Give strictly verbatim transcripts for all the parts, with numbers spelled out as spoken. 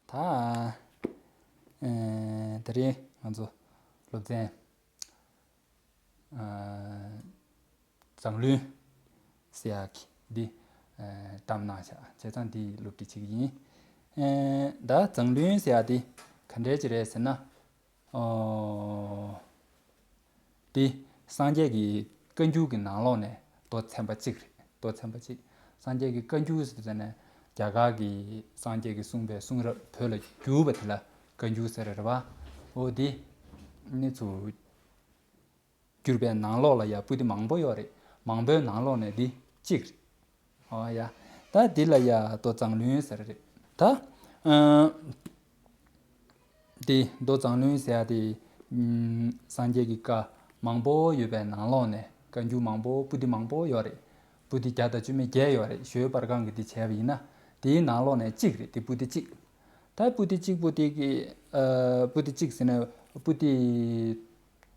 ད་ཨ་དེ་རིང་ང་ཚོ་སློབ་ཚན་ཨ་མཛངས་བླུན་ཟེར་ཡག་གི་འདི་ཨ་བདམས་གནང་བཞག་བྱས་ཙང་འདི་སློབ་ཁྲིད་བྱེད་ཀྱི་ཡིན། ཨ་ད་མཛངས་བླུན་ཟེར་ཡག་འདི་ག་འདྲས་ཅིག་རེད་ཟེར་ན། ཨོ། འདི་སངས་རྒྱས་ཀྱི་བཀའ་འགྱུར་གྱི་ནང་ལོགས་ནས་མདོ་ཚན་པ་གཅིག་རེད། མདོ་ཚན་པ་གཅིག་སངས་རྒྱས་ཀྱི་བཀའ་འགྱུར་ཟེར་དུས་ཙམ་ནས་རྒྱ་གར་གྱི་སངས་རྒྱས་ཀྱིས་གསུངས་པའི་གསུང་རབ་བོད་ལ་བསྒྱུར་བ་དེ་ལ་བཀའ་འགྱུར་ཟེར་རེད་བ། འོ་འདི་ནི་ཚུར་བསྒྱུར་པའི་ནང་ལོགས་ལ་ཡ་པོ་ཏི་མང་པོ་ཡོད་རེད། མང་པོའི་ནང་ལོགས་ནས་འདི་གཅིག་རེད། ཨོ་ཡ། ད་འདི་ལ་ཡ་མདོ་མཛངས་བླུན་ཟེར་རེད། ད་ཨ་འདི་མདོ་མཛངས་བླུན་ཟེར་ཡ་དེ་ཨམ་སངས་རྒྱས་ཀྱི་བཀའ་མང་པོ་ཡོད་པའི་ནང་ལོགས་ནས་བཀའ་འགྱུར་མང་པོ་པོ་ཏི་མང་པོ་ཡོད་རེད། པོ་ཏི་བརྒྱ་དང་བཅུ་མེད་བརྒྱད་ཡོད་རེད། ཞོལ་པར་ཁང་གི་འདི་བྱས་པ་ཡིན་ན་དེའི་ནང་ལོགས་ནས་གཅིག་རེད། དེ་པོ་ཏི་གཅིག་ད་པོ་ཏི་གཅིག་པོ་ཏི་གི་ཨ་པོ་ཏི་གཅིག་ཟེར་ན་པོ་ཏི་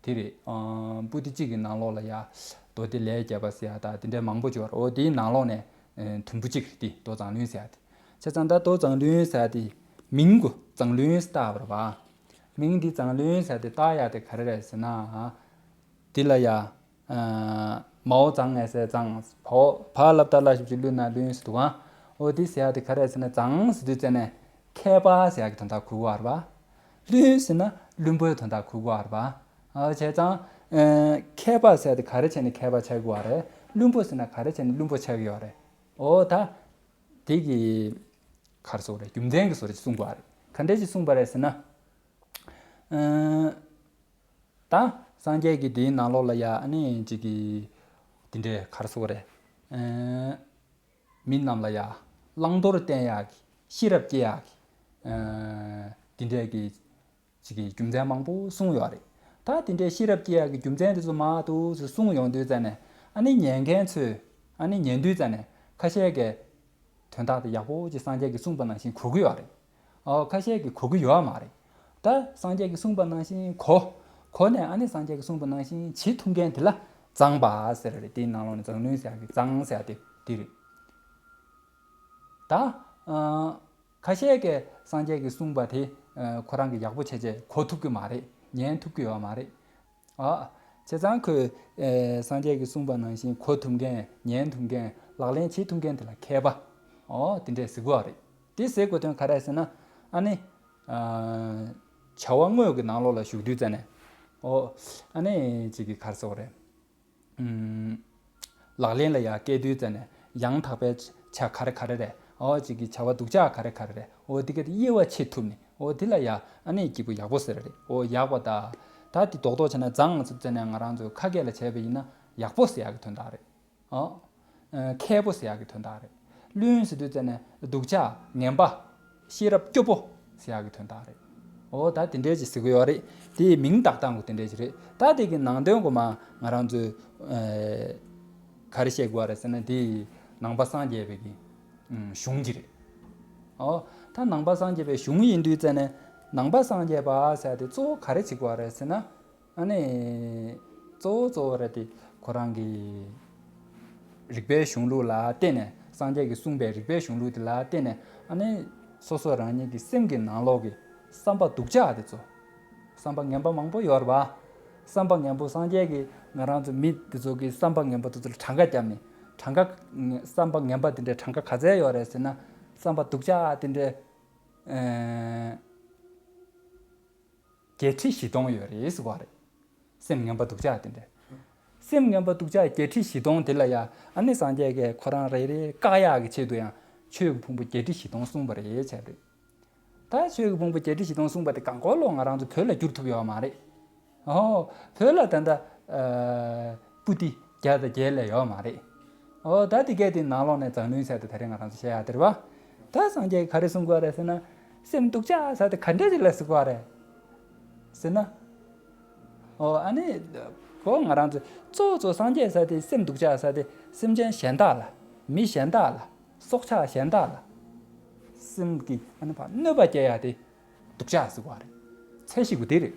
དེ་རེད། ཨ་པོ་ཏི་གཅིག་གི་ནང་ལོགས་ལ་ཡ་མདོ་སྡེ་ལས་བརྒྱད་པ་ཟེར་ཡ་ད་དེ་འདྲའི་མང་པོ་ཅིག་ཡོད་རེད། འོ་དེའི་ནང་ལོགས་ནས་ཨ་དུམ་བུ་གཅིག་རེད། དེ་མདོ་མཛངས་བླུན་ཟེར་ཡ་དེ། བྱས་ཙང་ད་མདོ་མཛངས་བླུན་ཟེར་ཡ་དེ་མིང་གོ་མཛངས་བླུན་ཟེར་བཏགས་པ་རེད་བ། མིང་འདི་མཛངས་བླུན་ཟེར་ཡ་དེ་བཏགས་ཡ་དེ་ག་རེ་རེད་ཟེར་ན། དེ་ལ་ཡ། ཨ་མའོ་མཛངས་ངེ་ཟེར་མཛངས། བའོ་བ་ལབ་ད་ལ་ཞབས་ཀྱུ་བླུ་ན་བླུན་ཟེར་འདུག་ག་འོ་དེ་ཟེར་ཡ་དེ་ག་རེ་ཟེར་ན་མཛངས་ཟེར་དུས་ཙམ་ནས་མཁས་པ་ཟེར་ཡ་གི་དོན་དག་གོ་གི་ཡོད་རེད་བ། བླུན་ཟེར་ན་བླུན་པོའི་དོན་དག་གོ་གི་ཡོད་རེད་བ། ཨ་བྱས་ཙང་ཨ་མཁས་པ་ཟེར་ཡ་དེ་ག་རེ་བྱས་ནས་མཁས་པ་ཆགས་ཀྱི་ཡོད་རེད། བླུན་པོ་ཟེར་ན་ག་རེ་བྱས་ནས་བླུན་པོ་ཆགས་ཀྱི་ཡོད་རེད། འོ་ད་དེ་གི་ག་རེ་ཟེར་དགོས་རེད། རྒྱུ་མཚན་གྱི་བཟོ་འདྲ་ཅིག་གསུངས་པ་རེད། ག་འདྲ་ཅིག་གསུངས་པ་རེད་ཟེར་ན། ཨ། ད་སངས་རྒྱས་ཀྱིས་དེའི་ནང་ལོགས་ལ་ཡ་ཨ་ནི་ཅིག་གི་དེ་འདྲའི་ག་རེ་ཟེར་དགོས་རེད། ཨ་མི་རྣམས་ལ་ཡ་བླང་དོར་བསྟན་ཡག་གི་ཤེས་རབ་སྐྱེ་ཡག་གི་ཨ་དེ་འདྲའི་གི་ཅིག་གི་རྒྱུ་མཚན་མང་པོ་གསུངས་ཡོད་རེད། ད་དེ་འདྲའི་ཤེས་རབ་སྐྱེ་ཡག་གི་རྒྱུ་མཚན་དེ་ཚོ་མང་དུ་གསུངས་ཡོང་དུས་ཙམ་ནས་ཨ་ནི་ཉན་མཁན་ཚོས་ཨ་ནི་ཉན་དུས་ཙམ་ནས་ཁ་ཤས་ཀྱིས་དོན་དག་དེ་ཡག་པོ་ཅིག་སངས་རྒྱས་ཀྱིས་གསུངས་པ་ནང་བཞིན་གོ་གི་ཡོད་རེད། ཨོ་ཁ་ཤས་ཀྱིས་གོ་གི་ཡོད་མ་རེད། ད་སངས་རྒྱས་ཀྱིས་གསུངས་པ་ནང་བཞིན་གོ། གོ་ནས་ཨ་ནི་སངས་རྒྱས་ཀྱིས་གསུངས་པ་ནང་བཞིན་བྱེད་ཐུབ་མཁན་དེ་ལ་མཛངས་པ་ཟེར་རེད། དེའི་ནང་ལོགས་ནས་མཛངས་བླུན་ཟེར་ཡག་གི་མཛངས་ཟེར་ཡག་དེ་དེ་རེད། ད་ཨ་ཁ་ཤས་ཀྱིས་སངས་རྒྱས་ཀྱིས་གསུངས་པ་དེ་ཨ་ཁོ་རང་གིས་ཡག་པོ་བྱས་བྱས་གོ་ཐུབ་ཀྱི་མ་རེད། ཉན་ཐུབ་ཀྱི་ཡོད་མ་རེད། ཨ། བྱས་ཙང་ཁོས་ཨེ་སངས་རྒྱས་ཀྱིས་གསུངས་པ་ནང་བཞིན་གོ་ཐུབ་མཁན། ཉན་ཐུབ་མཁན། ལག་ལེན་བྱེད་ཐུབ་མཁན་དེ་ལ་མཁས་པ། ཨོ་དེ་འདྲས་ཟེར་གྱི་ཡོད་རེད། དེ་ཟེར་དགོས་དོན་ག་རེ་ཟེར་ན། ཨ་ནི། ཨ། བྱ་བ་དངོས་ཀྱི་ནང་ལོགས་ལ་ཞུགས་དུས་ཙམ་ནས། ཨོ། ཨ་ནི་ཅིག་གིས་ག་རེ་ཟེར་དགོས་རེད། ཨུམ། ལག་ལེན་ལ་ཡར་བཀལ་དུས་ཙམ་ནས་ཡང་དག་པའི་བྱ་ག་རེ་ག་རེ་རེད། ཨོ་ཅིག་གི་བྱ་བ་སྡུག་ཅག་ག་རེ་ག་རེ་རེད། ཨོ་དེ་ག་དེ་དབྱེ་བ་ཕྱེ་ཐུབ་ནས། ཨོ་དེ་ལ་ཡ་ཨ་ནི་སྐྱིད་པོ་ཡག་པོ་ཟེར་རེད། ཨོ་ཡག་པ་ད། ད་དེ་རྡོག་རྡོག་བྱས་ན་མཛངས་ཟེར་ཙམ་ནས་ང་རང་ཚོས་ཁ་སྐད་ལ་བྱས་པ་ཡིན་ན་ཡག་པོ་ཟེར་ཡག་གི་དོན་དག་རེད། ཨོ། ཨ་མཁས་པོ་ཟེར་ཡག་གི་དོན་དག་རེད། བླུན་ཟེར་དུས་ཙམ་ནས་སྡུག་ཅག་ངན་པ། ཤེས་རབ་སྐྱོ་པོ་ཟེར་ཡག་གི་དོན་དག་རེད། ཨོ་ད་དེ་འདྲའི་ཅིག་ཟེར་གི་ཡོད་རེད། དེའི་མིང་བཏགས་སྟངས་ཀྱང་དེ་འདྲའི་ཅིག་རེད། ད་དེ་གི་ནང་དོན་གོ་མ་ང་རང་ཚོས་ཨེ་ག་རེ་བཤད་དགོས་རེད་ཟེར་ན། དེ་ནང་པ་སངས་རྒྱས་པའི་གི་ཨུམ་གཞུང་གི་རེད། ཨོ་ད་ནང་པ་སངས་རྒྱས་པའི་གཞུང་ཡིན་དུས་ཙམ་ནས་ནང་པ་སངས་རྒྱས་པ་ཟེར་དེ་གཙོ་བོ་ག་རེ་བྱེད་དགོས་རེད་ཟེར་ན། ཨ་ནི། གཙོ་བོ་གཙོ་བོ་རེད་དེ་ཁོ་རང་གི་རིག་པའི་གཞུང་ལུགས་ལ་བརྟེན་ནས། སངས་རྒྱས་ཀྱིས་གསུངས་པའི་རིག་པའི་གཞུང་ལུགས་དེ་ལ་བརྟེན་ནས། ཨ་ནི། སོ་སོ་རང་ཉིད་ཀྱི་སེམས་ཀྱི་ནང་ལོགས་ཀྱི་བསམ་པ་སྡུག་ཅག་དེ་ཚོ། བསམ་པ་ངན་པ་མང་པོ་ཡོད་རེད་པ། བསམ་པ་ངན་པོ་སངས་རྒྱས་ཀྱིས་ང་རང་ཚོ་མི་དེ་ཚོ་གི་བསམ་པ་ངན་པ་དེ་ཚོ་ལ་གྲངས་ཀ་བརྒྱབ་ནས། གྲངས་ཀ། བསམ་པ་ངན་པ་དེ་འདྲའི་གྲངས་ཀ་ག་ཚད་ཡོད་རེད་ཟེར་ན། བསམ་པ་སྡུག་ཅག་དེ་འདྲའི། ཨེ། བརྒྱད་ཁྲི་བཞི་སྟོང་ཡོད་རེད་ཟེར་བ་རེད། སེམས་ངན་པ་སྡུག་ཅག་དེ་འདྲ། སེམས་ངན་པ་སྡུག་ཅག་བརྒྱད་ཁྲི་བཞི་སྟོང་དེ་ལ་ཡ། ཨ་ནི་སངས་རྒྱས་ཀྱིས་ཁོ་རང་རེ་རེ་བཀག་ཡག་གི་ཆེད་དུ་ཡང་ཆོས་ཀྱི་ཕུང་པོ་བརྒྱད་ཁྲི་བཞི་སྟོང་གསུངས་པ་རེད་བྱས་པ་རེད། ད་ཆོས་ཀྱི་ཕུང་པོ་བརྒྱད་ཁྲི་བཞི་སྟོང་གསུངས་པ་དེ་གང་གོ་ལོ་ང་རང་ཚོ་བོད་ལ་བསྒྱུར་ཐུབ་ཡོད་མ་རེད། ཨོ། བོད་ལ་ད་ལྟ་ཨ་པོ་ཏི་བརྒྱ་དང་བརྒྱད་ལས་ཡོད་མ་རེད། ཨོ་ད་དེ་གས་དེ་ནང་ལོགས་ནས་མཛངས་བླུན་ཟེར་དེ་ད་རེས་ང་རང་ཚོ་བཤད་ཡག་དེ་རེད་པ། ད་སངས་རྒྱས་ཀྱིས་ག་རེ་གསུང་གི་ཡོད་རེད་ཟེར་ན། སེམས་སྡུག་ཅག་ཟེར་དེ་ག་འདྲ་ཅིག་ལ་ཟེར་གི་ཡོད་རེད་ཟེར་ན། ཨོ་ཨ་ནི། གོ་ང་རང་ཚོ་གཙོ་བོ་གཙོ་སངས་རྒྱས་ཟེར་དེ་སེམས་སྡུག་ཅག་ཟེར་དེ་སེམས་ཅན་གཞན་དག་ལ། མི་གཞན་དག་ལ། སྲོག་ཆགས་གཞན་དག་ལ། སེམས་ཀྱི་ཨ་ནི་ཕར་གནོད་པ་སྐྱེལ་ཡག་དེ། སྡུག་ཅག་ཟེར་བ་རེད། ཚད་གཞི་དགུ་དེ་རེད།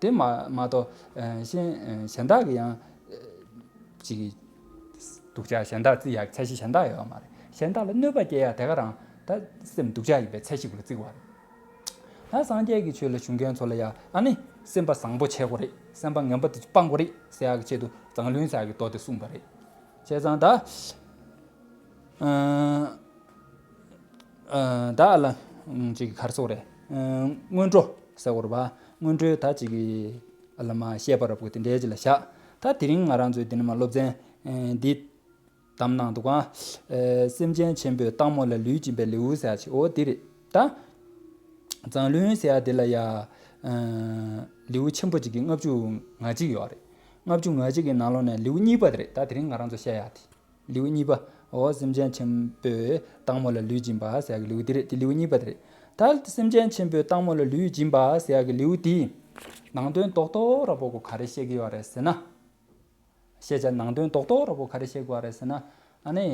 དེ་མ་མ་གཏོགས་ཨ་གཞན་ཨ་གཞན་དག་གི་ཡང་ཨ་ཅིག་སྡུག་ཅག་གཞན་དག་བརྩི་ཡག་ཚད་གཞི་གཞན་དག་ཡོད་མ་རེད། གཞན་དག་ལ་གནོད་པ་སྐྱེལ་ཡག་དེ་ག་རང་ད་སེམས་སྡུག་ཅག་ཡིན་པའི་ཚད་གཞི་དགུ་ལ་བརྩི་བ་རེད། ད་སངས་རྒྱས་ཀྱི་ཆོས་ལ་ཞུགས་མཁན་ཚོ་ལ་ཡ་ཨ་ནི་སེམས་པ་བཟང་པོ་བྱེད་དགོས་རེད། སེམས་པ་ངན་པ་དེ་སྤང་དགོས་རེད་ཟེར་ཡག་གི་ཆེད་དུ་མཛངས་བླུན་ཟེར་ཡག་གི་མདོ་དེ་གསུངས་པ་རེད། བྱས་ཙང་ད། ཨ་ཨ་ད་ཨ་ལ་ཅིག་ག་རེ་ཟེར་དགོས་རེད། ཨ་སྔོན་འགྲོ་ཟེར་དགོས་རེད་པ། སྔོན་འགྲོའི་ད་ཅིག་གི་ཨ་ལ་མ་བཤད་པ་རབ་གོ་དེ་འདྲའི་ཅིག་ལ་བཞག་ད་དེ་རིང་ང་རང་ཚོའི་འདི་ནས་མ་སློབ་ཚན་འདི་བདམས་གནང་འདུག་ག་ཨ་སེམས་ཅན་ཆེན་པོས་སྟག་མོ་ལ་ལུས་སྦྱིན་པའི་ལེའུ་ཟེར་ཡག་ཅིག་འོ་འདི་རེད་ད། མཛངས་བླུན་ཟེར་ཡག་འདི་ལ་ཡ་ཨ་ལེའུ་ཆེན་པོ་ཅིག་གི་ལྔ་བཅུ་ང་གཅིག་ཡོད་རེད། ལྔ་བཅུ་ང་གཅིག་གི་ནང་ལོགས་ནས་ལེའུ་གཉིས་པ་དེ་རེད། ད་དེ་རིང་ང་རང་ཚོ་བཤད་ཡག་དེ། ལེའུ་གཉིས་པ། འོ་སེམས་ཅན་ཆེན་པོས་སྟག་མོ་ལ་ལུས་སྦྱིན་པ་ཟེར་ཡག་གི་ལེའུ་འདི་རེད། དེ་ལེའུ་གཉིས་པ་དེ་རེད། ད་སེམས་ཅན་ཆེན་པོས་སྟག་མོ་ལ་ལུས་སྦྱིན་པ་ཟེར་ཡག་གི་ལེའུ་འདིའི་ནང་དོན་རྡོག་རྡོག་ར་པོ་གོ་ག་རེ་བཤད་ཀྱི་ཡོད་རེད་ཟེར་ན། བཤད་བྱ་ནང་དོན་རྡོག་རྡོག་ར་པོ་ག་རེ་བཤད་ཀྱི་ཡོད་རེད་ཟེར་ན། ཨ་ནི།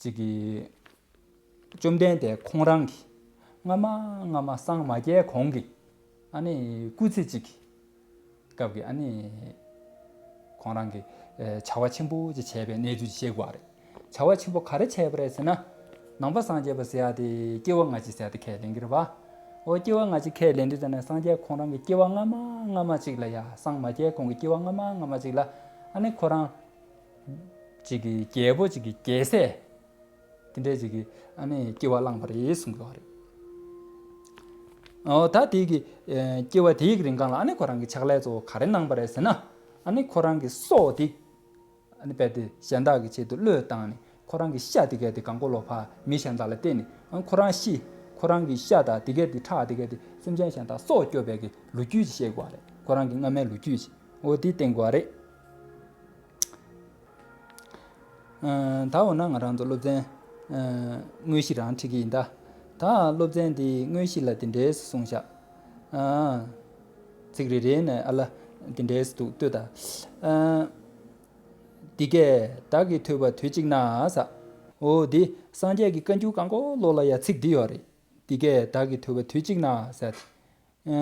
ཅིག་གི། བཅོམ་ལྡན་འདས་ཁོང་རང་གིས་སྔ་མ་སྔ་མ་སངས་མ་རྒྱས་གོང་གི་ཨ་ནི་སྐུ་ཚེ་གཅིག་གི་སྐབས་ཀྱི་ཨ་ནི་ཁོང་རང་གིས་ཨེ་བྱ་བ་ཆེན་པོ་ཅིག་བྱས་པའི་གནས་ཚུལ་ཅིག་བཤད་དགོས་རེད། བྱ་བ་ཆེན་པོ་ག་རེ་བྱས་པ་རེད་ཟེར་ན། ནང་པ་སངས་རྒྱས་པ་ཟེར་ཡག་དེ་སྐྱེ་བ་སྔ་ཕྱི་ཟེར་ཡག་དེ་ཁས་ལེན་གྱི་རེད་པ། འོ་སྐྱེ་བ་སྔ་ཕྱི་ཁས་ལེན་དུས་ཙམ་ནས་སངས་རྒྱས་ཁོང་རང་གི་སྐྱེ་བ་སྔ་མ་སྔ་མ་ཅིག་ལ་ཡ་སངས་མ་རྒྱས་གོང་གི་སྐྱེ་བ་སྔ་མ་སྔ་མ་ཅིག་ལ་ཨ་ནི་ཁོ་རང་ཅིག་གི་རྒྱལ་པོ་ཅིག་གི་རྒྱལ་སྲས་དེ་འདྲས་ཅིག་གི་ཨ་ནི་སྐྱེ་བ་བླངས་པ་རེད་གསུང་གི་ཡོད་རེད། འོ་ད་དེ་གི་ཨེ་སྐྱེ་བ་དེའི་རིང་གང་ལ་ཨ་ནི་ཁོ་རང་གི་ཕྱག་ལས་གཙོ་བོ་ག་རེ་གནང་པ་རེད་ཟེར་ན། ཨ་ནི་ཁོ་རང་གི་སྲོག་དེ་ཨ་ནི་རྦད་དེ་གཞན་དག་གི་ཆེད་དུ་བློས་བཏང་ནས་ཁོ་རང་གི་ཤ་དེ་གས་དེ་གང་གོ་ལོ་ཕ་མི་གཞན་དག་ལ་བསྟན་ནས་ཨ་ཁོ་རང་ཤི། ཁོ་རང་གི་ཤ་དང་དེ་གས་དེ་ཁྲག་དེ་གས་དེ་སེམས་ཅན་གཞན་དག་སྲོག་སྐྱོབ་པའི་གི་ལོ་རྒྱུས་ཅིག་བཤད་དགོས་རེད། ཁོ་རང་གི་སྔ་མའི་ལོ་རྒྱུས་ཅིག་འོ་དེ་བསྟན་དགོས་རེད། ཨ་ད་འོ་ན་ང་རང་ཚོ་སློབ་ཚན་ཨ་དངོས་གཞི་རང་ཁྲིད་ཀྱི་ཡིན་ད། ད་སློབ་ཚན་འདིའི་དངོས་གཞི་ལ་དེ་འདྲས་གསུངས་ཤག་ཨ་ཚིག་རེ་རེ་ནས་ཨ་ལ་དེ་འདྲས་འདུག་ལྟོས་ད། ཨ་འདི་སྐད་བདག་གིས་ཐོས་པ་དུས་གཅིག་ན་ཟེར། འོ་འདི་སངས་རྒྱས་ཀྱི་བཀའ་འགྱུར་གང་གོ་ལོ་ལ་ཡ་ཚིག་འདི་ཡོད་རེད། འདི་སྐད་བདག་གིས་ཐོས་པ་དུས་གཅིག་ན་ཟེར། ཨ་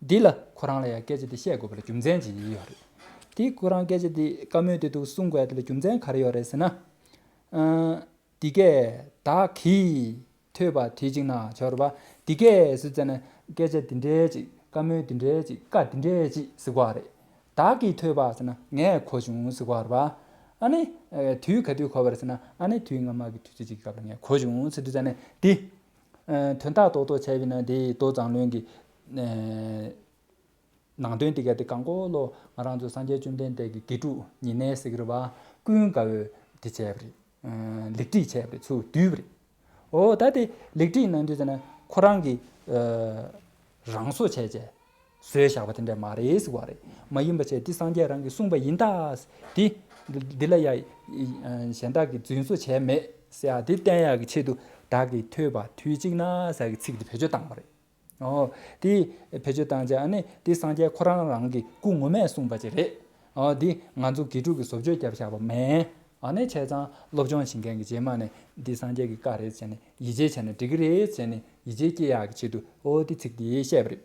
འདི་ལ་ཁོ་རང་ལ་ཡང་སྐད་ཆ་འདི་བཤད་དགོས་པ་ལ་རྒྱུ་མཚན་ཅིག་ཡོད་རེད། དེ་ཁོ་རང་སྐད་ཆ་འདི་བཀའ་མོལ་དེ་འདུག་གསུང་དགོས་ཡ་དེ་ལ་རྒྱུ་མཚན་ག་རེ་ཡོད་རེད་ཟེར་ན། ཨ་འདི་སྐད་བདག་གིས་ཐོས་པ་དུས་གཅིག་ན་ཆོག་རེད་པ། འདི་སྐད་ཟེར་ཙམ་ནས་སྐད་ཆ་འདི་འདྲའི་ཅིག་བཀའ་མོལ་འདི་འདྲའི་ཅིག་བཀའ་འདི་འདྲའི་ཅིག་ཟེར་དགོས་རེད། བདག་གིས་ཐོས་པ་ཟེར་ན་ངས་གོ་བྱུང་ཟེར་དགོས་རེད་པ། ཨ་ནི་ཨ་དུས་ག་དུས་གོ་བ་རེད་ཟེར་ན་ཨ་ནི་དུས་སྔ་མ་གི་དུས་ཚོད་ཅིག་གི་སྐབས་ལ་ངས་གོ་བྱུང་ཟེར་དུས་ཙམ་ནས་འདི། ཨ་དོན་དག་རྡོག་རྡོག་བྱས་པ་ཡིན་ན་དེ་མདོ་མཛངས་བླུན་གྱི་ཨ་ནང་དོན་དེ་ག་དེ་གང་གོ་ལོ་ང་རང་ཚོ་སངས་རྒྱས་བཅོམ་ལྡན་འདས་ཀྱི་དགེ་ཕྲུག་ཉེ་གནས་ཟེར་གྱི་རེད་པ། ཀུན་དགའ་བོས་དེ་བྱས་པ་རེད། ཨ་ལེགས་བྲིས་བྱས་པ་རེད། ཚུར་བསྡུས་པ་རེད། འོ་ད་དེ་ལེགས་བྲིས་གནང་དུས་ཙམ་ན་ཁོ་རང་གི་ཨ་རང་བཟོ་བྱས་བྱས་བཟོས་བཞག་པ་དེ་འདྲ་མ་རེད་ཟེར་བ་རེད། མ་ཡིན་པ་བྱས་འདི་སངས་རྒྱས་རང་གིས་གསུངས་པ་ཡིན་ད། འདི་འདི་ལ་ཡ་ཨ་གཞན་དག་གིས་རྫུན་བཟོ་བྱས་མེད་ཟེར་ཡ་འདི་བསྟན་ཡག་གི་ཆེད་དུ་བདག་གིས་ཐོས་པ་དུས་གཅིག་ན་ཟེར་གྱི་ཚིག་འདི་བེད་སྤྱོད་བཏང་བ་རེད། ཨོ། དེ་བེད་སྤྱོད་བཏང་བྱས་ཨ་ནི་དེ་སངས་རྒྱས་ཁོ་རང་རང་གི་སྐུ་ངོ་མས་གསུངས་པ་ཅིག་རེད། ཨོ། དེ་ང་ཚོ་དགེ་ཕྲུག་གིས་བཟོ་བཅོས་བརྒྱབ་བཞག་པ་མིན། ཨ་ནི་བྱས་ཙང་སློབ་སྦྱོང་བྱེད་མཁན་གྱི་རྗེས་མ་ནས་འདི་སངས་རྒྱས་ཀྱི་བཀའ་རེད་བྱས་ནས་ཡིད་ཆེས་བྱས་ནས་འགྲིག་གི་རེད་བྱས་ནས་ཡིད་ཆེས་སྐྱེ་ཡག་གི་ཆེད་དུ་ཨོ་དེ་ཚིག་དེ་བཤད་པ་རེད།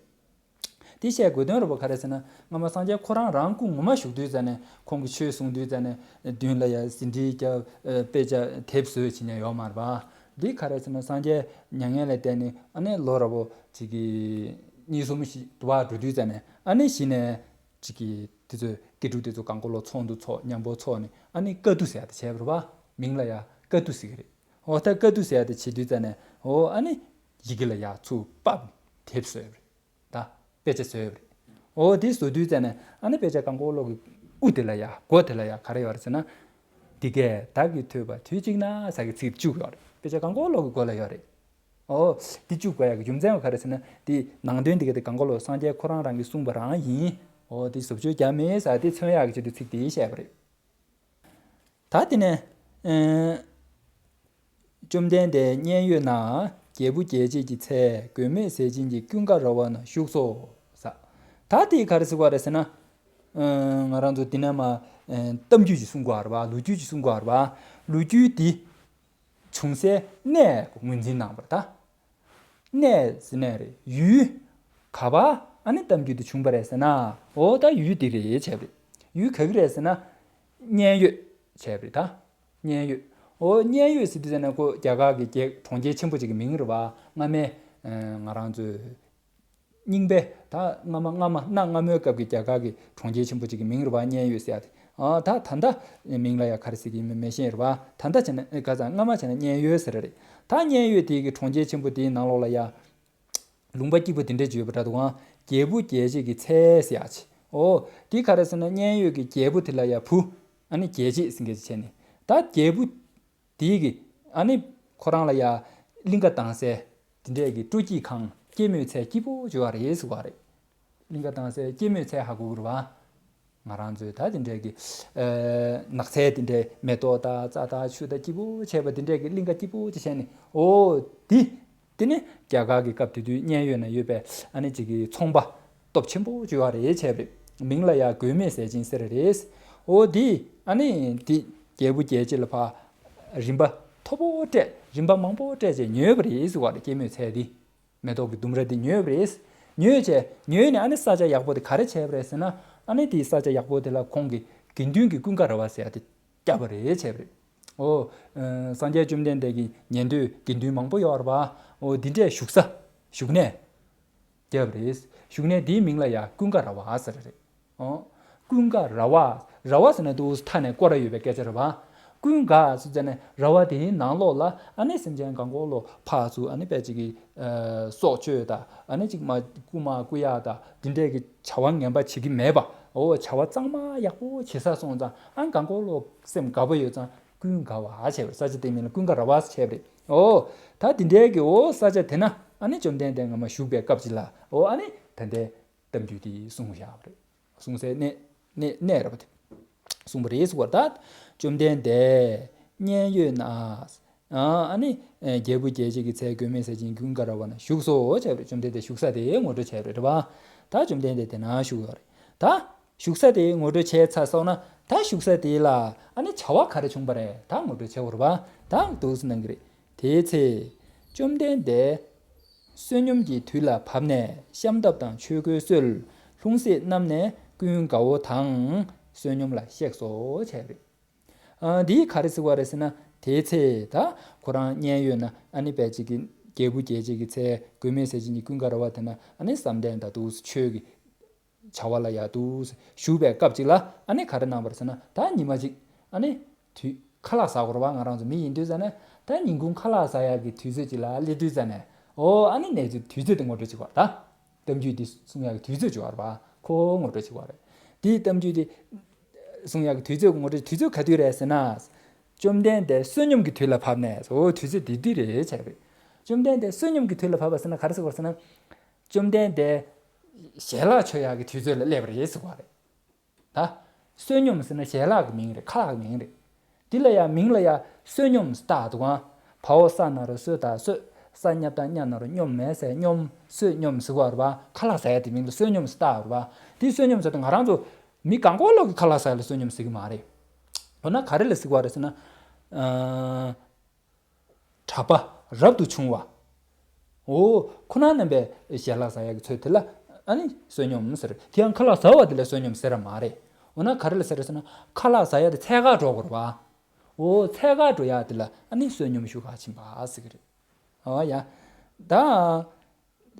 དེ་བཤད་དགོས་དོན་རེད་པ་ག་རེ་ཟེར་ན་སྔ་མ་སངས་རྒྱས་ཁོ་རང་རང་སྐུ་ངོ་མ་བཞུགས་དུས་ཙམ་ནས་ཁོང་གིས་ཆོས་གསུང་དུས་ཙམ་ནས་མདུན་ལ་ཡ་ཟིན་བྲིས་རྒྱབ་དཔེ་ཆ་དེབ་བཟོས་བྱེད་མཁན་ཡོད་མ་རེད་པ། འདི་ག་རེ་ཟེར་ན་སངས་རྒྱས་མྱ་ངན་ལས་འདས་ནས་ཨ་ནི་ལོ་ར་བོ་ཅིག་གི་གཉིས་གསུམ་ཞིག་དུ་བ་འགྲོ་དུས་ཙམ་ནས་ཨ་ནི་གཞི་ནས་ཅིག་གི་དེ་ཚོས་དགེ་ཕྲུག་དེ་ཚོ་གང་གོ་ལོ་ཚོགས་འདུ་ཚོགས་མཉམ་པོ་ཚོགས་ནས་ཨ་ནི་བཀའ་བསྡུ་ཟེར་ཡ་དེ་བྱས་པ་རེད་པ། མིང་ལ་ཡ་བཀའ་བསྡུ་ཟེར་གི་རེད། འོ་ད་བཀའ་བསྡུ་ཟེར་ཡ་དེ་བྱེད་དུས་ཙམ་ནས་འོ་ཨ་ནི་ཡི་གེ་ལ་ཡ་ཚུར་ཕབ་ནས་དེབ་བཟོས་པ་རེད། ད་དཔེ་ཆ་བཟོས་པ་རེད། འོ་དེ་བཟོ་དུས་ཙམ་ནས་ཨ་ནི་དཔེ་ཆ་གང་གོ་ལོ་གི་དབུ་དེ་ལ་ཡ་མགོ་དེ་ལ་ཡ་ག་རེ་ཡོད་རེད་ཟེར་ན། འདི་སྐད་བདག་གིས་ཐོས་པ་དུས་གཅིག་ན་ཟེར་གྱི་ཚིག་བཅུག་ཡོད་རེད། དཔེ་ཆ་གང་གོ་ལོ་གི་མགོ་ལ་ཡོད་རེད། འོ་དེ་བཅུག་དགོས་ཡ་གི་རྒྱུ་མཚན་བ་ག་རེ་ཟེར་ན་དེ་ནང་དོན་འདི་ག་དེ་གང་གོ་ལོ་སངས་རྒྱས་ཁོ་རང་རང་གིས་གསུངས་པ་རང་ཡིན། འོ་དེ་བཟོ་བཅོས་རྒྱག་མེད་ཟེར་དེ་མཚོན་ཡག་གི་ཆེད་དུ་ཚིག་དེ་བཤད་པ་རེད། ད་དེ་ནས་ཨེ། བཅོམ་ལྡན་འདས་མཉན་ཡོད་ན་རྒྱལ་བུ་རྒྱལ་བྱེད་ཀྱི་ཚལ་མགོན་མེད་ཟས་སྦྱིན་གྱི་ཀུན་དགའ་ར་བ་ན་བཞུགས་སོ། ས། ད་དེ་ག་རེ་ཟེར་བ་རེད་ཟེར་ན། ཨེ། ང་རང་ཚོ་འདི་ན་མ། ཨེ། གཏམ་རྒྱུད་ཅིག་གསུང་དགོས་རེད་བ། ལོ་རྒྱུས་ཅིག་གསུང་དགོས་རེད་བ། ལོ་རྒྱུས་འདི་བྱུང་སའི་གནས་ངོས་འཛིན་གནང་བ་རེད་ད། གནས་ཟེར་ནས་རེད། ཡུལ། ག་པར་ཨ་ནི་གཏམ་རྒྱུད་དེ་བྱུང་བ་རེད་ཟེར་ན། འོ་ད་ཡུལ་འདི་རེད་བྱས་པ་རེད། ཡུལ་ག་གི་རེད་ཟེར་ན། མཉན་ཡོད་བྱས་པ་རེད་ད། མཉན་ཡོད། འོ་མཉན་ཡོད་ཟེར་དུས་ཟེར་ན་ཁོ་རྒྱ་གར་གྱི་རྒྱལ་གྲོང་ཁྱེར་ཆེན་པོ་ཅིག་གི་མིང་རེད་བ། སྔ་མའི་ ང་རང་ཚོའི་རྙིང་པའི་ད་སྔ་མ་སྔ་མ་གནའ་སྔ་མོའི་སྐབས་ཀྱི་རྒྱ་གར་གྱི་གྲོང་ཁྱེར་ཆེན་པོ་གཅིག་གི་མིང་རེད་བ། མཉན་ཡོད་ཟེར་ཡ་དེ། ཨ་ད་ད་ལྟ་མིང་ལ་ཡ་ག་རེ་ཟེར་གྱི་ཡིན་མེད་ཤེས་རེད་བ། ད་ལྟ་བྱས་ན་ག་ཚ་སྔ་མ་བྱས་ན་མཉན་ཡོད་ཟེར་རེད། ད་མཉན་ཡོད་དེ་གི་གྲོང་ཁྱེར་ཆེན་པོ་དེའི་ནང་ལོགས་ལ་ཡ། ལུང་པ་སྐྱིད་པོ་དེ་འདྲས་བརྗོད་པ་འདྲ་འདུག་ཨང་། རྒྱལ་བུ་རྒྱལ་བྱེད་ཀྱི་ཚལ་ཟེར་ཡ་ཆེ། ཨོ། དེ་ག་རེ་ཟེར་ན་མཉན་ཡོད་ཀྱི་རྒྱལ་བུ་དེ་ལ་ཡ་བུ། ཨ་ནི་རྒྱལ་བྱེད་ཟེར་མཁན་ཅིག་བྱས་ནས། ད་རྒྱལ་བུ་དེ་གི་ཨ་ནི་ཁོ་རང་ལ་ཡ་གླིང་ག་དྭངས་གསལ་དེ་འདྲས་ཀྱི་སྤྲོ་སྐྱིད་ཁང་སྐྱེད་མོས་ཚལ་སྐྱིད་པོ་བརྗོད་པ་རེད་ཟེར་བ་རེད། གླིང་ག་དྭངས་གསལ་སྐྱེད་མོས་ཚལ་ཧ་གོ་གི་རེད་བ། ང་རང་ཚོའི་ད་དེ་འདྲའི་གི་ནགས་ཚལ་དེ་འདྲའི་མེ་ཏོག་དང་རྩྭ་དང་ཆུ་དང་སྐྱིད་པོ་བྱས་པ་དེ་འདྲའི་གི་གླིང་ག་སྐྱིད་པོ་ཅིག་བྱས་ནས། ཨོ་དེ་དེ་ནི་རྒྱ་གར་གྱི་སྐབས་དེ་དུས་མཉན་ཡོད་ན་ཡོད་པའི་ཨ་ནི་ཅིག་གི་ཚོང་པ་སྟོབས་ཆེན་པོ་བྱུང་བ་རེད་བྱས་པ་རེད། མིང་ལ་ཡང་མགོན་མེད་ཟས་སྦྱིན་ཟེར་རེད། ཨོ་དེ་ཨ་ནི་དེ་རྒྱལ་བུ་རྒྱལ་བྱེད་ལ་ཕར་རིན་པ་མཐོ་པོ་སྤྲད། རིན་པ་མང་པོ་སྤྲད་བྱས་ཉོས་པ་རེད་ཟེར་བ་རེད། སྐྱེད་མོས་ཚལ་དེ། མེ་ཏོག་གི་ལྡུམ་ར་འདི་ཉོས་པ་རེད། ཉོས་བྱས་ཉོས་ནས་ཨ་ནི་ས་ཆ་ཡག་པོ་དེ་ག་རེ་བྱས་པ་རེད་ཟེར་ན། ཨ་ནི་དེའི་ས་ཆ་ཡག་པོ་དེ་ལ་ཁོང་གི་དགེ་འདུན་གྱི་ཀུན་དགའ་ར་བ་ཟེར་ཡ་དེ་བརྒྱབ་པ་རེད་བྱས་པ་རེད། ཨོ། སངས་རྒྱས་བཅོམ་ལྡན་འདས་ཀྱི་ཉན་ཐོས་དགེ་འདུན་མང་པོ་ཡོད་རེད་བ། ཨོ་འདི་འདྲས་བཞུགས་ས་བཞུགས་གནས་བརྒྱབ་པ་རེད། བཞུགས་གནས་འདིའི་མིང་ལ་ཡ་ཀུན་དགའ་ར་བ་ཟེར་རེད། ཨོ། ཀུན་དགའ་ར་བ། ར་བ་ཟེར་ན་ཏུ་མཐའ་ནས་སྐོར་ར་ཡོད་པའི་སྐད་ཆ་རེད་བ། ཀུན་དགའ་ཟེར་ཙ་ནས་ར་བ་དེའི་ནང་ལོགས་ལ་ཨ་ནི་སེམས་ཅན་གང་གོ་ལོ་ཕག་ཚུ་ཨ་ནི་དཔེ་ཅིག་གི་སྲོག་གཅོད་དང་ཨ་ནི་ཅིག་མ་རྐུ་མ་རྐུ་ཡག་དང་འདི་འདྲས་ཀྱི་བྱ་བ་ངན་པ་བྱེད་ཀྱི་མེད་པ། ཨོ་བྱ་བ་གཙང་མ་ཡག་པོ་བྱེད་ས་སོང་ཙང་ཨ་གང་གོ་ལོ་སེམས་དགའ་པོ་ཡོད་ཙང་ཀུན་དགའ་བ་བྱས་པ་རེད། ས་ཆ་དེའི་མིང་ལ་ཀུན་དགའ་ར་བ་བྱས་པ་རེད། ཨོ་ད་འདི་འདྲས་ཀྱི་ཨོ་ས་ཆ་དེ་ན་ཨ་ནི་བཅོམ་ལྡན་འདས་སྔ་མ་བཞུགས་པའི་སྐབས་ཅིག་ལ་ཨོ་ཨ་ནི་ད་ལྟའི་གཏམ་རྒྱུད་དེ་གསུངས་བཞག་པ་རེད། གསུངས་སའི་གནས་གནས་གནས་རེད་པ་དེ། གསུངས་པ་རེད་ཟེར་བ་ད། བཅོམ་ལྡན་འདས་མཉན་ཡོད་ན། ཨ་ནི་རྒྱལ་བུ་རྒྱལ་བྱེད་ཀྱི་ཚལ་མགོན་མེད་ཟས་སྦྱིན་ཀུན་དགའ་ར་བ་ན་བཞུགས་སོ་བྱས་པ་རེད། བཅོམ་ལྡན་འདས་བཞུགས་ས་དེ་ངོ་སྤྲོད་བྱས་པ་རེད་བ། ད་བཅོམ་ལྡན་འདས་དེ་ན་བཞུགས་ཡོད་རེད་ད། བཞུགས་ས་དེ་ངོ་སྤྲོད་བྱས་ཚར་སོང་ན་ད་བཞུགས་ས་དེ་ལ་ཨ་ནི་བྱ་བ་ག་རེ་བྱུང་པ་རེད་ད་ངོ་སྤྲོད་བྱས་པ་རེད་བ། ད་འདུག་སེ་གནང་གི་རེད། དེའི་ཚེ། བཅོམ་ལྡན་འདས། བསོད་སྙོམས་ཀྱི་དུས་ལ་བབ་ནས་ཤམ་ཐབས་དང་ཆོས་གོས་གསོལ། ལྷུང་བཟེད་བསྣམས་ནས་ཀུན་དགའ་བོ་དང་བསོད་སྙོམས་ལ་གཤེགས་སོ་བྱས་རེད། ཨ་འདིས་ག་རེ་ཟེར་བ་རེད་ཟེར་ན། དེའི་ཚེ་ད་ཁོ་རང་མཉན་ཡོད་ན་ཨ་ནི་དཔེ་ཅིག་གི་རྒྱལ་བུ་རྒྱལ་བྱེད་ཀྱི་ཚལ་མགོན་མེད་ཟས་སྦྱིན་གྱི་ཀུན་དགའ་ར་བ་དེ་ན་ཨ་ནི་བསམ་གཏན་དང་འདུག་སེ་ཆོས་ཀྱི་བྱ་བ་ལ་ཡ་འདུག་སེ་བཞུགས་པའི་སྐབས་ཅིག་ལ་ཨ་ནི་ག་རེ་གནང་བ་རེད་ཟེར་ན། ད་ཉི་མ་གཅིག་ཨ་ནི་དུས་ཁ་ལག་ཟ་དགོས་རེད་བ། ང་རང་ཚོ་མི་ཡིན་དུས་ཙ་ནས་ད་ཉིན་གུང་ཁ་ལག་ཟ་ཡག་གི་དུས་ཚོད་ཅིག་ལ་སླེབས་དུས་ཙ་ནས། ཨོ་ཨ་ནི་གནས་ཚུལ་དུས་ཚོད་དེ་ངོ་སྤྲོད་བྱེད་དགོས་རེད་ད། གཏམ་རྒྱུད་འདི་གསུང་ཡག་གི་དུས་ཚོད་བྱེད་དགོས་རེད་བ། ཁོ་ངོ་སྤྲོད་བྱེད་དགོས་རེད། དེའི་གཏམ་རྒྱུད་དེ་གསུང་ཡག་གི་དུས་ཚོད་ངོ་སྤྲོད་དུས་ཚོད་ག་དུས་རེད་ཟེར་ན། བཅོམ་ལྡན་འདས་བསོད་སྙོམས་ཀྱི་དུས་ལ་བབ་ནས། ཨོ་དུས་ཚོད་དེ་དུས་རེད་བྱས་རེད། བཅོམ་ལྡན་འདས་བསོད་སྙོམས་ཀྱི་དུས་ལ་བབ་པ་ཟེར་ན་ག་རེ་ཟེར་དགོས་རེད་ཟེར་ན། བཅོམ་ལྡན་འདས་ཞལ་ལག་མཆོད་ཡག་གི་དུས་ཚོད་ལ་སླེབས་པ་རེད་ཟེར་བ་རེད། ད། བསོད་སྙོམས་ཟེར་ན་ཞལ་ལག་གི་མིང་རེད། ཁ་ལག་གི་མིང་རེད། འདི་ལ་ཡང་མིང་ལ་ཡང་བསོད་སྙོམས་ཟེར་བཏགས་འདུག་ག། བ་འོ་ས་ན་རོ་བསོ་དང་བསོད། ས་མྱ་བཏགས་མྱ་ན་རོ་སྙོམས་མས་ཟེར་སྙོམས། བསོད་སྙོམས་ཟེར་བ་རེད་བ། ཁ་ལག་ཟ་ཡ་དེ་མིང་ལ་བསོད་སྙོམས་ཟེར་བཏགས་རེད་བ། འདི་བསོད་སྙོམས་ཟེར་དུས་ང་རང་ཚོ་མི་གང་གོ་ལོག་གི་ཁ་ལག་ཟ་ཡ་ལ་བསོད་སྙོམས་ཟེར་གི་མ་རེད། འོ་ན་ག་རེ་ལ་ཟེར་བ་རེད་ཟེར་ན། ཨ། གྲྭ་པ་རབ་ཏུ་བྱུང་བ། འོ་ཁོ་ན་རྣམ་པའི་ཞལ་ལག་ཟ་ཡག་གི་ཚོད་དེ་ལ་ཨ་ནི་བསོད་སྙོམས་ཟེར། དེ་ཡང་ཁ་ལག་ཟ་བ་དེ་ལ་བསོད་སྙོམས་ཟེར་ར་མ་རེད། འོ་ན་ག་རེ་ལ་ཟེར་རེད་ཟེར་ན་ཁ་ལག་ཟ་ཡ་དེ་འཚོལ་ག་འགྲོ་དགོས་རེད་བ། འོ་འཚོལ་ག་འགྲོ་ཡ་དེ་ལ་ཨ་ནི་བསོད་སྙོམས་ཞུ་ག་ཕྱིན་པ་ཟེར་གི་རེད། འོ་ཡ། ད།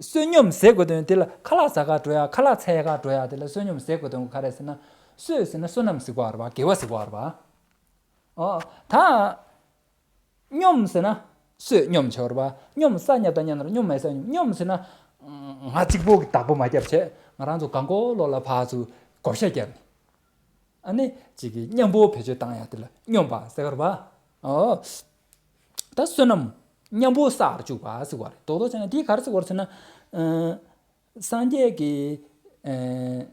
བསོད་སྙོམས་ཟེར་དགོས་དོན་དེ་ལ་ཁ་ལག་ཟ་ག་འགྲོ་ཡ། ཁ་ལག་འཚོལ་ག་འགྲོ་ཡ་དེ་ལ་བསོད་སྙོམས་ཟེར་དགོས་དོན་ག་རེ་ཟེར་ན། བསོད་ཟེར་ན་བསོད་ནམས་ཟེར་གོ་བ་རེད་བ། དགེ་བ་ཟེར་གོ་བ་རེད་བ། ཨོ། ད། སྙོམས་ཟེར་ན། བསོད་སྙོམས་བྱ་བ་རེད་བ། སྙོམས་ས་མྱ་བཏགས་མྱ་ན་རོ་སྙོམས་མས་ཟེར། སྙོམས་ཟེར་ན། ང་གཅིག་པོ་གི་བདག་པོ་མ་བརྒྱབ་བྱས་ང་རང་ཚོ་གང་གོ་ལོག་ལ་ཕར་ཚུར་བགོ་བཤའ་བརྒྱབ་ནས། ཨ་ནི་གཅིག་གི་མཉམ་པོ་བེད་སྤྱོད་བཏང་ཡ་དེ་ལ་སྙོམས་པ་ཟེར་གི་རེད་བ། ཨོ། ད་བསོད་ནམས་མཉམ་པོ་བསགས་བཅུག་པ་ཟེར་བ་རེད། རྡོག་རྡོག་བྱས་ན་དེ་ག་རེ་ཟེར་བ་རེད་ཟེར་ན། ཨ། སངས་རྒྱས་ཀྱི། ཨ།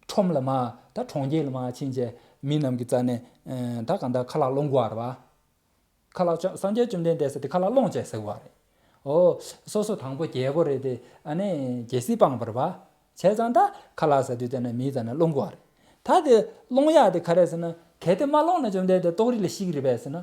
ཁྲོམ་ལ་མར་ད་གྲོང་ཁྱེར་ལ་མར་ཕྱིན་བྱས་མི་རྣམས་ཀྱི་རྩ་ནས་ད་གང་ལྟར་ཁ་ལག་སློང་དགོས་པ་རེད་བ། ཁ་ལག་སངས་རྒྱས་བཅོམ་ལྡན་འདས་ཟེར་དེ་ཁ་ལག་སློང་བྱས་ཟེར་བ་རེད། ཨོ། སོ་སོ་དང་པོ་རྒྱལ་པོ་རེད་དེ་ཨ་ནི་རྒྱལ་སྲིད་སྤངས་པ་རེད་བ། བྱས་ཙང་ད་ཁ་ལག་ཟ་དུས་དེ་ནས་མིའི་རྩ་ནས་སློང་དགོས་པ་རེད། ད་དེ་སློང་ཡག་དེ་ག་རེ་ཟེར་ན་གལ་ཏེ་མ་སློང་ན་བཅོམ་ལྡན་འདས་ལྟོགས་རི་ལ་ཤི་གི་རེད་པས་ཟེར་ན།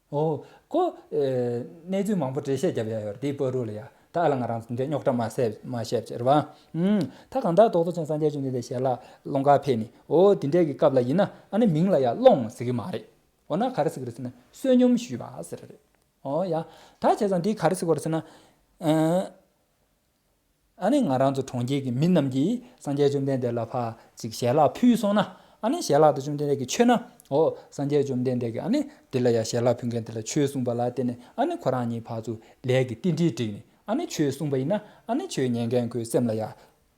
ཨོ། ཁོ། ཨེ། གནས་ཚུལ་མང་པོ་འགྲེལ་བཤད་རྒྱབ་ཡ་ཡོད་རེད་དེའི་བར་དུ་ལ་ཡ། ད་ཨ་ལ་ང་རང་ཚོ་འདི་འདྲའི་རྙོག་དྲ་མ་བཤད་མ་བཤད་ཟེར་བ། ཨུམ། ད་གང་ལྟར་རྡོག་རྡོག་ཅན་སངས་རྒྱས་བཅོམ་ལྡན་འདས་ཞལ་ལག་སློང་ག་ཕེབས་ནས་ཨོ་དེ་འདྲའི་གི་སྐབས་ལ་ཡིན་ན་ཨ་ནི་མིང་ལ་ཡ་སློང་ཟེར་གི་མ་རེད། འོ་ན་ག་རེ་ཟེར་གི་རེད་ཟེར་ན་བསོད་སྙོམས་ཞུས་པ་ཟེར་རེད། ཨོ་ཡ། ད་བྱས་ཙང་འདི་ག་རེ་ཟེར་གི་རེད་ཟེར་ན། ཨ་ནི་ང་རང་ཚོ་གྲོང་ཁྱེར་གྱི་མི་རྣམས་ཀྱིས་སངས་རྒྱས་བཅོམ་ལྡན་འདས་ལ་ཕར་ཅིག་ཞལ་ལག་ཕུལ་སོང་ན། ཨ་ནི་ཞལ་ལག་དེ་བཅོམ་ལྡན་འདས་ཀྱིས་མཆོད་ན། འོ་སངས་རྒྱས་བཅོམ་ལྡན་འདས་ཀྱིས་ཨ་ནི་དེ་ལ་ཡང་ཞལ་ལག་ཕུལ་མཁན་དེ་ལ་ཆོས་གསུངས་པ་ལ་བརྟེན་ནས། ཨ་ནི་ཁོ་རང་གཉིས་ཕར་ཚུར་ལས་ཀྱི་རྟེན་འབྲེལ་བསྒྲིགས་ནས། ཨ་ནི་ཆོས་གསུངས་པ་ཡིན་ན། ཨ་ནི་ཆོས་ཉན་མཁན་ཁོའི་སེམས་ལ་ཡང་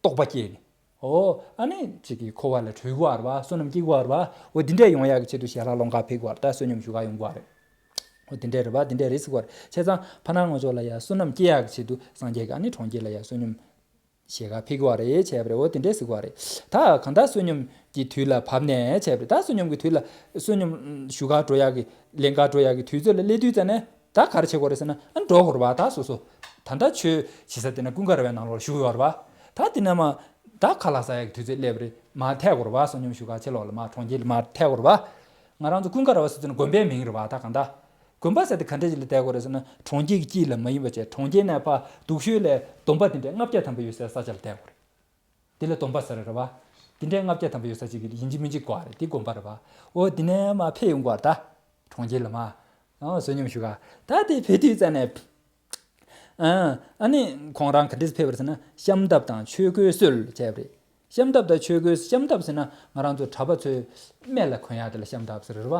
རྟོགས་པ་སྐྱེས་ནས། འོ་ཨ་ནི་ཅིག་གི་འཁོར་བ་ལས་གྲོལ་གྱི་ཡོད་རེད་པ། བསོད་ནམས་སྐྱེ་གི་ཡོད་རེད་པ། འོ་འདི་འདྲས་ཡོང་ཡག་གི་ཆེད་དུ་ཞལ་ལག་སློང་གར་ཕེབས་ཀྱི་ཡོད་རེད། ད་བསོད་སྙོམས་ཞུ་གར་ཡོང་གི་ཡོད་རེད། འོ་དེ་འདྲས་རེད་པ། དེ་འདྲས་རེད་ཟེར་གྱི་ཡོད་རེད། བྱས་ཙང་ཕ་ནང་ངོ་ཅོག་ལ་ཡང་བསོད་ནམས་སྐྱེ་ཡག་གི་ཆེད་དུ་སངས་རྒྱས་ཀྱིས་ཨ་ནི་གྲོང་ཁྱེར་ལ་ཡང་བསོད་སྙོམས་ཞུ་གར་ཕེབས་ཀྱི་ཡོད་རེད་བྱས་པ་རེད། འོ་དེ་འདྲས་ཟེར་གྱི་ཡོད་རེད། ད་གང་ལྟར་བསོད་སྙོམས་ཀྱི་དུས་ལ་བབ་ནས་བྱས་པ་རེད། ད་བསོད་སྙོམས་ཀྱི་དུས་ལ་བསོད་སྙོམས་ཞུ་གར་འགྲོ་ཡག་གི་ལེན་གར་འགྲོ་ཡག་གི་དུས་ཚོད་ལ་སླེབས་དུས་ཙམ་ནས། ད་ག་རེ་བྱེད་དགོས་རེད་ཟེར་ན། ཨ་འགྲོ་དགོས་རེད་པ། ད་སོ་སོ་ད་ལྟ་ཆོས་བྱེད་ས་དེ་ན་ཀུན་དགའ་ར་བའི་ནང་ལོགས་བཞུགས་ཡོད་རེད་པ། ད་དེ་ནས་མར་ད་ཁ་ལག་ཟ་ཡག་གི་དུས་ཚོད་སླེབས་པ་རེད། མར་ཐད་དགོས་རེད་པ། བསོད་སྙོམས་ཞུ་གར་ཕྱི་ལོགས་ལ་མར་གྲོང་ཁྱེར་ལ་མར་ཐད་དགོས་རེད་པ། ང་རང་ཚོ་ཀུན་དགའ་ར་བ་ཟེར་དུས་ན་དགོན་པའི་མིང་རེད་པ། ད་གང་ལྟར་དགོན་པ་ཟེར་དེ་ག་འདྲ་ཞིག་ལ་བསྡད་དགོས་རེད་ཟེར་ན། གྲོང་ཁྱེར་གྱི་དཀྱིལ་ལ་མ་ཡིན་པ་བྱས། གྲོང་ཁྱེར་ནས་ཕར་སྡུག་ཤོས་ལ་སྡོམ་པ་དེ་འདྲའི་ལྔ་བརྒྱ་ཐམ་པ་ཡོད་སའི་ས་ཆ་ལ་བསྡད་དགོས་རེད། དེ་ལ་སྡོམ་པ་ཟེར་རེད་པ། དེ་འདྲའི་ལྔ་བརྒྱ་ཐམ་པ་ཡོད་ས་ཅིག་གི་ཡིན་གཅིག་མིན་གཅིག་དགོས་རེད། དེ་དགོན་པ་རེད་པ། འོ་དེ་ནས་མར་ཕེབས་ཡོང་དགོས་རེད། ད་གྲོང་ཁྱེར་ལ་མར། ཨ་བསོད་སྙོམས་ཞུ་གར། ད་དེ་ཕེབས་དུས་ཙམ་ནས། ཨ་ཨ་ནི་ཁོང་རང་ག་འདྲས་ཕེབས་པ་རེད་ཟེར་ན། ཤམ་ཐབས་དང་ཆོས་གོས་གསོལ་བྱས་པ་རེད། ཤམ་ཐབས་དང་ཆོས་གོས། ཤམ་ཐབས་ཟེར་ན་ང་རང་ཚོ་གྲྭ་པ་ཚོས་སྨད་ལ་གོན་ཡག་དེ་ལ་ཤམ་ཐབས་ཟེར་རེད་པ།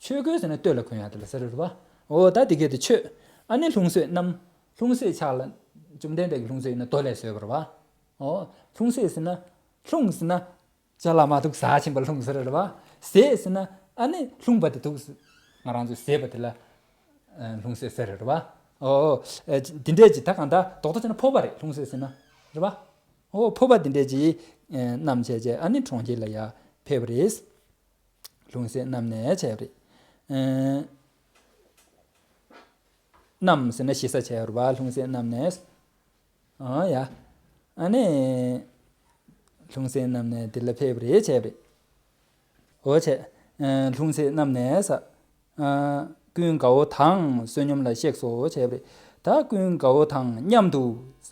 ཆོས་གོས་ཟེར་ན་སྟོད་ལ་གོན་ཡག་དེ་ལ་ཟེར་རེད་པ། འོ་ད་དེ་གས་དེ་མཆོད། ཨ་ནི་ལྷུང་བཟེད་བསྣམས། ལྷུང་བཟེད་ཕྱག་ལ། བཅོམ་ལྡན་འདས་ཀྱི་ལྷུང་བཟེད་ཡིན་ན་རྡོ་ལས་བཟོས་པ་རེད་པ། འོ། ལྷུང་བཟེད་ཟེར་ན། ལྷུང་ཟེར་ན། ཅ་ལག་མར་འདུག་ཟག་ཕྱིན་པ་ལྷུང་ཟེར་རེད་པ། བཟེད་ཟེར་ན་ཨ་ནི་ལྷུང་བ་དེ་འདུག་ཟེར། ང་རང་ཚོས་བཟེད་པ་དེ་ལ་ལྷུང་བཟེད་ཟེར་རེད་པ། འོ། འདི་འདྲས་ཅིག་ད་གང་ལྟར་རྡོག་རྡོག་བྱས་ན་ཕོར་པ་རེད། ལྷུང་བཟེད་ཟེར་ན། རེད་པ། འོ་ཕོར་པ་འདི་འདྲས་ཅིག་བསྣམས་བྱས་བྱས། ཨ་ནི་གྲོང་ཁྱེར་ལ་ཡར་ཕེབས་པ་རེད། ལྷུང་བཟེད་བསྣམས་ནས་བྱས་པ་རེད། བསྣམས་ཟེར་ན་ཞེ་ས་བྱས་པ་རེད་པ། ལྷུང་བཟེད་བསྣམས་ནས། ཨ་ཡ། ཨ་ནི། ལྷུང་བཟེད་བསྣམས་ནས་དེ་ལ་ཕེབས་པ་རེད་བྱས་པ་རེད། འོ་བྱས། ལྷུང་བཟེད་བསྣམས་ནས་ཟེར། ཀུན་དགའ་བོ་དང་བསོད་སྙོམས་ལ་གཤེགས་སོ་བྱས་པ་རེད། ད་ཀུན་དགའ་བོ་དང་མཉམ་དུ།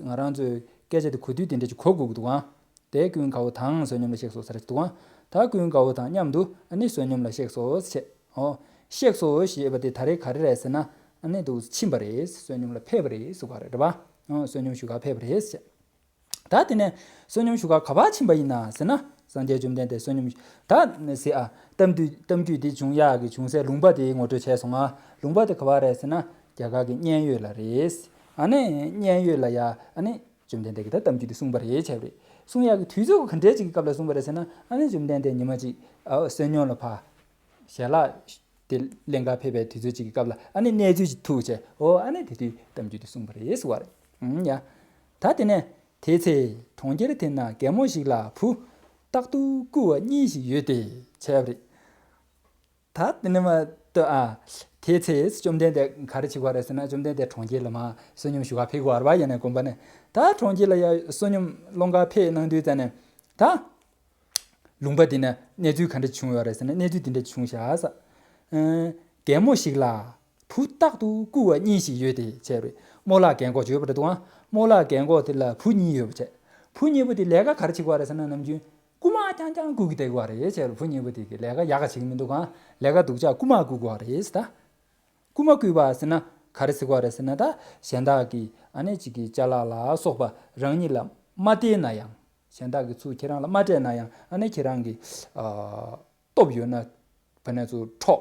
ང་རང་ཚོས་སྐད་ཆ་དེ་གོ་དུས་དེ་འདྲ་ཅིག་གོ་དགོས་ཀྱི་འདུག་ཨང་། དེ་ཀུན་དགའ་བོ་དང་བསོད་སྙོམས་ལ་གཤེགས་སོ་ཟེར་གྱི་འདུག་ཨང་། ད་ཀུན་དགའ་བོ་དང་མཉམ་དུ་ཨ་ནི་བསོད་སྙོམས་ལ་གཤེགས་སོ་ཟེར། འོ། གཤེགས་སོ་ཞེས་པ་དེ་ད་རེས་ག་རེ་རེད་ཟེར་ན། ཨ་ནི་འདུག་ཕྱིན་པ་རེད། བསོད་སྙོམས་ལ་ཕེབས་པ་རེད་ཟེར་བ་རེད་པ། འོ་བསོད་སྙོམས་ཞུ་གར་ཕེབས་པ་རེད་ཟེར། ད་དེ་ནས་བསོད་སྙོམས་ཞུ་གར་ག་པར་ཕྱིན་པ་ཡིན་ན་ཟེར་ན། སངས་རྒྱས་བཅོམ་ལྡན་འདས་བསོད་སྙོམས་ད་ཟེར་ཨ། གཏམ་རྒྱུད་གཏམ་རྒྱུད་འདི་བྱུང་ཡག་གི་བྱུང་སའི་ལུང་པ་དེ་ངོ་སྤྲོད་བྱས་སོང་ང་། ལུང་པ་དེ་ག་པར་རེད་ཟེར་ན། རྒྱ་གར་གྱི་མཉན་ཡོད་ལ་རེད། ཨ་ནི་མཉན་ཡོད་ལ་ཡ་ཨ་ནི། བཅོམ་ལྡན་འདས་ཀྱིས་ད་གཏམ་རྒྱུད་དེ་གསུངས་པ་རེད་བྱས་པ་རེད། གསུང་ཡག་གི་དུས་ཚོད་ག་འདྲས་ཅིག་གི་སྐབས་ལ་གསུངས་པ་རེད་ཟེར་ན། ཨ་ནི་བཅོམ་ལྡན་འདས་ཉི་མ་གཅིག་ཨ་བསོད་སྙོམས་ལ་ཕར་ཞལ་ལག་དེ་ལེན་གར་ཕེབས་པའི་དུས་ཚོད་ཅིག་གི་སྐབས་ལ། ཨ་ནི་གནས་ཚུལ་ཅིག་ཐུག་བྱས། འོ་ཨ་ནི་དེ་དུས་གཏམ་རྒྱུད་དེ་གསུངས་པ་རེད་ཟེར་བ་རེད། ཨང་ཡ། ད་དེ་ནས་དེ་ཚེ་གྲོང་ཁྱེར་དེ་ན་རྒན་མོ་ཞིག་ལ་བུ་རྟག་ཏུ་རྐུ་བ་གཉིས་ཤིག་ཡོད་དེ་བྱས་པ་རེད། ད་དེ་ནས་མ་ལྟོས་ཨ། དེ་ཚེ་བཅོམ་ལྡན་འདས་ག་རེ་བྱེད་ཀྱི་ཡོད་རེད་ཟེར་ན། བཅོམ་ལྡན་འདས་གྲོང་ཁྱེར་ལ་མར་བསོད་སྙོམས་ཞུ་གར་ཕེབས་ཀྱི་ཡོད་རེད་པ། ཡང་ན་དགོན་པ་ནས། ད་གྲོང་ཁྱེར་ལ་ཡར་བསོད་སྙོམས་སློང་གར་ཕེབས་གནང་དུས་ཙམ་ནས། ད་ལུང་པ་འདི་ན་གནས་ཚུལ་ག་འདྲ་བྱུང་ཡོད་རེད་ཟེར་ན། གནས་ཚུལ་འདི་འདྲ་བྱུང་ཤག་ཟེར། ཨ། རྒན་མོ་ཞིག་ལ་བུ་རྟག་ཏུ་རྐུ་བ་གཉིས་ཤིག་ཡོད་དེ་བྱས་པ་རེད། རྨོ་ལགས་རྒན་གོག་ཅིག་ཡོད་པ་རེད་འདུག་ཨང་། རྨོ་ལགས་རྒན་གོག་དེ་ལ་བུ་གཉིས་ཡོད་པ་བྱས། བུ་གཉིས་པོ་དེ་ལས་ཀ་ག་རེ་བྱེད་ཀྱི་ཡོད་རེད་ཟེར་ན། ནམ་རྒྱུན་རྐུ་མ་རྐྱང་རྐྱང་རྐུ་གི་བསྡད་ཀྱི་ཡོད་རེད་བྱས་པ་རེད། བུ་གཉིས་པོ་དེ་གིས་ལས་ཀ་ཡག་ག་བྱེད་ཀྱི་མི་འདུག་ཨང་། ལས་ཀ་སྡུག་ཅག་རྐུ་མ་རྐུ་གི་ཡོད་རེད་ད། རྐུ་མ་རྐུས་པ་ཟེར་ན་ག་རེ་ཟེར་གྱི་ཡོད་རེད་ཟེར་ན། ད་གཞན་དག་གིས་ཨ་ནི་གཅིག་གི་ཅ་ལག་ལ་སོགས་པ་རང་ཉིད་ལ་མ་སྟེར་ན་ཡང་། གཞན་དག་གིས་ཚུར་ཁྱེད་རང་ལ་མ་སྤྲད་ན་ཡང་། ཨ་ནི་ཁྱེད་རང་གིས་ཨ། སྟོབས་ཡོད་ན་བ་ནས་ཚུར་འཕྲོག།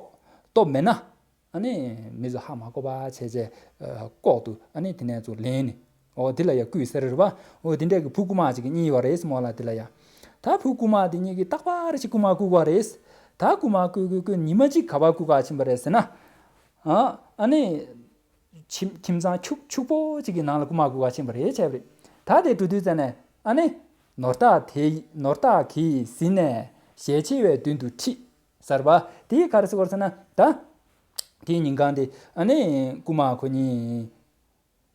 སྟོབས་མེད་ན་ཨ་ནི་མི་ཚོ་ཧ་མ་གོ་བ་བྱས་བྱས། ཨ། ལྐོག་ཏུ་ཨ་ནི་དེ་ནས་ཚུར་ལེན་ནས། འོ་དེ་ལ་ཡ་རྐུས་ཟེར་རེད་པ། འོ་དེ་འདྲས་ཀྱི་བུ་རྐུ་མ་ཅིག་གཉིས་ཡོད་རེད་རྨོ་ལགས་དེ་ལ་ཡ། ད་བུ་རྐུ་མ་དེ་གཉིས་ཀྱིས་རྟག་པར་ཅིག་རྐུ་མ་རྐུ་གི་ཡོད་རེད། ད་རྐུ་མ་རྐུ་རྐུ་རྐུ་ཉི་མ་གཅིག་ག་པར་རྐུ་ག་ཕྱིན་པ་རེད་ཟེར་ན། ཨ། ཨ་ནི། ཁྱིམ་ཁྱིམ་ཚང་ཕྱུག་ཕྱུག་པོ་གཅིག་གི་ནང་ལ་རྐུ་མ་རྐུ་ག་ཕྱིན་པ་རེད་བྱས་པ་རེད། ད་དེ་འགྲོ་དུས་ཙམ་ནས་ཨ་ནི། ནོར་བདག་དེ་ནོར་བདག་གིས་ཟིན་ནས་ཞལ་ཆེ་བའི་མདུན་དུ་ཁྲིད་ཟེར་བ། དེ་ག་རེ་ཟེར་གྱི་ཡོད་རེད་ཟེར་ན། ད་དེའི་ཉིན་གང་དེ་ཨ་ནི་རྐུ་མ་ཁོ་གཉིས།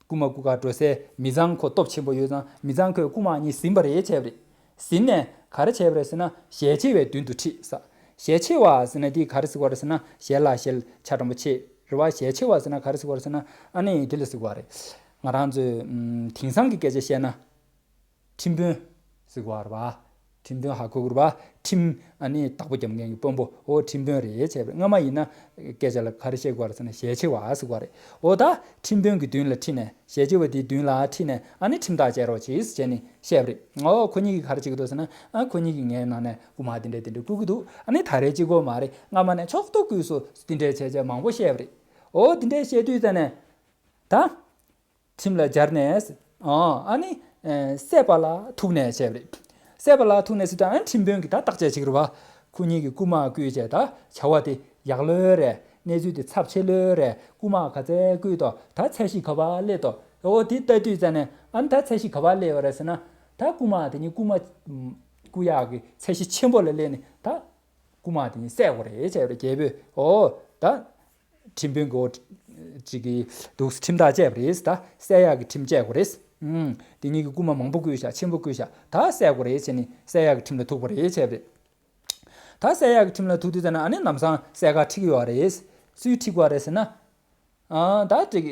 རྐུ་མ་རྐུ་ག་འགྲོ་སའི་མི་ཚང་ཁོ་སྟོབས་ཆེན་པོ་ཡོད་ཙང་། མི་ཚང་ཁོས་རྐུ་མ་གཉིས་ཟིན་པ་རེད་བྱས་པ་རེད། ཟིན་ནས་ག་རེ་བྱས་པ་རེད་ཟེར་ན། ཞལ་ཆེ་བའི་མདུན་དུ་ཁྲིད་ཟེར། ཞལ་ཆེ་བ་ཟེར་ན་དེ་ག་རེ་ཟེར་གྱི་ཡོད་རེད་ཟེར་ན། ཞལ་ལ་ཞལ་ཆ་དྲང་པོ་ཆེ་རེད་པ། ཞལ་ཆེ་བ་ཟེར་ན་ག་རེ་ཟེར་གྱི་ཡོད་རེད་ཟེར་ན། ཨ་ནི་དེ་ལ་ཟེར་གྱི་ཡོད་རེད། ང་རང་ཚོའི་ཨམ། དེང་སང་གི་སྐད་ཆ་བཤད་ན། ཁྲིམས་དཔོན་ཟེར་གྱི་ཡོད་རེད་པ། ཁྲིམས་དཔོན་ཧ་གོ་གི་རེད་པ། ཁྲིམས་ཨ་ནི་བདག་པོ་རྒྱབ་མཁན་གྱི་དཔོན་པོ། འོ་ཁྲིམས་དཔོན་རེད་བྱས་པ་རེད། སྔ་མ་ཡིན་ན་སྐད་ཆ་ལ་ག་རེ་བཤད་དགོས་རེད་ཟེར་ན་ཞལ་ཆེ་བ་ཟེར་དགོས་རེད། འོ་ད་ཁྲིམས་དཔོན་གྱི་མདུན་ལ་ཁྲིད་ནས་ཞལ་ཆེ་བ་དེའི་མདུན་ལ་ཁྲིད་ནས་ཨ་ནི་ཁྲིམས་ཐག་བཅད་རོགས་གྱིས་ཟེར་ནས་བཤད་པ་རེད། འོ་ཁོ་གཉིས་ཀྱིས་ག་རེ་བྱེད་ཀྱི་འདུག་ཟེར་ན། ཨ་ཁོ་གཉིས་ཀྱིས་ངའི་ནང་ནས་རྐུ་མ་དེ་འདྲ་དེ་འདྲ་རྐུ་གི་འདུག་ཨ་ནི་ད་རེས་གཅིག་པོ་མ་རེད། སྔ་མ་ནས་ཕྱོགས་གཏོགས་རྐུས་སོང་དེ་འདྲ་བྱས་བྱས་མང་པོ་བཤད་པ་རེད། འོ་དེ་འདྲ་བཤད་དུས་ཙ་ནས་ད། ཁྲིམས་ལ་སྦྱར་ནས། ཨ་ཨ་ནི་ཨ་བསད་པ་ལ་ཐུག་ནས་བྱས་པ་རེད། བསད་པ་ལ་ཐུག་ནས་ཟེར་དུས་ཨ་ནི་ཁྲིམས་དཔོན་གྱིས་ད་བརྟག་དཔྱད་བྱེད་ཀྱི་རེད་པ། ཁོ་གཉིས་ཀྱིས་རྐུ་མ་རྐུས་བྱས་ད་བྱ་བ་དེ་ཡག་ལོས་རེད། གནས་ཚུལ་དེ་ཚབས་ཆེ་ལོས་རེད། རྐུ་མ་ག་ཚད་རྐུས་ཏོ། ད་ཚད་གཞི་ག་པར་སླེབས་ཏོ། འོ་དེ་ལྟ་དུས་ཙ་ནས་ཨ་ནི་ད་ཚད་གཞི་ག་པར་སླེབས་པ་རེད་ཟེར་ན། ད་རྐུ་མ་དེ་གཉིས་རྐུ་མ་རྐུ་ཡག་གི་ཚད་གཞི་ཆེན་པོ་ལ་སླེབས་ནས་ད། རྐུ་མ་དེ་གཉིས་བསད་དགོས་རེད་བྱས་པ་རེད། རྒྱལ་པོས་འོ་ད་ཁྲིམས་དཔོན་གྱི་འོ་ཅིག་གི་འདུག་ཁྲིམས་ཐག་བཅད་པ་རེད། ད་བསད་ཡག་གི་ཁྲིམས་བཅད་དགོས་རེད། ཨུམ། དེ་གཉིས་ཀྱིས་རྐུ་མ་མང་པོ་རྐུས་ཤག་ཆེན་པོ་རྐུས་ཤག་ད་བསད་དགོས་རེད་བྱས་ནས་བསད་ཡག་གི་ཁྲིམས་ལ་ཐུག་པ་རེད་བྱས་པ་རེད། ད་བསད་ཡག་གི་ཁྲིམས་ལ་ཐུག་དུས་ཙ་ན་ཨ་ནི་ལམ་སང་བསད་ག་ཁྲིད་ཀྱི་ཡོད་རེད། སུས་ཁྲིད་དགོས་རེད་ཟེར་ན། ཨ་ད་ཅིག་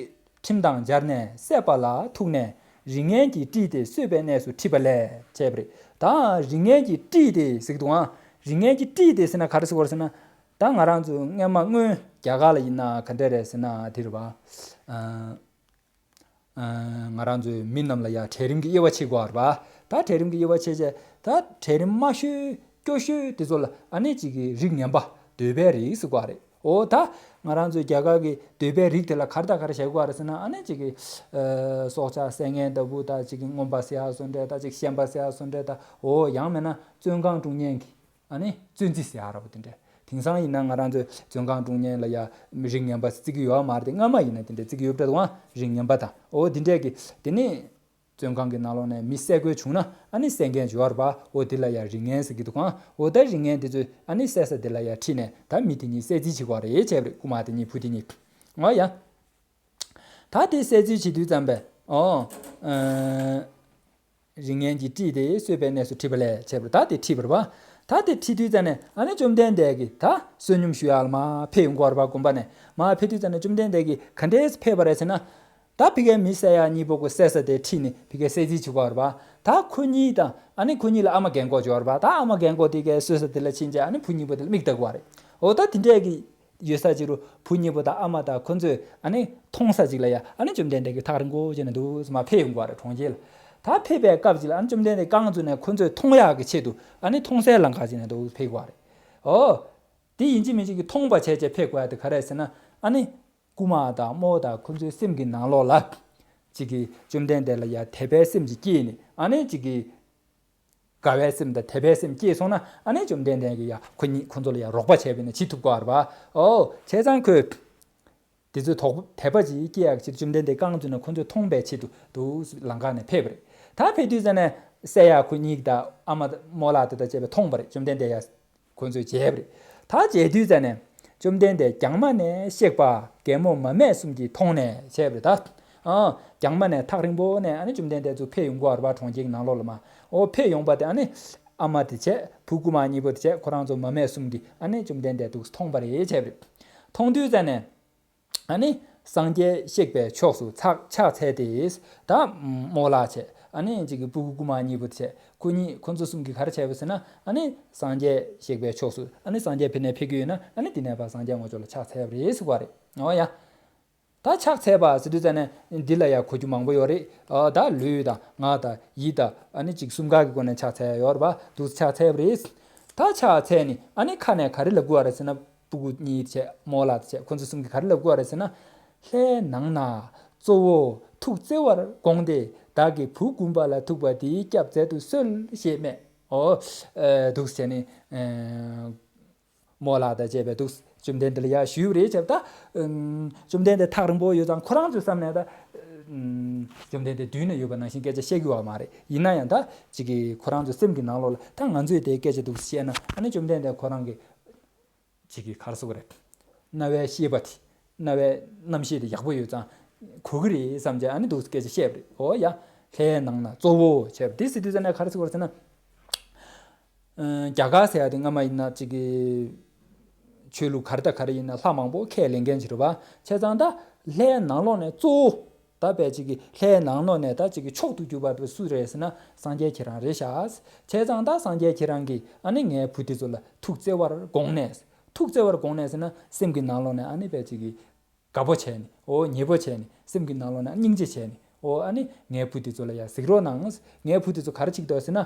ཁྲིམས་དང་སྦྱར་ནས་བསད་པ་ལ་ཐུག་ནས་རིགས་ངན་གྱིས་དཀྲིས་ཏེ་གསོད་པའི་གནས་སུ་ཁྲིད་པ་ལས་བྱས་པ་རེད། ད་རིགས་ངན་གྱིས་དཀྲིས་ཏེ་ཟེར་གི་འདུག་ཨ་རིགས་ངན་གྱིས་དཀྲིས་ཏེ་ཟེར་ན་ག་རེ་ཟེར་དགོས་རེད་ཟེར་ན། ད་ང་རང་ཚོ་སྔན་མ་སྔོན་རྒྱ་གར་ལ་ཡིན་ན་ག་འདྲ་རེད་ཟེར་ན་དེ་རེད་པ། ཨ། ཨ་ང་རང་ཚོའི་མི་རྣམས་ལ་ཡང་གྲལ་རིམ་གྱི་དབྱེ་བ་ཕྱེ་དགོས་རེད་པ། ད་གྲལ་རིམ་གྱི་དབྱེ་བ་ཕྱེ་བྱས་ད་གྲལ་རིམ་དམའ་ཤོས་སྐྱོ་ཤོས་དེ་ཚོ་ལ་ཨ་ནི་གཅིག་གི་རིགས་ངན་པ་འདོད་པའི་རིགས་ཟེར་དགོས་རེད། འོ་ད་ང་རང་ཚོའི་རྒྱ་གར་གྱི་འདོད་པའི་རིགས་དེ་ལ་ག་རེ་དང་ག་རེ་བྱ་དགོས་རེད་ཟེར་ན། ཨ་ནི་གཅིག་གི་ཨ་སྲོག་ཆགས་བསད་མཁན་ལྟ་བུ་ད་གཅིག་གི་རྔོན་པ་ཟེར་ཡག་བཟོ་འདྲ་ད་གཅིག་ཤན་པ་ཟེར་ཡག་བཟོ་འདྲ་ད། འོ་ཡང་མིན་ན་བཙོན་ཁང་དཀྲུག་མཁན་གྱི། ཨ་ནི་བཙོན་རྩིས་ཟེར་ཡག་ར་བ་དེ་འདྲ། དེང་སང་ཡིན་ན་ང་རང་ཚོའི་བཙོན་ཁང་དཀྲུག་མཁན་ལ་ཡ་རིགས་ངན་པ་བརྩི་གི་ཡོད་མ་རེད་དེ། སྔ་མ་ཡིན་ན་དེ་འདྲ་བརྩི་གི་ཡོད་པ་འདྲ་འདུག་ཨ། རིགས་ངན་པ་དང་འོ་དེ་འདྲས་ཀྱི་དེ་ནི་བཙོན་ཁང་གི་ནང་ལོགས་ནས་མི་བསད་དགོས་བྱུང་ན་ཨ་ནི་བསད་མཁན་ཅིག་ཡོད་རེད་པ། འོ་དེ་ལ་ཡ་རིགས་ངན་ཟེར་གི་འདུག་ཨ། འོ་ད་རིགས་ངན་དེ་ཚོས་ཨ་ནི་བསད་ས་དེ་ལ་ཡ་ཁྲིད་ནས་ད་མི་དེ་གཉིས་བསད་རྩིས་བྱེད་དགོས་རེད་བྱས་པ་རེད། རྐུ་མ་དེ་གཉིས་བུ་དེ་གཉིས། འོ་ཡ། ད་དེ་བསད་རྩིས་བྱེད་དུས་ཙམ་པས་འོ། ཨ། རིགས་ངན་གྱིས་དཀྲིས་ཏེ་གསོད་པའི་གནས་སུ་ཁྲིད་པ་ལས་བྱས་པ་རེད། ད་དེ་ཁྲིད་པ་རེད་པ། ད་དེ་ཁྲིད་དུས་ཙ་ནས་ཨ་ནི་བཅོམ་ལྡན་འདས་ཀྱིས་ད་བསོད་སྙོམས་ཞུ་ཡག་ལ་མར་ཕེབས་ཡོང་གི་ཡོད་རེད་པ། དགོན་པ་ནས་མར་ཕེབས་དུས་ཙ་ནས་བཅོམ་ལྡན་འདས་ཀྱིས་ག་འདྲས་ཕེབས་པ་རེད་ཟེར་ན། ད་ཕ་གིའི་མི་བསད་ཡག་གཉིས་པོ་ཁོ་བསད་ས་དེ་ཁྲིད་ནས་ཕ་གིའི་བསད་རྩིས་བྱེད་ཀྱི་ཡོད་རེད་པ། ད་ཁོ་གཉིས་དང་ཨ་ནི་ཁོ་གཉིས་ལ་ཨ་མ་རྒན་གོག་ཅིག་ཡོད་རེད་པ། ད་ཨ་མ་རྒན་གོག་དེ་གའི་གསོ་ས་དེ་ལ་ཕྱིན་བྱས་ཨ་ནི་བུ་གཉིས་པོ་དེ་ལ་མིག་ལྟ་དགོས་པ་རེད། འོ་ད་དེ་འདྲས་ཀྱི་ཡོད་ས་ཅིག་རུ་བུ་གཉིས་པོ་དང་ཨ་མ་དང་ཁོ་ཚོས་ཨ་ནི་མཐོང་ས་ཅིག་ལ་ཡ་ཨ་ནི་བཅོམ་ལྡན་འདས་ཀྱིས་ཐག་རིང་པོ་བྱས་ནས་འདུག་སེ་མར་ཕེབས་ཡོང་གི་ཡོད་རེད་གྲོང་ཁྱེར་ལ། ད་ཕེབས་པའི་སྐབས་ཅིག་ལ་ཨ་ནི་བཅོམ་ལྡན་འདས་རྐང་བཙུགས་ནས་ཁོ་ཚོས་མཐོང་ཡག་གི་ཆེད་དུ་ཨ་ནི་མཐོང་སའི་ལམ་ཁ་ཅིག་ནས་འདུག་སེ་ཕེབས་ཀྱི་ཡོད་རེད། འོ། དེ་ཡིན་གཅིག་མིན་གཅིག་གིས་མཐོང་བ་བྱས་བྱས་ཕེབས་དགོས་ཡག་དེ་ག་རེ་རེད་ཟེར་ན། ཨ་ནི་རྐུན་མ་དང་རྨོ་དང་ཁོ་ཚོའི་སེམས་ཀྱི་ནང་ལོགས་ལ་ཅིག་གིས་བཅོམ་ལྡན་འདས་ལ་ཡ་དད་པའི་སེམས་ཅིག་སྐྱེས་ནས་ཨ་ནི་ཅིག་གིས་དགའ་བའི་སེམས་དང་དད་པའི་སེམས་སྐྱེས་སོང་ན་ཨ་ནི་བཅོམ་ལྡན་འདས་ཀྱིས་ཡ་ཁོ་གཉིས་ཁོ་ཚོ་ལ་ཡ་རོགས་པ་བྱས་པ་ཡིན་ན་བྱེད་ཐུབ་ཀྱི་ཡོད་རེད་པ། འོ་བྱས་ཙང་ཁོས་དེ་ཚོའི་དོགས་དད་པ་ཅིག་སྐྱེ་ཡག་ཕྱིར་བཅོམ་ལྡན་འདས་རྐང་བཙུགས་ནས་ཁོ་ཚོས་མཐོང་བའི་ཆེད་དུ་འདུག་སེ་ལམ་ཁ་ནས་ཕེབས་པ་རེད། ད་ཕེབས་དུས་ཙ་ནས་བསད་ཡག་ཁོ་གཉིས་དང་ཨ་མ་རྨོ་ལགས་དེ་དང་བཅས་པས་མཐོང་བ་རེད། བཅོམ་ལྡན་འདས་ཡ་ཁོ་ཚོས་མཇལ་བ་རེད། ད་མཇལ་དུས་ཙ་ནས་བཅོམ་ལྡན་འདས་རྒྱང་མ་ནས་གཤེགས་པ་རྒན་མོ་མ་སྨད་གསུམ་གྱིས་མཐོང་ནས་བྱས་པ་རེད་ད། ཨ། རྒྱང་མ་ནས་ཐག་རིང་པོ་ནས་ཨ་ནི་བཅོམ་ལྡན་འདས་ཚོ་ཕེབས་ཡོང་གི་ཡོད་རེད་པ་གྲོང་ཁྱེར་གྱི་ནང་ལོགས་ལ་མར། འོ་ཕེབས་ཡོང་པ་དེ་ཨ་ནི་ཨ་མ་དེ་བྱས་བུ་རྐུན་མ་གཉིས་པོ་དེ་བྱས་ཁོ་རང་ཚོ་མ་སྨད་གསུམ་གྱིས་ཨ་ནི་བཅོམ་ལྡན་འདས་འདུག་སེ་མཐོང་བ་རེད་བྱས་པ་རེད། མཐོང་དུས་ཙ་ནས། ཨ་ནི་སངས་རྒྱས་གཤེགས་པའི་ཕྱོགས་སུ་ཕྱག་ཕྱག་འཚལ་ཏེ། ད་རྨོ་ལགས་བྱས་ཨ་ནི་ཅིག་གི་སྤུ་གུ་རྐུན་མ་གཉིས་པོ་བྱས་ཁོ་གཉིས་ཁོ་ཚོ་གསུམ་གྱིས་ག་རེ་བྱས་པ་ཟེར་ན། ཨ་ནི་སངས་རྒྱས་གཤེགས་པའི་ཕྱོགས་སུ་ཨ་ནི་སངས་རྒྱས་ཕེབས་ནས་ཕེབས་ཀྱི་ཡོད་ན་ཨ་ནི་དེ་ནས་ཕར་སངས་རྒྱས་དངོས་ཕྱོགས་ལ་ཕྱག་འཚལ་བ་རེད་ཟེར་བ་རེད། འོ་ཡ། ད་ཕྱག་འཚལ་བ་ཟེར་དུས་ཙ་ནས་འདི་ལ་ཡང་གོ་རྒྱུ་མང་པོ་ཡོད་རེད། ཨ་ད་ལུས་དང་ངག་དང་ཡིད་དང་ཨ་ནི་ཅིག་གསུམ་ཀ་གི་སྒོ་ནས་ཕྱག་འཚལ་ཡ་ཡོད་རེད་པ། འདུག་སེ་ཕྱག་འཚལ་བ་རེད། ད་ཕྱག་འཚལ་ནས་ཨ་ནི་ཁ་ནས་ག་རེ་ལབ་དགོས་པ་རེད་ཟེར་ན། སྤུ་གུ་གཉིས་བྱས་རྨོ་ལགས་བྱས་ཁོ་ཚོ་གསུམ་གྱིས་ག་རེ་ལབ་དགོས་པ་རེད་ཟེར་ན། ལྷའི་ནང་ན་གཙོ་བོ་ཐུགས་བརྩེ་བར་དགོངས་ཏེ་བདག་གི་བུ་རྐུན་པ་ལ་ཐུག་པ་དེའི་སྐྱབས་མཛད་དུ་གསོལ་ཞེས་སྨྲས། འོ། ཨ་འདུག་སེ་བྱས་ནས། ཨ་རྨོ་ལགས་དང་བཅས་པས་འདུག་སེ་བཅོམ་ལྡན་འདས་ལ་ཡར་ཞུས་པ་རེད་བྱས་པ་ད། ཨམ་བཅོམ་ལྡན་འདས་ཐག་རིང་པོ་ཡོད་ཙང་ཁོ་རང་ཚོའི་བསམ་ནས་ད། ཨམ་བཅོམ་ལྡན་འདས་མདུན་ན་ཡོད་པ་ནང་བཞིན་སྐད་ཆ་བཤད་ཀྱི་ཡོད་མ་རེད། ཡིན་ན་ཡང་ད་ཅིག་གིས་ཁོ་རང་ཚོའི་སེམས་ཀྱི་ནང་ལོགས་ལ་ད་ང་ཚོས་དེ་སྐད་ཆ་འདུག་སེ་བཤད་ན་ཨ་ནི་བཅོམ་ལྡན་འདས་ཁོ་རང་གིས། ཅིག་གིས་ག་རེ་ཟེར་དགོས་རེད། རྣ་བའི་ཤེས་པ་དེ། རྣ་བའི་རྣམ་ཤེས་དེ་ཡག་པོ་ཡོད་ཙང་། གོ་གི་རེད་བསམ་བྱས་ཨ་ནི་འདུག་སེ་སྐད་ཆ་བཤད་པ་རེད། འོ་ཡ། ལྷའི་ནང་ན་གཙོ་བོ་བྱས་པ་དེ་ཟེར་དུས་ཙ་ན་ག་རེ་ཟེར་དགོས་རེད་ཟེར་ན། ཨ་རྒྱ་གར་ཟེར་ཡ་དེ་སྔ་མ་ཡིན་ན་ཅིག་གི་ཆོས་ལུགས་ག་རེ་དང་ག་རེ་ཡིན་ན་ལྷ་མང་པོ་ཁས་ལེན་མཁན་ཅིག་རེད་པ། བྱས་ཙང་ད་ལྷའི་ནང་ལོགས་ནས་གཙོ་བོ། ད་བས་ཅིག་གི་ལྷའི་ནང་ལོགས་ནས་ད་ཅིག་གི་མཆོག་ཏུ་གྱུར་པ་སུ་རེད་ཟེར་ན་སངས་རྒྱས་ཁྱེད་རང་རེད་ཤག་བྱས་ཙང་ད་སངས་རྒྱས་ཁྱེད་རང་གིས་ཨ་ནི་ངའི་བུ་དེ་ཚོ་ལ་ཐུགས་བརྩེ་བར་དགོངས་ནས། ཐུགས་བརྩེ་བར་དགོངས་ནས་ཟེར་ན་སེམས་ཀྱི་ནང་ལོགས་ནས་ཨ་ནི་བས་ཅིག་གི་དགའ་པོ་བྱས་ནས། འོ་ཉེ་པོ་བྱས་ནས། སེམས་ཀྱི་ནང་ལོགས་ནས་སྙིང་རྗེ་བྱས་ནས། འོ་ཨ་ནི་ངའི་བུ་དེ་ཚོ་ལ་ཡ་གཟིགས་རོགས་གནང་། ངའི་བུ་དེ་ཚོ་ག་རེ་བྱེད་ཀྱི་འདུག་ཟེར་ན།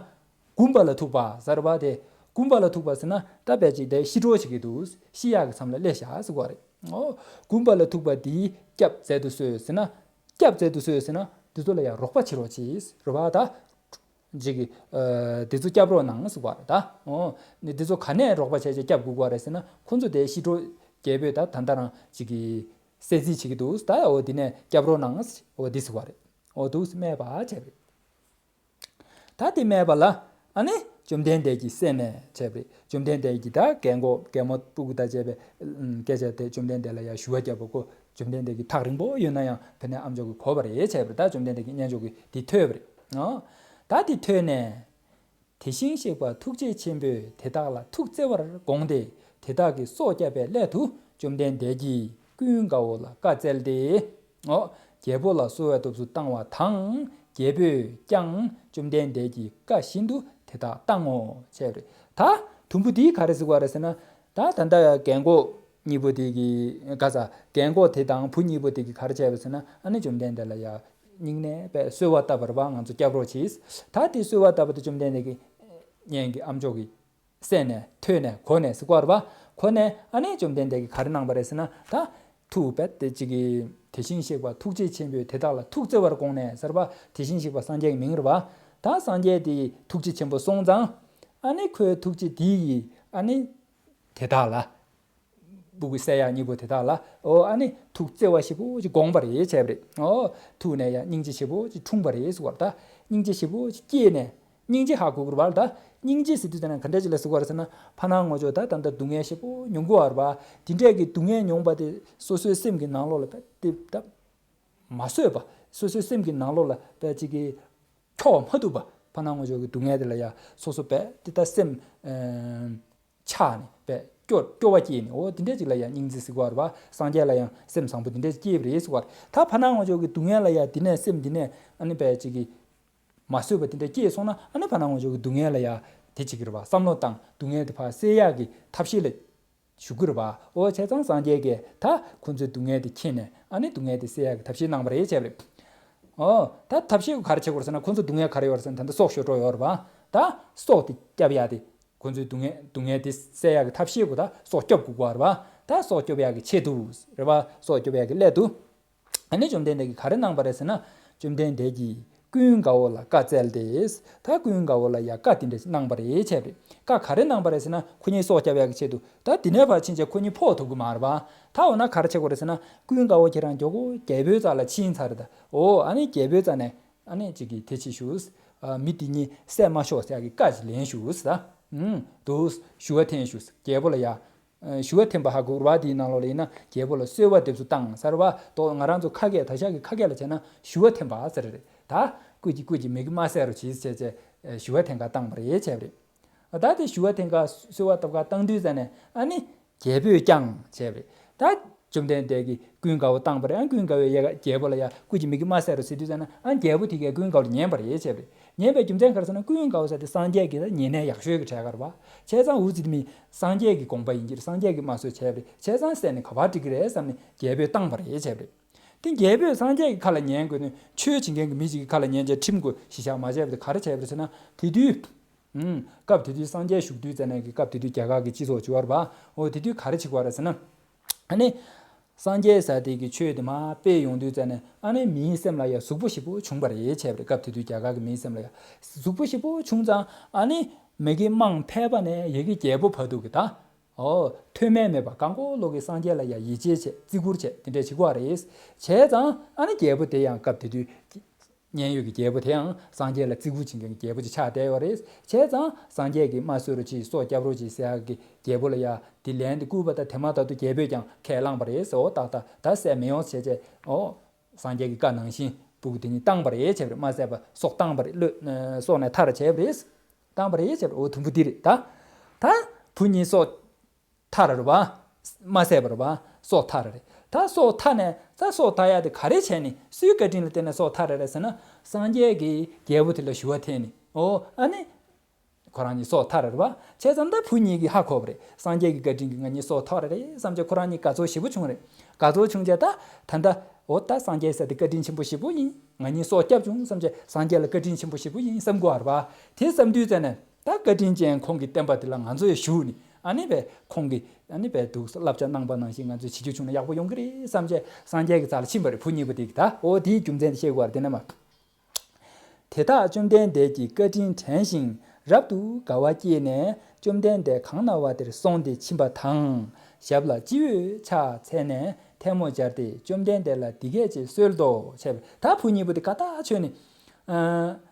དགུམ་པ་ལ་ཐུག་པ་ཟེར་བ་དེ། དགུམ་པ་ལ་ཐུག་པ་ཟེར་ན་ད་བས་ཅིག་དེ་ཤི་འགྲོ་བྱེད་ཀྱི་འདུག་ཤི་ཡག་གི་མཚམས་ལ་སླེབས་ཤག་ཟེར་བ་རེད། འོ། དགུམ་པ་ལ་ཐུག་པ་དེའི་སྐྱབས་མཛད་དུ་གསོལ་ཟེར་ན། སྐྱབས་མཛད་དུ་གསོལ་ཟེར་ན་དེ་ཚོ་ལ་ཡ་རོགས་པ་བྱེད་རོགས་གྱིས་རེད་བ་ད། ཅིག་གི། ཨ། དེ་ཚོ་སྐྱབས་རོགས་གནང་ཟེར་བ་རེད་ད། འོ། ནི་དེ་ཚོ་ག་ནས་རོགས་པ་བྱས་བྱས་སྐྱབས་དགོས་པ་རེད་ཟེར་ན་ཁོ་ཚོ་དེ་ཤི་འགྲོ་རྒྱལ་པོས་ད་ད་ལྟ་རང་ཅིག་གི་གསོད་རྩིས་བྱེད་ཀྱི་འདུག་ད་འོ་དེ་ནས་སྐྱབས་རོགས་གནང་། འོ་དེ་ཟེར་བ་རེད། འོ་འདུག་སྨྲས་པ་བྱས་པ་རེད། ད་དེ་སྨྲས་པ་ལ་ཨ་ནི་བཅོམ་ལྡན་འདས་ཀྱིས་གསན་ནས་བྱས་པ་རེད། བཅོམ་ལྡན་འདས་ཀྱིས་ད་རྒན་གོག་རྒན་མོ་སྤུ་གུ་དང་བཅས་པའི་སྐད་ཆ་དེ་བཅོམ་ལྡན་འདས་ལ་ཡང་ཞུ་བ་བརྒྱབ་པ་ཁོ། བཅོམ་ལྡན་འདས་ཀྱིས་ཐག་རིང་པོ་ཡོད་ན་ཡང་ཕ་ནས་ཨ་མཆོག་གིས་གོ་བ་རེད་བྱས་པ་རེད། ད་བཅོམ་ལྡན་འདས་ཀྱིས་སྙན་ཅོག་གི་དེ་ཐོས་པ་རེད། ཨོ། ད་དེ་ཐོས་ནས། དེ་བཞིན་གཤེགས་པ་ཐུགས་རྗེ་ཆེན་པོས་དེ་དག་ལ་ཐུགས་བརྩེ་བར་དགོངས་ཏེ་དེ་དག་གི་སྲོག་བསྐྱབ་པའི་སླད་དུ་བཅོམ་ལྡན་འདས་ཀྱིས་ཀུན་དགའ་བོ་ལ་བཀའ་སྩལ་ཏེ། ཨོ། རྒྱལ་པོ་ལ་གསོལ་བ་འདེབས་སུ་བཏང་བ་དང་རྒྱལ་པོས་ཀྱང་བཅོམ་ལྡན་འདས་ཀྱི་བཀའ་བཞིན་དུ་དེ་དག་བཏང་ངོ་། བྱས་པ་རེད། ད་དུམ་བུ་འདིས་ག་རེ་ཟེར་བ་རེད་ཟེར་ན། ད་ད་ལྟ་རྒན་གོག་གཉིས་པོ་དེ་གི་ག་ས་རྒན་གོག་དེ་དང་བུ་གཉིས་པོ་དེ་གི་ག་རེ་བྱས་པ་ཟེར་ན་ཨ་ནི་བཅོམ་ལྡན་འདས་ལ་ཡ་སྙིང་ནས་པས་གསོལ་བ་བཏབ་པ་རེད་པ། ང་ཚོ་སྐྱབས་རོགས་གྱིས། ད་དེ་གསོལ་བ་བཏབ་པ་དེ་བཅོམ་ལྡན་འདས་ཀྱི་སྙན་གྱི་ཨ་མཆོག་གིས་གསན་ནས་ཐོས་ནས་གོ་ནས་ཟེར་བ་རེད་པ། གོ་ནས་ཨ་ནི་བཅོམ་ལྡན་འདས་ཀྱིས་ག་རེ་གནང་པ་རེད་ཟེར་ན། ད་ཐུགས་པས་དེ་གཅིག་གིས་དེ་བཞིན་གཤེགས་པ་ཐུགས་རྗེ་ཆེན་པོས་དེ་དག་ལ་ཐུགས་བརྩེ་བར་དགོངས་ནས་ཟེར་བ། དེ་བཞིན་གཤེགས་པ་སངས་རྒྱས་ཀྱི་མིང་རེད་པ། ད་སངས་རྒྱས་དེ་ཐུགས་རྗེ་ཆེན་པོ་སོང་ཙང་ཨ་ནི་ཁོའི་ཐུགས་རྗེ་དེ་ཡིས་ཨ་ནི་དེ་དག་ལ། སྤུ་གུ་བསད་ཡག་གཉིས་པོ་དེ་དག་ལ། ཨོ། ཨ་ནི་ཐུགས་བརྩེ་བ་ཞེ་པོ་ཅིག་དགོངས་པ་རེད་བྱས་པ་རེད། ཨོ། ཐུགས་ནས་ཡང་སྙིང་རྗེ་ཞེ་པོ་ཅིག་འཁྲུངས་པ་རེད་ཟེར་བ་རེད་ད། སྙིང་རྗེ་ཞེ་པོ་ཅིག་སྐྱེས་ནས། སྙིང་རྗེ་ཧ་གོ་དགོས་པ་རེད་ད། སྙིང་རྗེ་ཟེར་དུས་ཙམ་ན་ག་འདྲ་ཅིག་ལ་ཟེར་བ་རེད་ཟེར་ན། ཕ་ནང་ངོ་ཅོག་ད་ད་ལྟ་སྡུག་བསྔལ་ཞེ་པོ་མྱོང་གི་ཡོད་རེད་པ། དེ་འདྲས་ཀྱི་སྡུག་བསྔལ་མྱོང་པ་དེ་སོ་སོའི་སེམས་ཀྱི་ནང་ལོགས་ལ་དཔེ་དེ་ད་མ་བཟོད་པ། སོ་སོའི་སེམས་ཀྱི་ནང་ལོགས་ལ་དཔེ་ཅིག་གི་འཁྱོག་མ་ཐུབ་པ། ཕ་ནང་ངོ་ཅོག་གི་སྡུག་བསྔལ་དེ་ལ་ཡ་སོ་སོ་དཔེ་དེ་ད་སེམས། ཆགས་ནས་པས་སྐྱོ་སྐྱོ་བ་སྐྱེས་ནས། འོ་དེ་འདྲས་ཅིག་ལ་ཡང་སྙིང་རྗེ་ཟེར་གྱི་ཡོད་རེད་པ། སངས་རྒྱས་ལ་ཡང་སེམས་བཟང་པོ་དེ་འདྲས་ཅིག་སྐྱེས་པ་རེད་ཟེར་གྱི་ཡོད་རེད། ད་ཕ་ནང་ངོ་ཅོག་གི་སྡུག་བསྔལ་ལ་ཡང་དེ་ནས་སེམས་དེ་ནས་ཨ་ནི་པས་ཅིག་གི་མ་བཟོད་པ་དེ་འདྲས་སྐྱེས་སོང་ན་ཨ་ནི་ཕ་ནང་ངོ་ཅོག་གི་སྡུག་བསྔལ་ལ་ཡང་དེ་བྱེད་ཀྱི་རེད་པ། བསམ་བློ་བཏང་སྡུག་བསྔལ་དེ་ཕར་སེལ་ཡག་གི་ཐབས་ཤེས་ལ་ཞུགས་ཀྱི་རེད་པ། འོ་བྱས་ཙང་སངས་རྒྱས་ཀྱིས་ད་ཁོ་ཚོའི་སྡུག་བསྔལ་དེ་མཁྱེན་ནས་ཨ་ནི་སྡུག་བསྔལ་དེ་སེལ་ཡག་གི་ཐབས་ཤེས་གནང་བ་རེད་བྱས་པ་རེད། འོ་ད་ཐབས་ཤེས་ག་རེ་བྱེད་དགོས་རེད་ཟེར་ན། ཁོ་ཚོ་སྡུག་བསྔལ་ག་རེ་ཡོད་རེད་ཟེར་ན་ད་ལྟ་སྲོག་ཤོར་འགྲོ་ཡོད་རེད་པ། ད་སྲོག་དེ་སྐྱོབ་ཡག་དེ། ཁོ་ཚོའི་སྡུག་བསྔལ་སྡུག་བསྔལ་དེ་སེལ་ཡག་གི་ཐབས་ཤེས་དགོས། ད་སྲོག་སྐྱོབ་དགོས་པ་རེད་པ། ད་སྲོག་སྐྱོབ་ཡག་གི་ཆེད་དུ་རེད་པ། སྲོག་སྐྱོབ་ཡག་གི་སླད་དུ། ཨ་ནི་བཅོམ་ལྡན་འདས་ཀྱིས་ག་རེ་གནང་པ་རེད་ཟེར་ན། བཅོམ་ལྡན་འདས་ཀྱིས་ཀུན་དགའ་བོ་ལ་བཀའ་སྩལ་ཏེ། ད་ཀུན་དགའ་བོ་ལ་ཡང་བཀའ་དེ་འདྲ་གནང་པ་རེད་བྱས་པ་རེད། བཀའ་ག་རེ་གནང་པ་རེད་ཟེར་ན། ཁོ་གཉིས་སྲོག་སྐྱོབ་ཡག་གི་ཆེད་དུ། ད་དེ་ནས་ཕར་ཕྱིན་བྱས་ཁོ་གཉིས་ཕོག་ཐུབ་ཀྱི་མ་རེད་པ། ད་འོ་ན་ག་རེ་བྱེད་དགོས་རེད་ཟེར་ན། ཀུན་དགའ་བོ་ཁྱེད་རང་མགྱོགས་པོ་རྒྱལ་པོའི་རྩ་ལ་ཕྱིན་ཚར་རེད་ད། འོ་ཨ་ནི་རྒྱལ་པོའི་རྩ་ནས། ཨ་ནི་ཅིག་གིས་དེ་བྱེད་ཤོག་ཨ། མི་དེ་གཉིས་བསད་མ་ཤོག་ཟེར་ཡག་གི་བཀའ་ཅིག་ལེན་ཤོག་ཟེར། ཨུམ། དུ་ཞུ་བ་འཐེན་ཤོག་ཟེར། རྒྱལ་པོ་ལ་ཡ། ཨ། ཞུ་བ་འཐེན་པ་ཧ་གོ་རེད་པ། དེའི་ནང་ལོགས་ལ་ཡིན་ན་རྒྱལ་པོ་ལ་གསོལ་བ་འདེབས་སུ་བཏང་ཟེར་བ། ད་ང་རང་ཚོ་ཁ་སྐད་ད་ཆ་གི་ཁ་སྐད་ལ་བྱས་ན་ཞུ་བ་འཐེན་པ་ཟེར་རེད། ད་སྐུ་མཁྱེན་སྐུ་མཁྱེན། མི་གིས་མ་བསད་རོགས་གྱིས་ཟེར་བྱས་ཞུ་བ་འཐེན་ག་བཏང་པ་རེད་བྱས་པ་རེད། ད་དེ་ཞུ་བ་འཐེན་ག་གསོལ་བ་བཏབ་ག་བཏང་དུས་ཙ་ནས་ཨ་ནི། རྒྱལ་པོས་ཀྱང་བྱས་པ་རེད། ད་བཅོམ་ལྡན་འདས་ཀྱིས་ཀུན་དགའ་བོ་བཏང་པ་རེད། ཨ། ཀུན་དགའ་བོས་ཡ་རྒྱལ་པོ་ལ་ཡ་སྐུ་མཁྱེན་མི་གིས་མ་བསད་རོགས་ཟེར་དུས་ཙ་ན་ཨ་རྒྱལ་པོ་དེ་གས་ཀུན་དགའ་བོ་ལ་ཉན་པ་རེད་བྱས་པ་རེད། ཉན་པའི་རྒྱུ་མཚན་ག་རེ་ཟེར་ན། ཀུན་དགའ་བོ་ཟེར་དེ་སངས་རྒྱས་ཀྱི་ད་ཉེ་གནས་ཡག་ཤོས་ཀྱི་གྲས་ཀ་རེད་པ། བྱས་ཙང་འུ་ཙི་དེ་མི་སངས་རྒྱས་ཀྱི་དགོངས་པ་ཡིན་གྱི་རེད། སངས་རྒྱས་ཀྱིས་མ་གསོལ་བྱས་པ་རེད། བྱས་ཙང་བསད་ནས་ག་པར་འགྲིག་གི་རེད་བསམ་ནས་རྒྱལ་པོས་བཏང་པ་རེད་བྱས་པ་རེད། དེ་རྒྱལ་པོས་སངས་རྒྱས་ཀྱི་ཁ་ལ་ཉན་དགོས་ནས་ཆོས་བྱེད་མཁན་གྱི་མི་ཞིག་གི་ཁ་ལ་ཉན་བྱས་ཁྲིམས་དགོས་ཞེ་བཞག་མ་བྱས་པ་དེ་ག་རེ་བྱས་པ་རེད་ཟེར་ན། དེ་དུས། ཨུམ། སྐབས་དེ་དུས་སངས་རྒྱས་བཞུགས་དུས་ཙ་ནས་ཀྱི་སྐབས་དེ་དུས་རྒྱ་གར་གྱི་སྤྱི་ཚོགས་བྱུང་བ་རེད་པ། འོ་དེ་དུས་ག་རེ་བྱེད་ཀྱི་ཡོད་རེད་ཟེར་ན། ཨ་ནི། སངས་རྒྱས་ཟེར་དེ་གི་ཆོས་དེ་མར་སྤེལ་ཡོང་དུས་ཙ་ནས་ཨ་ནི་མིའི་སེམས་ལ་ཡ་ཟུག་པོ་ཞེ་པོ་བྱུང་བ་རེད་བྱས་པ་རེད། སྐབས་དེ་དུས་རྒྱ་གར་གྱི་མིའི་སེམས་ལ་ཡ་ཟུག་པོ་ཞེ་པོ་བྱུང་ཙང་ཨ་ནི་མི་གི་དམངས་ཕལ་པ་ནས་ཡ་གི་རྒྱལ་པོ་བར་དུ་གི་ད། འོ། ཐོན་མེད་མེད་པ་གང་གོ་ལོག་གི་སངས་རྒྱས་ལ་ཡ་ཡིད་ཆེས་བྱས་བརྩི་བཀུར་བྱས་དེ་འདྲས་བྱེད་ཀྱི་ཡོད་རེད། བྱས་ཙང་ཨ་ནི་རྒྱལ་པོ་དེ་ཡང་སྐབས་དེ་དུས། མཉན་ཡོད་ཀྱི་རྒྱལ་པོ་དེའང་སངས་རྒྱས་ལ་བརྩི་བཀུར་བྱེད་མཁན་གྱི་རྒྱལ་པོ་ཅིག་ཆགས་བསྡད་ཡོད་རེད། བྱས་ཙང་སངས་རྒྱས་ཀྱིས་མ་གསོད་རོགས་གྱིས། སྲོག་སྐྱབས་རོགས་གྱིས་ཟེར་ཡག་གི་རྒྱལ་པོ་ལ་ཡ་དེ་ལན་དེ་བསྐུར་བ་དང་དེ་མ་ཐག་ཏུ་རྒྱལ་པོས་ཀྱང་ཁས་བླངས་པ་རེད་ཟེར། འོ་ཏག་ཏག་ད་བསད་མི་ཡོང་བྱས་བྱས། འོ། སངས་རྒྱས་ཀྱི་བཀའ་ནང་བཞིན་སྤུ་གུ་དེ་གཉིས་བཏང་པ་རེད་བྱས་པ་རེད། མ་བསད་པ་སྲོག་བཏང་པ་རེད། བློས་སྲོག་ནས་ཐར་བྱས་པ་རེད། བཏང་པ་རེད་བྱས་པ་རེད། འོ་དུམ་བུ་འདི་རེད་ད། ད་བུ་གཉིས་སྲོག་ཐར་རེད་པ། མ་བསད་པར་བ་སྲོག་ཐར་རེད། ད་སྲོག་ཐར་ནས་ད་སྲོག་ཐར་ཡ་དེ་ག་རེ་བྱས་ནས་སུའི་བཀའ་དྲིན་ལ་བརྟེན་ནས་སྲོག་ཐར་རེད་ཟེར་ན། སངས་རྒྱས་ཀྱིས་རྒྱལ་པོ་དེ་ལ་ཞུ་བ་འཐེན་ནས། ཨོ་ཨ་ནི་ཁོ་རང་གཉིས་སྲོག་ཐར་རེད་བ། བྱས་ཙང་ད་བུ་གཉིས་ཀྱིས་ཧ་གོ་བ་རེད། སངས་རྒྱས་ཀྱི་བཀའ་དྲིན་གྱིས་ང་གཉིས་སྲོག་ཐར་རེད་བསམ་བྱས་ཁོ་རང་གཉིས་དགའ་ཚོར་ཞེ་པོ་བྱུང་རེད། དགའ་ཚོར་བྱུང་བྱས་ད་ད་ལྟ་ཨོ་ད་སངས་རྒྱས་ཟེར་དེ་བཀའ་དྲིན་ཆེན་པོ་ཞེ་པོ་ཡིན། ང་གཉིས་སྲོག་སྐྱབས་བྱུང་བསམ་བྱས་སངས་རྒྱས་ལ་བཀའ་དྲིན་ཆེན་པོ་ཞེ་པོ་ཡིན་བསམ་དགོས་བ་རེད་བ། དེ་བསམ་དུས་ཙ་ནས། ད་བཀའ་དྲིན་ཅན་ཁོང་གི་བསྟན་པ་འདི་ལ་ང་ཚོས་ཞུགས་ནས། ཨ་ནི་བས་ཁོང་གི་ཨ་ནི་བས་འདུག་བསླབ་བྱ་གནང་པ་ནང་བཞིན་ང་ཚོས་བྱེད་རྒྱུ་བྱུང་ན་ཡག་པོ་ཡོང་གི་རེད་བསམ་བྱས་སངས་རྒྱས་ཀྱི་རྩ་ལ་ཕྱིན་པ་རེད། བུ་གཉིས་པོ་དེ་གིས་ད། འོ་དེའི་རྒྱུ་མཚན་དེ་བཤད་དགོས་པ་རེད། དེ་ནས་མ། དེ་དག་བཅོམ་ལྡན་འདས་ཀྱིས་བཀའ་དྲིན་དྲན་ཞིང་རབ་ཏུ་དགའ་བ་སྐྱེས་ནས། བཅོམ་ལྡན་འདས་གང་ན་བ་དེར་སོང་སྟེ་ཕྱིན་པ་དང་། ཞབས་ལ་སྤྱི་བོས་ཕྱག་འཚལ་ནས་ཐལ་མོ་སྦྱར་ཏེ་བཅོམ་ལྡན་འདས་ལ་འདི་སྐད་ཅེས་གསོལ་ཏོ། བྱས་པས་ད་བུ་གཉིས་པོ་དེ་དགའ་ཐག་ཆོད་ནས། ཨ།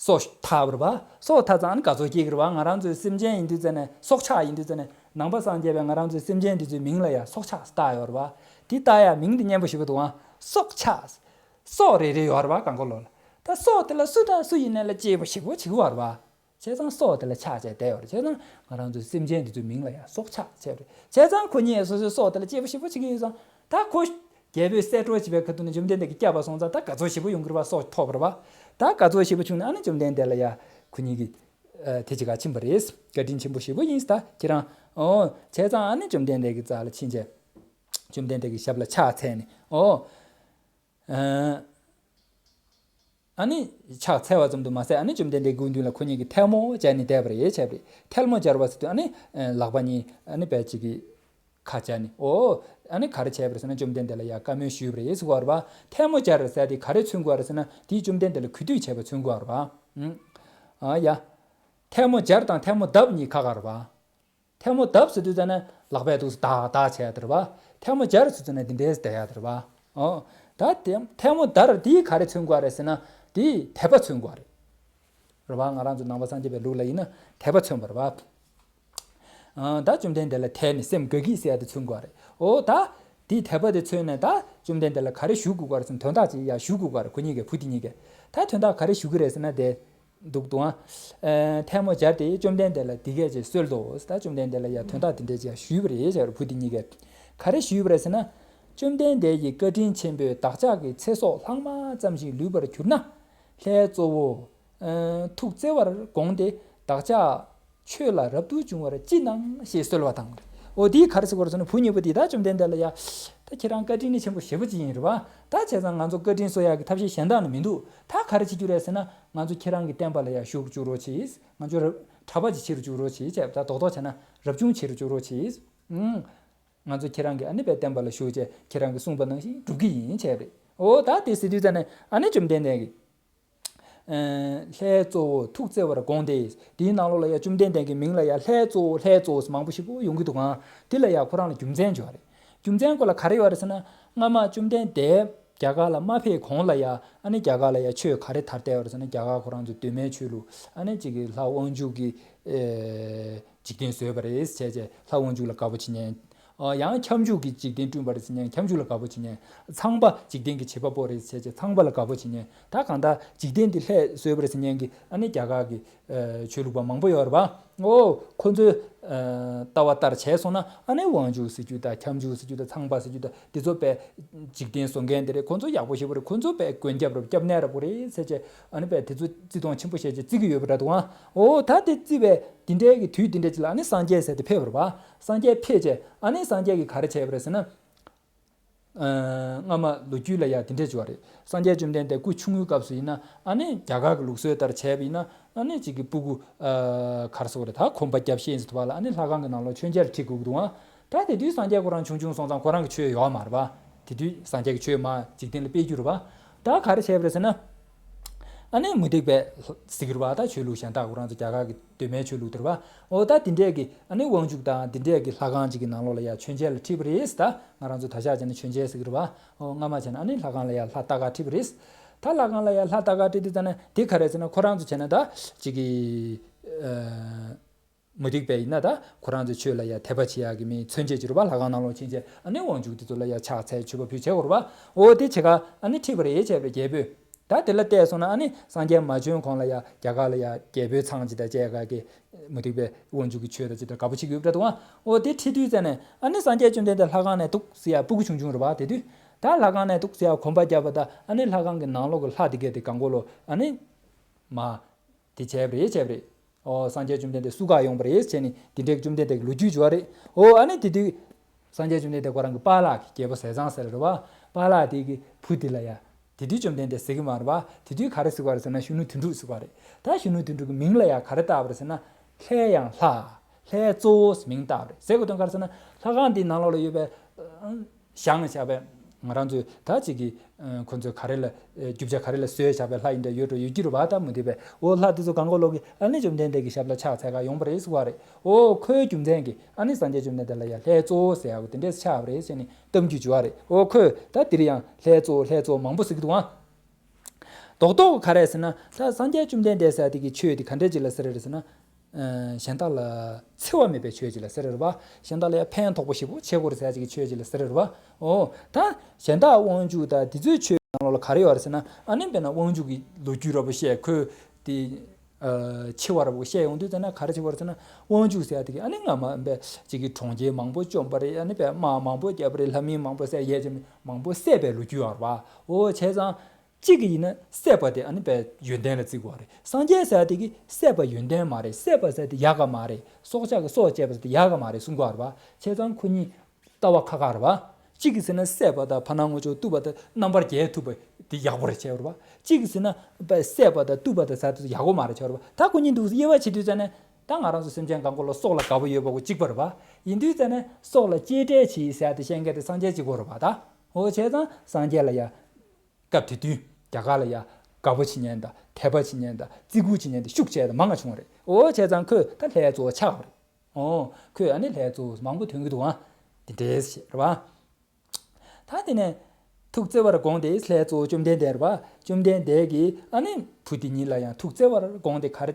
སྲོག་ཐར་བ་རེད་བ། སྲོག་ཐར་ཙང་ཨ་ནི་དགའ་ཚོར་སྐྱེ་གི་རེད་བ། ང་རང་ཚོའི་སེམས་ཅན་ཡིན་དུས་ཙ་ནས། སྲོག་ཆགས་ཡིན་དུས་ཙ་ནས། ནང་པ་སངས་རྒྱས་པས་ང་རང་ཚོའི་སེམས་ཅན་འདི་ཚོའི་མིང་ལ་ཡང་སྲོག་ཆགས་བཏགས་ཡོད་རེད་བ། དེ་བཏགས་ཡ་མིང་དེ་སྙན་པོ་ཞེ་པོ་འདུག་ཨང་། སྲོག་ཆགས། སྲོག་རེ་རེ་ཡོད་རེད་བ་རྐང་འཁོར་ལོ་ལ། ད་སྲོག་དེ་ལ་སུ་དང་སུ་ཡིན་ནའི་ལ་གཅེས་པོ་ཞེ་པོ་བྱེད་ཀྱི་ཡོད་རེད་བ། བྱས་ཙང་སྲོག་དེ་ལ་ཆགས་བྱས་བསྡད་ཡོད་རེད། བྱས་ཙང་ང་རང་ཚོའི་སེམས་ཅན་འདི་ཚོའི་མིང་ལ་ཡང་སྲོག་ཆགས་བྱས་པ་རེད། བྱས་ཙང་ཁོ་གཉིས་སོ་སོའི་སྲོག་དེ་ལ་གཅེས་པོ་ཞེ་པོ་བྱེད་ཀྱི་ཡོད་ཙང་། ད་ཁོ། རྒྱལ་པོས་གསད་གྲོགས་བྱེད་པའི་ཁ་ཐུག་ནས་བཅོམ་ལྡན་འདས་ཀྱིས་བསྐྱབས་པ་སོང་ཙང་ད་དགའ་ཚོར་ཞེ་པོ་ཡོང་གི་རེད་བ། སྲོག་ཐོབ་པ་རེད་བ། ད་དགའ་ཚོར་ཞེ་པོ་བྱུང་ནས་ཨ་ནི་བཅོམ་ལྡན་འདས་ལ་ཡ་ཁོ་གཉིས་ཀྱིས་ཨ་དེ་ཅི་ག་ཕྱིན་པ་རེད། བཀའ་དྲིན་ཆེན་པོ་ཞེ་པོ་ཡིན་ད་ཁྱེད་རང་། ཨོ་བྱས་ཙང་ཨ་ནི་བཅོམ་ལྡན་འདས་ཀྱི་རྩ་ལ་ཕྱིན་བྱས། བཅོམ་ལྡན་འདས་ཀྱི་ཞབས་ལ་ཕྱག་འཚལ་ནས། ཨོ། ཨ། ཨ་ནི་ཕྱག་འཚལ་བ་ཙམ་དུ་མ་ཟད། ཨ་ནི་བཅོམ་ལྡན་འདས་སྐུ་མདུན་ལ་ཁོ་གཉིས་ཀྱིས་ཐལ་མོ་སྦྱར་ནས་བསྡད་པ་རེད། བྱས་པ་རེད། ཐལ་མོ་སྦྱར་བ་ཟེར་དུས་ཨ་ནི་ལག་པ་གཉིས་ཨ་ནི་བས་གཅིག་གིས་ཁ་སྦྱར་ནས། ཨོ། ཨ་ནི་ག་རེ་བྱས་པ་རེད་ཟེར་ན་བཅོམ་ལྡན་འདས་ལ་ཡ་བཀའ་མོལ་ཞུས་པ་རེད་ཟེར་བ་རེད་བ། ཐལ་མོ་སྦྱར་ཟེར་དེ་ག་རེ་མཚོན་དགོས་རེད་ཟེར་ན་དེས་བཅོམ་ལྡན་འདས་ལ་གུས་འདུད་བྱས་པ་མཚོན་དགོས་རེད་བ། ཨ་ཡ། ཐལ་མོ་སྦྱར་དང་ཐལ་མོ་བརྡབ་གཉིས་ཁ་ཁ་རེད་བ། ཐལ་མོ་བརྡབ་ཟེར་དུས་ཙ་ན་ལག་པས་འདུག་སེ་ལྡག་ལྡག་བྱས་ཡ་དེ་རེད་བ། ཐལ་མོ་སྦྱར་ཟེར་དུས་ན་འདི་འདྲས་བསྡད་ཡ་དེ་རེད་བ། ཨོ། ད་དེ་ཐལ་མོ་བརྡབ་དེས་ག་རེ་མཚོན་དགོས་རེད་ཟེར་ན་དེས་དད་པ་མཚོན་དགོས་རེད། རེད་བ། ང་རང་ཚོ་ནང་པ་སངས་རྒྱས་པའི་ལུགས་ལ་ཡིན་ན་དད་པ་མཚོན་པ་རེད་བ། ཨ། ད་བཅོམ་ལྡན་འདས་ལ་དད་ནས་སེམས་དགའ་གི་ཟེར་ཡ་དེ་མཚོན་དགོས་རེད། ཨོ་ད། དེས་དད་པ་དེ་མཚོན་ནས་ད་བཅོམ་ལྡན་འདས་ལ་ག་རེ་ཞུ་དགོས་རེད་ཟེར་ན་དོན་དག་ཅིག་ཡ་ཞུ་དགོས་རེད། ཁོ་གཉིས་ཀས་བུ་དེ་གཉིས་ཀས་ད་དོན་དག་ག་རེ་ཞུ་གི་རེད་ཟེར་ན་དེ། འདུག་འདུག་ཨ། ཐལ་མོ་སྦྱར་ཏེ་བཅོམ་ལྡན་འདས་ལ་འདི་སྐད་ཅེས་གསོལ་ཏོ། ད་བཅོམ་ལྡན་འདས་ལ་ཡ་དོན་དག་འདི་འདྲས་ཅིག་ཞུས་པ་རེད་ཟེར་བུ་འདི་གཉིས་ཀས། ག་རེ་ཞུས་པ་རེད་ཟེར་ན། བཅོམ་ལྡན་འདས་ཀྱི་བཀའ་དྲིན་ཆེན་པོས་བདག་ཅག་གི་ཚེ་སྲོག་ལྷག་མ་ཙམ་ཞིག་ལུས་པར་གྱུར་ན། ལྷའི་གཙོ་བོ། ཐུགས་བརྩེ་བར་དགོངས་ཏེ་བདག་ཅག་ཆོས་ལ་རབ་ཏུ་བྱུང་བར་ཅི་གནང་ཞེས་གསོལ་བ་དང་། འོ་དེའི་ག་རེ་ཟེར་དགོས་རེད་ཟེར་ན་བུ་གཉིས་པོ་དེས་ད་བཅོམ་ལྡན་འདས་ལ་ཡ། ད་ཁྱེད་རང་བཀའ་དྲིན་ནི་ཆེན་པོ་ཞེ་པོ་ཅིག་ཡིན་རེད་བ། ད་བྱས་ཙང་ང་ཚོ་བཀའ་དྲིན་གསོ་ཡག་གི་ཐབས་ཤེས་གཞན་དག་ནི་མི་འདུག་ད་ག་རེ་བྱེད་རྒྱུ་རེད་ཟེར་ན། ང་ཚོ་ཁྱེད་རང་གི་བསྟན་པ་ལ་ཡ་ཞུགས་བཅུག་རོགས་གྱིས། ང་ཚོ་རབ་གྲྭ་པ་ཅིག་བྱེད་རུ་བཅུག་རོགས་གྱིས། བྱས་ད་རྡོག་རྡོག་བྱས་ན་རབ་བྱུང་བྱེད་རུ་བཅུག་རོགས་གྱིས། ཨང་། ང་ཚོ་ཁྱེད་རང་གི་ཨ་ནི་པའི་བསྟན་པ་ལ་ཞུགས་བྱས་ཁྱེད་རང་གིས་གསུངས་པ་ནང་བཞིན་སྒྲུབ་ཀྱི་ཡིན་བྱས་པ་རེད། འོ་ད་དེ་ཟེར་དུས་ཙ་ནས་ཨ་ནི་བཅོམ་ལྡན་འདས་ཀྱིས། ལྷའི་གཙོ་བོ་ཐུགས་བརྩེ་བར་དགོངས་ཏེ། དེའི་ནང་ལོགས་ལ་ཡ་བཅོམ་ལྡན་འདས་ཀྱི་མིང་ལ་ཡ་ལྷའི་གཙོ་བོ་ལྷའི་གཙོ་བོ་ཟེར་མང་པོ་ཞིག་པོ་ཡོང་གི་འདུག་ག་དེ་ལ་ཡ་ཁོ་རང་ལ་རྒྱུ་མཚན་ཅིག་ཡོད་རེད། རྒྱུ་མཚན་ཁོ་ལ་ག་རེ་ཡོད་རེད་ཟེར་ན། སྔ་མ་བཅོམ་ལྡན་འདས་རྒྱ་གར་ལ་མ་ཕེབས་གོང་ལ་ཡ་ཨ་ནི་རྒྱ་གར་ལ་ཡ་ཆོས་ག་རེ་དར་བསྡད་ཡོད་རེད་ཟེར་ན། རྒྱ་གར་ཁོ་རང་ཚོ་གདོད་མའི་ཆོས་ལུགས་ཨ་ནི་གཅིག་གི་ལྷ་དབང་ཕྱུག་གི་འཇིག་རྟེན་བཟོས་པ་རེད་བྱས་བྱས་ལྷ་དབང་ཕྱུག་ལ་དགའ་པོ་བྱེད་མཁན། ཨ། ཡང་ཁྱབ་འཇུག་གི་འཇིག་རྟེན་བསྐྲུན་པ་རེད་ཟེར་མཁན་ཁྱབ་འཇུག་ལ་དགའ་པོ་བྱེད་མཁན། ཚངས་པ་འཇིག་རྟེན་གྱི་བྱེད་པ་པོ་རེད་བྱས་བྱས་ཚངས་པ་ལ་དགའ་པོ་བྱེད་མཁན། ད་གང་ལྟར་འཇིག་རྟེན་འདི་ལྷས་བཟོས་པ་རེད་ཟེར་མཁན་གྱི་ཨ་ནི་རྒྱ་གར་གྱི་ཨ་ཆོས་ལུགས་པ་མང་པོ་ཡོད་རེད་པ། ཨོ། ཁོ་ཚོའི་ཨ་ལྟ་བ་ལྟར་བྱས་སོང་ན་ཨ་ནི་དབང་ཕྱུག་ཟེར་རྒྱུ་དང་ཁྱབ་འཇུག་ཟེར་རྒྱུ་དང་ཚངས་པ་ཟེར་རྒྱུ་དང་འདི་ཚོ་དཔེ་འཇིག་རྟེན་བཟོ་མཁན་དེ་རེད། ཁོ་ཚོ་ཡག་པོ་ཞེ་པོ་རེད། ཁོ་ཚོ་དཔེ་མགོན་སྐྱབས་རེད། སྐྱབས་གནས་རེད་པོ་རེད་ཟེར་བྱས་ཨ་ནི་དཔེ་དེ་ཚོ་བརྩི་མཐོང་ཆེན་པོ་བྱས་བྱས་བརྩི་གི་ཡོད་པ་འདྲ་འདུག་ཨ། ཨོ་ད་དེ་བརྩི་བའི་འདི་འདྲའི་གི་དུས་འདི་འདྲ་ཅིག་ལ་ཨ་ནི་སངས་རྒྱས་ཟེར་དེ་ཕེབས་པ་རེད་པ། སངས་རྒྱས་ཕེབས་རྗེས་ཨ་ནི་སངས་རྒྱས་ཀྱིས་ག་རེ་བྱས་པ་རེད་ཟེར་ན། ཨ། སྔ་མ་ལོ་རྒྱུས་ལ་ཡང་དེ་འདྲས་བྱུང་བ་རེད། སངས་རྒྱས་བཅོམ་ལྡན་འདས་སྐུ་ཆུང་ངུའི་སྐབས་སུ་ཡིན་ན་ཨ་ནི་རྒྱ་གར་གྱི་ལུགས་སྲོལ་ལྟར་བྱས་པ་ཡིན་ན་ཨ་ནི་གཅིག་གི་སྤུ་གུ་ཨ་ག་རེ་ཟེར་དགོས་རེད། ད་གོམ་པ་བརྒྱབ་ཤེས་ཟེར་དུས་བ་ལ་ཨ་ནི་ལྷ་ཁང་གི་ནང་ལོགས་མཆོད་མཇལ་ཁྲིད་དགོས་ཀྱི་འདུག་ཨ། ད་དེ་དུས་སངས་རྒྱས་ཁོ་རང་ཆུང་ཆུང་སོང་ཙང་ཁོ་རང་གི་ཆོས་ཡོད་མ་རེད་པ། དེ་དུས་སངས་རྒྱས་ཀྱི་ཆོས་མ་འཇིག་རྟེན་ལ་སྤེལ་རྒྱུ་རེད་པ། ད་ག་རེ་བྱས་པ་རེད་ཟེར་ན། ཨ་ནི་མུ་སྟེགས་པས་ཟེར་གྱི་རེད་པ། ད་ཆོས་ལུགས་གཞན་དག་ཁོ་རང་ཚོ་རྒྱ་གར་གྱི་གདོད་མའི་ཆོས་ལུགས་དེ་རེད་པ། འོ་ད་དེ་འདྲས་ཀྱི་ཨ་ནི་དབང་ཕྱུག་དང་དེ་འདྲས་ཀྱི་ལྷ་ཁང་ཅིག་གི་ནང་ལོགས་ལ་ཡ་མཆོད་མཇལ་ལ་ཁྲིད་པ་རེད། ད་ང་རང་ཚོ་ད་ཆ་བྱས་ན་མཆོད་མཇལ་ཟེར་གྱི་རེད་པ། འོ་སྔ་མ་བྱས་ན་ཨ་ནི་ལྷ་ཁང་ལ་ཡ་ལྷ་ལྟ་ག་ཁྲིད་པ་རེད། ད་ལྷ་ཁང་ལ་ཡ་ལྷ་ལྟ་ག་ཁྲིད་དུས་ཙ་ན་དེ་ག་རེ་ཟེར་ན་ཁོ་རང་ཚོ་བྱས་ན་ད་ཅིག་གི་ཨ། མུ་སྟེགས་པ་ཡིན་ན་ད་ཁོ་རང་ཚོའི་ཆོས་ལ་ཡ་དད་པ་བྱེད་ཡག་གི་མི་མཚོན་བྱེད་ཀྱི་རེད་པ། ལྷ་ཁང་ནང་ལོགས་ཕྱིན་བྱས་ཨ་ནི་དབང་ཕྱུག་དེ་ཚོ་ལ་ཡ་ཕྱག་འཚལ་མཆོད་པ་ཕུལ་བྱེད་དགོས་རེད་པ། འོ་དེ་བྱེད་ག་ཨ་ནི་ཁྲིད་པ་རེད་བྱས་པས་རྒྱལ་པོས། ད་དེ་ལ་བལྟས་སོང་ན་ཨ་ནི་སངས་རྒྱས་མ་བྱོན་གོང་ལ་ཡ་རྒྱ་གར་ལ་ཡ་རྒྱལ་པོའི་ཚང་ཅིག་དང་བཅས་ག་གི་མུ་སྟེགས་པའི་དབང་ཕྱུག་གི་ཆོས་དང་ཅིག་དང་དགའ་པོ་བྱེད་ཀྱི་ཡོད་པ་འདྲ་འདུག་ཨང་། འོ་དེ་ཁྲིད་དུས་ཙ་ནས་ཨ་ནི་སངས་རྒྱས་བཅོམ་ལྡན་འདས་ལྷ་ཁང་ནས་འདུག་སེ་ཡ་སྤུ་གུ་ཆུང་ཆུང་རེད་པ། དེ་དུས་ད་ལྷ་ཁང་ནས་འདུག་སེ་ཡ་གོམ་པ་བརྒྱབ་པ་དང་ཨ་ནི་ལྷ་ཁང་གི་ནང་ལོགས་ཀྱི་ལྷ་དེ་གས་དེ་གང་གོ་ལོ་ཨ་ནི་མ། དེ་བྱས་པ་རེད་བྱས་པ་རེད། ཨོ་སངས་རྒྱས་བཅོམ་ལྡན་འདས་སུ་ག་ཡོང་པ་རེད་བྱས་ནས་དེ་འདྲའི་བཅོམ་ལྡན་འདས་ཀྱི་ལོ་རྒྱུས་བྱུང་བ་རེད། ཨོ་ཨ་ནི་དེ་དུས་སངས་རྒྱས་བཅོམ་ལྡན་འདས་ཁོ་རང་གི་པཱ་ལགས་ཀྱི་རྒྱལ་པོ་ཟས་གཙང་ཟེར་རེད་བ། པཱ་ལགས་དེ་གི་བུ་དེ་ལ་ཡ་དེ་དུས་བཅོམ་ལྡན་འདས་ཟེར་གི་མ་རེད་བ། དེ་དུས་ག་རེ་ཟེར་བ་རེད་ཟེར་ན་གཞོན་ནུ་དོན་གྲུབ་ཟེར་བ་རེད། ད་གཞོན་ནུ་དོན་གྲུབ་ཀྱི་མིང་ལ་ཡ་ག་རེ་བཏགས་པ་རེད་ཟེར་ན་ལྷའི་ཡང་ལྷ། ལྷའི་གཙོ་བོ་མིང་བཏགས་པ་རེད། ཟེར་དགོས་དོན་ག་རེ་ཟེར་ན་ལྷ་ཁང་འདིའི་ནང་ལོགས་ལ་ཡོད་པའི་ཨ། བཞེངས་བཞག་པའི་ང་རང་ཚོས་ད་ཅིག་གི་ཁོ་ཚོས་ག་རེ་ལ་རྒྱུ་ཆ་ག་རེ་ལ་བཟོས་བཞག་པའི་ལྷ་ཡིན་འདྲ་ཡོད་འགྲོ་ཡོད་ཀྱི་རེད་བ། ད་མུ་མཐུད་པའི་འོ་ལྷ་དེ་ཚོ་གང་གོ་ལོག་གི་ཨ་ནི་བཅོམ་ལྡན་འདས་ཀྱི་ཞབས་ལ་ཕྱག་འཚལ་ག་ཡོང་བ་རེད་ཟེར་བ་རེད། འོ་ཁོའི་རྒྱུ་མཚན་གྱིས་ཨ་ནི་སངས་རྒྱས་བཅོམ་ལྡན་འདས་ལ་ཡང་ལྷའི་གཙོ་བོ་ཟེར་ཡག་གི་དེ་འདྲས་ཆགས་པ་རེད་ཟེར་ནས་གཏམ་རྒྱུད་བྱུང་བ་རེད། འོ་ཁོས་ད་དེ་རིང་ཡང་ལྷའི་གཙོ་བོ་ལྷའི་གཙོ་བོ་མང་པོ་ཟེར་གི་འདུག་ཨང་། རྡོག་རྡོག་ག་རེ་ཟེར་ན་ད་སངས་རྒྱས་བཅོམ་ལྡན་འདས་ཟེར་དེ་གི་ཆོས་དེ་ག་འདྲས་ཅིག་ལ་ཟེར་རེད་ཟེར་ན། གཞན་དག་ལ་འཚེ་བ་མེད་པའི་ཆོས་ཅིག་ལ་ཟེར་རེད་བ། གཞན་དག་ལ་ཡང་ཕན་ཐོགས་པོ་ཞེ་པོ་ཆེ་སྐོར་ཟེར་ཅིག་གི་ཆོས་ཅིག་ལ་ཟེར་རེད་བ། འོ་ད་གཞན་དག་དབང་ཕྱུག་དང་དེ་ཚོའི་ཆོས་ནང་ལོགས་ལ་ག་རེ་ཡོད་རེད་ཟེར་ན་ཨ་ནི་དཔེར་ན་དབང་ཕྱུག་གི་ལོ་རྒྱུས་ར་བོ་བཤད་ཁོས་དེ་ཆེ་བ་ར་བོ་བཤད་ཡོང་དུས་ཙ་ན་ག་རེ་བྱེད་པ་རེད་ཟེར་ན་དབང་ཕྱུག་ཟེར་ཡ་དེ་གི་ཨ་ནི་སྔ་མ་དཔེ་ཅིག་གི་གྲོང་ཁྱེར་མང་པོ་བཅོམ་པ་རེད། ཨ་ནི་དཔེ་དམག་མང་པོ་བརྒྱབ་པ་རེད། ལྷ་མིན་མང་པོ་བསད་ཡས་ཅིག་མང་པོ་བསད་པའི་ལོ་རྒྱུས་ཡོད་རེད་བ། འོ་བྱས་ཙང་། གཅིག་གིས་ཡིན་ན་བསད་པ་དེ་ཨ་ནི་བས་ཡོན་ཏན་ལ་བརྩི་དགོས་པ་རེད། སངས་རྒྱས་ཟེར་དེ་གིས་བསད་པ་ཡོན་ཏན་མ་རེད། བསད་པ་ཟེར་དེ་ཡག་ག་མ་རེད། སྲོག་ཆགས་ཀྱི་སྲོག་བཅད་པ་ཟེར་དེ་ཡག་ག་མ་རེད་གསུང་གི་ཡོད་རེད་བ། བྱས་ཙང་ཁོ་གཉིས་ལྟ་བ་ཁ་ཁ་རེད་བ། གཅིག་གིས་ཟེར་ན་བསད་པ་དང་ཕར་ནང་ངོ་ཅོག་གཏུབ་པ་དང་རྣམ་པར་རྒྱལ་ཐུབ་པ་དེ་ཡག་པོ་རེད་བྱས་རེད་བ། གཅིག་གིས་ཟེར་ན་བསད་པ་དང་གཏུབ་པ་དང་ཟེར་དེ་ཡག་པོ་མ་རེད་བྱས་རེད་བ། ད་ཁོ་གཉིས་འདུག་དབྱེ་བ་ཕྱེ་དུས་ཙ་ནས་ད་ང་རང་ཚོ་སེམས་ཅན་གང་གོ་ལ་སྲོག་ལ་དགའ་པོ་ཡོད་པ་གོ་གཅིག་པ་རེད་བ། ཡིན་དུས་ཙ་ནས་སྲོག་ལ་གཅེས་སྤྲས་བྱེད་ཟེར་དེ་བཤད་མཁན་དེ་སངས་རྒྱས་གཅིག་པོ་རེད་བ་ད། འོ་བྱས་ཙང་སངས་རྒྱས་ལ་ཡ། སྐབས་དེ་དུས་རྒྱ་གར་ལ་ཡ་དགའ་པོ་བྱེད་མཁན་དང་དད་པ་བྱེད་མཁན་དང་བརྩི་བཀུར་བྱེད་མཁན་དེ་ཤུགས་ཆེ་དང་མང་ང་བྱུང་བ་རེད། འོ་བྱས་ཙང་ཁོས་ད་ལྷའི་གཙོ་བོ་ཆགས་པ་རེད། འོ་ཁོས་ཨ་ནི་ལྷའི་གཙོ་བོ་མང་པོ་ཐོན་གྱི་འདུག་ཨང་། དེ་འདྲས་ཞེས་རེད་བ། ད་དེ་ནས་ཐུགས་བརྩེ་བར་དགོངས་ཏེ་ལྷའི་གཙོ་བོ་བཅོམ་ལྡན་འདས་རེད་བ། བཅོམ་ལྡན་འདས་ཀྱིས་ཨ་ནི་བུ་དེ་གཉིས་ལ་ཡང་ཐུགས་བརྩེ་བར་དགོངས་ཏེ་ག་རེ་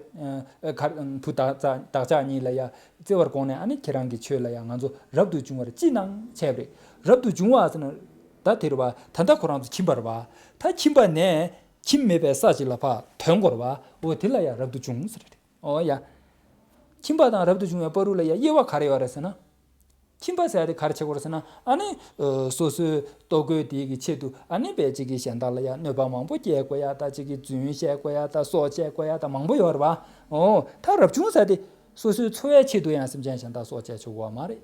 ག་རེ་བུ་བདག་ཅག་བདག་ཅག་གཉིས་ལ་ཡང་བརྩེ་བར་དགོངས་ནས་ཨ་ནི་ཁྱེད་རང་གི་ཆོས་ལ་ཡང་ང་ཚོ་རབ་ཏུ་བྱུང་བར་ཅི་གནང་བྱས་པ་རེད། རབ་ཏུ་བྱུང་བ་ཟེར་ན། ད་དེ་རེད་བ། ད་ལྟ་ཁོ་རང་ཚོ་ཁྱིམ་པ་རེད་བ། ད་ཁྱིམ་པ་ནས་ཁྱིམ་མེད་པའི་ས་ཅིག་ལ་ཕར་ཐོན་དགོས་རེད་བ། འོ་དེ་ལ་ཡང་རབ་ཏུ་བྱུང་ཟེར་རེད། འོ་ཡ། ཁྱིམ་པ་དང་རབ་ཏུ་བྱུང་བའི་བར་དུ་ལ་ཡང་དབྱེ་བ་ག་རེ་ཡོད་རེད་ཟེར་ན། ཁྱིམ་པ་ཟེར་ཡ་དེ་ག་རེ་བྱེད་དགོས་རེད་ཟེར་ན་ཨ་ནི། སོ་སོའི་ལྟོ་གོས་དེ་གི་ཆེད་དུ་ཨ་ནི་བས་ཅིག་གི་གཞན་དག་ལ་ཡང་གནོད་པ་མང་པོ་སྐྱེལ་དགོས་ཡ་ད་ཅིག་གི་རྫུན་བཤད་དགོས་ཡ་ད་སྲོག་བཅད་དགོས་ཡ་ད་མང་པོ་ཡོད་རེད་བ། འོ་ད་རབ་བྱུང་ཟེར་དེ་སོ་སོའི་འཚོ་བའི་ཆེད་དུ་ཡང་སེམས་ཅན་གཞན་དག་སྲོག་བཅད་ཆོག་གི་མ་རེད།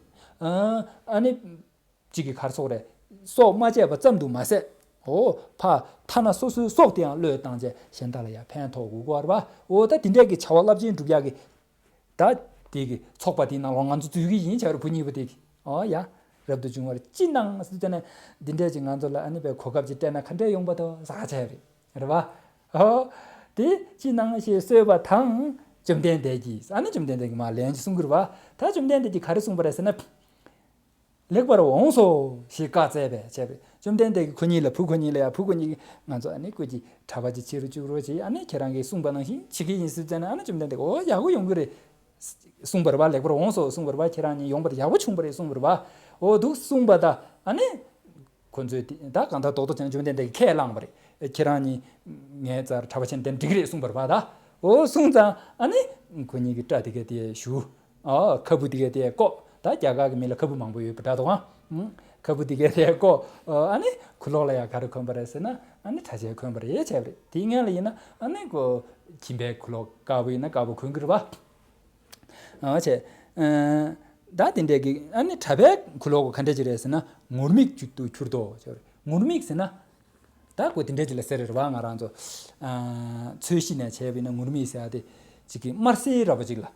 ཨ་ནི། གཅིག་གི་གར་སོགས་རེད། སྲོག་མ་བཅད་པ་ཙམ་དུ་མ་ཟད། འོ། ཕ། ཐ་ན་སོ་སོའི་སྲོག་དེའང་བློས་བཏང་བྱས་གཞན་དག་ལ་ཡང་ཕན་ཐོགས་དགོས་ཀྱི་ཡོད་རེད་བ། འོ་ད་དེ་འདྲས་ཀྱི་བྱ་བ་རླབས་ཆེན་སྒྲུབ་ཡག་གི་ད་དེ་གི་ཚོགས་པ་དེའི་ནང་ལོགས་ང་ཚོ་འཛུལ་གྱི་ཡིན་བྱ་རུ་བུ་གཉིས་པོ་དེ་གི་འོ་ཡ། རབ་ཏུ་བྱུང་བར་ཅི་གནང་ཟེར་དུས་ནས་འདི་འདྲས་ཀྱི་ང་ཚོ་ལ་ཨ་ནི་པའི་གོ་སྐབས་ཅིག་སྤྲད་ན་ག་འདྲས་ཡོང་པ་དོ་ཟེར་བྱས་རེད་རེད་བ། འོ། དེ་ཅི་གནང་ཞེས་གསོལ་བ་དང་བཅོམ་ལྡན་འདས་ཀྱིས་ཨ་ནི་བཅོམ་ལྡན་འདས་ཀྱིས་མ་ལན་ཅིག་གསུང་གི་རེད་བ། ད་བཅོམ་ལྡན་འདས་ཀྱིས་ག་རེ་གསུངས་པ་རེད་ཟེར་ན། ལེགས་པར་འོངས་སོ་ཞེས་བཀའ་སྩལ་པས་བྱས་པས་བཅོམ་ལྡན་འདས་ཀྱིས་ཁོ་གཉིས་ལ་བུ་ཁོ་གཉིས་ལ་ཡང་བུ་ཁོ་གཉིས་ཀྱིས་ང་ཚོ་ཨ་ནི་ཁོ་གྱི་གྲྭ་པ་ཅིག་བྱེད་རུ་བཅུག་རོགས་བྱེད། ཨ་ནི་ཁྱེད་རང་གིས་གསུངས་པ་ནང་བཞིན་བྱེད་ཀྱི་ཡིན་ཟེར་ཙང་ཨ་ནི་བཅོམ་ལྡན་འདས་ཀྱིས་འོ་ཡག་པོ་ཡོང་གི་རེད་གསུངས་པ་རེད་བ། ལེགས་པར་འོངས་སོ་གསུངས་པ་རེད་བ། ཁྱེད་རང་གཉིས་ཡོང་པ་དང་ཡག་པོ་བྱུང་པ་རེད་གསུངས་པ་རེད་བ། འོ་འདུག་གསུངས་པ་དང་ཨ་ནི། ཁོ་ཚོས་དེ་ད་གང་ལྟར་རྡོག་རྡོག་ཅན་བཅོམ་ལྡན་འདས་ཀྱིས་ཁས་བླངས་པ་རེད། ཁྱེད་རང་གཉིས་ངའི་རྩར་གྲྭ་པ་བྱས་ནས་འགྲིག་གི་རེད་གསུངས་པ་རེད་བ་ད། འོ་གསུངས་ཙང་ཨ་ནི་ཁོ་གཉིས་ཀྱི་སྐྲ་དེ་གས་དེ་བཞུ། ཨ་ཁ་སྤུ་དེ་གས་དེ་བཀོག་ད་རྒྱ་གར་གྱི་མི་ལ་ཁ་སྤུ་མང་པོ་ཡོད་པ་འདྲ་འདུག་ཨང་། ཁ་སྤུ་དེ་གས་དེ་བཀོག་ཨ་ནི་ཁུ་ལོག་ལ་ཡང་ག་རེ་གོན་པ་རེད་ཟེར་ན་ཨ་ནི་གྲྭ་ཆས་གོན་པ་རེད་བྱས་པ་རེད། དེའི་སྔོན་ལ་ཡིན་ན་ཨ་ནི་ཁོ་ཁྱིམ་པའི་ཁུ་ལོག་དཀར་པོ་ཡིན་ན་དཀར་པོ་གོན་གི་རེད་བ། ཨ་བྱས། ཨ་ད་དེ་འདྲས་ཀྱི་ཨ་ནི་གྲྭ་པའི་ཁུ་ལོ་གོ་ག་འདྲས་ཅིག་རེད་ཟེར་ན་ངུར་སྨྲིག་ཅིག་ཏུ་གྱུར་ཏོ། ངུར་སྨྲིག་ཟེར་ན། ད་གོ་དེ་འདྲས་ཅིག་ལ་ཟེར་རེད་བ། ང་རང་ཚོ་ཨ་ཚོས་གཞི་ནས་བྱས་པ་ཡིན་ན་ངུར་སྨྲིག་ཟེར་ཡ་དེ་ཅིག་གི་དམར་སེར་ར་བ་ཅིག་ལ།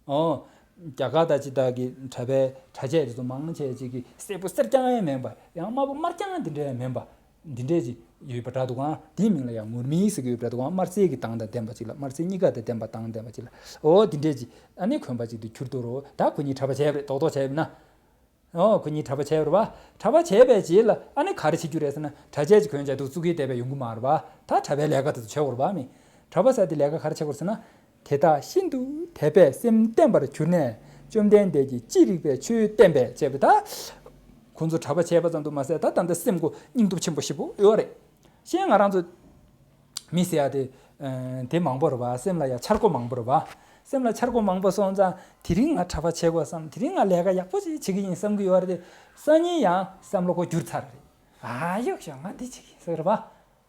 ཨོ། རྒྱ་གར་དང་ཅི་དག་གི་གྲྭ་པའི་གྲྭ་ཆས་དེ་ཚོ་མང་ཆེ་ཅིག་གི་སེར་པོ་སེར་རྐྱང་ཡང་མིན་པ་ཡང་དམར་པོ་དམར་རྐྱང་དེ་འདྲས་ཡང་མིན་པ། འདི་འདྲས་ཅིག་ཡོད་པ་འདྲ་འདུག་ཨང་། དེའི་མིང་ལ་ཡང་ངུར་སྨྲིག་ཟེར་གྱི་ཡོད་པ་འདྲ་འདུག་ཨང་། དམར་སེར་གྱི་མདངས་དང་ལྡན་པ་ཅིག་ལ་དམར་སེར་གཉིས་ཀ་དང་ལྡན་པ་མདངས་ལྡན་པ་ཅིག་ལ། འོ་འདི་འདྲས་ཅིག་ཨ་ནི་གོན་པ་ཅིག་ཏུ་གྱུར་ཏོ་རོ། ད་ཁོ་གཉིས་གྲྭ་པ་བྱས་པ་རེད། རྡོག་རྡོག་བྱས་པ་ན། འོ་ཁོ་གཉིས་གྲྭ་པ་བྱས་པ་རེད་བ། གྲྭ་པ་བྱས་པའི་རྗེས་ལ་ཨ་ནི་ག་རེ་བྱེད་རྒྱུ་རེད་ཟེར་ན་གྲྭ་ཆས་ཅིག་གོན་བྱས་འདུག་བཙུགས་ཀྱི་བསྡད་པའི་ཡོང་གི་མ་རེད་བ། ད་གྲྭ་པའི་ལས་ཀ་དེ་ཚོ་བྱེད་དགོས་རེད་བ་མི། གྲྭ་པ་ཟེར་དེ་ལས་ཀ་ག་རེ་བྱེད་དགོས་རེད་ཟེར་ན། དེ་དག་ཤིན་ཏུ་དད་པས་སེམས་བརྟན་པར་གྱུར་ནས་བཅོམ་ལྡན་འདས་ཀྱིས་ཅི་རིགས་པའི་ཆོས་བསྟན་པས་བྱས་པ་ད། ཁོང་ཚོ་གྲྭ་པ་བྱས་པ་ཙམ་དུ་མ་ཟད་ད་ད་ལྟ་སེམས་ཁོ་སྙིང་སྟོབས་ཆེན་པོ་ཞེ་པོ་ཡོད་རེད། གཞན་ང་རང་ཚོ་ མི་ཟེར་ཡ་དེ་དེ་མང་པོ་རེད་བ། སེམས་ལ་ཡ་འཆར་སྒོ་མང་པོ་རེད་བ། སེམས་ལ་འཆར་སྒོ་མང་པོ་སོང་ཙང་དེ་རིང་ང་གྲྭ་པ་བྱེད་དགོས་བསམ། དེ་རིང་ང་ལས་ཀ་ཡག་པོ་ཅིག་བྱེད་ཀྱི་ཡིན་བསམ་གྱི་ཡོད་རེད་དེ། སང་ཉིན་ཡང་བསམ་བློ་ཁོ་བསྒྱུར་ཚར་རེད། ཨ་ཡོག་ཤོག་ང་འདི་བྱེད་ཀྱི་ཡིན་ཟེར་བ།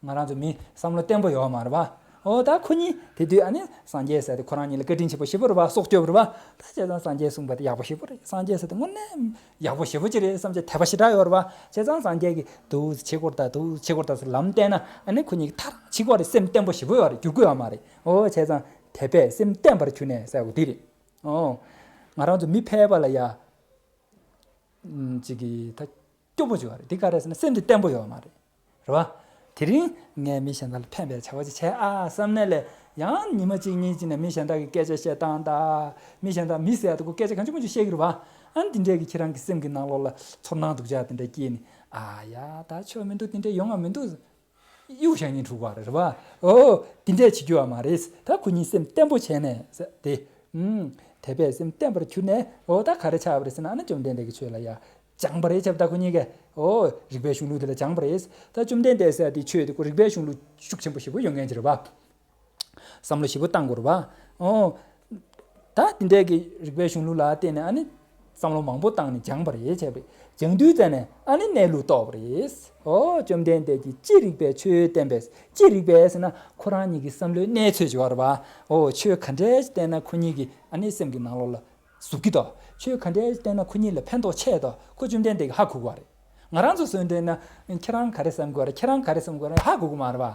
ང་རང་ཚོ་མི་བསམ་བློ་བརྟན་པོ་ཡོད་མ་རེད་བ། ཨོ་ད་ཁོ་གཉིས་དེ་དུས་ཨ་ནི་སངས་རྒྱས་ཟེར་དེ་ཁོ་རང་གཉིས་ལ་བཀའ་དྲིན་ཆེན་པོ་ཞེ་པོ་རེད་བ། སྲོག་སྐྱོབ་རེད་བ། ད་བྱས་ཙང་སངས་རྒྱས་གསུངས་པ་དེ་ཡག་པོ་ཞེ་པོ་རེད། སངས་རྒྱས་ཟེར་དེ་དངོས་གནས་ཡག་པོ་ཞེ་པོ་ཅིག་རེད་བསམ་བྱས་དད་པ་ཞེ་དྲག་ཡོད་རེད་བ། བྱས་ཙང་སངས་རྒྱས་ཀྱིས་འདུག་བྱེད་དགོས་རེད་ད། འདུག་བྱེད་དགོས་རེད་ད་ཟེར་ལམ་བསྟན་ན་ཨ་ནི་ཁོ་གཉིས་ཀྱིས་མཐར་བྱེད་དགོས་རེད། སེམས་བརྟན་པོ་ཞེ་པོ་ཡོད་རེད། འགྱུར་དགོས་ཡོད་མ་རེད། ཨོ་བྱས་ཙང་དད་པས་སེམས་བརྟན་པར་གྱུར་ནས་ཟེར་བ་དེ་རེད། ཨོ་ང་རང་ཚོ་མི་ཕལ་པ་ལ་ཡ། ཅིག་གིས་ད་སྐྱོ་པོ་བྱུང་བ་རེད། དེ་ག་རེ་ཟེར་ན་སེམས་དེ་བརྟན་པོ་ཡོད་མ་རེད། རེད་བ། དེ་རིང་ངས་མི་གཞན་དག་ལ་ཕན་པའི་བྱ་བ་ཅིག་བྱས་ཨ་བསམ་ནས་ལས་ཡང་ཉི་མ་གཅིག་གཉིས་ཅིག་ནས་མི་གཞན་དག་གི་སྐད་ཆ་བཤད་སྟངས་དང་། མི་གཞན་དག་མི་ཟེར་ཡ་དེ་ཁོ་སྐད་ཆ་གང་བྱུང་མང་བྱུང་བཤད་ཀྱི་རེད་བ། ཨ་ནི་དེ་འདྲས་ཀྱི་ཁྱེད་རང་གི་སེམས་ཀྱི་ནང་ལོགས་ལ་ཚོར་སྣང་སྡུག་ཅག་དེ་འདྲས་སྐྱེས་ནས་ཨ་ཡ་ད་ཆོ་མི་འདུག་དེ་འདྲས་ཡོང་ང་མི་འདུག་གཡུག་བཞག་སྙིང་འཁྲུག་པ་རེད། རེད་བ། ཨོ་དེ་འདྲས་བྱེད་རྒྱུ་བ་མ་རེད། ད་ཁོ་གཉིས་སེམས་བརྟན་པོ་བྱས་ནས་ཟེར་དེ། ཨུམ། དད་པས་སེམས་བརྟན་པར་གྱུར་ནས་ཨོ་ད་ག་རེ་ཆགས་པ་རེད་ཟེར་ན་ཨ་ནི་བཅོམ་ལྡན་འདས་ཀྱིས་ཆོས་ལ་ཡ་སྦྱངས་པ་རེད་བྱས་པ། ད་ཁོ་གཉིས་ཀས་ཨོ་རིག་པའི་གཞུང་ལུགས་དེ་ལ་སྦྱངས་པ་རེད། ད་བཅོམ་ལྡན་འདས་ཟེར་དེ་ཆོས་དེ་ཁོ་རིག་པའི་གཞུང་ལུགས་ཤུགས་ཆེན་པོ་ཞེ་པོ་ཡོད་མཁན་ཅིག་རེད་བ། བསམ་བློ་ཞིབ་པོ་བཏང་དགོས་རེད་བ། ཨོ། ད་དེ་འདྲའི་གི་རིག་པའི་གཞུང་ལུགས་ལ་བརྟེན་ནས་ཨ་ནི་བསམ་བློ་མང་པོ་བཏང་ནས་སྦྱངས་པ་རེད་བྱས་པས། སྦྱང་དུས་ཙ་ནས་ཨ་ནི་གནས་ལུགས་རྟོགས་པ་རེད། ཨོ་བཅོམ་ལྡན་འདས་ཀྱིས་ཅི་རིགས་པའི་ཆོས་བསྟན་པས། ཅི་རིགས་པས་ཟེར་ན་ཁོ་རང་ཉིད་ཀྱི་བསམ་བློའི་གནས་ཚོད་ཅིག་ཡོད་རེད་བ། ཨོ་ཆོས་ག་འདྲས་བསྟན་ན་ཁོ་གཉིས་ཀྱི་ཨ་ནི་སེམས་ཀྱི་ནང་ལོགས་ལ་ཟུག་གི་འདུག་ཆོས་ག་འདྲས་བསྟན་ན་ཁོ་གཉིས་ལ་ཕན་ཐོགས་ཆེ་འདུག་ཁོ་བཅོམ་ལྡན་འདས་ཀྱིས་ཧ་གོ་གི་རེད། ང་རང་ཚོ་བཟོས་འདྲ་ན་ཁྱེད་རང་ག་རེ་བསམ་གི་རེད། ཁྱེད་རང་ག་རེ་བསམ་གི་རེད་ཧ་གོ་གི་མ་རེད་བ།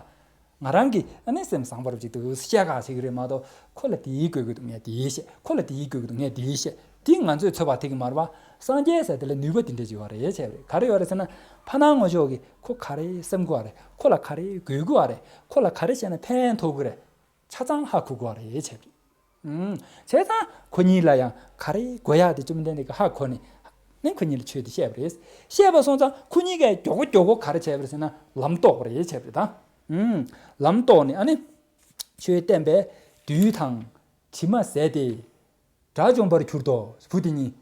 ང་རང་གིས་ཨ་ནི་སེམས་བཟང་པོ་ཅིག་འདུག་བཤད་ག་བྱེད་ཀྱི་རེད་མ་གཏོགས་ཁོ་ལ་དེའི་དགོས་ཀྱི་འདུག་ངས་དེའི་བཤད། ཁོ་ལ་དེའི་དགོས་ཀྱི་འདུག་ངས་དེའི་བཤད། དེ་ང་ཚོས་ཚོད་དཔག་ཐེག་གི་མ་རེད་བ། སངས་རྒྱས་ཟེར་དེ་ལ་ནུས་པ་དེ་འདྲ་ཅིག་ཡོད་རེད་བྱས་པ་རེད། ག་རེ་ཡོད་རེད་ཟེར་ན་ཕ་ནང་ངོ་ཅོག་གིས་ཁོ་ག་རེ་བསམ་གི་བ་རེད། ཁོ་ལ་ག་རེ་དགོས་ཀྱི་བ་རེད། ཁོ་ལ་ག་རེ་བྱས་ན་ཕན་ཐོགས་ཀྱི་རེད། ཆ་ཚང་ཧ་གོ་གི་བ་རེད་བྱས་པ་རེད། ཨུམ། བྱས་ཙང་ཁོ་གཉིས་ལ་ཡང་ག་རེ་དགོས་ཡག་དེ་བཅོམ་ལྡན་འདས་ཀྱིས་ཧ་གོ་ནས་ནི་ཁོ་གཉིས་ལ་ཆོས་དེ་བཤད་པ་རེད། བཤད་པ་སོང་ཙང་ཁོ་གཉིས་ཀས་མགྱོགས་པོ་མགྱོགས་པོ་ག་རེ་བྱས་པ་རེད་ཟེར་ན་ལམ་རྟོགས་པ་རེད་བྱས་པ་རེད་ད། ཨུམ། ལམ་རྟོགས་ནས་ཨ་ནི་ཆོས་བསྟན་པས་བདུད་དང་དྲི་མ་ཟད་དེ། དགྲ་བཅོམ་པར་གྱུར་ཏོ། བུ་དེ་གཉིས།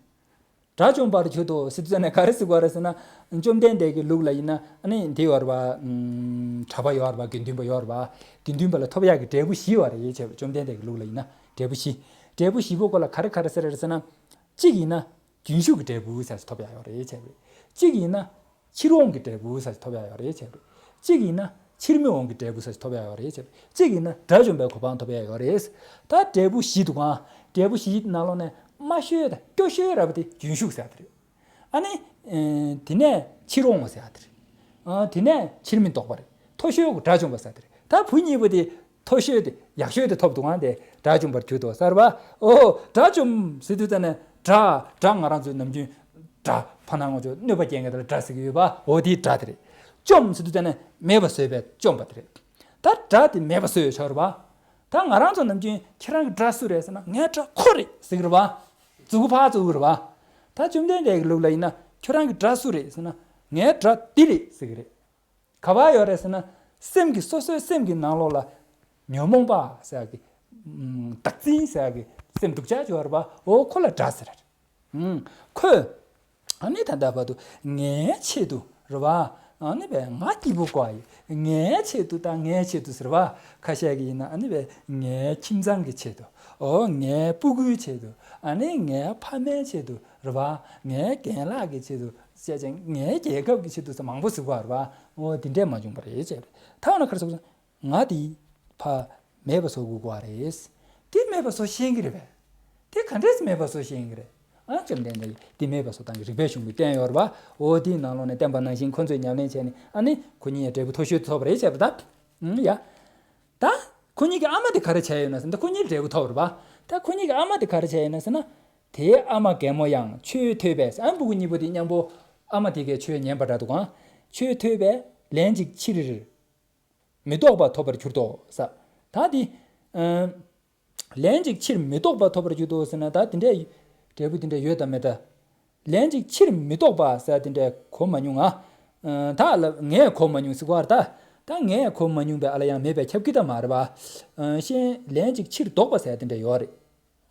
དགྲ་བཅོམ་པར་གྱུར་ཏོ་ཟེར་དུས་ཙ་ནས་ག་རེ་ཟེར་དགོས་རེད་ཟེར་ན། བཅོམ་ལྡན་འདས་ཀྱི་ལུགས་ལ་ཡིན་ན་ཨ་ནི་འདི་ཡོད་རེད་བ། ཨུམ། གྲྭ་པ་ཡོད་རེད་བ། དགེ་འདུན་པ་ཡོད་རེད་བ། དགེ་འདུན་པ་ལ་ཐོབ་ཡག་གི་འབྲས་བུ་བཞི་ཡོད་རེད་བྱས་པ། བཅོམ་ལྡན་འདས་ཀྱི་ལུགས་ལ་ཡིན་ན་འབྲས་བུ་བཞི། འབྲས་བུ་བཞི་པོ་ཁོ་ལ་ག་རེ་ག་རེ་ཟེར་རེད་ཟེར་ན། གཅིག་ཡིན་ན་རྒྱུན་ཞུགས་ཀྱི་འབྲས་བུ་ཟེར་ཐོབ་ཡག་ཡོད་རེད་བྱས་པ། གཅིག་ཡིན་ན་ཕྱིར་འོང་གི་འབྲས་བུ་ཟེར་ཐོབ་ཡག་ཡོད་རེད་བྱས་པ། གཅིག་ཡིན་ན་ཕྱིར་མི་འོང་གི་འབྲས་བུ་ཟེར་ཐོབ་ཡག་ཡོད་རེད་བྱས་པ། གཅིག་ཡིན་ན་དགྲ་བཅོམ་པའི་གོ་འཕང་ཐོབ་ཡག་ཡོད་རེད། ད་འབྲས་བུ་བཞི་འདུག་ག་འབྲས་བུ་བཞིའི་ནང་ལོགས་ནས་དམའ་ཤོས་དང་སྐྱོ་ཤོས་ར་བ་དེ་རྒྱུན་ཞུགས་ཟེར་ཡག་དེ་རེད། ཨ་ནི། ཨེ། དེ་ནས་ཕྱིར་འོང་བ་ཟེར་ཡག་དེ་རེད། ཨ། དེ་ནས་ཕྱིར་མི་ལྡོག་པ་རེད། མཐོ་ཤོས་ཀྱི་དགྲ་བཅོམ་པ་ཟེར་ཡག་དེ་རེད། ད་བུ་གཉིས་པོ་དེ་མཐོ་ཤོས་དེ་ཡག་ཤོས་དེ་ཐོབ་འདུག་ག་དེ་དགྲ་བཅོམ་པར་གྱུར་ཏོ་ཟེར་བ། ཨོ། དགྲ་བཅོམ་ཟེར་དུས་ཙ་ནས་དགྲ་དགྲ་ང་རང་ཚོའི་ནམ་རྒྱུན་དགྲ་ཕ་ནང་ང་ཚོ་གནོད་པ་སྐྱེལ་མཁན་དེ་ལ་དགྲ་ཟེར་གྱི་ཡོད་པ། འོ་དེའི་དགྲ་དེ་རེད། བཅོམ་ཟེར་དུས་ཙ་ནས་མེད་པ་བཟོས་པས་བཅོམ་པ་དེ་རེད། ད་དགྲ་དེ་མེད་པ་བཟོས་ཡོད་ཆོག་རེད་པ། ད་ང་རང་ཚོ་ནམ་རྒྱུན་ཁྱེད་རང་གི་དགྲ་སུ་རེད་ཟེར་ན་ངའི་དགྲ་ཁོ་རེད་ཟེར་གྱི་རེད་པ། མཛུ་གུ་ཕར་བཙུགས་ཀྱི་རེད་པ། ད་བཅོམ་ལྡན་འདས་ཀྱི་ལུགས་ལ་ཡིན་ན་ཁྱོད་རང་གི་དགྲ་སུ་རེད་ཟེར་ན་ངའི་དགྲ་འདི་རེད་ཟེར་གྱི་རེད། ག་པར་ཡོད་རེད་ཟེར་ན་སེམས་ཀྱི་སོ་སོའི་སེམས་ཀྱི་ནང་ལོགས་ལ་ཉོན་མོངས་པ་ཟེར་ཡག་གི། ཨམ། བདག་འཛིན་ཟེར་ཡག་གི་སེམས་སྡུག་ཅག་ཅིག་ཡོད་རེད་པ། འོ་ཁོ་ལ་དགྲ་ཟེར། ཨམ། ཁོས། ཨ་ནི་ད་ལྟ་བར་དུ་ངའི་ཆེད་དུ་རེད་པ། ཨ་ནི་བས་ང་སྐྱིད་པོ་དགོས་ཡ་ཡིན། ངའི་ཆེད་དུ་དང་ངའི་ཆེད་དུ་ཟེར་བ། ཁ་ཤས་ཀྱི་ཡིན་ན་ཨ་ནི་བས་ངའི་ཁྱིམ་ཚང་གི་ཆེད་དུ། ཨོ་ངའི་སྤུ་གུའི་ཆེད་དུ། ཨ་ནི་ངའི་ཕ་མའི་ཆེད་དུ་རེད་པ། ངའི་རྒན་ལགས་ཀྱི་ཆེད་དུ་བྱས་ཙང་ངའི་རྒྱལ་ཁབ་ཀྱི་ཆེད་དུ་ཟེར་མང་པོ་ཟེར་བ་རེད་པ། ཨོ་དེ་འདྲས་མ་བྱུང་བ་རེད་བྱས་པ་རེད། ད་འོ་ན་ག་རེ་ཟེར་དགོས་སོང་། ང་དེ་ཕ་མེད་པ་བཟོ་དགོས་པ་རེད། དེ་མེད་པ་བཟོ་ཤེས་ཀྱི་རེད་པས། དེ་ག་འདྲས་མེད་པ་བཟོ་ཤེས་ཀྱི་རེད། ཨ་བཅོམ་ལྡན་འདས་ཀྱིས་དེ་མེད་པ་བཟོ་སྟངས་ཀྱི་རིགས་པའི་གཞུང་གིས་བསྟན་ཡོད་རེད་པ། འོ་དེའི་ནང་ལོགས་ནས་བསྟན་པ་ནང་བཞིན་ཁོ་ཚོས་ཉམས་ལེན་བྱས་ནས་ཨ་ནི་ཁོ་གཉིས་འབྲས་བུ་མཐོ་ཤོས་ཐོབ་པ་རེད་བྱས་པ་ད། ཨང་ཡ། ད་ཁོ་གཉིས་ཀྱི་ཨ་མ་དེ་ག་རེ་བྱས་ཡོད་ན་ཟེར་ན་ད་ཁོ་གཉིས་འབྲས་བུ་ཐོབ་རེད་པ། ད་ཁོ་གཉིས་ཀྱི་ཨ་མ་དེ་ག་རེ་བྱས་ཡོད་ན་ཟེར་ན། དེའི་ཨ་མ་རྒན་མོ་ཡང་ཆོས་ཐོས་པས་ཨ་སྤུ་གུ་གཉིས་པོ་དེ་མཉམ་པོ་ཨ་མ་དེ་གའི་ཆོས་ཉན་པ་འདྲ་འདུག་ག་ཆོས་ཐོས་པས་ལན་ཅིག་ཕྱིར། མི་ལྡོག་པ་ཐོབ་པར་གྱུར་ཏོ་ཟེར། ད་འདི། ཨ། ལན་ཅིག་ཕྱིར་མི་ལྡོག་པ་ཐོབ་པར་གྱུར་ཏོ་ཟེར་ན་ད་དེ་འདྲའི་འབྲས་བུ་དེ་འདྲ་ཡོད་དམ་མེད་ད། ལན་ཅིག་ཕྱིར་མི་ལྡོག་པ་ཟེར་དེ་འདྲ་གོ་མ་མྱོང་ང་། ཨ། ད་ལ་ངས་གོ་མ་མྱོང་ཟེར་བ་རེད་ད། ད་ངས་གོ་མ་མྱོང་པའི་ཨ་ལ་ཡང་མེད་པའི་ཁྱབ་ཀྱི་ད་མ་རེད་པ། ཨ། གཞན་ལན་ཅིག་ཕྱིར་ལྡོག་པ་ཟེར་དེ་འདྲ་ཡོད་རེད།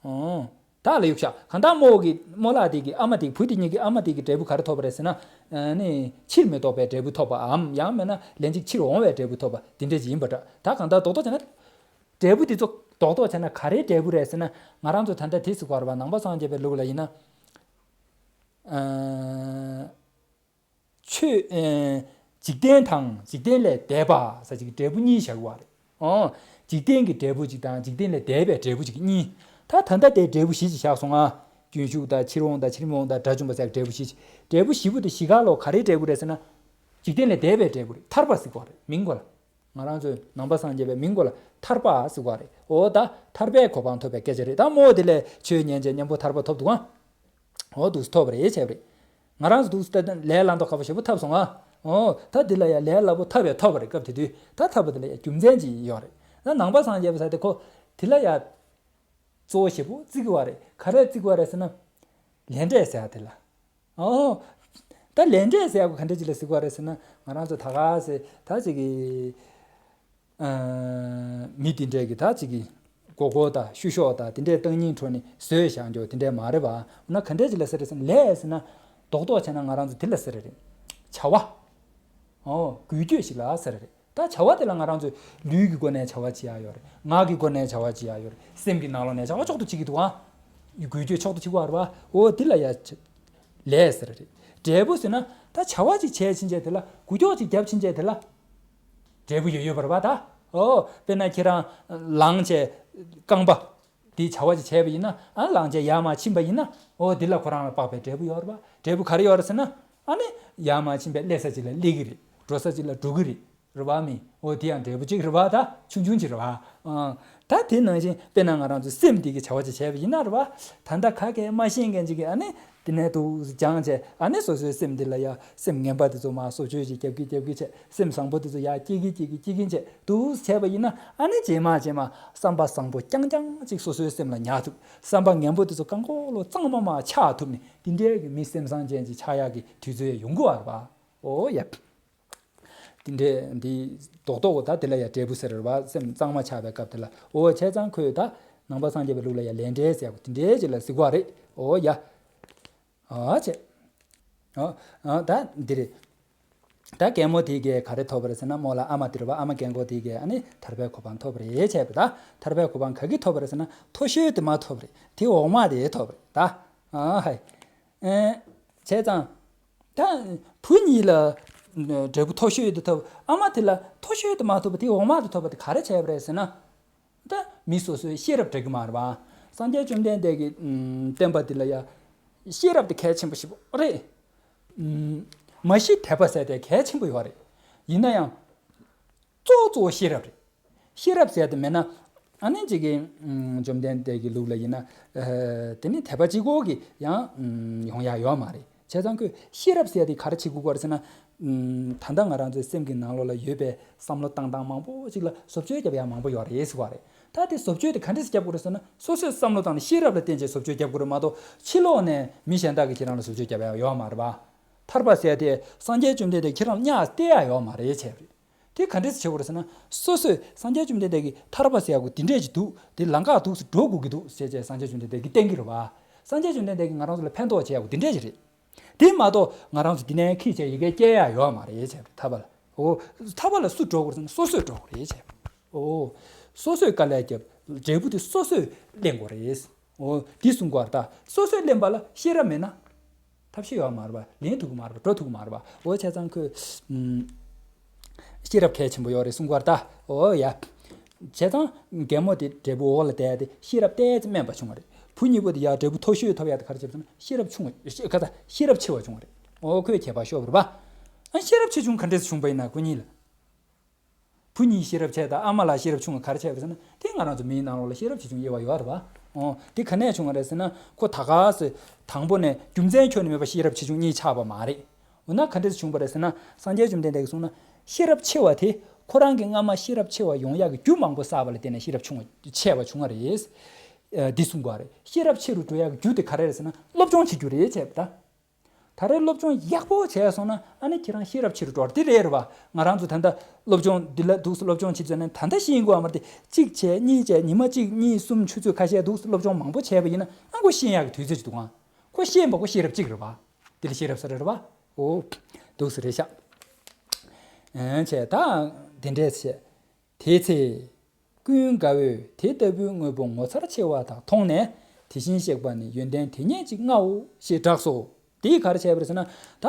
ཨོ། བདག་ལ་གཡུག་བཞག་གང་ལྟར་རྨོ་གི་རྨོ་ལགས་དེ་གི་ཨ་མ་དེ་བུ་དེ་གཉིས་ཀྱི་ཨ་མ་དེ་གི་འབྲས་བུ་ག་རེ་ཐོབ་པ་རེད་ཟེར་ན། ཨ་ནི་ཕྱིར་མི་ལྡོག་པའི་འབྲས་བུ་ཐོབ་པའམ་ཡང་མིན་ན་ལན་གཅིག་ཕྱིར་འོང་བའི་འབྲས་བུ་ཐོབ་པ་དེ་འདྲས་ཅིག་ཡིན་པ་འདྲ། ད་གང་ལྟར་རྡོག་རྡོག་བྱས་ན། འབྲས་བུ་དེ་ཚོ་རྡོག་རྡོག་བྱས་ན་ག་རེའི་འབྲས་བུ་རེད་ཟེར་ན། ང་རང་ཚོ་ད་ལྟ་དེ་ཟེར་གོ་རེད་བ། ནང་པ་སངས་རྒྱས་པའི་ལུགས་ལ་ཡིན་ན། ཨ། ཆོས། ཨེ། འཇིག་རྟེན་དང་འཇིག་རྟེན་ལས་འདས་པ་ཟེར་གྱི་འབྲས་བུ་གཉིས་བཞག་གི་ཡོད་རེད། ཨོ། འཇིག་རྟེན་གྱི་འབྲས་བུ་གཅིག་དང་འཇིག་རྟེན་ལས་འདས་པའི་འབྲས་བུ་གཅིག་གཉིས། ད་ད་ལྟ་དེ་འབྲས་བུ་བཞི་ཅིག་བཞག་སོང་ང་། རྒྱུན་ཞུགས་དང་ཕྱིར་འོང་དང་ཕྱིར་མི་འོང་དང་དགྲ་བཅོམ་པ་ཟེར་གྱི་འབྲས་བུ་བཞི་ཅིག་འབྲས་བུ་བཞི་པོ་དེ་བཞི་ག་ལོ་ག་རེའི་འབྲས་བུ་རེད་ཟེར་ན། འཇིག་རྟེན་ལས་འདས་པའི་འབྲས་བུ་རེད། ཐར་པ་ཟེར་གྱི་ཡོད་རེད་མིང་གོ་ལ། ང་རང་ཚོའི་ནང་པ་སངས་རྒྱས་པའི་མིང་གོ་ལ་ཐར་པ་ཟེར་གྱི་ཡོད་རེད། ཨོ་ད་ཐར་པའི་གོ་འཕང་ཐོབ་པའི་སྐད་ཆ་རེད། ད་རྨོ་དེ་ལས་ཆོས་ཉན་བྱས་གཉེན་པོ་ཐར་པ་ཐོབ་འདུག་ཨང་། འོ་འདུག་སེ་ཐོབ་པ་རེད་བྱས་པ་རེད། ང་རང་ཚོ་འདུག་སེ་ལྟ་ལས་སླ་མདོག་ཁ་པོ་ཞེ་པོ་ཐོབ་སོང་ང་། འོ་ད་འདི་ལ་ཡ་ལས་སླ་པོ་ཐོབ་པས་ཐོབ་པ་རེད། སྐབས་དེ་དུས་ད་ཐོབ་པ་འདི་ལ་ཡ་རྒྱུ་མཚན་ཅིག་ཡོད་རེད། ད་ནང་པ་སངས་རྒྱས་པ་ཟེར་དེ་ཁོ་འདི་ལ་ཡ་གཙོ་བོ་ཞེ་པོ་བརྩི་གི་ཡོད་རེད། ག་རེ་བརྩི་གི་ཡོད་རེད་ཟེར་ན། ལས་འབྲས་ཟེར་ཡ་དེ་ལ། འོ། ད་ལས་འབྲས་ཟེར་ཡ་གོ་ག་འདྲ་ཅིག་ལ་ཟེར་གི་ཡོད་རེད་ཟེར་ན། ང་རང་ཚོ་ད་ག་ཟེ་ད་ཅིག་གི་ཨ། མི་དེ་འདྲས་ཀྱི་ད་ཅིག་གི་མགོ་སྐོར་དང་བཤུ་གཞོག་དང་དེ་འདྲས་བཏང་སྙིང་བྲོ་ནས་བཟོས་བཞག་འགྱོ་དེ་འདྲས་མ་རེད་བ། འོ་ན་ག་འདྲས་ཅིག་ལ་ཟེར་རེད་ཟེར་ན། ལས་ཟེར་ན་རྡོག་རྡོག་བྱས་ན་ང་རང་ཚོ་དེ་ལ་ཟེར་རེད། བྱ་བ། འོ་འགུལ་སྐྱོད་ཞིག་ལ་ཟེར་རེད། ད་བྱ་བ་དེ་ལ་ང་རང་ཚོས་ལུས་ཀྱི་སྒོ་ནས་བྱ་བ་བྱེད་ཡ་ཡོད་རེད། ངག་གི་སྒོ་ནས་བྱ་བ་བྱེད་ཡ་ཡོད་རེད། སེམས་ཀྱི་ནང་ལོགས་ནས་བྱ་བ་ཅོག་ཏུ་བྱེད་ཀྱི་འདུག་ཨ། འགུལ་སྐྱོད་ཅོག་ཏུ་བྱེད་ཀྱི་ཡོད་རེད་བ། འོ་དེ་ལ་ཡ་ལས་ཟེར་རེད། འབྲས་བུ་ཟེར་ན་ད་བྱ་བ་ཅིག་བྱས་ཕྱིན་ཆད་དེ་ལ་འགུལ་སྐྱོད་ཅིག་བརྒྱབ་ཕྱིན་ཆད་དེ་ལ་འབྲས་བུ་ཡོད་ཡོད་པ་རེད་བ་ད། འོ་དཔེར་ན་ཁྱེད་རང་ལངས་བྱས་རྐང་པ་དེ་བྱ་བ་ཅིག་བྱས་པ་ཡིན་ན། ཨ་ལངས་བྱས་ཡར་མར་ཕྱིན་པ་ཡིན་ན། འོ་དེ་ལ་ཁོ་རང་ལ་དཔག་པའི་འབྲས་བུ་ཡོད་རེད་བ། འབྲས་བུ་ག་རེ་ཡོད་རེད་ཟེར་ན། ཨ་ནི་ཡར་མར་ཕྱིན་པས་སླེབས་ས་ཅིག་ལ་སླེབས་ཀྱི་རེད། འགྲོ་ས་ཅིག་ལ་འགྲོ་གི་རེད། རེད་བ་མི། འོ་དེ་ཡང་འབྲས་བུ་གཅིག་རེད་བ། ད་ཆུང་ཆུང་ཅིག་རེད་བ། ཨང་། ད་དེ་ནང་བཞིན་དཔེར་ན་ང་རང་ཚོའི་སེམས་འདི་གི་བྱ་བ་ཅིག་བྱས་པ་ཡིན་ན་རེད་བ། ད་ལྟ་ག་གེ་མ་ཤེས་མཁན་ཅིག་གིས་ཨ་ནི་དེ་ནས་འདུག་སྦྱངས་བྱས། ཨ་ནི་སོ་སོའི་སེམས་འདི་ལ་ཡ་སེམས་ངན་པ་དེ་ཚོ་མར་བཟོ་བཅོས་ཅིག་རྒྱབ་ཀྱི་རྒྱབ་ཀྱི་བྱས། སེམས་བཟང་པོ་དེ་ཚོ་ཡར་སྐྱེ་གི་སྐྱེ་གི་སྐྱེ་གི་བྱས་འདུག་བྱས་པ་ཡིན་ན། ཨ་ནི་རྗེས་མ་རྗེས་མ་བསམ་པ་བཟང་པོ་རྐྱང་རྐྱང་ཅིག་སོ་སོའི་སེམས་ལ་ཉར་ཐུབ། བསམ་པ་ངན་པོ་དེ་ཚོ་རྐང་འཁོར་ལོ་གཙང་མ་མར་ཆགས་ཐུབ་ནས་དེ་འདྲའི་གི་མི་སེམས་བཟང་ཅན་ཅིག་ཆགས་ཡག་གི་དུས་ཚོད་ཡོང་གི་ཡོད་རེད་བ། འོ་ཡ། དེ་འདྲའི་འདི་རྡོག་རྡོག་གོ་ད་དེ་ལ་ཡ་འབྲས་བུ་ཟེར་རེད་བ། སེམས་གཙང་མ་ཆགས་པའི་སྐབས་དེ་ལ། འོ་བྱས་ཙང་ཁོས་ད་ནང་པ་སངས་རྒྱས་པའི་ལུགས་ལ་ཡ་ལས་འབྲས་ཟེར་ཡ་གོ་དེ་འདྲའི་ཅིག་ལ་ཟེར་གོ་རེད། འོ་ཡ། ཨ་ཅེ། ཨ་ཨ་ད་འདི་རེད། ད་རྒན་མོ་དེ་གས་ག་རེ་ཐོབ་པ་རེད་ཟེར་ན། རྨོ་ལགས་ཨ་མ་དེ་རེད་བ། ཨ་མ་རྒན་གོག་དེ་གས་ཨ་ནི་ཐར་པའི་གོ་འཕང་ཐོབ་པ་རེད་བྱས་པ། ད་ཐར་པའི་གོ་འཕང་ག་གི་ཐོབ་པ་རེད་ཟེར་ན། མཐོ་ཤོས་དེ་མ་ཐོབ་པ་རེད། དེ་འོག་མ་དེ་ཐོབ་པ་རེད་ད། ཨ་ཧའི། ཨེ། བྱས་ཙང་། ད་བུ་གཉིས་ལ་འབྲས་བུ་མཐོ་ཤོས་དེ་ཐོབ། ཨ་མ་དེ་ལ་མཐོ་ཤོས་དེ་མ་ཐོབ་པ་དེ་འོག་མ་དེ་ཐོབ་པ་དེ་ག་རེ་བྱས་པ་རེད་ཟེར་ན། ད་མི་སོ་སོའི་ཤེས་རབ་འདྲ་གི་མ་རེད་བ། སངས་རྒྱས་བཅོམ་ལྡན་འདས་ཀྱི་བསྟན་པ་འདི་ལ་ཡ་ཤེས་རབ་དེ་གལ་ཆེན་པོ་ཞིག་རེད། མ་གཞི་དད་པ་ཟེར་དེ་གལ་ཆེན་པོ་ཡོད་རེད། ཡིན་ན་ཡང་གཙོ་བོ་གཙོ་བོ་ཤེས་རབ་རེད། ཤེས་རབ་ཟེར་དེ་མེད་ན། ཨ་ནི་ཅིག་གི་བཅོམ་ལྡན་འདས་ཀྱི་ལུགས་ལ་ཡིན་ན། དེ་ནི་དད་པ་གཅིག་པོ་གིས་ཡང་ཡོང་ཡ་ཡོད་མ་རེད། བྱས་ཙང་ཁོས་ཤེས་རབ་ཟེར་དེ་ག་རེ་བྱེད་དགོས་ཀྱི་རེད་ཟེར་ན། ད་ལྟ་ང་རང་ཚོའི་སེམས་ཀྱི་ནང་ལོགས་ལ་ཡོད་པའི་བསམ་བློ་བཏང་སྟངས་མང་པོ་ཅིག་ལ་བཟོ་བཅོས་རྒྱབ་ཡ་མང་པོ་ཡོད་རེད་ཟེར་བ་རེད། ད་དེ་བཟོ་བཅོས་དེ་ག་འདྲས་སེ་རྒྱབ་དགོས་རེད་ཟེར་ན། སོ་སོས་བསམ་བློ་བཏང་ནས་ཤེས་རབ་ལ་བརྟེན་བྱས་བཟོ་བཅོས་རྒྱབ་དགོས་རེད་མ་གཏོགས། ཕྱི་ལོགས་ནས་མི་གཞན་དག་གིས་ཁྱེད་རང་ལ་བཟོ་བཅོས་རྒྱབ་ཡ་ཡོད་མ་རེད་བ། ཐར་པ་ཟེར་དེ་སངས་རྒྱས་བཅོམ་ལྡན་འདས་ཁྱེད་རང་ལ་གཉའ་གཏད་ཡ་ཡོད་མ་རེད་བྱས་པ་རེད། དེ་ག་འདྲས་སེ་བྱེད་དགོས་རེད་ཟེར་ན། སོ་སོས་སངས་རྒྱས་བཅོམ་ལྡན་འདས་ཀྱིས་ཐར་པ་ཟེར་ཡ་གོ་འདི་འདྲས་ཅིག་འདུག་དེ་ལམ་ཁ་འདུག་སེ་འགྲོ་དགོས་ཀྱི་འདུག་ཟེར་བྱས་སངས་རྒྱས་བཅོམ་ལྡན་འདས་ཀྱིས་བསྟན་གྱི་རེད་བ། སངས་རྒྱས་བཅོམ་ལྡན་འདས་ཀྱིས་ང་རང་ཚོ་ལ་ཕན་ཐོགས་བྱེད་ཡ་གོ་འདི་འདྲས་ཅིག་རེད། དེ་མ་གཏོགས་ང་རང་ཚོ་འདི་ནས་ཁྱེར་བྱས་ཡི་གེ་སྐྱེལ་ཡ་ཡོད་མ་རེད་བྱས་པ་རེད། ཐར་པ་ལ། འོ། ཐར་པ་ལ་སུ་འགྲོ་དགོས་རེད་ཟེར་ན། སོ་སོས་འགྲོ་དགོས་རེད་བྱས་པ། འོ། སོ་སོས་དཀའ་ལས་བརྒྱབ། འབྲས་བུ་དེ་སོ་སོས་ལེན་དགོས་རེད། འོ། འདི་གསུང་གི་ཡོད་རེད་ད། སོ་སོས་ལེན་པ་ལ་ཤེས་རབ་མེད་ན། ཐབས་ཤེས་ཡོད་མ་རེད་པ། ལེན་ཐུབ་ཀྱི་མ་རེད་པ། འགྲོ་ཐུབ་ཀྱི་མ་རེད་པ། འོ་བྱས་ཙང་ཁོས། ཨམ། ཤེས་རབ་གལ་ཆེན་པོ་ཡོད་རེད་གསུང་གི་ཡོད་རེད་ད། འོ་ཡ། བྱས་ཙང་རྒན་མོ་དེ་འབྲས་བུ་འོག་ལ་བསྡད་དེ་ཤེས་རབ་ཏོག་ཙམ་དམན་པ་བྱུང་བ་རེད། བུ་གཉིས་པོ་དེ་ཡ་འབྲས་བུ་མཐོ་ཤོས་ཐོབ་ཡག་དེ་ག་རེ་བྱས་ཟེར་ན། ཤེས་རབ་ཆུང་བ། ཤེས་ག་ད་ཤེས་རབ་ཆེ་བ་བྱུང་བ་རེད། འོ་ཁོས་ཁྱད་པར་ཤོར་བ་རེད་པ། ཨ། ཤེས་རབ་ཆེ་ཆུང་ག་འདྲས་སེ་བྱུང་བ་ཡིན་ན་ཁོ་གཉིས་ལ། བུ་གཉིས་ཤེས་རབ་ཆེ་དང་ཨ་མ་ལགས་ཤེས་རབ་ཆུང་བ་ག་རེ་བྱས་པ་རེད་ཟེར་ན། དེ་ང་རང་ཚོ་མིའི་ནང་ལོགས་ལ་ཤེས་རབ་ཆེ་ཆུང་དབྱེ་བ་ཡོད་རེད་པ། འོ། དེ་ག་ནས་བྱུང་བ་རེད་ཟེར་ན། ཁོ་ད་ག་སེ་དང་པོ་ནས་རྒྱུ་མཚན་ཁྱོན་ནས་མེད་པ་ཤེས་རབ་ཆེ་ཆུང་གཉིས་ཆགས་པ་མ་རེད། འོ་ན་ག་འདྲས་བྱུང་བ་རེད་ཟེར་ན། སངས་རྒྱས་བཅོམ་ལྡན་འདས་ཀྱིས་གསུངས་ན། ཤེས་རབ་ཆེ་བ་དེ་ཁོ་རང་གིས་སྔ་མ་ཤེས་རབ་ཆེ་བ་ཡོང་ཡག་གི་རྒྱུ་མང་པོ་བསགས་པ་ལ་བརྟེན་ནས་ཤེས་རབ་ཆུང་བ་ཆེ་བ་བྱུང་བ་རེད། ཨ། འདི་གསུང་གི་ཡོད་རེད། ཤེས་རབ་ཆེ་རུ་འགྲོ་ཡག་གི་རྒྱུ་དེ་ག་རེ་རེད་ཟེར་ན། སློབ་སྦྱོང་བྱེད་རྒྱུ་རེད་བྱས་པ་ད། ག་རེ་སློབ་སྦྱོང་ཡག་པོ་བྱས་སོང་ན་ཨ་ནི་ཁྱེད་རང་ཤེས་རབ་ཆེ་རུ་འགྲོ་བ་དེ་རེད་རེད་བ། ང་རང་ཚོ་ད་ལྟ་སློབ་སྦྱོང་འདི་ལ་འདུག་སེ་སློབ་སྦྱོང་བྱེད་ཚོད་ནས་ད་ལྟ་ཤེས་ཡིན་དགོས་ཨ་མ་རེད་དེ། གཅིག་བྱས་གཉིས་བྱས་ཉི་མ་གཅིག་གཉིས་གསུམ་ཆུ་ཚོད་ཁ་ཤས་འདུག་སེ་སློབ་སྦྱོང་མང་པོ་བྱས་པ་ཡིན་ན་ཨ་ཁོ་ཤེས་ཡག་གི་དུས་ཚོད་ཅིག་འདུག་ཨ། ཁོ་ཤེས་པ་ཁོ་ཤེས་རབ་གཅིག་རེད་བ། དེ་ལ་ཤེས་རབ་ཟེར་རེད་བ། ཨོ། འདུག་སེ་རེད་ཤག་ཨེ་བྱས་ད་འདི་འདྲས་བྱས། དེ་ཚེ། ཀུན་དགའ་བོས་དེ་ལྟ་བུའི་དངོས་པོ་ངོ་མཚར་ཆེ་བ་དག་མཐོང་ནས་དེ་བཞིན་གཤེགས་པ་ནི་ཡོན་ཏན་དེ་སྙེད་ཅིག་མངའོ་ཞེས་གྲགས་སོ། དེའི་ག་རེ་བྱས་པ་རེད་ཟེར་ན་ད་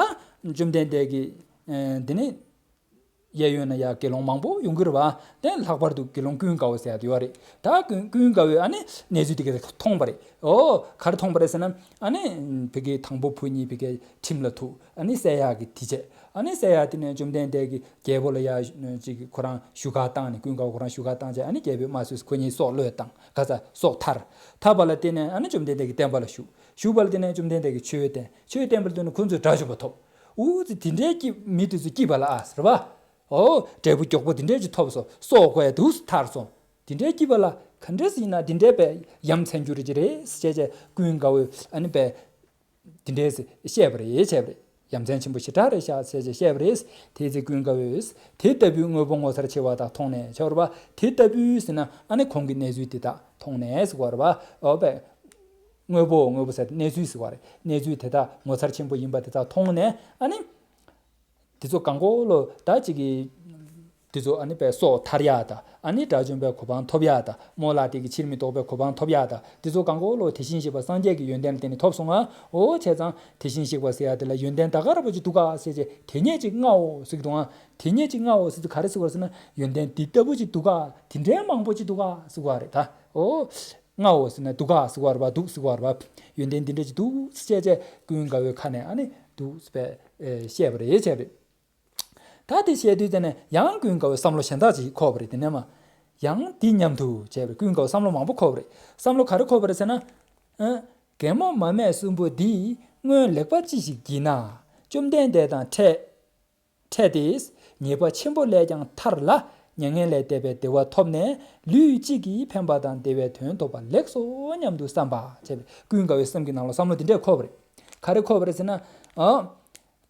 བཅོམ་ལྡན་འདས་ཀྱིས་ཨེ་འདི་ནི་གཡས་གཡོན་ན་ཡ་དགེ་སློང་མང་པོ་ཡོང་གི་རེད་བ། དེ་ལྷག་པར་དུ་དགེ་སློང་ཀུན་དགའ་བོ་ཟེར་ཡ་དེ་ཡོད་རེད། ད་ཀུན་ཀུན་དགའ་བོས་ཨ་ནི་གནས་ཚུལ་དེ་ག་མཐོང་པ་རེད། ཨོ་ག་རེ་མཐོང་པ་རེད་ཟེར་ན་ཨ་ནི་བི་གའི་དང་པོ་བུ་གཉིས་བི་གའི་ཁྲིམས་ལ་ཐུག་ཨ་ནི་བསད་ཡག་གི་དེ་བྱས། ཨ་ནི་བསད་ཡག་དེ་ནས་བཅོམ་ལྡན་འདས་ཀྱིས་རྒྱལ་པོ་ལ་ཡ་ཅིག་ཁོ་རང་བཞུགས་སྒར་བཏང་ནས་ཀུན་དགའ་བོ་ཁོ་རང་བཞུགས་སྒར་བཏང་བྱས་ཨ་ནི་རྒྱལ་པོས་དམར་གསོད་ཁོ་གཉིས་སྲོག་བློས་བཏང་ག་ཚ་སྲོག་ཐར། ཐར་པ་ལ་བརྟེན་ནས་ཨ་ནི་བཅོམ་ལྡན་འདས་ཀྱི་བསྟན་པ་ལ་ཞུགས། ཞུགས་པ་ལ་བརྟེན་ནས་བཅོམ་ལྡན་འདས་ཀྱིས་ཆོས་བསྟན། ཆོས་བསྟན་པ་ལ་བརྟེན་ནས་ཁོ་ཚོས་དགྲ་བཅོམ་པ་ཐོབ། འུ་ཚོ་དེ་འདྲའི་སྐྱིད་མི་དེ་ཚོ་སྐྱིད་པ་ལ་ཨ་ཟེར་བ། ཨོ་འབྲས་བུ་མགྱོགས་པོ་དེ་འདྲའི་ཅིག་ཐོབ་སོང་། སྲོག་གོ་ཡ་དུས་སུ་ཐར་སོང་། དེ་འདྲའི་སྐྱིད་པ་ལ་ག་འདྲས་ཡིན་ན་དེ་འདྲའི་པའི་ཡ་མཚན་རྒྱུ་རེད་ཅི་རེད་ཟེར་བྱས་ཀུན་དགའ་བོས་ཨ་ནི་པའི། དེ་འདྲས་བཤད་པ་རེད་བྱས་པ་རེད། ཡ་མཚན་ཆེན་པོ་ཞེ་དྲག་རེད་ཤག་ཟེར་བྱས་བཤད་པ་རེད། དེའི་ཚེ་ཀུན་དགའ་བོས་དེ་ལྟ་བུའི་དངོས་པོ་ངོ་མཚར་ཆེ་བ་དག་མཐོང་ནས་བྱས་པ་རེད་བ། དེ་ལྟ་བུའི་ཟེར་ན་ཨ་ནི་གོང་གི་གནས་ཚུལ་དེ་དག་མཐོང་ནས་ཟེར་བ་རེད་བ། ཨོ་པས། དངོས་པོ་དངོས་པོ་ཟེར་གནས་ཚུལ་ཟེར་བ་རེད། གནས་ཚུལ་དེ་དག་ངོ་མཚར་ཆེན་པོ་ཡིན་པ་དེ་དག་མཐོང་ནས་ཨ་ནི། དེ་ཚོ་གང་གོ་ལོ་ད་ཅིག་གི་དེ་ཚོ་ཨ་ནི་པའི་སྲོག་ཐར་ཡག་དང་ཨ་ནི་དགྲ་བཅོམ་པའི་གོ་འཕང་ཐོབ་ཡག་དང་རྨོ་ལགས་དེ་གི་ཕྱིར་མི་ལྡོག་པའི་གོ་འཕང་ཐོབ་ཡག་དང་དེ་ཚོ་གང་གོ་ལོ་དེ་བཞིན་གཤེགས་པ་སངས་རྒྱས་ཀྱི་ཡོན་ཏན་ལ་བརྟེན་ནས་ཐོབ་སོང་ང་། འོ་བྱས་ཙང་དེ་བཞིན་གཤེགས་པ་ཟེར་ཡག་དེ་ལ་ཡོན་ཏན་ད་ག་ར་པོ་ཅིག་འདུག་ག་ཟེར་བྱས་དེ་སྙེད་ཅིག་མངའོ་ཟེར་གི་འདུག་ཨ། དེ་སྙེད་ཅིག་མངའོ་ཟེར་དུས་ག་རེ་ཟེར་བ་ཟེར་ན་ཡོན་ཏན་འདི་ལྟ་བུ་ཅིག་འདུག་ག་དེ་འདྲའི་མང་པོ་ཅིག་འདུག་ག་ཟེར་བ་རེད་ད། འོ། མངའོ་ཟེར་ན་འདུག་ག་ཟེར་བ་རེད་བ། འདུག་ཟེར་བ་རེད་བ། ཡོན་ཏན་འདི་འདྲ་ཅིག་འདུག་ཟེར་བྱས་བྱས་ཀུན་དགའ་བོའི་ཁ་ནས་ཨ་ནི་འདུག་ཟེར་བས་བཤད་པ་རེད་བྱས་པ་རེད། ད་དེ་བཤད་དུས་དེ་ནས་ཡང་ཀུན་དགའ་བོའི་བསམ་བློ་གཞན་དག་ཅིག་འཁོར་བ་རེད། དེ་ནས་མ། ཡང་འདི་སྙམ་དུ་བྱས་པའི་ཀུན་དགའ་བོའི་བསམ་བློ་མང་པོ་འཁོར་བ་རེད། བསམ་བློ་ག་རེ་འཁོར་བ་རེད་ཟེར་ན། ཨ། རྒན་མོ་མ་སྨད་གསུམ་པོ་འདིས་སྔོན་ལེགས་པ་ཅི་ཞིག་བགྱིས་ན། བཅོམ་ལྡན་འདས་དང་འཕྲད། འཕྲད་དེ། ཉེས་པ་ཆེན་པོ་ལས་ཀྱང་ཐར་ལ། མྱ་ངན་ལས་འདས་པའི་བདེ་བ་ཐོབ་ནས་ལུས་གཅིག་གིས་ཕན་པ་དང་བདེ་བའི་དོན་ཐོབ་པ་ལེགས་སོ་སྙམ་དུ་བསམ་པ་བྱས་པའི་ཀུན་དགའ་བོའི་སེམས་ཀྱི་ནང་ལ་བསམ་བློ་འདི་འདྲས་འཁོར་བ་རེད། ག་རེ་འཁོར་བ་རེད་ཟེར་ན། ཨ།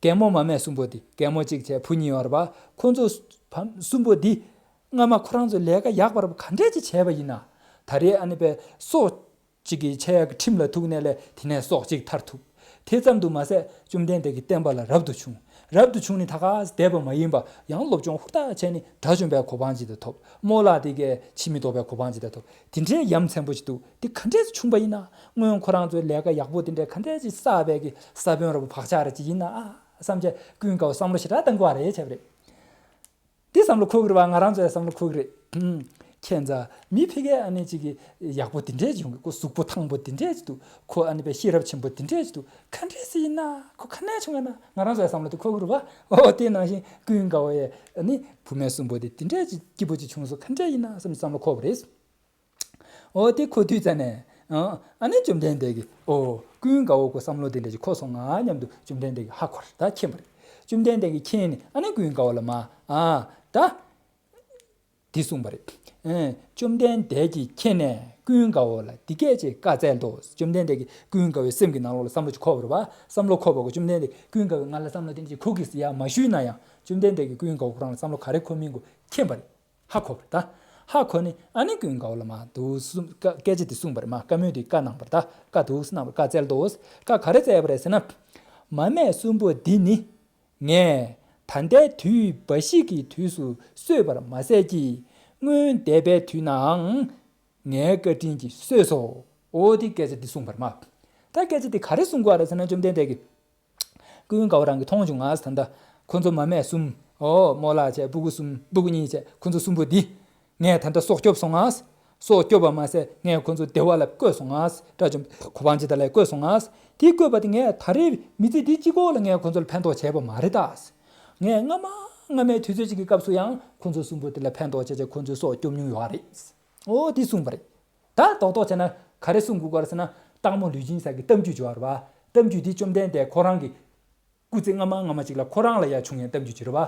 རྒན་མོ་མ་སྨད་གསུམ་པོ་འདི་རྒན་མོ་གཅིག་བྱས་བུ་གཉིས་ཡོད་རེད་པ། ཁོ་ཚོ་བམ་གསུམ་པོ་འདི་སྔ་མ་ཁོ་རང་ཚོ་ལས་ཀ་ཡག་པ་རེད་པ། ག་འདྲས་ཅིག་བྱས་པ་ཡིན་ན། ད་རེས་ཨ་ནི་པའི་སྲོག་གཅིག་གི་ཆེ་ཡག་གི་ཁྲིམས་ལ་ཐུག་ནས་ལས་དེ་ནས་སྲོག་གཅིག་ཐར་ཐུབ། དེ་ཙམ་དུ་མ་ཟད་བཅོམ་ལྡན་འདས་ཀྱི་བསྟན་པ་ལ་རབ་ཏུ་བྱུང་། རབ་ཏུ་བྱུང་ནས་ད་ག་བསྡད་པ་མ་ཡིན་པ་ཡང་སློབ་སྦྱོང་ཧུར་ཐག་བྱས་ནས་དགྲ་བཅོམ་པའི་གོ་འཕང་ཅིག་ད་ཐོབ། རྨོ་ལགས་དེ་གས་ཕྱིར་མི་ལྡོག་པའི་གོ་འཕང་ཅིག་ད་ཐོབ། དེ་འདྲའི་ཡ་མཚན་པོ་ཅིག་འདུག། དེ་ག་འདྲས་སེ་བྱུང་པ་ཡིན་ན། སྔོན་ཁོ་རང་ཚོའི་ལས་ཀ་ཡག་པོ་དེ་འདྲས་ག་འདྲས་ཅིག་བསགས་པའི་གི་ས་བོན་ར་བོ་བག་ཆགས་ར་ཅིག་ཡིན་ན་ཨ་བསམ་བྱས་ཀུན་དགའ་བོ་བསམ་བློ་ཞེ་དྲག་བཏང་དགོས་པ་རེད་བྱས་པ་རེད། འདི་བསམ་བློ་འཁོར་གི་རེད་བ། ང་རང་ཚོ་ཡང་བསམ་བློ་འཁོར་གི་རེད། ཨུམ། ཁྱེད་ཚོ་མི་ཕ་གིའི་ཨ་ནེ་གཅིག་གིས་ཡག་པོ་དེ་འདྲས་ཅིག་ཡོང་གི། ཁོ་གཟུགས་པོ་ཐང་པོ་དེ་འདྲས་ཅིག་འདུག། ཁོ་ཨ་ནེ་པའི་ཤེས་རབ་ཆེན་པོ་དེ་འདྲས་ཅིག་འདུག། ག་འདྲས་སེ་ཡིན་ན་ཁོ་ག་ནས་བྱུང་ཡ་ན། ང་རང་ཚོ་ཡང་བསམ་བློ་དེ་འཁོར་གི་རེད་བ། ཨོ་དེ་ནང་བཞིན་ཀུན་དགའ་བོ་ཡས་ཨ་ནེ་བུད་མེད་གསུམ་པོ་དེ་དེ་འདྲས་ཅིག་སྐྱིད་པོ་ཅིག་བྱུང་སོང་། ག་འདྲས་ཡིན་ན་བསམ་བསམ་བློ་འཁོར་བ་རེད། ཨོ་དེ་འཁོར་དུས་ཙ་ནས། ཨ་ཨ་ནི་བཅོམ་ལྡན་འདས་ཀྱིས་ཨོ་ཀུན་དགའ་བོ་ཁོ་བསམ་བློ་དེ་འདྲ་ཞིག་འཁོར་སོང་ང་སྙམ་དུ་བཅོམ་ལྡན་འདས་ཀྱིས་ཧ་གོ་རེད། ད་མཁྱེན་པ་རེད། བཅོམ་ལྡན་འདས་ཀྱིས་མཁྱེན་ནས་ཨ་ནི་ཀུན་དགའ་བོ་ལ་མ་ཨ་ད་འདི་གསུངས་པ་རེད། ཨེ་བཅོམ་ལྡན་འདས་ཀྱིས་མཁྱེན་ནས་ཀུན་དགའ་བོ་ལ་འདི་སྐད་ཅེས་བཀའ་སྩལ་ཏོ། བཅོམ་ལྡན་འདས་ཀྱིས་ཀུན་དགའ་བོའི་སེམས་ཀྱི་ནང་ལོགས་ལ་བསམ་བློ་ཅིག་འཁོར་བ་རེད་བ། བསམ་བློ་འཁོར་བ་གོ་བཅོམ་ལྡན་འདས་ཀུན་དགའ་བོས་ང་ལ་བསམ་བློ་དེ་འདྲ་ཅིག་འཁོར་གི་ཟེར་ཡ་མ་ཞུས་ན་ཡང་བཅོམ་ལྡན་འདས་ཀྱིས་ཀུན་དགའ་བོ་ཁོ་རང་ལ་བསམ་བློ་ག་རེ་འཁོར་མིན་གོ་མཁྱེན་པ་རེད། ཧ་གོ་བ་རེད་ད། ཧ་གོ་ནས་ཨ་ནི་ཀུན་དགའ་བོ་ལ་མ་འདུག་གསུངས། བཀའ་སྐད་ཆ་དེ་གསུངས་པ་རེད། མ་བཀའ་མོལ་དེ་བཀའ་གནང་བ་རེད་ད། བཀའ་འདུག་གནང་བ་བཀའ་སྩལ་ཏོ། བཀའ་ག་རེ་སྩལ་བ་རེད་ཟེར་ན། མ་སྨད་གསུམ་པོ་འདི་ནི་ངས་ད་ལྟའི་དུས་འབའ་ཞིག་གི་དུས་སུ་གསོས་པར་མ་ཟད་ཀྱི། སྔོན་འདས་པའི་དུས་ནའང་ངའི་བཀའ་དྲིན་གྱིས་གསོས་སོ། འོ་དེ་སྐད་ཆ་དེ་གསུངས་པ་རེད་མ། ད་སྐད་ཆ་དེ་ག་རེ་གསུང་དགོས་རེད་ཟེར་ན་བཅོམ་ལྡན་འདས་ཀྱིས། ཀུན་དགའ་བོ་རང་གིས་མཐོང་བྱུང་ང་། ད་ལྟ་ཁོ་ཚོ་མ་སྨད་གསུམ། ཨོ་རྨོ་ལགས་བྱས་སྤུ་གུ་གསུམ། སྤུ་གུ་གཉིས་བྱས་ཁོ་ཚོ་གསུམ་པོ་འདི། ངས་ད་ལྟ་སྲོག་སྐྱོབ་སོང་ང་། སྲོག་སྐྱོབ་པ་མ་ཟད་ངས་ཁོ་ཚོ་བདེ་བ་ལ་བཀོད་སོང་ང་། དགྲ་བཅོམ་གོ་འཕང་ཇི་ལྟར་ལ་བཀོད་སོང་ང་། དེ་བཀོད་པ་དེ་ངས་ད་རེས་མི་ཚེ་འདི་གཅིག་པོ་ལ་ངས་ཁོ་ཚོ་ལ་ཕན་ཐོགས་བྱས་པ་མ་རེད་ད། ངས་སྔ་མ་སྔ་མའི་དུས་ཚོད་ཅིག་གི་སྐབས་སུ་ཡང་ཁོ་ཚོ་གསུམ་པོ་དེ་ལ་ཕན་ཐོགས་བྱས་བྱས་ཁོ་ཚོའི་སྲོག་སྐྱོབ་མྱོང་ཡོད་རེད། ཨོ་དེ་གསུངས་པ་རེད། ད་རྡོག་རྡོག་བྱས་ན་ག་རེ་གསུང་དགོས་ཀྱི་རེད་ཟེར་ན། སྟག་མོ་ལུས་སྦྱིན་སྲེག་གི་གཏམ་རྒྱུད་ཅིག་ཡོད་རེད་བ། གཏམ་རྒྱུད་འདི་བཅོམ་ལྡན་འདས་ཁོ་རང་གི་སྐུ་ཚེ་སྔ་མ་སྔ་མ་ཅིག་ལ་ཁོ་རང་ལ་ཡ་བྱུང་ཡའི་གཏམ་རྒྱུད་ཅིག་རེད་བ།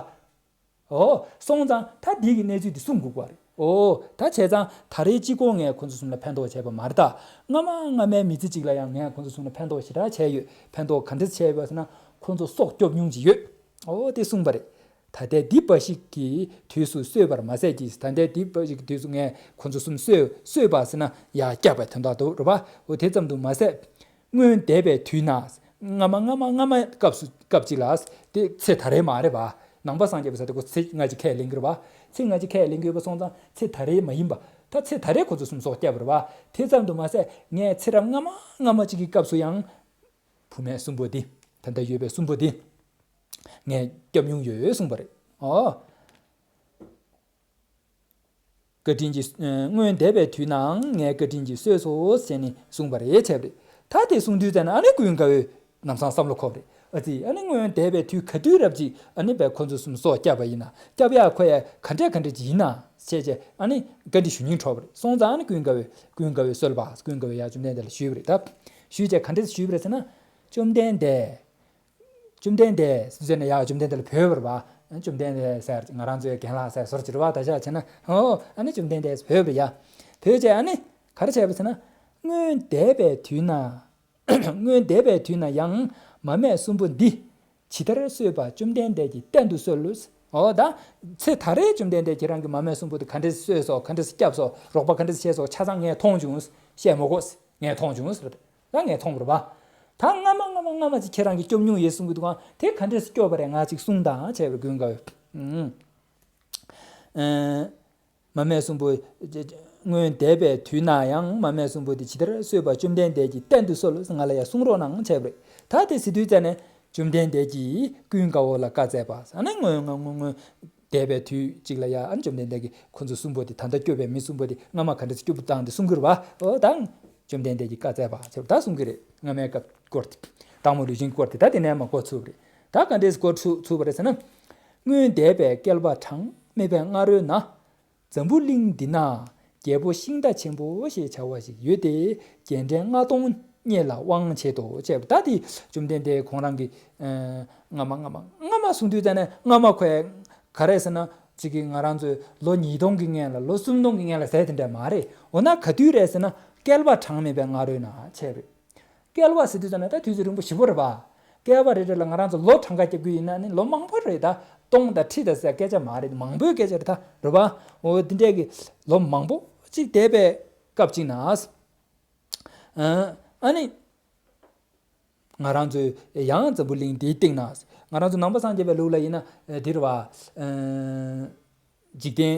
ཨོ། སོང་ཙང་ད་འདི་གི་གནས་ཚུལ་འདི་གསུང་དགོས་ཀྱི་རེད། ཨོ། ད་བྱས་ཙང་ད་རེས་གཅིག་པོ་ངས་ཁོ་ཚོ་གསུམ་ལ་ཕན་ཐོགས་བྱས་པ་མ་རེད་ད། སྔ་མ་སྔ་མའི་མི་ཚེ་གཅིག་ལ་ཡང་ངས་ཁོ་ཚོ་གསུམ་ལ་ཕན་ཐོགས་ཞེ་དྲག་བྱས་ཡོད། ཕན་ཐོགས་ག་འདྲས་བྱས་ཡོད་ཟེར་ན། ཁོ་ཚོ་སྲོག་སྐྱོབ་མྱོང་ཅིག་ཡོད། འོ་དེ་གསུངས་པ་རེད། ད་ལྟའི་འདི་འབའ་ཞིག་གི་དུས་སུ་གསོད་པར་མ་ཟད་ཀྱི། ད་ལྟའི་འདི་འབའ་ཞིག་གི་དུས་སུ་ངས་ཁོ་ཚོ་གསུམ་གསོད་གསོད་པ་ཟེར་ན་ཡ་བསྐྱབས་པའི་དོན་དག་འདུག་རེད་པ། འོ་དེ་ཙམ་དུ་མ་ཟད། སྔོན་འདས་པའི་དུས་ན། སྔ་མ་སྔ་མ་སྔ་མ་སྐབས་སུ་སྐབས་གཅིག་ལ། དེ་ཚེ་ད་རེས་མ་རེད་པ། ནང་པ་སངས་རྒྱས་པའི་ས་དེ་ཁོ་ཚེ་སྔ་ཕྱི་ཁས་ལེན་གྱི་རེད་པ། ཚེ་སྔ་ཕྱི་ཁས་ལེན་གྱི་ཡོད་པ་སོང་ཙང་ཚེ་ད་རེས་མ་ཡིན་པ། ད་ཚེ་ད་རེས་ཁོ་ཚོ་གསུམ་སྲོག་བསྐྱབས་པ་རེད་པ། དེ་ཙམ་དུ་མ་ཟད་ངས་ཚེ་རབས་སྔ་མ་སྔ་མ་གཅིག་གི་སྐབས་སུ་ཡང་། བུད་མེད་གསུམ་པོ་འདི། ད་ལྟ་ཡོད་པའི་གསུམ་པོ་འདི། ངས་སྐྱོབ་མྱོང་ཡོད་གསུངས་པ་རེད། ཨོ། བཀའ་དྲིན་གྱིས། སྔོན་འདས་པའི་དུས་ནའང་ངས་བཀའ་དྲིན་གྱིས་གསོས་སོ་ཟེར་ནས་གསུངས་པ་རེད་བྱས་པ་རེད། ད་དེ་གསུངས་དུས་ཙམ་ན་ཨ་ནི་ཀུན་དགའ་བོས་ལམ་སང་བསམ་བློ་འཁོར་བ་རེད། ཨ་ཙི། ཨ་ནི་སྔོན་འདས་པའི་དུས་ག་དུས་རབས་ཅིག་ཨ་ནི་བས་ཁོ་ཚོ་གསུམ་སྲོག་བསྐྱབས་པ་ཡིན་ན། བསྐྱབས་ཡག་ཁོ་ཡ་ག་འདྲས་ག་འདྲས་ཅིག་ཡིན་ན་བྱས་བྱས་ཨ་ནི་བཀའ་འདྲི་ཞུ་སྙིང་བྲོ་བ་རེད། སོང་ཙང་ཨ་ནི་ཀུན་དགའ་བོས་ཀུན་དགའ་བོས་གསོལ་བ། ཀུན་དགའ་བོས་ཡ་བཅོམ་ལྡན་འདས་ལ་ཞུས་པ་རེད། ད་ཞུས་བྱས་ག་འདྲས་ཞུས་པ་རེད་ཟེར་ན། བཅོམ་ལྡན་འདས། བཅོམ་ལྡན་འདས་ཟེར་ནས་ཡ་བཅོམ་ལྡན་འདས་ལ་བོས་པ་རེད་པ། བཅོམ་ལྡན་འདས་ཟེར་ང་རང་ཚོའི་རྒན་ལགས་ཟེར་ཟུར་གྱི་རེད་པ། ད་ཆ་བྱས་ན། ཨོ། ཨ་ནི་བཅོམ་ལྡན་འདས་བོས་པ་རེད་ཡ། བོས་བྱས་ཨ་ནི་ག་རེ་བྱས་པ་ཟེར་ན། སྔོན་འདས་པའི་དུས་ན། སྔོན་འདས་པའི་དུས་ན་ཡང་མ་སྨད་གསུམ་པོ་འདི། ཇི་ལྟར་གསོས་པ་བཅོམ་ལྡན་འདས་ཀྱིས་བསྟན་དུ་གསོལ་ལོ། ཨོ་ད། ཚེ་ད་རེས་བཅོམ་ལྡན་འདས་ཁྱེད་རང་གིས་མ་སྨད་གསུམ་པོ་དེ་ག་འདྲས་གསོས་སོ། ག་འདྲས་བསྐྱབས་སོ། རོགས་པ་ག་འདྲས་བྱས་སོ། ཆ་ཚང་ངས་མཐོང་བྱུང་། བཤད་མ་དགོས། ངས་མཐོང་བྱུང་ཟེར། ད་ངས་མཐོང་བ་རེད་པ། ད་སྔ་མ་སྔ་མ་སྔ་མ་ཅིག་ཁྱེད་རང་གིས་སྐྱོབ་མྱོང་ཡོད་གསུང་གི་འདུག་ག་དེ་ག་འདྲས་སྐྱོབ་པ་རེད། ང་ཅིག་གསུངས་དང་བྱས་པའི་ཀུན་དགའ་བོས། ཨུམ། ཨེ། མ་སྨད་གསུམ་པོ། སྔོན་འདས་པའི་དུས་ན་ཡང་མ་སྨད་གསུམ་པོ་དེ་ཇི་ལྟར་གསོས་པ་བཅོམ་ལྡན་འདས་ཀྱིས་བསྟན་དུ་གསོལ་ལོ། ང་ལ་ཡང་གསུང་རོགས་གནང་བྱས་པ་རེད། ད་དེ་ཟེར་དུས་ཙམ་ནས་བཅོམ་ལྡན་འདས་ཀྱིས་ཀུན་དགའ་བོ་ལ་བཀའ་སྩལ་པ། ཨ་ནི་སྔོན་སྔོན་སྔོན་སྔོན། འདས་པའི་དུས་གཅིག་ལ་ཡ་ཨ་ནི་བཅོམ་ལྡན་འདས་ཀྱིས་ཁོ་ཚོ་གསུམ་པོ་དེ། ད་ལྟ་སྐྱོབ་པའི་མི་གསུམ་པོ་དེ་སྔ་མ་ག་འདྲ་སེ་སྐྱོབ་བཏང་དེ་གསུང་གི་རེད་པ། ཨོ་ད། བཅོམ་ལྡན་འདས་ཀྱིས་བཀའ་སྩལ་པ་ཟེར་ད་གསུང་གི་རེད། སྔ་མའི་སྐབས་སྐོར་དེ། སྟག་མོ་ལུས་སྦྱིན་སྐོར་དེ་ད་དེ་ནས་མར་འགོ་ཚུགས་པ་རེད། ད་ག་འདྲས་སེ་འགོ་ཚུགས་ཚུགས་པ་རེད་ཟེར་ན། སྔོན་འདས་པའི་བསྐལ་པ་གྲངས་མེད་པའི་སྔ་རོལ་ན། འཛམ་བུ་གླིང་འདི་ན་རྒྱལ་པོ་ཤིང་རྟ་ཆེན་པོ་ཞེས་བྱ་བ་ཞིག་ཡོད་དེ། རྒྱལ་ཕྲན་ལྔ་སྟོང་སྙེད་ལ་དབང་བྱེད་དོ་བྱས་པ། ད་དེ་བཅོམ་ལྡན་འདས་ཁོང་རང་གི། ཨ། སྔ་མ་སྔ་མ་སྔ་མ་གསུང་དུས་ཙམ་ནས་སྔ་མ་ཁོས་ག་རེ་ཟེར་ན། ཅིག་གི་ང་རང་ཚོའི་ལོ་ཉིས་སྟོང་གི་སྔོན་ལ་ལོ་སུམ་སྟོང་གི་སྔོན་ལ་ཟེར་དེ་འདྲ་མ་རེད། འོ་ན་ག་དུས་རེད་ཟེར་ན་བསྐལ་པ་གྲངས་མེད་པའི་སྔ་རོལ་ན་བྱས་པ་རེད། བསྐལ་པ་ཟེར་དུས་ཙམ་ན་ད་དུས་ཚོད་རིང་པོ་ཞེ་པོ་རེད་པ། བསྐལ་པ་རེ་རེ་ལ་ང་རང་ཚོ་ལོ་གྲངས་ཀ་རྒྱབ་ཀྱི་ཡིན་ན་ནི་ལོ་མང་པོ་རེད། ད་སྟོང་དང་ཁྲི་དང་ཟེར་སྐད་ཆ་མ་རེད། མང་པོའི་སྐད་ཆ་རེད་ད། རེད་པ། འོ་འདི་འདྲས་ཀྱི་ལོ་མང་པོ་ཅིག་འདས་པའི་སྐབས་ཅིག་ན། ཨ་ནི། ང་རང་ཚོས་ཡང་འཛམ་བུ་གླིང་འདིའི་སྟེང་ན། ང་རང་ཚོ་ནང་པ་སངས་རྒྱས་པའི་ལུགས་ལ་ཡིན་ན་འདི་རེད་པ། འཇིག་རྟེན་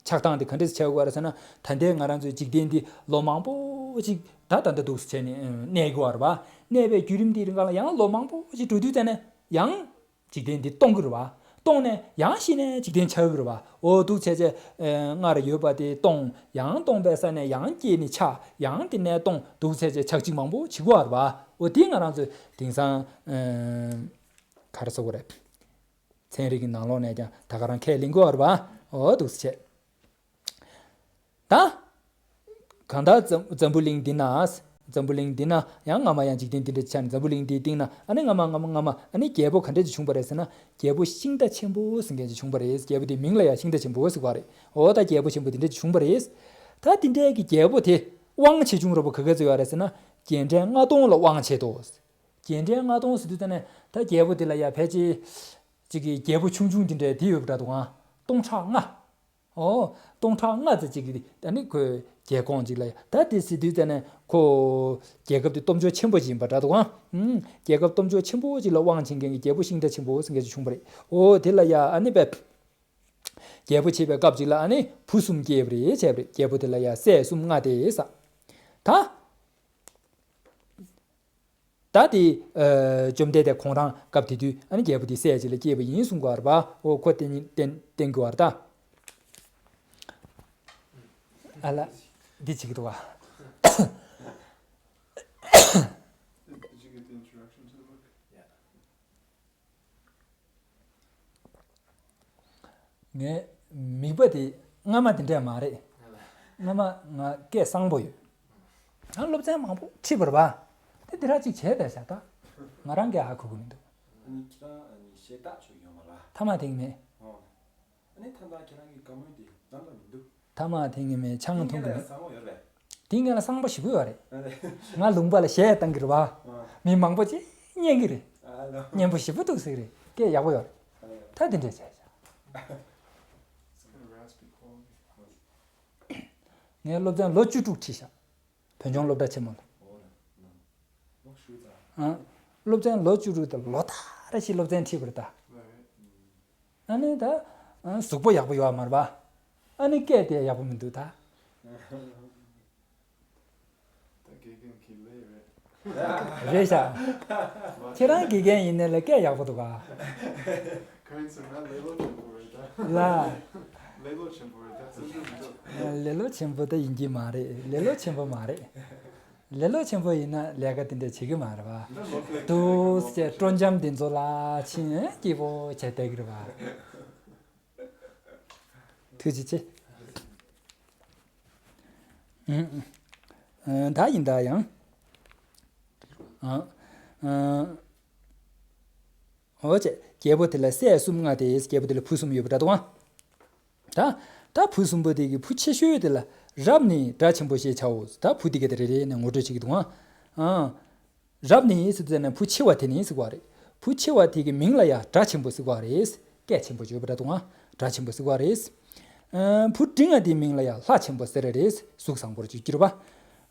ཆགས་སྟངས་དེ་ག་འདྲས་ཆགས་དགོས་རེད་ཟེར་ན། ད་ལྟའི་ང་རང་ཚོའི་འཇིག་རྟེན་འདི་ལོ་མང་པོ་ཅིག་ད་ད་ལྟ་འདུག་སེ་བྱས་ནས་གནས་དགོས་པ་རེད་པ། གནས་པའི་བརྒྱུད་རིམ་འདིའི་རིང་ལ་ཡང་ལོ་མང་པོ་ཅིག་འགྲོ་དུས་ཙམ་ནས་ཡང་འཇིག་རྟེན་འདི་སྟོང་གི་རེད་པ། སྟོང་ནས་ཡང་ཤི་ནས་འཇིག་རྟེན་ཆགས་ཀྱི་རེད་པ། འོ་འདུག་བྱས་བྱས་སྔར་ཡོད་པ་དེ་སྟོང་། ཡང་སྟོང་པའི་ས་ནས་ཡང་སྐྱེས་ནས་ཆགས། ཡང་དེ་ནས་སྟོང་། འདུག་བྱས་བྱས་ཆགས་འཇིག་མང་པོ་བྱེད་དགོས་པ་རེད་པ། འོ་དེ་ང་རང་ཚོས་དེང་སང་ག་རེ་ཟེར་དགོས་རེད། ཚན་རིག་གི་ནང་ལོགས་ནས་ཀྱང་ད་ག་རང་ཁས་ལེན་དགོས་པ་རེད་པ། འོ་འདུག་སེ་བྱས། ད། གང་ལྟར་འཛམ་འཛམ་བུ་གླིང་འདི་ན། འཛམ་བུ་གླིང་འདི་ན་ཡང་སྔ་མ་ཡང་འཇིག་རྟེན་འདི་འདྲ་ཆགས་ནས། འཛམ་བུ་གླིང་འདིའི་སྟེང་ན་ཨ་ནི་སྔ་མ་སྔ་མ་སྔ་མ་ཨ་ནི་རྒྱལ་པོ་ག་འདྲ་ཅིག་བྱུང་བ་རེད་ཟེར་ན། རྒྱལ་པོ་ཤིང་རྟ་ཆེན་པོ་ཟེར་མཁན་ཅིག་བྱུང་བ་རེད། རྒྱལ་པོ་དེའི་མིང་ལ་ཡང་ཤིང་རྟ་ཆེན་པོ་ཟེར་བ་རེད། འོ་ད་རྒྱལ་པོ་ཆེན་པོ་དེ་འདྲ་ཅིག་བྱུང་བ་རེད། ད་དེ་འདྲའི་གི་རྒྱལ་པོ་དེ་དབང་ཆེ་ཆུང་རོ་པོ་ག་ག་ཚོད་ཡོད་རེད་ཟེར་ན། རྒྱལ་ཕྲན་ལྔ་སྟོང་ལ་དབང་བྱེད་དོ། རྒྱལ་ཕྲན་ལྔ་སྟོང་ཟེར་དུས་ཙམ་ནས་ད་རྒྱལ་པོ་དེ་ལ་ཡ་ཕལ་ཆེར་ཅིག་གི་རྒྱལ་པོ་ཆུང་ཆུང་དེ་འདྲ་དེ་ཡོད་པ་འདྲ་འདུག་ཨང་། སྟོང་ཕྲག་ལྔ། ཨོ། སྟོང་ཕྲག་ལྔ་ཙམ་ཅིག་གིས་ཨ་ནི་ཁོའི་རྒྱལ་ཁོངས་ཅིག་ལ་ཡ། ད་དེ་ཟེར་དུས་ཙམ་ནས་ཁོ་རྒྱལ་ཁབ་དེ་སྟོབས་འབྱོར་ཆེན་པོ་ཅིག་ཡིན་པ་འདྲ་འདུག་ཨང་། ཨུམ། རྒྱལ་ཁབ་སྟོབས་འབྱོར་ཆེན་པོ་ཅིག་ལ་དབང་བྱེད་མཁན་གྱི་རྒྱལ་པོ་ཤིང་རྟ་ཆེན་པོ་ཟེར་མཁན་ཅིག་བྱུང་བ་རེད། ཨོ་དེ་ལ་ཡ་ཨ་ནི་བས། རྒྱལ་པོ་བྱེད་པའི་སྐབས་ཅིག་ལ་ཨ་ནི་བུ་གསུམ་སྐྱེས་པ་རེད་བྱས་པ་རེད། རྒྱལ་པོ་དེ་ལ་ཡ་སྲས་གསུམ་མངའ་སྟེ་ས། ད། ད་དེ། ཨ། བཅོམ་ལྡན་འདས་ཁོང་རང་སྐབས་དེ་དུས་ཨ་ནི་རྒྱལ་པོ་དེ་སྲས་ཅིག་ལ་སྐྱེས་པ་ཡིན་གསུང་གི་ཡོད་རེད་པ། འོ་ཁོ་བསྟན་བསྟན་བསྟན་གྱི་ཡོད་རེད་ད། ཨ་ལ། འདི་བྱེད་ཀྱི་འདུག་ག་ངའི་མིག་པ་དེ་སྔ་མ་དེ་འདྲ་མ་རེད། སྔ་མ་ང་སྐད་གསང་པོ་ཡོད། ང་སློབ་ཚན་མང་པོ་ཁྲིད་པ་རེད་པ། དེ་འདི་ར་ཅིག་བྱས་བསྡད་ཤག་ད། ང་རང་གིས་ཧ་གོ་གི་མི་འདུག་ཨ་ནི་ཁྱེད་རང་ཨ་ནི་ཞལ་ཏག་ཅིག་ཡོད་མ་རེད། ཐ་མག་འཐེན་གི་མེད། ཨོ། ཨ་ནི་ད་ལྟ་ཁྱེད་རང་གི་བཀའ་མོལ་དེ་གཏན་ལ་མི་འདུག་ཐ་མག་འཐེན་གི་མེད། ཆང་འཐུང་གི་མེད། དེ་སྔོན་ལ་གསང་པོ་ཡོད་རེད། དེ་སྔོན་ལ་གསང་པོ་ཞེ་པོ་ཡོད་རེད། ང་ལུང་པ་ལ་གཞས་བཏང་གི་རེད་པ། ཨ། མི་མང་པོ་ཅིག་ སྙན་གི་རེད། སྙན་པོ་ཞེ་པོ་འདུག་ཟེར་གི་རེད། སྐད་ཡག་པོ་ཡོད་རེད། ད་དེ་འདྲས་བྱས་བྱས། ངའི་སློབ་ཚན་ལོ་བཅུ་དྲུག་ཁྲིད་ཤག་བོད་ལྗོངས་སློབ་གྲྭ་ཆེན་མོ་ལ། ཨ། སློབ་ཚན་ལོ་བཅུ་དྲུག་དང་ལོ་ལྟར་རེ་བཞིན་སློབ་ཚན་ཁྲིད་པ་རེད་ད། ཨ་ནི་ད། ཨ། གཟུགས་པོ་ཡག་པོ་ཡོད་མ་རེད་པ། ཨ་ནི་སྐད་དེ་ཡག་པོ་མི་འདུག་ད། ད་དགེ་རྒན་གྱི་ལས་རེད། རེད་ཤག་ཁྱེད་རང་དགེ་རྒན་ཡིན་ནའི་ལས་སྐད་ཡག་པོ་འདུག་ག་ཁ་ཡིན་ཟེར་ན་ལེ་ལོ་ཆེན་པོ་རེད་ད། ལ། ལེ་ལོ་ཆེན་པོ་རེད་ད། སེམས་ཁྲལ་མི་འདུག་ལེ་ལོ་ཆེན་པོ་ད་ཡིན་གྱི་མ་རེད། ལེ་ལོ་ཆེན་པོ་མ་རེད། ལེ་ལོ་ཆེན་པོ་ཡིན་ན་ལས་ཀ་དེ་འདྲ་བྱེད་ཀྱི་མ་རེད་པ། འདུག་སེ་སྤྲོ་འཆམ་དེ་ཚོ་ལ་ཕྱིན་སྐྱིད་པོ་བྱས་བསྡད་ཀྱི་རེད་པ། ཐུགས་རྗེ་ཆེ། ཨུ། ཨུ། ད་ཡིན་ད་ཡང་། ཨ། ཨ། འོ་བྱས། རྒྱལ་པོ་དེ་ལ་སྲས་གསུམ་མངའ་སྟེ། རྒྱལ་པོ་དེ་ལ་བུ་གསུམ་ཡོད་པ་འདྲ་འདུག་ཨ། ད། ད་བུ་གསུམ་པོ་དེ་གི་བུ་ཆེ་ཤོས་དེ་ལ་རབ་ནི་སྒྲ་ཆེན་པོ་ཞེས་བྱའོ། ད་བུ་དེ་ག་དེ་རེ་རེ་ནས་ངོ་སྤྲོད་བྱེད་ཀྱི་འདུག་ཨ། ཨ། རབ་ནི་ཟེར་དུས་ཙ་ན་བུ་ཆེ་བ་དེ་ནི་ཟེར་གོ་རེད། བུ་ཆེ་བ་དེ་གི་མིང་ལ་ཡང་སྒྲ་ཆེན་པོ་ཟེར་གོ་རེད། སྐད་ཆེན་པོ་བརྗོད་པ་འདྲ་འདུག་ཨ། སྒྲ་ཆེན་པོ་ཟེར་གོ་རེད། ཨ། བུ་འབྲིང་བ་དེའི་མིང་ལ་ཡང་ལྷ་ཆེན་པོ་ཟེར་རེད། གཟུགས་བཟང་པོར་བརྗོད་ཀྱི་རེད་པ།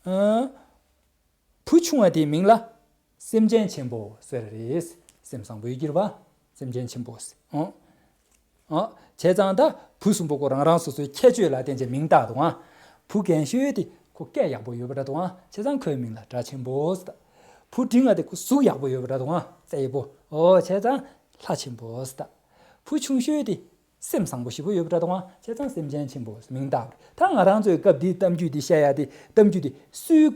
ཨ། བུ་ཆུང་བ་དེའི་མིང་ལ་སེམས་ཅན་ཆེན་པོ་ཟེར་རེད། སེམས་བཟང་པོ་ཡོད་ཀྱི་རེད་པ། སེམས་ཅན་ཆེན་པོ་ཟེར། ཨོ། ཨོ། བྱས་ཙང་ད་བུ་གསུམ་པོ་ཁོ་རང་རང་སོ་སོའི་ཁྱད་ཆོས་ལ་བརྟེན་བྱས་མིང་བཏགས་འདུག་ཨ། བུ་རྒན་ཤོས་དེ་ཁོ་སྐད་ཡག་པོ་ཡོད་པ་འདྲ་འདུག་ཨ། བྱས་ཙང་ཁོའི་མིང་ལ་སྒྲ་ཆེན་པོ་ཟེར་ད། བུ་འབྲིང་བ་དེ་ཁོ་གཟུགས་ཡག་པོ་ཡོད་པ་འདྲ་འདུག་ཨ། རྩེ་ཡག་པོ། ཨོ། བྱས་ཙང་ལྷ་ཆེན་པོ་ཟེར་ད། བུ་ཆུང་ཤོས་དེ་སེམས་བཟང་པོ་ཞེ་པོ་ཡོད་པ་འདྲ་འདུག་ཨ། བྱས་ཙང་སེམས་ཅན་ཆེན་པོ་ཟེར་མིང་བཏགས་པ་རེད། ད་ང་རང་ཚོའི་སྐབས་འདིའི་གཏམ་རྒྱུད་འདི་བཤད་ཡ་དེ། གཏམ་རྒྱུད་འདི་སུའི་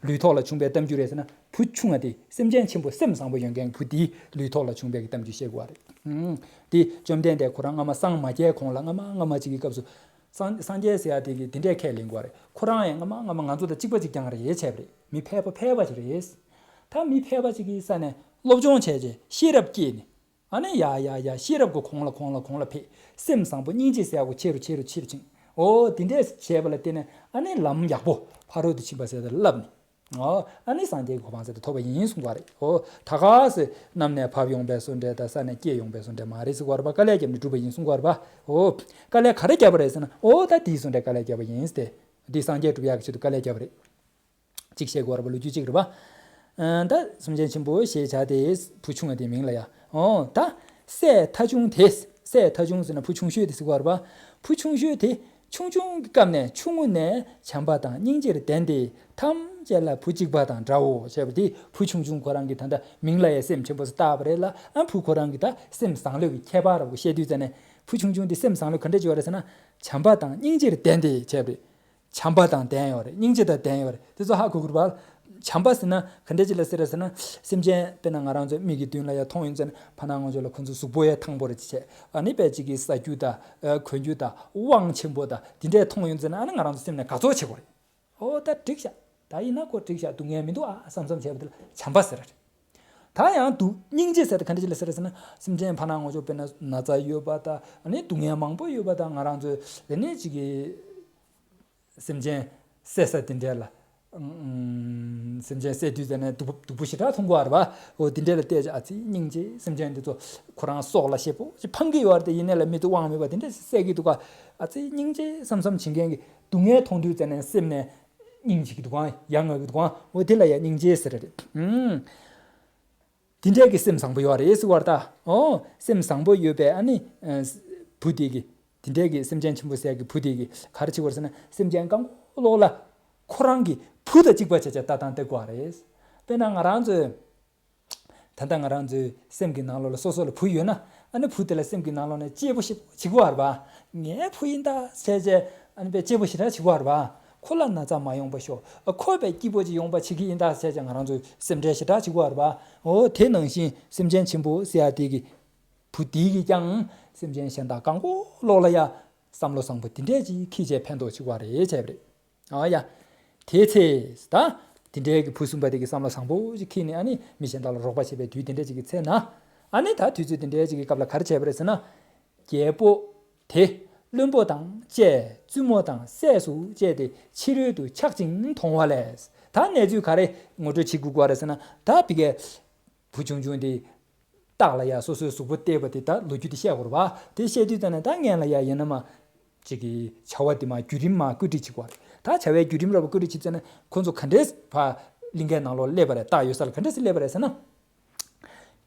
ལུས་ཐོག་ལ་བྱུང་བའི་གཏམ་རྒྱུད་རེད་ཟེར་ན། བུ་ཆུང་བ་དེ་སེམས་ཅན་ཆེན་པོ་སེམས་བཟང་པོ་ཡོད་མཁན་བུ་དེའི་ལུས་ཐོག་ལ་བྱུང་བའི་གཏམ་རྒྱུད་བཤད་དགོས་པ་རེད། ཨུམ། དེ་བཅོམ་ལྡན་འདས་ཁོ་རང་སྔ་མ་སངས་མ་རྒྱས་གོང་ལ་སྔ་མ་སྔ་མ་ཅིག་གི་སྐབས་སུ། སངས་སངས་རྒྱས་ཟེར་ཡ་དེ་གི་དེ་འདྲས་ཁས་ལེན་དགོས་པ་རེད། ཁོ་རང་ཡང་སྔ་མ་སྔ་མ་ང་ཚོ་དང་གཅིག་པ་གཅིག་རྐྱང་རེད་བྱས་པ་རེད། མི་ཕལ་པ་ཕལ་པ་ཅིག་རེད། ད་མི་ཕལ་པ་ཅིག་གི་ས་ནས་སློབ་སྦྱོང་བྱས་རྗེས་ཤེས་རབ་སྐྱེས་ནས། ཨ་ནི་ཡ་ཡ་ཡ་ཤེས་རབ་ཀྱི་གོང་ལ་གོང་ལ་གོང་ལ་ཕེབས། སེམས་བཟང་པོ་སྙིང་རྗེ་ཟེར་ཡག་པོ་ཆེ་རུ་ཆེ་རུ་ཆེ་རུ་ཕྱིན། ཨོ། དེ་འདྲས་བྱས་པ་ལ་བརྟེན་ནས་ཨ་ནི་ལམ་ཡག་པོ་ཕ་རོལ་ཏུ་ཕྱིན་པ་ཟེར་དེ་བསླབས་ནས། ཨོ། ཨ་ནི་སངས་རྒྱས་ཀྱི་གོ་འཕང་ཟེར་དེ་ཐོབ་པ་ཡིན་གསུང་གི་རེད། ཨོ། ད་ག་སེ་གནམ་ནས་བབས་ཡོང་པའི་བཟོ་འདྲ་དང་ས་ནས་སྐྱེས་ཡོང་པའི་བཟོ་འདྲ་མ་རེད་ཟེར་གི་རེད་པ། དཀའ་ལས་བརྒྱབ་ནས་བསྒྲུབས་པ་ཡིན་གསུང་གི་རེད་པ། ཨོ། དཀའ་ལས་ག་རེ་བརྒྱབ་པ་རེད་ཟེར་ན། ཨོ། ད་དེའི་བཟོ་འདྲ་དཀའ་ལས་བརྒྱབ་པ་ཡིན་ཟེར་དེ། འདི་སངས་རྒྱས་སྒྲུབ་ཡག་གི་ཆེད་དུ་དཀའ་ལས་བརྒྱབ་པ་རེད། གཅིག་བཤད་དགོས་རེད་པ། ལོ་རྒྱུས་གཅིག་རེད་པ། ཨ། ད་སེམས་ཅན་ཆེན་པོ་ཞེས་བྱ་སྟེ། བུ་ཆུང་བ་དེའི་མིང་ལ་ཡང་། ཨོ། ད་སྲས་ཐ་ཆུང་དེ། སྲས་ཐ་ཆུང་ཟེར་ན་བུ་ཆུང་ཤོས་དེ་ཟེར་གི་རེད་པ། བུ་ཆུང་ཤོས་དེ་ཆུང་ཆུང་གི་སྐབས་ནས་ཆུང་ངུ་ནས་བྱམས་པ་དང་སྙིང་རྗེར་ལྡན་ཏེ། ཐམས་ཅད་ལ་བུ་གཅིག་པ་དང་འདྲའོ་ཞེས་པ་དེ། བུ་ཆུང་ཆུང་ཁོ་རང་གི་ད་ལྟ་མིང་ལ་ཡང་སེམས་ཆེན་པོ་ཟེར་བཏགས་པ་རེད་ལ། ཨ། བུ་ཁོ་རང་གི་ད་སེམས་བཟང་ལོས་ཀྱི་ཁྱད་པར་ར་བོ་བཤད་དུས་ཙ་ནས། བུ་ཆུང་ཆུང་དེ་སེམས་བཟང་ལོས་ག་འདྲ་བྱེད་པ་རེད་ཟེར་ན། བྱམས་པ་དང་སྙིང་རྗེར་ལྡན་ཏེ་བྱས་པ་རེད། བྱམས་པ་དང་ལྡན་ཡོད་རེད། སྙིང་རྗེ་དང་ལྡན་ཡོད་རེད། དེ་ཚོ་ཧ་གོ་དགོས་རེད་པ། བྱམས་པ་ཟེར་ན་ག་འདྲ་ཅིག་ལ་ཟེར་རེད་ཟེར་ན། སེམས་ཅན་དཔེར་ན་ང་རང་ཚོ་མིག་གི་མདུན་ལ་ཡ་མཐོང་ཡོང་ཙ་ན། ཕ་ནང་ང་ཚོ་ལ་ཁོ་ཚོ་གཟུགས་པོ་ཡ་ཐང་པོ་རེད་བྱས། ཨ་ནི་དཔེ་ཅིག་གིས་ཟ་རྒྱུ་དང་། ཨ། གོན་རྒྱུ་དང་། དབང་ཆེན་པོ་དང་། དེ་འདྲས་མཐོང་ཡོང་ཙ་ན། ཨ་ནི་ང་རང་ཚོ་སེམས་ནས་དགའ་ཚོར་བྱེད་དགོས་རེད། ཨོ། ད་འགྲིག་ཤག་ད་ཡིན་ན་ཁོ་འགྲིག་ཤག་སྡུག་བསྔལ་མི་འདུག་ཨ་བསམ་བསམ་བྱས་པ་དེ་ལ་བྱམས་པ་ཟེར་རེད། ད་ཡང་སྡུག་སྙིང་རྗེ་ཟེར་དེ་ག་འདྲ་ཅིག་ལ་ཟེར་རེད་ཟེར་ན། སེམས་ཅན་ཕ་ནང་ང་ཚོ་དཔེར་ན་ན་ཚ་ཡོད་པ་དང་། ཨ་ནི་སྡུག་བསྔལ་མང་པོ་ཡོད་པ་དང་། ང་རང་ཚོའི་དེ་ནས་ཅིག་གི་སེམས་ཅན་བསད་ས་དེ་འདྲས་ལ། ཨང་། སེམས་ཅན་བསད་དུས་ཙ་ན་སྡུག་སྡུག་པོ་ཞེ་དྲག་མཐོང་གི་ཡོད་རེད་པ། འོ། དེ་འདྲས་ལ་བལྟས་ཅིག་ཨ་ཙི་སྙིང་རྗེ། སེམས་ཅན་འདི་ཚོ་ཁོ་རང་སྲོག་ལ་ཞེ་པོ་ཅིག་ཕངས་ཀྱི་ཡོད་རེད་དེ། ཡིན་ནའི་ལ་མི་ཚོ་དབང་མེད་པ་དེ་འདྲས་བསད་ཀྱི་འདུག་ག་ཨ་ཙི་སྙིང་རྗེ་བསམ་བསམ་བྱེད་མཁན་གྱི། སྡུག་བསྔལ་མཐོང་དུས་ཙ་ན་སེམས་ནས་སྙིང་རྗེ་གི་འདུག་ག་ཡ་ང་གི་འདུག་ག་འོ། དེ་ལ་ཡ་སྙིང་རྗེ་ཟེར་རེད། ཨང་། དེ་འདྲས་ཀྱི་སེམས་བཟང་པོ་ཡོད་རེད་ཟེར་བ་རེད་ད། ཨོ། སེམས་བཟང་པོ་ཡོད་པའི་ཨ་ནི། ཨ། བུ་དེ་གི། དེ་འདྲས་ཀྱི་སེམས་ཅན་ཆེན་པོ་ཟེར་གི་བུ་དེ་གི་ག་རེ་བྱེད་དགོས་རེད་ཟེར་ན། སེམས་ཅན་རྐང་མགོ་ལོག་ལ་ཁོ་རང་གི་བུ་དང་གཅིག་པ་བྱས་བྱས་ལྟ་སྟངས་སྟེར་དགོས་རེད། དཔེར་ན་ང་རང་ཚོས། ད་ལྟ་ང་རང་ཚོའི་སེམས་ཀྱི་ནང་ལོགས་ལ་སོ་སོ་ལ་བུ་ཡོད་ན། ཨ་ནི་བུ་དེ་ལ་སེམས་ཀྱི་ནང་ལོགས་ནས་གཅེས་པོ་ཞེ་པོ་བྱེད་ཀྱི་ཡོད་རེད་པ། ངའི་བུ་ཡིན་ད་ཟེར་བྱས། ཨ་ནི་དཔེ་གཅེས་པོ་ཞེ་དྲག་བྱེད་ཀྱི་ཡོད་རེད་པ། ཁོ་ལ་ན་ཚ་མ་ཡོང་པ་ཤོག་ཁོ་དཔེ་སྐྱིད་པོ་ཅིག་ཡོང་པ་བྱེད་ཀྱི་ཡིན་ད་ཟེར་བྱས་ང་རང་ཚོས་སེམས་ཁྲལ་ཞེ་དྲག་བྱེད་ཀྱི་ཡོད་རེད་པ། འོ། དེ་ནང་བཞིན་སེམས་ཅན་ཆེན་པོ་ཟེར་ཡ་དེ་གི་བུ་དེ་གིས་ཀྱང་སེམས་ཅན་གཞན་དག་རྐང་མགོ་ལོག་ལ་ཡ་བསམ་བློ་བཟང་པོ་དེ་འདྲས་ཅིག་འཁྱེར་བྱས་ཕན་ཐོགས་བྱེད་ཀྱི་ཡོད་རེད་བྱས་པ་རེད། ཨ་ཡ། དེའི་ཚེ། ད་དེ་འདྲའི་གི་བུ་གསུམ་པ་དེ་གི་བསམ་བློ་བཟང་པོ་ཞིག་འཁྱེར་ནས། ཨ་ནི་མི་གཞན་དག་ལ་རོགས་པ་བྱེད་པའི་དུས་དེ་འདྲ་ཅིག་གི་ཚེ་ན། ཨ་ནི་ད་དུས་ཚོད་དེ་འདྲའི་ཅིག་གི་སྐབས་ལ་ག་རེ་བྱས་པ་རེད་ཟེར་ན། རྒྱལ་པོ་དེ་བློན་པོ་དང་བཅས། བཙུན་མོ་དང་སྲས་སུ་བཅས་ཏེ། ཕྱི་རོལ་དུ་འཆག་ཅིང་མཐོང་བ་ལས། ད་གནས་ཚུལ་ག་རེ་ངོ་སྤྲོད་བྱེད་དགོས་ཀྱི་ཡོད་རེད་ཟེར་ན། ད་ཕ་གིའི་ བུ་ཆུང་ཆུང་དེ་སྟག་ལ་ཡ་སོ་སོའི་གཟུགས་པོ་གཏད་པ་དེ་ད་ལོ་རྒྱུས་དེ་བཤད་དགོས་རེད་པ། དེ་བཤད་དུས་ཙམ་ནས་ད་སྔན་ལ་ཡ་ཡིན་ན་མ་ཅིག་གི་བྱ་བ་དེ་མ་བརྒྱུད་རིམ་མ་བཀོད་སྒྲིག་བྱེད་དགོས་རེད། ད་བྱ་བའི་བརྒྱུད་རིམ་ར་བ་བཀོད་སྒྲིག་བྱེད་ཙམ་ནས་ཁོ་ཚོ་ག་འདྲས་ཕ་གླིང་གའི་ནང་ལོགས་སླེབས་པ་རེད། སྟག་ཡོད་ས་ལ་ག་འདྲས་སེ་སླེབས་པ་རེད་ཟེར་ན།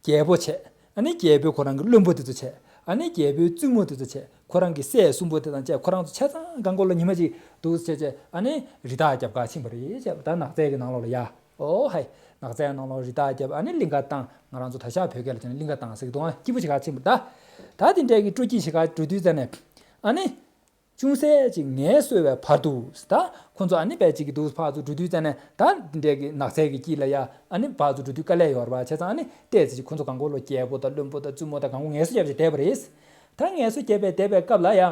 རྒྱལ་པོ་བྱས། ཨ་ནི་རྒྱལ་པོའི་ཁོ་རང་གི་བློན་པོ་དེ་ཚོ་བྱས། ཨ་ནི་རྒྱལ་པོའི་བཙུན་མོ་དེ་ཚོ་བྱས། ཁོ་རང་གི་སྲས་གསུམ་པོ་དེ་དང་བཅས་ཁོ་རང་ཚོ་ཆ་ཚང་གང་གོ་ལ་ཉི་མ་གཅིག་འདུག་བྱས་བྱས། ཨ་ནི་རི་དྭགས་རྒྱབ་ཁ་ཕྱིན་པ་རེད་བྱས། ད་ནགས་ཚལ་གྱི་ནང་ལོགས་ལ་ཡ། ཨོ་ཧའི། ནགས་ཚལ་ནང་ལོགས་རི་དྭགས་རྒྱབ། ཨ་ནི་གླིང་ག་བཏང་། ང་རང་ཚོ་ད་ཤ་བོད་སྐད་ལ་བྱས་ན་གླིང་ག་བཏང་ཟེར་གི་འདུག་ཨ་སྐྱིད་པོ་ཞིག་ག་ཕྱིན་པ་ད། ད་དེ་འདྲས་ཀྱི་སྤྲོ་སྐྱིད་ཞིག་ག་འགྲོ་དུས་ཙམ་ནས། ཨ་ནི། ཅུང་ཟད་ཅིག་ངལ་གསོ་བའི་བར་དུ། ད་ཁོ་ཚོ་ཨ་ནི་བས་ཅིག་གི་འདུག་ཕར་ཚུར་འགྲོ་དུས་ཙམ་ནས་ད་འདི་འདྲའི་གི་ནགས་ཚལ་གྱི་དཀྱིལ་ལ་ཡ་ཨ་ནི་བར་ཚུར་འགྲོ་དུས་དཀའ་ལས་ཡོད་རེད་པ། བྱས་ཙང་ཨ་ནི་ཏོག་ཙམ་ཅིག་ཁོ་ཚོ་གང་གོ་ལོ་རྒྱལ་པོ་དང་བློན་པོ་དང་བཙུན་མོ་དང་གང་གོ་ངལ་གསོ་བརྒྱབ་བྱས་བསྡད་པ་རེད། ད་ངལ་གསོ་བརྒྱབ་པའི་བསྡད་པའི་སྐབས་ལ་ཡ།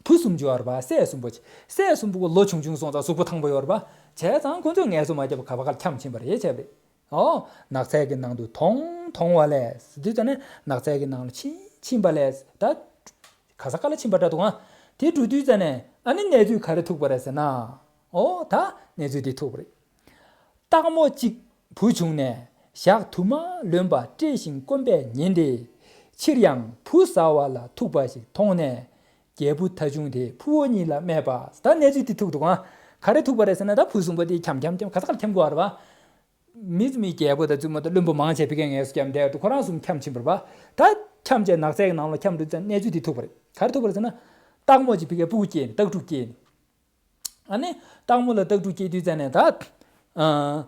བུ་གསུམ་ཅིག་ཡོད་རེད་པ། སྲས་གསུམ་པོ་ཅིག་སྲས་གསུམ་པོ་ལོ་ཆུང་ཆུང་སོང་ཙང་གཟུགས་པོ་ཐང་པོ་ཡོད་རེད་པ། བྱས་ཙང་ཁོ་ཚོས་ངལ་གསོ་མ་བརྒྱབ་པ་ག་བ་ག་ལ་འཁྱམས་ཕྱིན་པ་རེད་བྱས་པ་རེད། ཨོ། ནགས་ཚལ་གྱི་ནང་དུ་དོང་དོང་བ་ལས། དུས་ཙམ་ནས་ནགས་ཚལ་གྱི་ནང་ལ་ཕྱིན་ཕྱིན་པ་ལས། ད་ག་ས་ག་ལ་ཕྱིན་པ་འདྲ་འདུག་ཨ། དེ་འགྲོ་དུས་ཙམ་ནས་ཨ་ནི་གནས་ཚུལ་ག་རེ་ཐུག་པ་རེད་ཟེར་ན། ཨོ་ད་གནས་ཚུལ་དེ་ཐུག་པ་རེད། སྟག་མོ་གཅིག་བུ་བྱུང་ནས། ཞག་དུ་མ་ལོན་པ་བཀྲེས་ཤིང་སྐོམ་པས་ཉེན་ཏེ། ཕྱིར་ཡང་བུ་ཟ་བ་ལ་ཐུག་པ་ཞིག་མཐོང་ནས། རྒྱལ་བུ་ཐ་ཆུང་དེ་ཕུ་བོ་གཉིས་ལ་སྨྲས་པ། ད་གནས་ཚུལ་དེ་ཐུག་འདུག་ཨ། ག་རེ་ཐུག་པ་རེད་ཟེར་ན། ད་བུ་གསུམ་པོ་དེ་འཁྱམ་འཁྱམ་འཁྱམ་ག་ས་ག་ལ་འཁྱམ་དགོས་རེད་པ། མི་མི་རྒྱལ་པོ་དང་བཙུན་མོ་དང་བློན་པོ་མང་ཆེ་ཕ་གིར་ངལ་གསོ་བརྒྱབ་བསྡད་འདུག་ཁོ་རང་གསུམ་འཁྱམས་ཕྱིན་པ་རེད་པ། ད་འཁྱམས་བྱས་ནགས་ཚལ་གྱི་ནང་ལ་འཁྱམས་འདུག་ཙང་གནས་ཚུལ་དེ་ཐུག་པ་རེད། ག་རེ་ཐུག་པ་རེད་ཟེར་ན། སྟག་མོ་ཅིག་ཕ་གིར་སྤུ་གུ་སྐྱེས་ནས་སྟག་ཕྲུག་སྐྱེས་ནས། ཨ་ནི་སྟག་མོ་ལ་སྟག་ཕྲུག་སྐྱེས་དུས་ཙམ་ནས་ད། ཨ།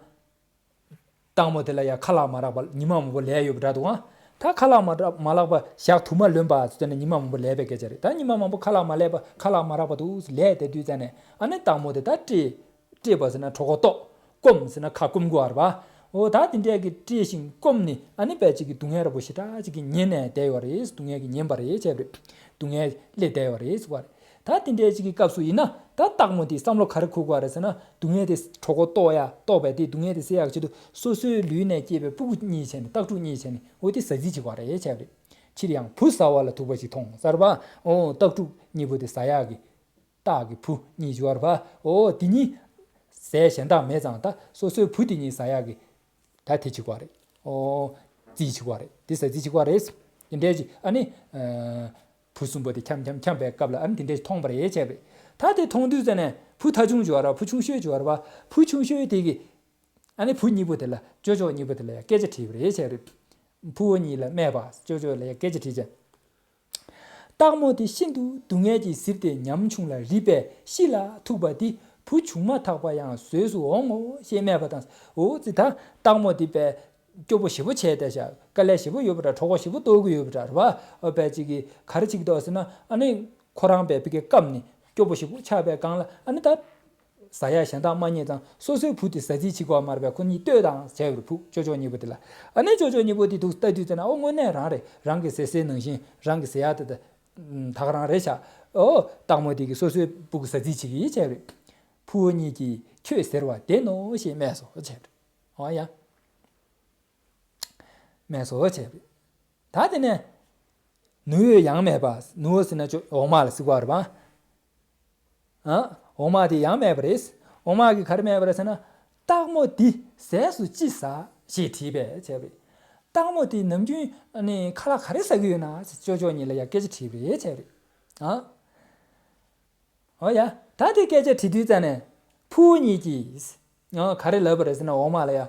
སྟག་མོ་དེ་ལ་ཡ་ཁ་ལག་མ་རག་པ་ཉི་མ་མང་པོ་ལས་ཡོད་པ་འདྲ་འདུག་ཨ། ད་ཁ་ལག་མ་རག་མ་ལག་པ་ཞག་དུ་མ་ལོན་པ་ཟེར་ནས་ཉི་མ་མང་པོ་ལས་པའི་སྐད་ཆ་རེད། ད་ཉི་མ་མང་པོ་ཁ་ལག་མ་ལས་པ་ཁ་ལག་མ་རག་པ་འདུག་ལས་བསྡད་དུས་ཙམ་ནས། ཨ་ནི་སྟག་མོ་དེ་ད་བཀྲེས། བཀྲེས་པ་ཟེར་ན་གྲོད་ཁོག་ལྟོགས། སྐོམ་ཟེར་ན་ཁ་སྐོམ་དགོས་པ་རེད་པ། འོ་ད་དེ་འདྲས་ཀྱི་བཀྲེས་ཤིང་སྐོམ་ནས་ཨ་ནི་དཔེ་ཅིག་གི་སྡུག་བསྔལ་ར་བོ་ཞེ་དྲག་ཅིག་གིས་ཉེན་ནས་བསྡད་ཡོད་རེད། སྡུག་བསྔལ་གྱིས་ཉེན་པ་རེད་བྱས་པ་རེད། སྡུག་བསྔལ་སླེབས་བསྡད་ཡོད་རེད་ཟེར་བ་རེད། ད་དེ་འདྲའི་ཅིག་གི་སྐབས་སུ་ཡིན་ན་ད་སྟག་མོ་དེས་བསམ་བློ་ག་རེ་འཁོར་དགོས་རེད་ཟེར་ན། སྡུག་བསྔལ་དེ་གྲོད་ཁོག་ལྟོགས་ཡ་ལྟོགས་པའི་དེ་སྡུག་བསྔལ་དེ་སེལ་ཡག་ཆེད་དུ་སོ་སོའི་ལུས་ནས་སྐྱེས་པའི་སྤུ་གུ་གཉིས་བྱས་ནས་སྟག་ཕྲུག་གཉིས་བྱས་ནས་འོ་དེ་ཟ་རྩིས་བྱེད་དགོས་རེད་བྱས་པ་རེད། ཕྱིར་ཡང་བུ་ཟ་བ་ལ་ཐུག་པ་ཞིག་མཐོང་ཟེར་བ། འོ་སྟག་ཕྲུག་གཉིས་པོ་དེ་ཟ་ཡག་གི་སྟག་གི་བུ་གཉིས་བྱས་པ་རེད་པ། འོ་དེ་གཉིས་ཟས་གཞན་དག་མེད་ཙང་ད་སོ་སོའི་བུ་དེ་གཉིས་ཟ་ཡག་གི་ད་དེ་བྱེད་དགོས་རེད། ཨོ། རྩིས་བྱེད་དགོས་རེད། དེ་ཟ་རྩིས་བྱེད་དགོས་རེད། དེ་འདྲའི་ཅིག་ཨ་ནི། ཨ། བུ་གསུམ་པོ་དེ་འཁྱམ་འཁྱམ་འཁྱམ་པའི་སྐབས་ལ་ཨ་ནི་དེ་འདྲའི་ཅིག་མཐོང་པ་རེད་བྱས་པ་རེད། ད་དེ་མཐོང་དུས་ཙམ་ནས་བུ་ཐ་ཆུང་བྱས་པ་རེད་པ། བུ་ཆུང་ཤོས་བྱས་པ་རེད་པ། བུ་ཆུང་ཤོས་དེ་གིས་ཨ་ནི་བུ་གཉིས་པོ་དེ་ལ་ཅོ་ཅོ་གཉིས་པོ་དེ་ལ་ཡང་སྐད་ཆ་དྲིས་པ་རེད་བྱས་པ་རེད། ཕུ་བོ་གཉིས་ལ་སྨྲས་པ། ཅོ་ཅོ་ལ་ཡང་སྐད་ཆ་དྲིས་བྱས། སྟག་མོ་དེ་ཤིན་ཏུ་སྡུག་བསྔལ་གྱིས་གཟིར་ཏེ་ཉམ་ཆུང་ལ་རིད་པས་ཤི་ལ་ཐུག་པ་འདི་བུ་བྱུང་མ་ཐག་པ་ཡང་བཟོས་སུ་འོང་ངོ་ཞེས་སྨྲས་པ་དང་། འོ་ཙི་ད་སྟག་མོ་དེ་དཔེ་སྐྱོ་པོ་ཞེ་པོ་བྱས་བསྡད་ཤག་དཀའ་ལས་ཞེ་པོ་ཡོད་པ་འདྲ། གྲོད་ཁོག་ཞེ་པོ་ལྟོགས་ཀྱི་ཡོད་པ་འདྲ་རེད་པ། ཨ་དཔེ་ཅིག་གིས་ག་རེ་བྱེད་ཀྱི་འདུག་ཟེར་ན། ཨ་ནི་ཁོ་རང་དཔེ་ཕ་གིར་སྐམ་ནས་སྐྱོ་པོ་ཞེ་པོ་ཆགས་པའི་སྒང་ལ་ཨ་ནི་ད། ཟ་ཡ་གཞན་དག་མ་རྙེད་ཙང་སོ་སོའི་བུ་དེ་ཟ་རྩིས་བྱེད་དགོས་པ་མ་རེད་པས། ཁོ་གཉིས་ལྟོས་དང་བྱས་པ་རེད། བུ་ཅོ་ཅོ་གཉིས་པོ་དེ་ལ། ཨ་ནི་ཅོ་ཅོ་གཉིས་པོ་དེ་འདུག་ལྟ་དུས་ཙམ་ན་ཨོ་དངོས་གནས་རང་རེད། རང་གི་ཟས་ཟས་ནང་བཞིན་རང་གིས་ཟ་ཡ་དེ་ད་ད་ག་རང་རེད་ཤག་ཨོ་སྟག་མོ་དེ་གིས་སོ་སོའི་སྤུ་གུ་ཟ་རྩིས་བྱེད་ཀྱི་ཡིན་བྱས་པ་རེད། ཕུ་བོ་གཉིས་ཀྱིས་ཁྱོད་ཟེར་བ་བདེན་ནོ་ཞེས་སྨྲས་སོ་བྱས་པ་རེད། ཨོ་ཡ། སྨྲས་སོ་བྱས་པ་རེད། ད་དེ་ནས་ནུ་བོས་ཡང་སྨྲས་པ། ནུ་བོ་ཟེར་ན་ཅོ་འོག་མ་ལ་ཟེར་གྱི་ཡོད་རེད་པ། ཨ། འོག་མ་དེས་ཡང་སྨྲས་པ་རེད། འོག་མ་གིས་ག་རེ་སྨྲས་པ་རེད་ཟེར་ན། སྟག་མོ་འདི་ཟས་སུ་ཅི་ཟ་ཞེས་དྲིས་པས་བྱས་པ་རེད། སྟག་མོ་དེ་ནམ་རྒྱུན་ཨ་ནི་ཁ་ལག་ག་རེ་ཟ་གི་ཡོད་ན་ཅོ་ཅོ་གཉིས་ལ་ཡང་སྐད་ཆ་དྲིས་པ་རེད་བྱས་པ་རེད། ཨ། འོ་ཡ། ད་དེ་སྐད་ཆ་དྲིས་དུས་ཙམ་ནས་ཕུ་བོ་གཉིས་ཀྱིས། ཨ། ག་རེ་ལབ་པ་རེད་ཟེར་ན། འོག་མ་ལ་ཡ།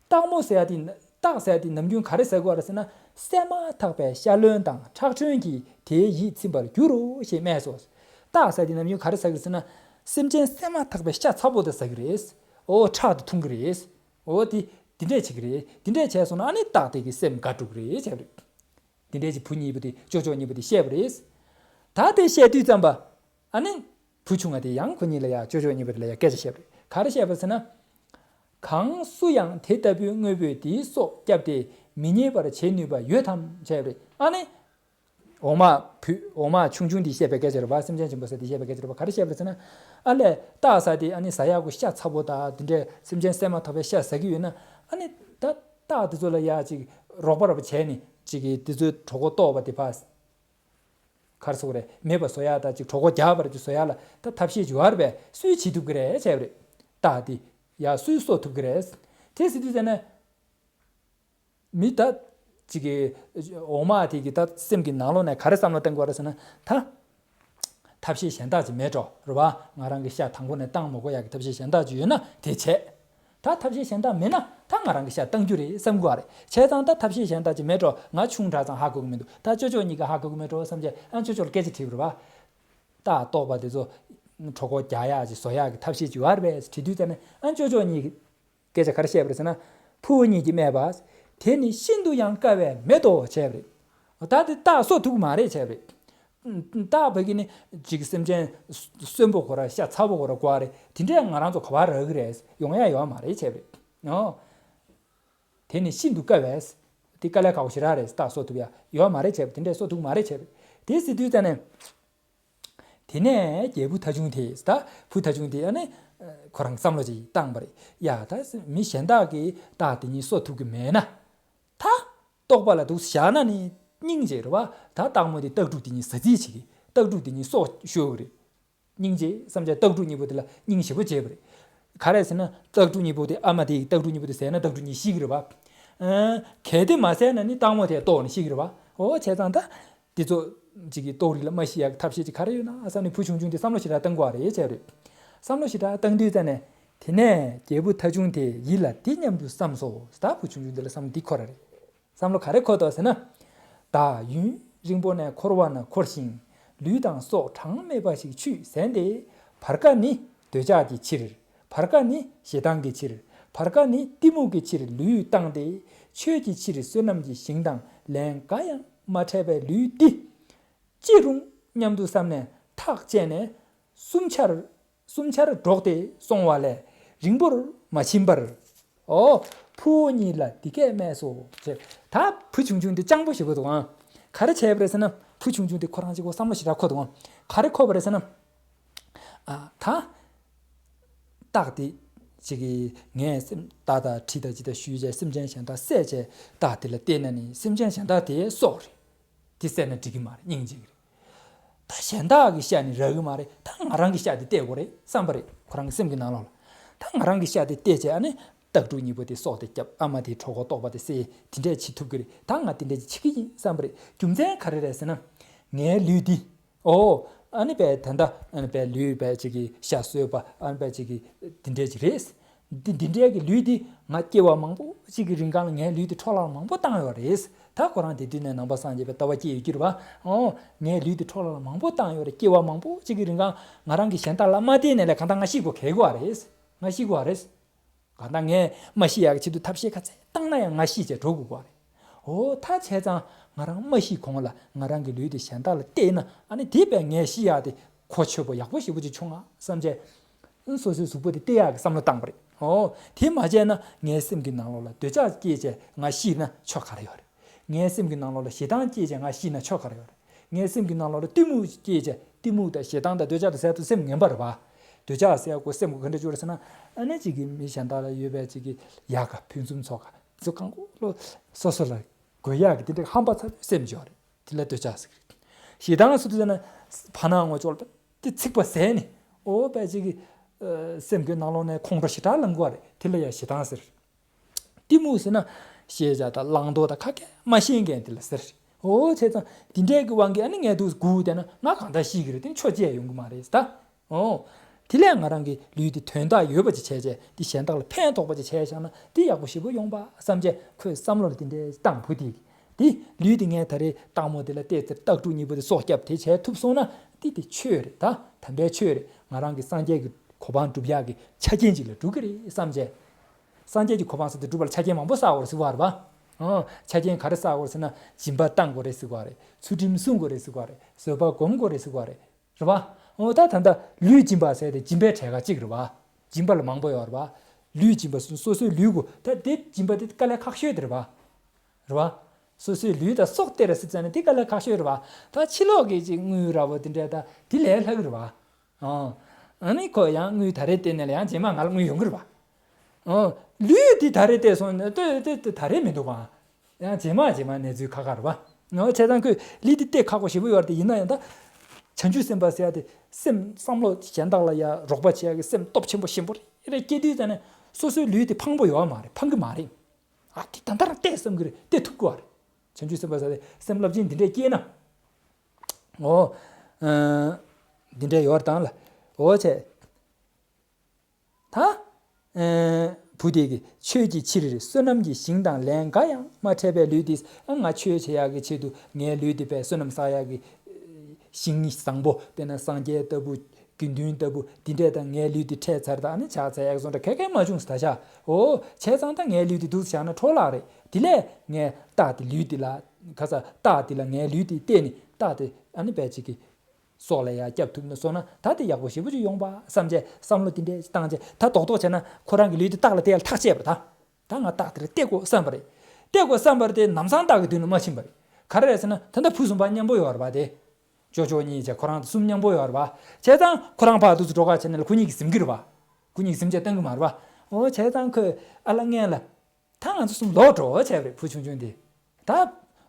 སྟག་མོ་ཟེར་ཡ་དེ། སྟག་ཟེར་ཡ་དེ་ནམ་རྒྱུན་ག་རེ་ཟ་གི་ཡོད་རེད་ཟེར་ན། བསད་མ་ཐག་པའི་ཤ་རློན་དང་ཁྲག་ཕྲན་གྱིས་དེའི་ཡིད་ཚིམ་པར་འགྱུར་རོ་ཞེས་སྨྲས་སོ། སྟག་ཟེར་ཡ་དེ་ནམ་རྒྱུན་ག་རེ་ཟ་གི་རེད་ཟེར་ན། སེམས་ཅན་བསད་མ་ཐག་པའི་ཤ་ཚ་པོ་དེ་ཟ་གི་རེད། འོ་ཁྲག་དེ་འཐུང་གི་རེད། འོ་དེ་དེ་འདྲས་བྱེད་ཀྱི་རེད། དེ་འདྲས་བྱས་སོང་ན་ཨ་ནི་སྟག་དེ་གི་སེམས་དགའ་འགྲོ་གི་རེད་བྱས་པ་རེད། དེ་འདྲས་ཀྱི་བུ་གཉིས་པོ་དེ་ཅོ་ཅོ་གཉིས་པོ་དེ་བཤད་པ་རེད། ད་དེ་བཤད་དུས་ཙམ་པ། ཨ་ནི། བུ་ཆུང་བ་དེ་ཡང་ཁོ་གཉིས་ལ་ཡ། ཅོ་ཅོ་གཉིས་པོ་དེ་ལ་ཡ་སྐད་ཆ་བཤད་པ་རེད། ག་རེ་བཤད་པ་ཟེར་ན། གང་སུ་ཡང་དེ་ལྟ་བུའི་དངོས་པོས་དེའི་སྲོག་བསྐྱབས་ཏེ་མི་ཉེས་པར་བྱེད་ནུས་པ་ཡོད་དམ་བྱས་པ་རེད། ཨ་ནི། འོག་མ་བུ། འོག་མ་ཆུང་ཆུང་དེས་བཤད་པའི་སྐད་ཆ་རེད་པ། སེམས་ཅན་ཆེན་པོ་ཟེར་དེས་བཤད་པའི་སྐད་ཆ་རེད་པ། ག་རེ་བཤད་པ་རེད་ཟེར་ན། ཨ་ལས་སྟག་ཟེར་དེ་ཨ་ནི་ཟ་ཡག་གི་ཤ་ཚ་པོ་དང་དེ་འདྲས་སེམས་ཅན་བསད་མ་ཐག་པའི་ཤ་ཟ་གི་ཡོད་ན། ཨ་ནི་ད་སྟག་དེ་ཚོ་ལ་ཡ་ཅིག་རོགས་པ་རོགས་པ་བྱས་ནས་ཅིག་གིས་དེ་ཚོའི་གྲོད་ཁོག་ལྟོགས་པ་དེ་ཕར། ག་རེ་ཟེར་དགོས་རེད། མེད་པ་བཟོ་ཡག་དང་ཅིག་གྲོད་ཁོག་རྒྱགས་པ་རེད་ཅིག་བཟོ་ཡག་ལ་ད་ཐབས་ཤེས་ཅིག་ཡོད་རེད་པས། སུས་བྱེད་ཐུབ་ཀྱི་རེད་བྱས་པ་རེད། སྟག་དེ་ཡ་སུས་གསོ་ཐུབ་ཀྱི་རེད། དེ་ཟེར་དུས་ཙམ་ནས། མི་ད་ཅིག་གི་འོག་མ་དེ་གི་ད་སེམས་ཀྱི་ནང་ལོགས་ནས་ག་རེ་བསམ་བློ་བཏང་དགོས་རེད་ཟེར་ན། ད་ཐབས་ཤེས་གཞན་དག་ཅིག་མེད་འགྲོ་རེད་བ། ང་རང་གི་ཤ་དང་པོ་ནས་བཏང་མ་དགོས་ཡག་གི་ཐབས་ཤེས་གཞན་དག་ཅིག་ཡོད་ན་དེ་བྱས། ད་ཐབས་ཤེས་གཞན་དག་མེད་ན་ད་ང་རང་གི་ཤ་བཏང་རྒྱུ་རེད་བསམ་དགོས་རེད། བྱས་ཙང་ད་ཐབས་ཤེས་གཞན་དག་ཅིག་མེད་འགྲོ། ང་ཆུང་དྲགས་ཙང་ཧ་གོ་གི་མི་འདུག། ད་ཅོ་ཅོ་གཉིས་ཀ་ཧ་གོ་གི་མེད་འགྲོ་བསམ་བྱས། ཨ་ཅོ་ཅོ་ལ་སྐད་ཆ་དྲིས་པ་རེད་བ། རྟགས་རྟོག་པ་དེ་ཚོ་གྲོད་ཁོག་རྒྱག་ཡག་ཅིག་བཟོ་ཡག་གི་ཐབས་ཤེས་ཅིག་ཡོད་རེད་པས་དྲིས་དུས་ཙ་ནས། ཨ་ཅོ་ཅོ་གཉིས་ཀྱིས་སྐད་ཆ་ག་རེ་བཤད་པ་རེད་ཟེར་ན། ཕུ་བོ་གཉིས་ཀྱིས་སྨྲས་པ། དེ་ནི་ཤིན་ཏུ་ཡང་དཀའ་བས་མེད་དོ་བྱས་པ་རེད། ད་དེ་རྟགས་གསོ་ཐུབ་ཀྱི་མ་རེད་བྱས་པ་རེད། རྟགས་བོད་ཀྱི་ནི་ཅིག་སེམས་ཅན་གསོན་པོ་ཁོ་ར་ཤ་ཚ་པོ་ཁོ་ར་དགོས་རེད། དེ་འདྲས་ང་རང་ཚོ་ག་པར་རག་གི་རེད། ཡོང་ཡ་ཡོད་མ་རེད་བྱས་པ་རེད། ཨོ། དེ་ནི་ཤིན་ཏུ་དཀའ་བས། དེ་དཀའ་ལས་ཁག་པོ་ཞེ་དྲག་རེད། རྟགས་གསོ་ཐུབ་ཡ་ཡོད་མ་རེད་བྱས་པ་རེད། དེ་འདྲས་གསོ་ཐུབ་ཀྱི་མ་རེད་བྱས་པ་རེད། དེ་ཟེར་དུས་ཙ་ནས། དེ་ནས་རྒྱལ་བུ་ཐ་ཆུང་དེས། ད་བུ་ཐ་ཆུང་དེ་ཨ་ནི་ཁོ་རང་བསམ་བློ་ཅིག་བཏང་པ་རེད། ཡ་ད་མི་གཞན་དག་གིས་རྟགས་དེ་གཉིས་གསོ་ཐུབ་ཀྱི་མེད་ན། ད་རྟོག་པ་ལ་འདུག་བཞག་ན་ནི་སྙིང་རྗེ་རེད་བ། ད་སྟག་མོ་དེ་སྟག་ཕྲུག་དེ་གཉིས་ཟ་རྩིས་བྱེད་ཀྱི། སྟག་ཕྲུག་དེ་གཉིས་སྲོག་ཤོར་གྱི་རེད། སྙིང་རྗེ་བསམ་བྱས་སྟག་ཕྲུག་གཉིས་པོ་དེ་ལ་སྙིང་རྗེ་པོ་བྱས་པ་རེད། ག་རེ་ཟེར་ན་སྟག་ཕྲུག་གཉིས་པོ་དེ་ཨ་མ་དེ་ཡིས་སྟག་ཕྲུག་གཉིས་པོ་དེ་བཟས་ན་སྟག་ཕྲུག་གཉིས་ཤི་གི་རེད་བ། ཨ། གལ་ཏེ་མ་བཟས་ན་ནི་སྟག་མོ་དེ་ལྟོགས་ནས་ཤི་གི་རེད་བ། འོ་བྱས་ཙང་ད། འདི་ཚོ་ཅིག་གི་ལྟོགས་རིགས་ལ་མ་ཤི་ཡག་གི་ཐབས་ཤེས་ཅིག་ག་རེ་ཡོད་ན་བསམ་ནས་བུ་ཆུང་ཆུང་དེ་བསམ་བློ་ཞེ་དྲག་བཏང་དགོས་པ་རེད་བྱས་རེད། བསམ་བློ་ཞེ་དྲག་བཏང་དུས་ཙ་ནས། དེ་ནས་རྒྱལ་བུ་ཐ་ཆུང་དེ་ཡིད་ལ་འདི་སྙམ་དུ་བསམས་སོ། ད་བུ་ཆུང་ཆུང་དེ་ལ་བསམ་འདི་འཁོར་རེད། བསམ་བློ་ག་རེ་འཁོར་འདུག་ཟེར་ན། བདག་ཡུན་རིང་པོ་ནས་འཁོར་བ་ན་འཁོར་ཞིང་། ལུས་དང་སྲོག་གྲངས་མེད་པ་ཞིག་ཆུད་ཟད་དེ། བར་ཀ་ནི་འདོད་ཆགས་ཀྱི་ཕྱིར། བར་ཀ་ནི་ཞེ་སྡང་གི་ཕྱིར། བར་ཀ་ནི་གཏི་མུག་གི་ཕྱིར་ལུས་བཏང་སྟེ། ཆོས་ཀྱི་ཕྱིར་བསོད་ནམས་ཀྱི་ཞིང་དང་ལན་འགའ་ཡང་མ་འཕྲད་པའི་ལུས་འདི། ཅི་རུང་སྙམ་དུ་བསམས་ནས་ཐག་བཅད་ནས། གསུམ་ཆར། གསུམ་ཆར་འགྲོགས་ཏེ་སོང་བ་ལས་རིང་པོར་མ་ཕྱིན་པར། ཨོ། ཕུ་བོ་གཉིས་ལ་འདི་སྐད་སྨྲས་སོ། ཅེས། ད་བུ་ཆུང་ཆུང་འདི་སྤྱང་པོ་ཞེ་པོ་འདུག་ཨང་། ག་རེ་བྱས་པ་རེད་ཟེར་ན། བུ་ཆུང་ཆུང་འདི་ཁོ་རང་གཅིག་པོ་བསམ་བློ་ཞེ་དྲག་འཁོར་འདུག་ཨང་། ག་རེ་འཁོར་བ་རེད་ཟེར་ན། ཨ། ད། རྟགས་དེ་ཅིག་གིས་ངས་སེམས་རྟགས་དང་གྲི་དང་ཅི་དང་ཞུས་བྱས་སེམས་ཅན་གཞན་དག་བསད་བྱས་རྟགས་དེ་ལ་བལྟས་ན་ནི་སེམས་ཅན་གཞན་དག་དེ་སྲོག་རེད། དེ་བསད་ན་འགྲིག་གི་མ་རེད། སྙིང་རྗེ་གི་རེད། ད་གཞན་དག་གི་ཤ་ནི་རག་གི་མ་རེད། ད་ང་རང་གི་ཤ་དེ་བལྟས་དགོས་རེད་བསམ་པ་རེད། ཁོ་རང་གི་སེམས་ཀྱི་ནང་ལོགས་ལ། ད་ང་རང་གི་ཤ་དེ་བལྟས་བྱས་ཨ་ནི་སྟག་ཕྲུག་གཉིས་པོ་དེ་སྲོག་དེ་བསྐྱབས། ཨ་མ་དེའི་གྲོད་ཁོག་ལྟོགས་པ་དེ་སེལ། དེ་འདྲས་བྱེད་ཐུབ་ཀྱི་རེད། ད་ང་དེ་འདྲས་བྱེད་ཀྱི་ཡིན་བསམ་པ་རེད། རྒྱུ་མཚན་ག་རེ་རེད་ཟེར་ན། ངའི་ལུས་འདི། ཨོ། ཨ་ནི་པའི་ད་ལྟ་ཨ་ནི་པའི་ལུས་པའི་ཅིག་གི་ཤ་གསོས་པ། ཨ་ནི་པའི་ཅིག་གི་འདི་འདྲས་ཅིག་རེད། འདི་འདི་འདྲས་ཀྱི་ལུས་འདི་ང་སྐྱེ་བ་མང་པོ་ཅིག་གི་རིང་གང་ལ་ངའི་ལུས་འདི་འཕྲོ་བརླག་མང་པོ་བཏང་ཡོད་རེད། ད་ཁོ་རང་དེ་དུས་ནས་ནང་པ་སངས་རྒྱས་པའི་ལྟ་བ་སྐྱེས་ཡོད་ཀྱི་རེད་བ། ཨོ། ངའི་ལུས་འདི་འཕྲོ་བརླག་མང་པོ་བཏང་ཡོད་རེད། སྐྱེ་བ་མང་པོ་ཅིག་གི་རིང་གང་ང་རང་གི་གཞན་དག་ལ་མ་བརྟེན་ནས་ལས་གང་ལྟར་ང་ཤི་དགོས་གལ་དགོས་པ་རེད། ང་ཤི་དགོས་པ་རེད། གང་ལྟར་ངས་མ་ཤི་ཡག་གི་ཆེད་དུ་ཐབས་ཤེས་ག་ཚད་བཏང་ན་ཡང་ང་ཤི་བྱས་འགྲོ་དགོས་པ་རེད། འོ་ད་བྱས་ཙང་ང་རང་མ་ཤི་གོང་ལ་ང་རང་གི་ལུས་དེ་གཞན་དག་ལ་གཏད་ན་ཨ་ནི་དེ་བས་ངས་ཤི་ཡག་དེ་གོ་ཆོད་པོ་ཡག་པོ་ཞེ་པོ་ཅིག་བྱུང་ང་བསམ་བྱས། སོ་སོའི་གཟུགས་པོ་དེ་གཏད་ཡག་གི་བསམ་བློ་བཏང་པ་རེད། འོ་དེ་མ་བྱས་ན་ངའི་སེམས་ཀྱི་ནང་ལོགས་ལ་འདོད་ཆགས་སྐྱེས་བྱས་ང་ཤི་ན་ཆོ་ག་རེ་ཡོད་རེད། ངའི་སེམས་ཀྱི་ནང་ལོགས་ལ་ཞེ་སྡང་སྐྱེས་བྱས་ང་ཤི་ན་ཆོ་ག་རེ་ཡོད་རེད། ངའི་སེམས་ཀྱི་ནང་ལོགས་ལ་གཏི་མུག་སྐྱེས་བྱས་གཏི་མུག་དང་ཞེ་སྡང་དང་འདོད་ཆགས་དང་ཟེར་དུས་སེམས་ངན་པ་རེད་བ། འདོད་ཆགས་ཟེར་དགོས་སེམས་ཀྱི་ག་འདྲ་བཅུག་རེད་ཟེར་ན། ཨ་ནི་གཅིག་གིས་མི་གཞན་དག་ལ་ཡོད་པའི་གཅིག་གིས་ཡག་ག་ཕུན་སུམ་ཚོགས་ག་ཚོ་གང་གོ་ལོ་སོ་སོ་ལ་དགོས་ཡག་གི་དེ་འདྲ་ཧམ་པ་ཚ་བའི་སེམས་ཅིག་ཡོད་རེད། དེ་ལ་འདོད་ཆགས་ཟེར་གི་རེད། ཞེ་སྡང་ཟེར་དུས་ན་ཕ་ནང་ངོ་ཅོག་ལ་དེ་ཚིག་པ་ཟད་ནས་ཨོ་པའི་གཅིག་གི་སེམས་ཀྱི་ནང་ལོགས་ནས་ཁོང་ཁྲོ་ཞེ་དྲག་ལངས་གི་རེད། དེ་ལ་ཡང་ཞེ་སྡང་ཟེར། གཏི་མུག་ཟེར་ན་ཤེས་བྱ་དང་བླང་དོར་དང་ཁ་སྐད་མ་ཤེས་མཁན་དེ་ལ་ཟེར། ཨོ་བྱས་ཙང་དེ་འདྲའི་གི་དབང་གིས་ཨ་ནི་ངས་འདུག་སྒུག་བསྡད་ན་ང་གང་ལྟར་ཤི་གི་རེད། དེ་ཆོ་བཅད་ཡོང་གི་མ་རེད་ད། ཨོ། དེ་ལས་ང་རང་གི་ལུས་འདི་དོན་དག་ཡོད་པ་ཅིག་བྱས་བྱས་འདི་གཞན་དག་ལ་ཕན་ཐོགས་པ་ཅིག་བྱས་བཞག་ན་འདི་ཡག་པོ་ཞེ་པོ་ཡོང་པ་བསམ་བྱས་ཁོས་བསམ་བློ་ལ་དེ་འདྲའི་བཏང་བུ་དེ། དེ་ལུས་དེ་ངས་ད་རེས་སྟག་མོ་དེ་ལ་བལྟས་ཚེ་སྟག་ཕྲུག་གཉིས་པོ་དེ་སྲོག་བསྐྱབས་དེ་བྱས་ཐུབ་སོང་ན་འདི་དེ་ཆོས་རེད་ད། དམ་པའི་ཆོས་རེད། ང་རང་གི་སངས་རྒྱས་ཀྱི་གོ་འཕང་སྒྲུབ་ཡག་གི་ཆ་རྐྱེན་ཅིག་ལ་འགྲོ་གི་རེད་བསམ་བྱས། སངས་རྒྱས་ཀྱི་གོ་འཕང་ཟེར་དེ་སྒྲུབ་པར་ཆ་རྐྱེན་མང་པོ་བསགས་དགོས་རེད་ཟེར་བ་རེད་བ། ཨང་། ཆ་རྐྱེན་ག་རེ་བསགས་དགོས་རེད་ཟེར་ན་སྦྱིན་པ་བཏང་དགོས་རེད་ཟེར་བ་རེད། ཚུལ་ཁྲིམས་སྲུང་དགོས་རེད་ཟེར་བ་རེད། བཟོད་པ་སྒོམ་དགོས་རེད་ཟེར་བ་རེད། རེད་བ། འོ་ད་ད་ལྟ་ལུས་སྦྱིན་པ་ཟེར་དེ་སྦྱིན་པའི་གྲས་ཁག་གཅིག་རེད་བ། སྦྱིན་པ་ལ་མང་པོ་ཡོད་རེད་བ། ལུས་སྦྱིན་པ་སོ་སོའི་ལུས་དགོས་ད་དེ་སྦྱིན་པ་དེ་དཀའ་ལས་ཁག་ཤོས་དེ་རེད་བ། རེད་བ། སོ་སོའི་ལུས་དང་སྲོག་སྟེར་ཟེར་ཙང་ནས་དེ་དཀའ་ལས་ཁག་ཤོས་རེད་བ། ད་ཕྱི་ལོགས་ཀྱི་ཅིག་དངུལ་ར་བོ་དེ་འདྲས་ད་དེ་ལས་ལྷག་རེད་བ། ཨང་། ཨ་ནི་ཁོ་ཡང་དངུལ་ད་རེས་སྟེར་ནས་ལ་ཡང་རྗེས་མ་ང་ལ་དངུལ་ཡོང་གི་རེད་བ། ཨང་། ལུས་དེ་ད་རེས་སྟེར་སོང་ནས་ལྟོས་ལྟོས་ལྟོས་ད་རེས་མི་འདུག་བ། ཡང་རྗེས་མ་རྗེས་མ་གནས་ཚུལ་ཁག་ཁག་རེད་བ། ངོ་བྱས་ཙང་ཁོས་ལུས་དེ་སྟེར་ཁག་པོ་ཞེ་པོ་ཡོད་རེད་དེ་ཡིན་ན་ཡང་ད། བྱང་ཆུབ་སེམས་དཔའ་ཟེར་ཡ་དེ་སེམས་བསམ་བློ་གཞན་དག་ལ་ཡ་རོགས་པ་བྱེད་ཡ་གི་སེམས་སྟོབས་ཆེན་པོ་ཞིམ་པོ་རེ་རེ་སྐྱེ་དུས་ཙ་ནས་སོ་སོའི་ལུས་དེ་ཕངས་པོ་ཡོད་མ་རེད། ཕངས་གི་མ་རེད། ཨ་དེ་ད་ལྟ་རང་བལྟས་བསམ་གི་རེད། བལྟས་ཐུབ་ཀྱི་རེད། བྱང་ཆུབ་སེམས་དཔའ་ཟེར་ཏེ་སེམས་རླབས་ཆེན་འདི་འདྲས་སྐྱེས་ན། འོ། འདི་འདྲས་ཡོད་དང་ལ། འོ་བྱས། ད། བུ་དེ་གིས་ཆོས་ཀྱི་ཕྱིར་བསོད་ནམས་ཀྱི་ཞིང་དང་ལས་འགའ་ཡང་མ་འཕྲད་པའི་ལུས་འདི། ང་ཆོས་བྱེད་ཡག་གི་ཆེད་དུ་ངའི་ལུས་འདི་པའི་བསོད་ནམས་བསགས་ཡག་གི་ཞིང་བཟང་པོ། དཔེར་ན་སངས་རྒྱས་ལྟ་བུ། དགེ་འདུན་ལྟ་བུ་འདི་འདྲས་དང་ངའི་ལུས་འདི་འཕྲད་ཚར་དང་། ཨ་ནི་ཕྱག་འཚལ་ཡག་སོང་འདྲ་ག་གེ་མ་བྱུང་ཟེར་ད་ཤག་འོ་བྱས་ཙང་ད་ངའི་ལུས་འདི་འདུག་བཞག་ན་འཕྲོ་བརླག་རེད། དེ་ལས་ངས་རྟགས་དེ་ལུས་འདི་ལ། ཁ་ས་རྟགས་འདི་ལ་ངའི་ལུས་འདི་བལྟས་ནས་རྟགས་དེ་ཨ་ནི་པའི་ཅིག་གི་སྲོག་ལ་ཡང་སྐྱབས་ཐུབ་ན་སོང་ན་ད་དེ་ཡག་པོ་ཞེ་པོ་ཅིག་ཡོང་པ་བསམ་བྱས་བསམ་བློ་དེ་འདྲས་བཏང་བྱས། ད་རྡོག་རྡོག་བྱས་ན་ཁོ་རང་གི་ལུས་དེ་རྟགས་ལ་བལྟས་ལ་ཐག་བཅད་པ་རེད་ད། ད་ང་རྟགས་དེ་ལ་བལྟས་དགོས་བསམ་པ་རེད། བལྟས་དགོས་བསམ་པ་རེད་དེ་ལམ་སང་རྟགས་ཀྱི་མདུན་ལ་མ་ཕྱིན་པ་རེད། ག་རེ་རེད་ཟེར་ན་ད་ལྟ་ཕུ་གསུམ་པ་མཉམ་པོ་ཡོད་རེད་པ་དེ། ཅོ་ཅོ་གཉིས་བྱས་ཁོ་རང་དེ་གསུམ་མཉམ་པོ་ཡོད་རེད་པ། བྱས་ཙང་ཁོ་རང་ཕར་འདུག་སེ་འགྲོ་ག་བྱས་ན་ལ་ཁོ་གཉིས་ཀྱིས་ཟིན་གྱི་རེད་པ། ཁོ་གཉིས་ཀྱིས་ཟིན་བྱས་བཏང་གི་མ་རེད་པ། འོ་བྱས་ཙང་ཁོས་ཨ་ལ་ངས་ལ། ད་ང་ཚོ་གསུམ་ལོག་འགྲོ་བྱས་པ་རེད། བུ་ཆུང་ཆུང་དེ། ད་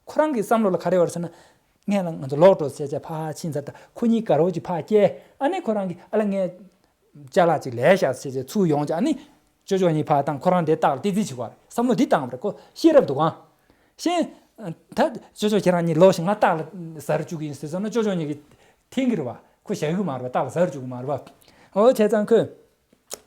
ཁོ་རང་གི་བསམ་བློ་ལ་ག་རེ་ཡོད་རེད་ཟེར་ན། ངས་ལ་ང་ཚོ་ལོག་འགྲོ་ཟེར་བྱས་ཕར་ཕྱིན་ཚར། ད་ཁོ་གཉིས་དགའ་རོགས་ཀྱིས་ཕར་བསྐྱལ། ཨ་ནི་ཁོ་རང་གིས་ཨ་ལ་ངས་ཅ་ལག་ཅིག་ལས་བཞག་ཟེར་བྱས་ཚུར་ཡོང་བྱས། ཨ་ནི་ཅོ་ཅོ་གཉིས་ཕར་བཏང་། ཁོ་རང་དེ་རྟགས་ལ་བལྟས་རྩིས་བྱེད་དགོས་རེད། བསམ་བློ་འདི་བཏང་བ་རེད། ཁོ་ཤེས་རབ་འདུག་ག་ཤེས། ད་ཅོ་ཅོ་ཁྱེད་རང་གཉིས་ལོག་ཤིག་ང་རྟགས་ལ་ཟ་རུ་བཅུག་གི་ཡིན་ཟེར་སོང་ན་ཅོ་ཅོ་གཉིས་ཀྱིས་འཐེན་གྱི་རེད་པ། ཁོ་བཞག་གི་མ་རེད་པ། རྟགས་ལ་ཟ་རུ་བཅུག་གི་མ་རེད་པ། འོ་བྱས་ཙང་ཁོས་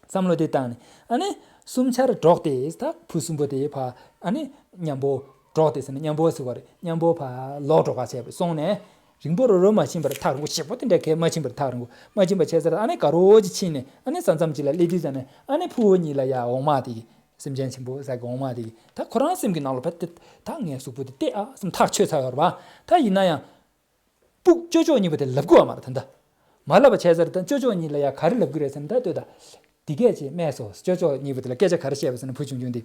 བསམ་བློ་དེ་བཏང་ནས། ཨ་ནི་གསུམ་ཆར་འགྲོགས་ཏེ། ད་བུ་གསུམ་པོ་དེ་ཕར་ཨ་ནི་མཉམ་པོ་འགྲོགས་ཏེ་ཟེར་ན་མཉམ་པོ་ཟེར་བ་རེད། མཉམ་པོ་ཕར་ལོག་འགྲོ་ག་བྱས་པ་རེད། སོང་ནས་རིང་པོ་རོ་རོ་མ་ཕྱིན་པར། ཐག་རིང་པོ་ཞེ་པོ་དེ་འདྲ་གས་མ་ཕྱིན་པར། ཐག་རིང་པོ་མ་ཕྱིན་པ་བྱས་ཚར། ཨ་ནི་དགའ་རོགས་ཀྱིས་ཕྱིན་ནས། ཨ་ནི་ས་མཚམས་གཅིག་ལ་སླེབས་དུས་ཙམ་ནས། ཨ་ནི་ཕུ་བོ་གཉིས་ལ་ཡ་འོག་མ་དེ་གིས། སེམས་ཅན་ཆེན་པོ་ཟེར་གི་འོག་མ་དེ་གིས་ད་ཁོ་རང་སེམས་ཀྱི་ནང་ལ་བ་དེ་ད་ངའི་གཟུགས་པོ་དེ་བལྟས་ཨ་བསམ་ཐག་ཆོད་ཚར་ཡོད་རེད་པ། ད་ཡིན་ན་ཡང་སྤུ་གུ་ཅོ་ཅོ་གཉིས་པོ་དེ་ལབ་དགོས་པ་མ་རེད། ད་ལྟ་མ་ལབ་པ་བྱས་ཚར། ད་ཅོ་ཅོ་གཉིས་ལ་ཡ་ག་རེ་ལབ་གི་རེད་ཟེར་ན། ད་ལྟོས་ད། འདི་སྐད་ཅེས་སྨྲས་སོ། ཅོ་ཅོ་གཉིས་པོ་དེ་ལ་སྐད་ཆ་ག་རེ་བཤད་པ་ཟེར་ན། བུ་ཆུང་ཆུང་དེ།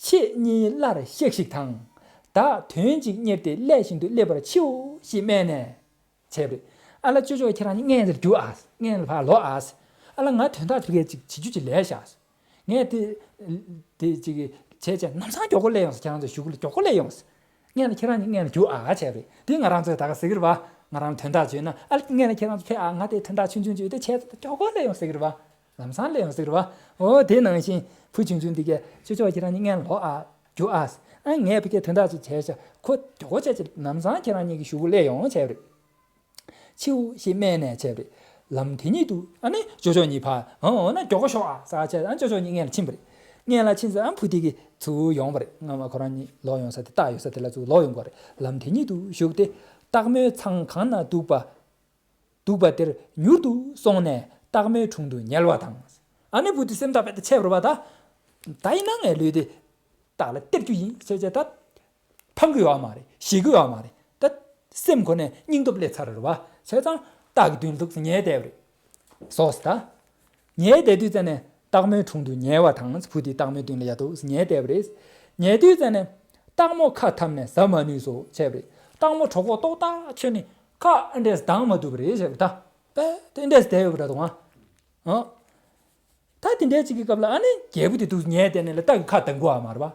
ཁྱེད་གཉིས་སླར་གཤེགས་ཤིག་དང་། བདག་དོན་གཅིག་གཉེར་ཏེ་སླད་ཤིན་ཏུ་སླེབས་པར་མཆིའོ་ཞེས་སྨྲས་ནས། བྱས་པ་རེད། ཨ་ལ་ཅོ་ཅོ་ཁྱེད་རང་གཉིས་སྔོན་ལ་རྒྱུགས་ཨ། སྔོན་ལ་ཕར་ལོག་ཨ། ཨ་ལ་ང་དོན་དག་དེ་གས་ཅིག་བྱེད་རྒྱུ་ཅིག་ལས་བཞག་ངས་དེ་དེ་ཅིག་བྱས་བྱས་ལམ་སང་མགྱོགས་པོ་སླེབས་ཡོང་། ཁྱེད་རང་ཚོའི་གཞུག་གུ་ལ་མགྱོགས་པོ་སླེབས་ཡོང་། སྔོན་ལ་ཁྱེད་རང་གཉིས་སྔོན་ལ་རྒྱུགས་ཨ་བྱས་པ་རེད། དེ་ང་རང་ཚོས་ད་ག་ཟེར་གི་རེད་པ། ང་རང་དོན་དག་བརྗོད་ན། ཨ་ལ་སྔོན་ལ་ཁྱེད་རང་ཚོ་ཕེབས་ཨ། ང་དེ་དོན་དག་ཆུང་ཆུང་བརྗོད་དེ་བྱས་མགྱོགས་པོ་སླེབས་ཡོང་ཟེར་གི་རེད་པ། ལམ་སང་སླེབས་ཡོང་ཟེར་གི་རེད་པ། འོ་དེ་ནང་བཞིན་བུ་ཆུང་ཆུང་འདི་གས་ཅོ་ཅོ་ཁྱེད་རང་གཉིས་སྔོན་ལ་ལོག་ཨ། རྒྱུགས་ཨ། ཨ་ངས་ཕ་གིར་དོན་དག་ཅིག་བྱས་ཤག་ཁོ་མགྱོགས་པོ་བྱས་ཅིག་ལམ་སང་ཁྱེད་རང་གཉིས་ཀྱི་གཞུག་གུ་སླེབས་ཡོང་བྱས་པ་རེད། མཆིའོ་ཞེས་སྨྲས་ནས་བྱས་པ་རེད། ལམ་དེ་ཉིད་དུ། ཨ་ནི་ཅོ་ཅོ་གཉིས་ཕར་འོ་འོ་ན་མགྱོགས་པོ་ཤོག་ཨ་ཟེར་བྱས། ཨ་ཅོ་ཅོ་གཉིས་སྔོན་ལ་ཕྱིན་པ་རེད། སྔོན་ལ་ཕྱིན་ཚེ་ཨ་བུ་དེ་གིས་ཚུར་ཡོང་བ་རེད། སྔ་མ་ཁོ་རང་གཉིས་ལོག་ཡོང་ས་དེ། རྟགས་ཡོད་ས་དེ་ལ་ཚུར་ལོག་ཡོང་དགོས་རེད། ལམ་དེ་ཉིད་དུ་ཞུགས་ཏེ། སྟག་མོའི་ཚང་གང་ན་འདུག་པ། འདུག་པ་དེར་མྱུར་དུ་སོང་ནས་སྟག་མོའི་དྲུང་དུ་ཉལ་བ་དང་། ཨ་ནི་བུ་དེ་སེམས་ཐག་རྦད་དེ་ཆད་པ་རེད་པ། ད་ད་ཡིན་ན་ངའི་ལུས་དེ་རྟགས་ལ་སྟེར་རྒྱུ་ཡིན་ཟེར་བྱས། ད་ཕངས་གི་ཡོད་མ་རེད། ཞེད་གི་ཡོད་མ་རེད། ད་སེམས་ཁོ་ནས་སྙིང་སྟོབས་སླེབས་ཚར་རེད་པ། བྱས་ཙང་རྟགས་ཀྱི་མདུན་ལ་འདུག་སེ་ཉལ་བསྡད་པ་རེད། སོ་སོ་ད། ཉལ་བསྡད་དུས་ཙམ་ནས་སྟག་མོའི་དྲུང་དུ་ཉལ་བ་དང་། བུ་དེ་སྟག་མོའི་མདུན་ལ་ཡར་འདུག་སེ་ཉལ་བསྡད་པ་རེད། ཉལ་དུས་ཙམ་ནས་སྟག་མོ་ཁ་འཐམས་ནས་ཟ་མ་ནུས་སོ་བྱས་པ་རེད། སྟག་མོ་གྲོད་ཁོག་ཏོག་ཏག་ཆོད་ནས་ཁ་ཨ་འདྲས་གདང་མ་ཐུབ་པ་རེད་བྱས་པ་རེད། ད་དཔེ་དེ་འདྲས་བསྡད་ཡོད་པ་འདྲ་འདུག་ཨ། ཨ། ད་དེ་འདྲའི་ཅིག་གི་སྐབས་ལ་ཨ་ནི་རྒྱལ་པོ་དེ་འདུག་སེ་ཉལ་བསྡད་ནས་ལ་སྟག་གི་ཁ་གདང་དགོས་ཨ་མ་རེད་པ།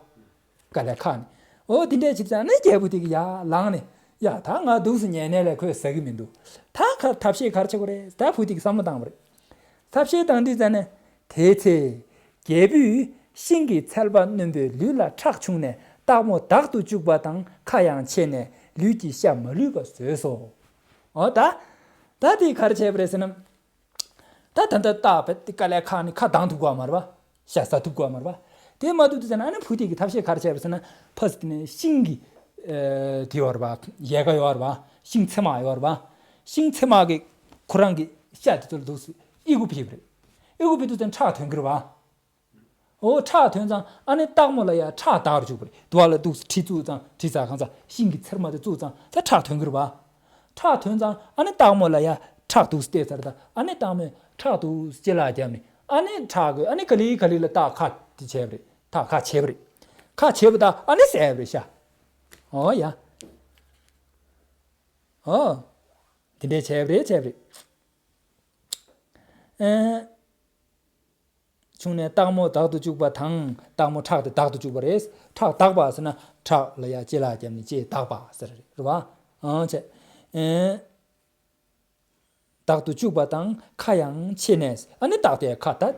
དཀའ་ལས་ཁག་ནས། འོ་དེ་འདྲའི་ཅིག་ཙང་ཨ་ནི་རྒྱལ་པོ་དེ་གིས་ཡར་ལངས་ནས། ཡ་ད་ང་འདུག་སེ་ཉལ་ནས་ལས་ཁོས་ཟ་གི་མི་འདུག་ད་ཁ་ཐབས་ཤེས་ག་རེ་བྱེད་དགོས་རེད། ད་བུ་དེ་གིས་བསམ་བློ་བཏང་བ་རེད། ཐབས་ཤེས་བཏང་དུས་ཙང་ནས། དེའི་ཚེ། རྒྱལ་པོས་ཤིང་གི་ཚལ་པ་རྣོན་པོའི་ལུས་ལ་ཁྲག་ཕྱུང་ནས་སྟག་མོ་བདག་ཏུ་བཅུག་པ་དང་ཁ་ཡང་ཕྱེ་ནས་ལུས་ཀྱི་ཤ་མ་ལུས་པ་ཟོས་སོ། འོ་ད། ད་དེ་ག་རེ་བྱས་པ་རེད་ཟེར་ན། ད་ད་ད་ད་བེད་དཀའ་ལས་ཁག་ནས་ཁ་གདང་ཐུབ་དགོས་མ་རེད་པ། ཤ་ཟ་ཐུབ་དགོས་མ་རེད་པ། དེ་མ་ཐུབ་དུས་ཙམ་ན་ཨ་ནི་བུ་དེ་གིས་ཐབས་ཤེས་ག་རེ་བྱས་པ་ཟེར་ན། ཕ་སི་དེ་ནས་ཤིང་གི་ཨེ་དེ་ཡོད་རེད་པ། ཡལ་ག་ཡོད་རེད་པ། ཤིང་ཚེར་མ་ཡོད་རེད་པ། ཤིང་ཚེར་མ་གིས་ཁོ་རང་གི་ཤ་དེ་ཚོ་ལ་འདུག་སེ་ཨི་ཁུ་ཕྱེས་པ་རེད། ཨི་ཁུ་ཕྱེ་དུས་ཙམ་ཁྲག་ཐོན་གི་རེད་པ། འོ་ཁྲག་ཐོན་ཙང་ཨ་ནི་སྟག་མོ་ལ་ཡ་ཁྲག་དག་རུ་བཅུག་པ་རེད། དུ་བ་ལ་འདུག་སེ་གྲི་བཙུགས་ཙང་། གྲི་ཟ་གང་ཟ་ཤིང་གི་ཚེར་མ་དེ་བཙུགས་ཙང་ད་ཁྲག་ཐོན་གི་རེད་པ། ཁྲག་ཐོན་ཙང་ཨ་ནི་སྟག་མོ་ལ་ཡ་ཁྲག་འདུག་སེ་བལྟས་ཚར། ད་ཨ་ནི་སྟག་མོས་ཁྲག་འདུག་སེ་ལྕེ་ལ་བརྒྱབ་ནས། ཨ་ནི་ཁྲག་གིས་ཨ་ནི་ག་ལེ་ག་ལེ་ལ་སྟག་ཁ་དེ་བྱས་པ་རེད། ད་ཁ་ཕྱེས་པ་རེད། ཁ་ཕྱེས་པ་ད་ཨ་ནི་བསད་པ་རེད་ཤག་འོ་ཡ། འོ། དེ་འདྲས་བྱས་པ་རེད། བྱས་པ་རེད། ཨེ། བྱུང་ནས་སྟག་མོ་བདག་ཏུ་བཅུག་པ་དང་། སྟག་མོ་ཁྲག་དེ་བདག་ཏུ་བཅུག་པ་རེད། ཁྲག་དག་པ་ཟེར་ན་ཁྲག་ལ་ཡ་ལྕེ་ལ་བརྒྱབ་ནས་ལྕེ་དག་པ་ཟེར་རེད་པ། ཨང་བྱས། ཨེ། བདག་ཏུ་བཅུག་པ་དང་ཁ་ཡང་ཕྱེ་ནས། ཨ་ནི་སྟག་དེ་ཁ་ད།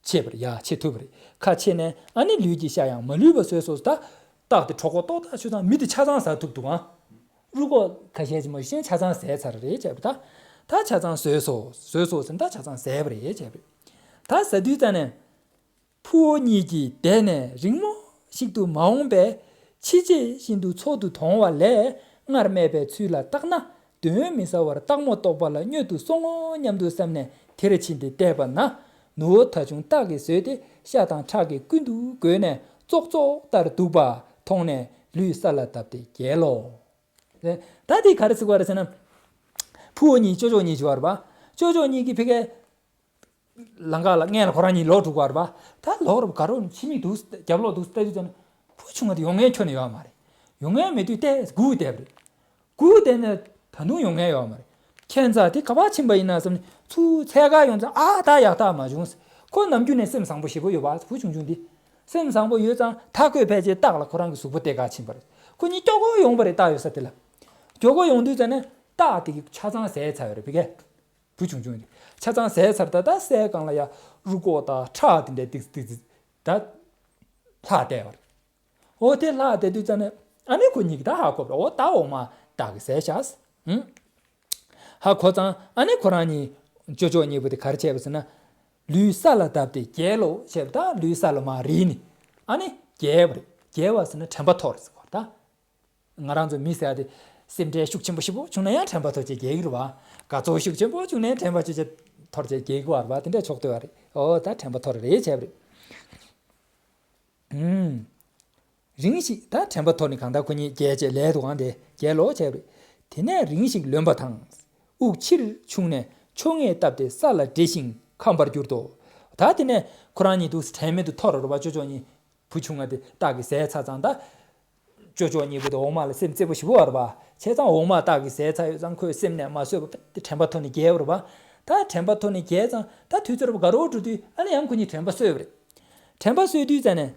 ཆད་པར་ཡ་ཆད་ཐུབ་པ་རེད། ཁ་ཕྱེ་ནས་ཨ་ནི་ལུས་ཀྱི་ཤ་ཡང་མ་ལུས་པ་བཟོས་སོ། ད་སྟག་དེ་གྲོད་ཁོག་ཏོག་ཏག་ཆུ་ཚང་མི་དེ་ཆ་ཚང་ཟ་ཐུབ་འདུག་ཨང་། རུས་ཁོག་ཁ་ཤས་ཅིག་མ་ཤེས་ཆ་ཚང་ཟས་ཚར་རེད་བྱས་པ། ད་ད་ཆ་ཚང་ཟོས་སོ་ཟོས་སོ་ཟེར་ད་ཆ་ཚང་ཟས་པ་རེད་བྱས་པ། ད་ཟ་དུས་ཙ་ནས། ཕུ་བོ་གཉིས་ཀྱིས་བསྡད་ནས་རིང་མོ་ཞིག་ཏུ་མ་འོངས་པས། འཆི་ཆེས་བཞིན་དུ་འཚོལ་དུ་དོང་བ་ལས། སྔར་སྨྲས་པའི་ཚུལ་ལ་བརྟགས་ན། གདོན་མི་ཟ་བར་སྟག་མོ་ལྟོགས་པ་ལ་སྨྱོ་དུ་སོང་ངོ་སྙམ་དུ་བསམས་ནས་དེར་ཕྱིན་ཏེ་བལྟས་པ་ན། ནུ་བོ་ད་ཆུང་སྟག་གིས་ཟོས་ཏེ་ཤ་དང་ཁྲག་གིས་ཀུན་ཏུ་བསྒོས་ནས་ཙོག་ཙོག་ལྟར་འདུག་པ་མཐོང་ནས་ལུས་ས་ལ་བརྡབས་ཏེ་བརྒྱལ་ལོ། ད་དེ་ག་རེ་ཟེར་བ་རེད་ཟེར་ན། ཕུ་བོ་གཉིས་ཅོ་ཅོ་གཉིས་བྱེད་པ་རེད་པ། ཅོ་ཅོ་གཉིས་ཀྱིས་ཕ་གིར། ལམ་ཁ་ལ་སྔོན་ལ་ཁོ་རང་གཉིས་ལོག་འགྲོ་གི་ཡོད་རེད་པ། ད་ལོག་རབ་ག་རོ་ཕྱི་མིག་འདུག་རྒྱབ་ལོག་འདུག་ལྟ་དུས་ཙམ་ནས་བུ་ཆུང་ང་དེ་ཡོང་མཁན་ཁྱོན་ནས་ཡོད་མ་རེད། ཡོང་མཁན་མེད་དུས་ཏེ་སྒུག་བསྡད་པ་རེད། སྒུག་བསྡད་ནས་ད་དུང་ཡོང་མཁན་ཡོད་མ་རེད། ཁྱད་མཚར་དེ་ག་པར་ཕྱིན་པ་ཡིན་ན་བསམ་ནས་ཚུར་འཚོལ་གར་ཡོང་ཙང་ཨ་ད་ཡག་རྟགས་མ་བྱུང་། ཁོ་ནམ་རྒྱུན་ནས་སེམས་བཟང་པོ་ཞེ་པོ་ཡོད་པ། བུ་ཆུང་ཆུང་འདི་སེམས་བཟང་པོ་ཡོད་ཙང་ད་ཁོས་ཕལ་ཆེར་སྟག་ལ་ཁོ་རང་གི་གཟུགས་པོ་སྟེར་གར་ཕྱིན་པ་རེད། ཁོ་གཉིས་སྐྱོ་གོ་ཡོང་པ་རེད། སྟག་ཡོད་ས་དེ་ལ་སྐྱོ་གོ་ཡོང་དུས་ཙམ་ནས་སྟག་དེ་གིས་ཆ་ཚང་ཟས་ཚར་ཡོད་རེད་ཕ་གིར། བུ་ཆུང་ཆུང་དེ་ཆ་ཚང་ཟས་ཚར། ད་ད་སའི་སྒང་ལ་ཡ་རུས་ཁོག་དང་ཁྲག་དེ་འདྲ་ཏིག་ཏིག་ཏིག་ད་ལྷག་བསྡད་པ་རེད། འོ་དེ་ལྷག་བསྡད་དུས་ཙམ་ནས་ཨ་ནི་ཁོ་གཉིས་ཀྱིས་ད་ཧ་གོ་བ་རེད། འོ་ད་འོ་མ་སྟག་གིས་ཟས་ཤག་ཟེར། ཧ་གོ་ཙང་ཨ་ནི་ཁོ་རང་གཉིས་ཅོ་ཅོ་གཉིས་པོ་དེ་ག་རེ་བྱས་པ་ཟེར་ན། ལུས་ས་ལ་བརྡབས་ཏེ་བརྒྱལ་ལོ་བྱས་པ། ད་ལུས་ས་ལ་མར་རིལ་ནས་ཨ་ནི་བརྒྱལ་བ་རེད། བརྒྱལ་བ་ཟེར་ན་དྲན་པ་འཐོར་ཟེར་བ་རེད་ད། ང་རང་ཚོ་མི་ཟེར་ཡ་དེ་སེམས་ཁྲལ་ཤུགས་ཆེན་པོ་ཞེ་པོ་བྱུང་ན་ཡང་དྲན་པ་འཐོར་བྱས་བརྒྱལ་གྱི་རེད་པ། དགའ་ཚོར་ཤུགས་ཆེན་པོ་བྱུང་ནའི་དྲན་པ་ཆུ་ཆ་འཐོར་བྱས་བརྒྱལ་གྱི་རེད་པ། དེ་འདྲ་ཆོག་ཏུ་བ་རེད། ཨོ་ད་དྲན་པ་འཐོར་རེད་བྱས་པ་རེད། ཨུམ། རིང་ཞིག་ད་དྲན་པ་འཐོར་ནས་གང་ལྟར་ཁོ་གཉིས་བརྒྱལ་བྱས་ལས་འདུག་གང་དེ་བརྒྱལ་ལོ་བྱས་པ་རེད། དེ་ནས་རིང་ཞིག་ལོན་པ་དང་། དབུགས་ཕྱིར་ཕྱུང་ནས་ཆོ་ངེས་བཏབ་སྟེ་ས་ལ་བྲེལ་ཞིང་ཁམས་པར་གྱུར་ཏོ། ད་དེ་ནས་ཁོ་རང་གཉིས་འདུག་དྲན་མེད་དུ་འཐོར་རེད་པ། ཅོ་ཅོ་གཉིས། བུ་ཆུང་ང་དེ་སྟག་གིས་ཟས་ཚར་ཙང་ད། ཅོ་ཅོ་གཉིས་པོ་དེ་འོ་མ་ལ་སེམས་བརྩེ་པོ་ཞེ་པོ་ཡོད་རེད་པ། བྱས་ཙང་འོ་མ་སྟག་གིས་ཟས་ཚར་ཡོད་ཙང་ཁོའི་སེམས་ནས་མ་བཟོད་པ་དེ་དྲན་པ་འཐོར་ནས་བརྒྱལ་བ་རེད་པ། ད་དྲན་པ་འཐོར་ནས་བརྒྱལ་ཙང་ད་དུས་ཚོད་རབ་དགའ་རོགས་འགྲོ་དུས་ཨ་ནི་ཡང་ཁོ་གཉིས་དྲན་པ་གསོས་པ་རེད། དྲན་པ་གསོས་དུས་ཙ་ནས།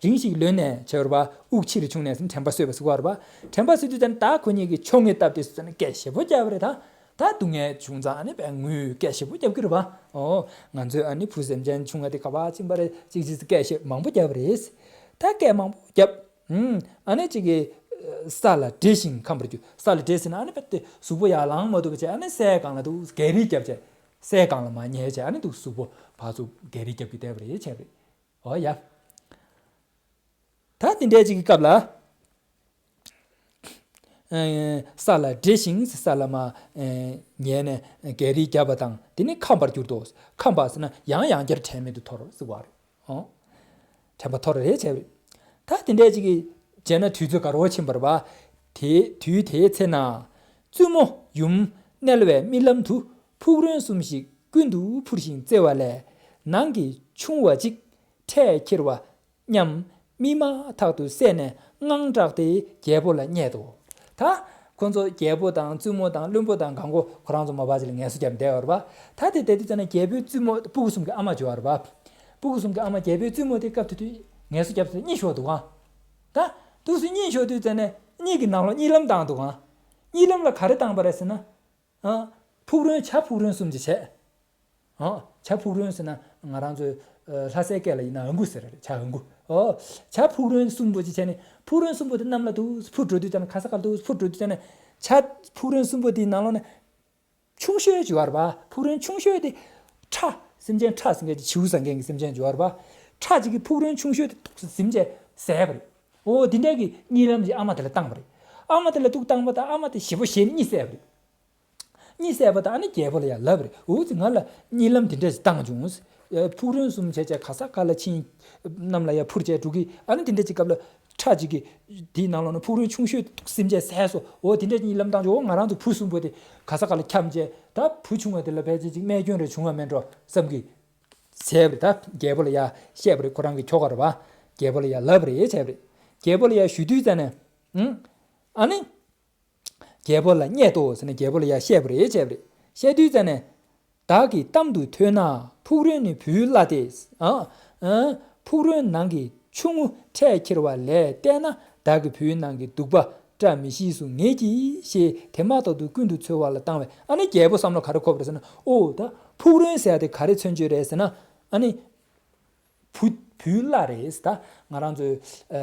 རིང་ཞིག་ལོན་ནས་བྱས་པ་རེད་པ། དབུགས་ཕྱིར་ཕྱུང་ནས་དྲན་པ་གསོས་པ་ཟེར་བ་རེད་པ། དྲན་པ་གསོས་དུས་ཙ་ནས་ད་ཁོ་གཉིས་ཀྱིས་ཆོ་ངེས་བཏབ་སྟེ་ཟེར་ནས་སྐད་ཞེ་པོ་བརྒྱབ་པ་རེད་ད། ད་སྡུག་བསྔལ་བྱུང་ཙང་ཨ་ནི་དཔེ་ངུས་སྐད་ཞེ་པོ་བརྒྱབ་ཀྱི་རེད་པ། ཨོ། ང་ཚོས་ཨ་ནི་བུ་སེམས་ཅན་ཆུང་ང་དེ་ག་པར་ཕྱིན་པ་རེད་ཅིག་ཅིག་སྐད་ཞེ་མང་པོ་བརྒྱབ་པ་རེད། ད་སྐད་མང་པོ་བརྒྱབ། ཨུམ། ཨ་ནི་ཅིག་གིས། ས་ལ་བྲེལ་ཞིང་ཁམས་པར་གྱུར། ས་ལ་བྲེལ་ཟེར་ན་ཨ་ནི་དཔེ་དེ་གཟུགས་པོ་ཡར་ལངས་མ་ཐུབ་པ་བྱས་ཨ་ནི་སའི་སྒང་ལ་འདུག་བརྒྱལ་རིལ་བརྒྱབ་བྱས། སའི་སྒང་ལ་མར་ཉལ་བྱས་ཨ་ནི་འདུག་གཟུགས་པོ་ཕར་ཚུར་བརྒྱལ་རིལ་བརྒྱབ་ཀྱི་བསྡད་པ་རེད་བྱས་པ་རེད། ཨོ་ཡ། ད་དེ་འདྲའི་ཅིག་གི་སྐབས་ལ། ཨ། ས་ལ་བྲེལ་ཞིང་ས་ལ་མར། ཨ། ཉལ་ནས་བརྒྱལ་རིལ་བརྒྱབ་པ་དང་དེ་ནི་ཁམས་པར་གྱུར་ཏོ། ཁམས་པ་ཟེར་ན་ཡང་ཡང་བསྐྱར་དྲན་མེད་དུ་འཐོར་ཟེར་བ་རེད། ཨོ། དྲན་པ་འཐོར་རེད་བྱས་པ་རེད། ད་དེ་འདྲའི་ཅིག་གི་བྱས་ན་དུས་ཚོད་དགའ་རོགས་ཕྱིན་པ་རེད་པ། དེ་དུས་དེའི་ཚེ་ན། བཙུན་མོ་ཡུམ་མནལ་བའི་རྨི་ལམ་དུ་ཕུག་རོན་གསུམ་ཞིག་ཀུན་ཏུ་འཕུར་ཞིང་རྩེ་བ་ལས། ནང་གི་ཆུང་བ་གཅིག་ཁྲས་ཁྱེར་བ། སྙམ། རྨིས་མ་ཐག་ཏུ་བསད་ནས་དངངས་སྐྲག་སྟེ་རྒྱལ་པོ་ལ་བསྙད་དོ། ད་ཁོ་ཚོ་རྒྱལ་པོ་དང་བཙུན་མོ་དང་བློན་པོ་དང་གང་གོ་ཁོ་རང་ཚོ་མ་པ་ཅིག་ལ་ངལ་གསོ་བརྒྱབ་བསྡད་པ་རེད་པ། ད་དེ་བསྡད་དུས་ཙ་ན་རྒྱལ་པོའི་བཙུན་མོ་སྤུ་གུ་གསུམ་གྱི་ཨ་མ་བྱེད་པ་རེད་པ། སྤུ་གུ་གསུམ་གྱི་ཨ་མ་རྒྱལ་པོའི་བཙུན་མོ་དེ་སྐབས་དེ་དུས་ངལ་གསོ་བརྒྱབ་སྟེ་གཉིད་ཤོར་འདུག་ག་ད་འདུག་སེ་གཉིད་ཤོར་དུས་ཙ་ན་གཉིད་ཀྱི་ནང་ལོགས་གཉིད་ལམ་བཏང་འདུག་ག་གཉིད་ལམ་ལ་ག་རེ་བཏང་པ་རེད་ཟེར་ན། ཨ། ཕུག་རོན་བྱ་ཕུག་རོན་གསུམ་ཅིག་བྱས། ཨ། བྱ་ཕུག་རོན་ཟེར་ན་ང་རང་ཚོའི་ཨ་ལྷ་སའི་སྐད་ལ་ཡིན་ན་ཨ་འགུ་ཟེར་རེད། བྱ་ཨ་འགུ། ཨོ། བྱ་ཕུག་རོན་གསུམ་པོ་ཅིག་བྱས་ནས་ཕུག་རོན་གསུམ་པོ་དེ་གནམ་ལ་འདུག་སེ་འཕུར་འགྲོ་དུས་ཙམ་ན་ག་ས་ག་ལ་འདུག་སེ་འཕུར་འགྲོ་དུས་ཙམ་ན་བྱ་ཕུག་རོན་གསུམ་པོ་དེའི་ནང་ལོགས་ནས་ཆུང་ཤོས་ཅིག་ཡོད་རེད་པ། ཕུག་རོན་ཆུང་ཤོས་དེ་ཁྲ། སེམས་ཅན་ཁྲ་ཟེར་མཁན་དེ་བྱིའུ་ཟེར་མཁན་གྱི་སེམས་ཅན་ཅིག་ཡོད་རེད་པ། ཁྲ་ཅིག་གིས་ཕུག་རོན་ཆུང་ཤོས་དེ་ཏོག་ཙམ་ཟིམ་བྱས་བསད་པ་རེད། ཨོ་དེ་འདྲ་གི་གཉིད་ལམ་ཅིག་ཨ་མ་དེ་ལ་བཏང་པ་རེད། ཨ་མ་དེ་ལ་འདུག་བཏང་པ་དང་ཨ་མ་དེ་ཞེ་པོ་ཞེ་ནས་གཉིད་སད་པ་རེད། གཉིད་སད་པ་དང་ཨ་ནི་རྒྱལ་པོ་ལ་ཡང་ལབ་རེད། འོ་ཙི་ང་ལ་གཉིད་ལམ་དེ་འདྲ་ཞིག་བཏང་བྱུང་། ཕུག་རོན་གསུམ་བྱས་བྱས་ག་ས་ག་ལ་ཕྱིན། གནམ་ལ་ཡར་འཕུར་བྱས་འགྲོ་གི། ཨ་ནི་དེ་འདྲ་ཅིག་སྐབས་ལ་ཁྲ་ཅིག་གིས་དེའི་ནང་ལོགས་ནས་ཕུག་རོན་ཆུང་ཤོས་ཏོག་ཙམ་བྱས་བསད་སོང་། འོ་དེ་འདྲ་གཉིད་ལམ་བཏང་བྱུང་། འོ་ང་རང་ཚོ་བུ་གསུམ་པོ་དེ་ག་ས་ག་ལ་འཁྱམས་བྱས་ད་བུ་ཆུང་བ་དེ་ལ་ཕལ་ཆེར་ཅིག་རྨས་སྐྱོན་རེ་བྱུང་བ་མེད་འགྲོ་བསམ་གི། བྱས་པ་རེད། ད་རྒྱལ་པོ་ལ་ཡར་བཤད་པ་རེད། ཁོ་རང་གི་ཁྱོ་ག་རེད་པ། རྒྱལ་པོ་ལ་ཡར་ལབ་པ་རེད་བྱས་པ་རེད། རྒྱལ་པོ་ལ་ཡར་ཞུ་དུས་ཙ་ནས། ཨ་ནི། རྒྱལ་པོ་ལ་བསྙད་དོ་ཟེར་ནས་རྒྱལ་པོ་ལ་ཡར་བཤད་པ་རེད་བྱས་པ་རེད། བཤད་དུས་ཙ་ནས། བདག་གི་གཏམ་དུ་ཐོས་ན་ཕུག་རོན་ནི་བུའི་བླ་སྟེ། ཨ། ཨ། ཕུག་རོན་ནང་གི་ཆུང་ངུ་ཁྲས་ཁྱེར་བ་ལས་བལྟས་ན་བདག་གི་བུའི་ནང་གི་གདུག་པ་བཀྲ་མི་ཤིས་སུ་ངེས་ཀྱི་ཞེས་དེ་མ་ཐག་ཏུ་ཀུན་ཏུ་འཚོལ་བ་ལ་བཏང་བས། ཨ་ནི་རྒྱལ་པོ་བསམ་བློ་ག་རེ་འཁོར་བ་རེད་ཟེར་ན། ཨོ་ད་ཕུག་རོན་ཟེར་ཡ་དེ་ག་རེ་མཚོན་བྱེད་རེད་ཟེར་ན། ཨ་ནི། བུ་བུའི་བླ་རེད། ད་ང་རང་ཚོའི་ཨ་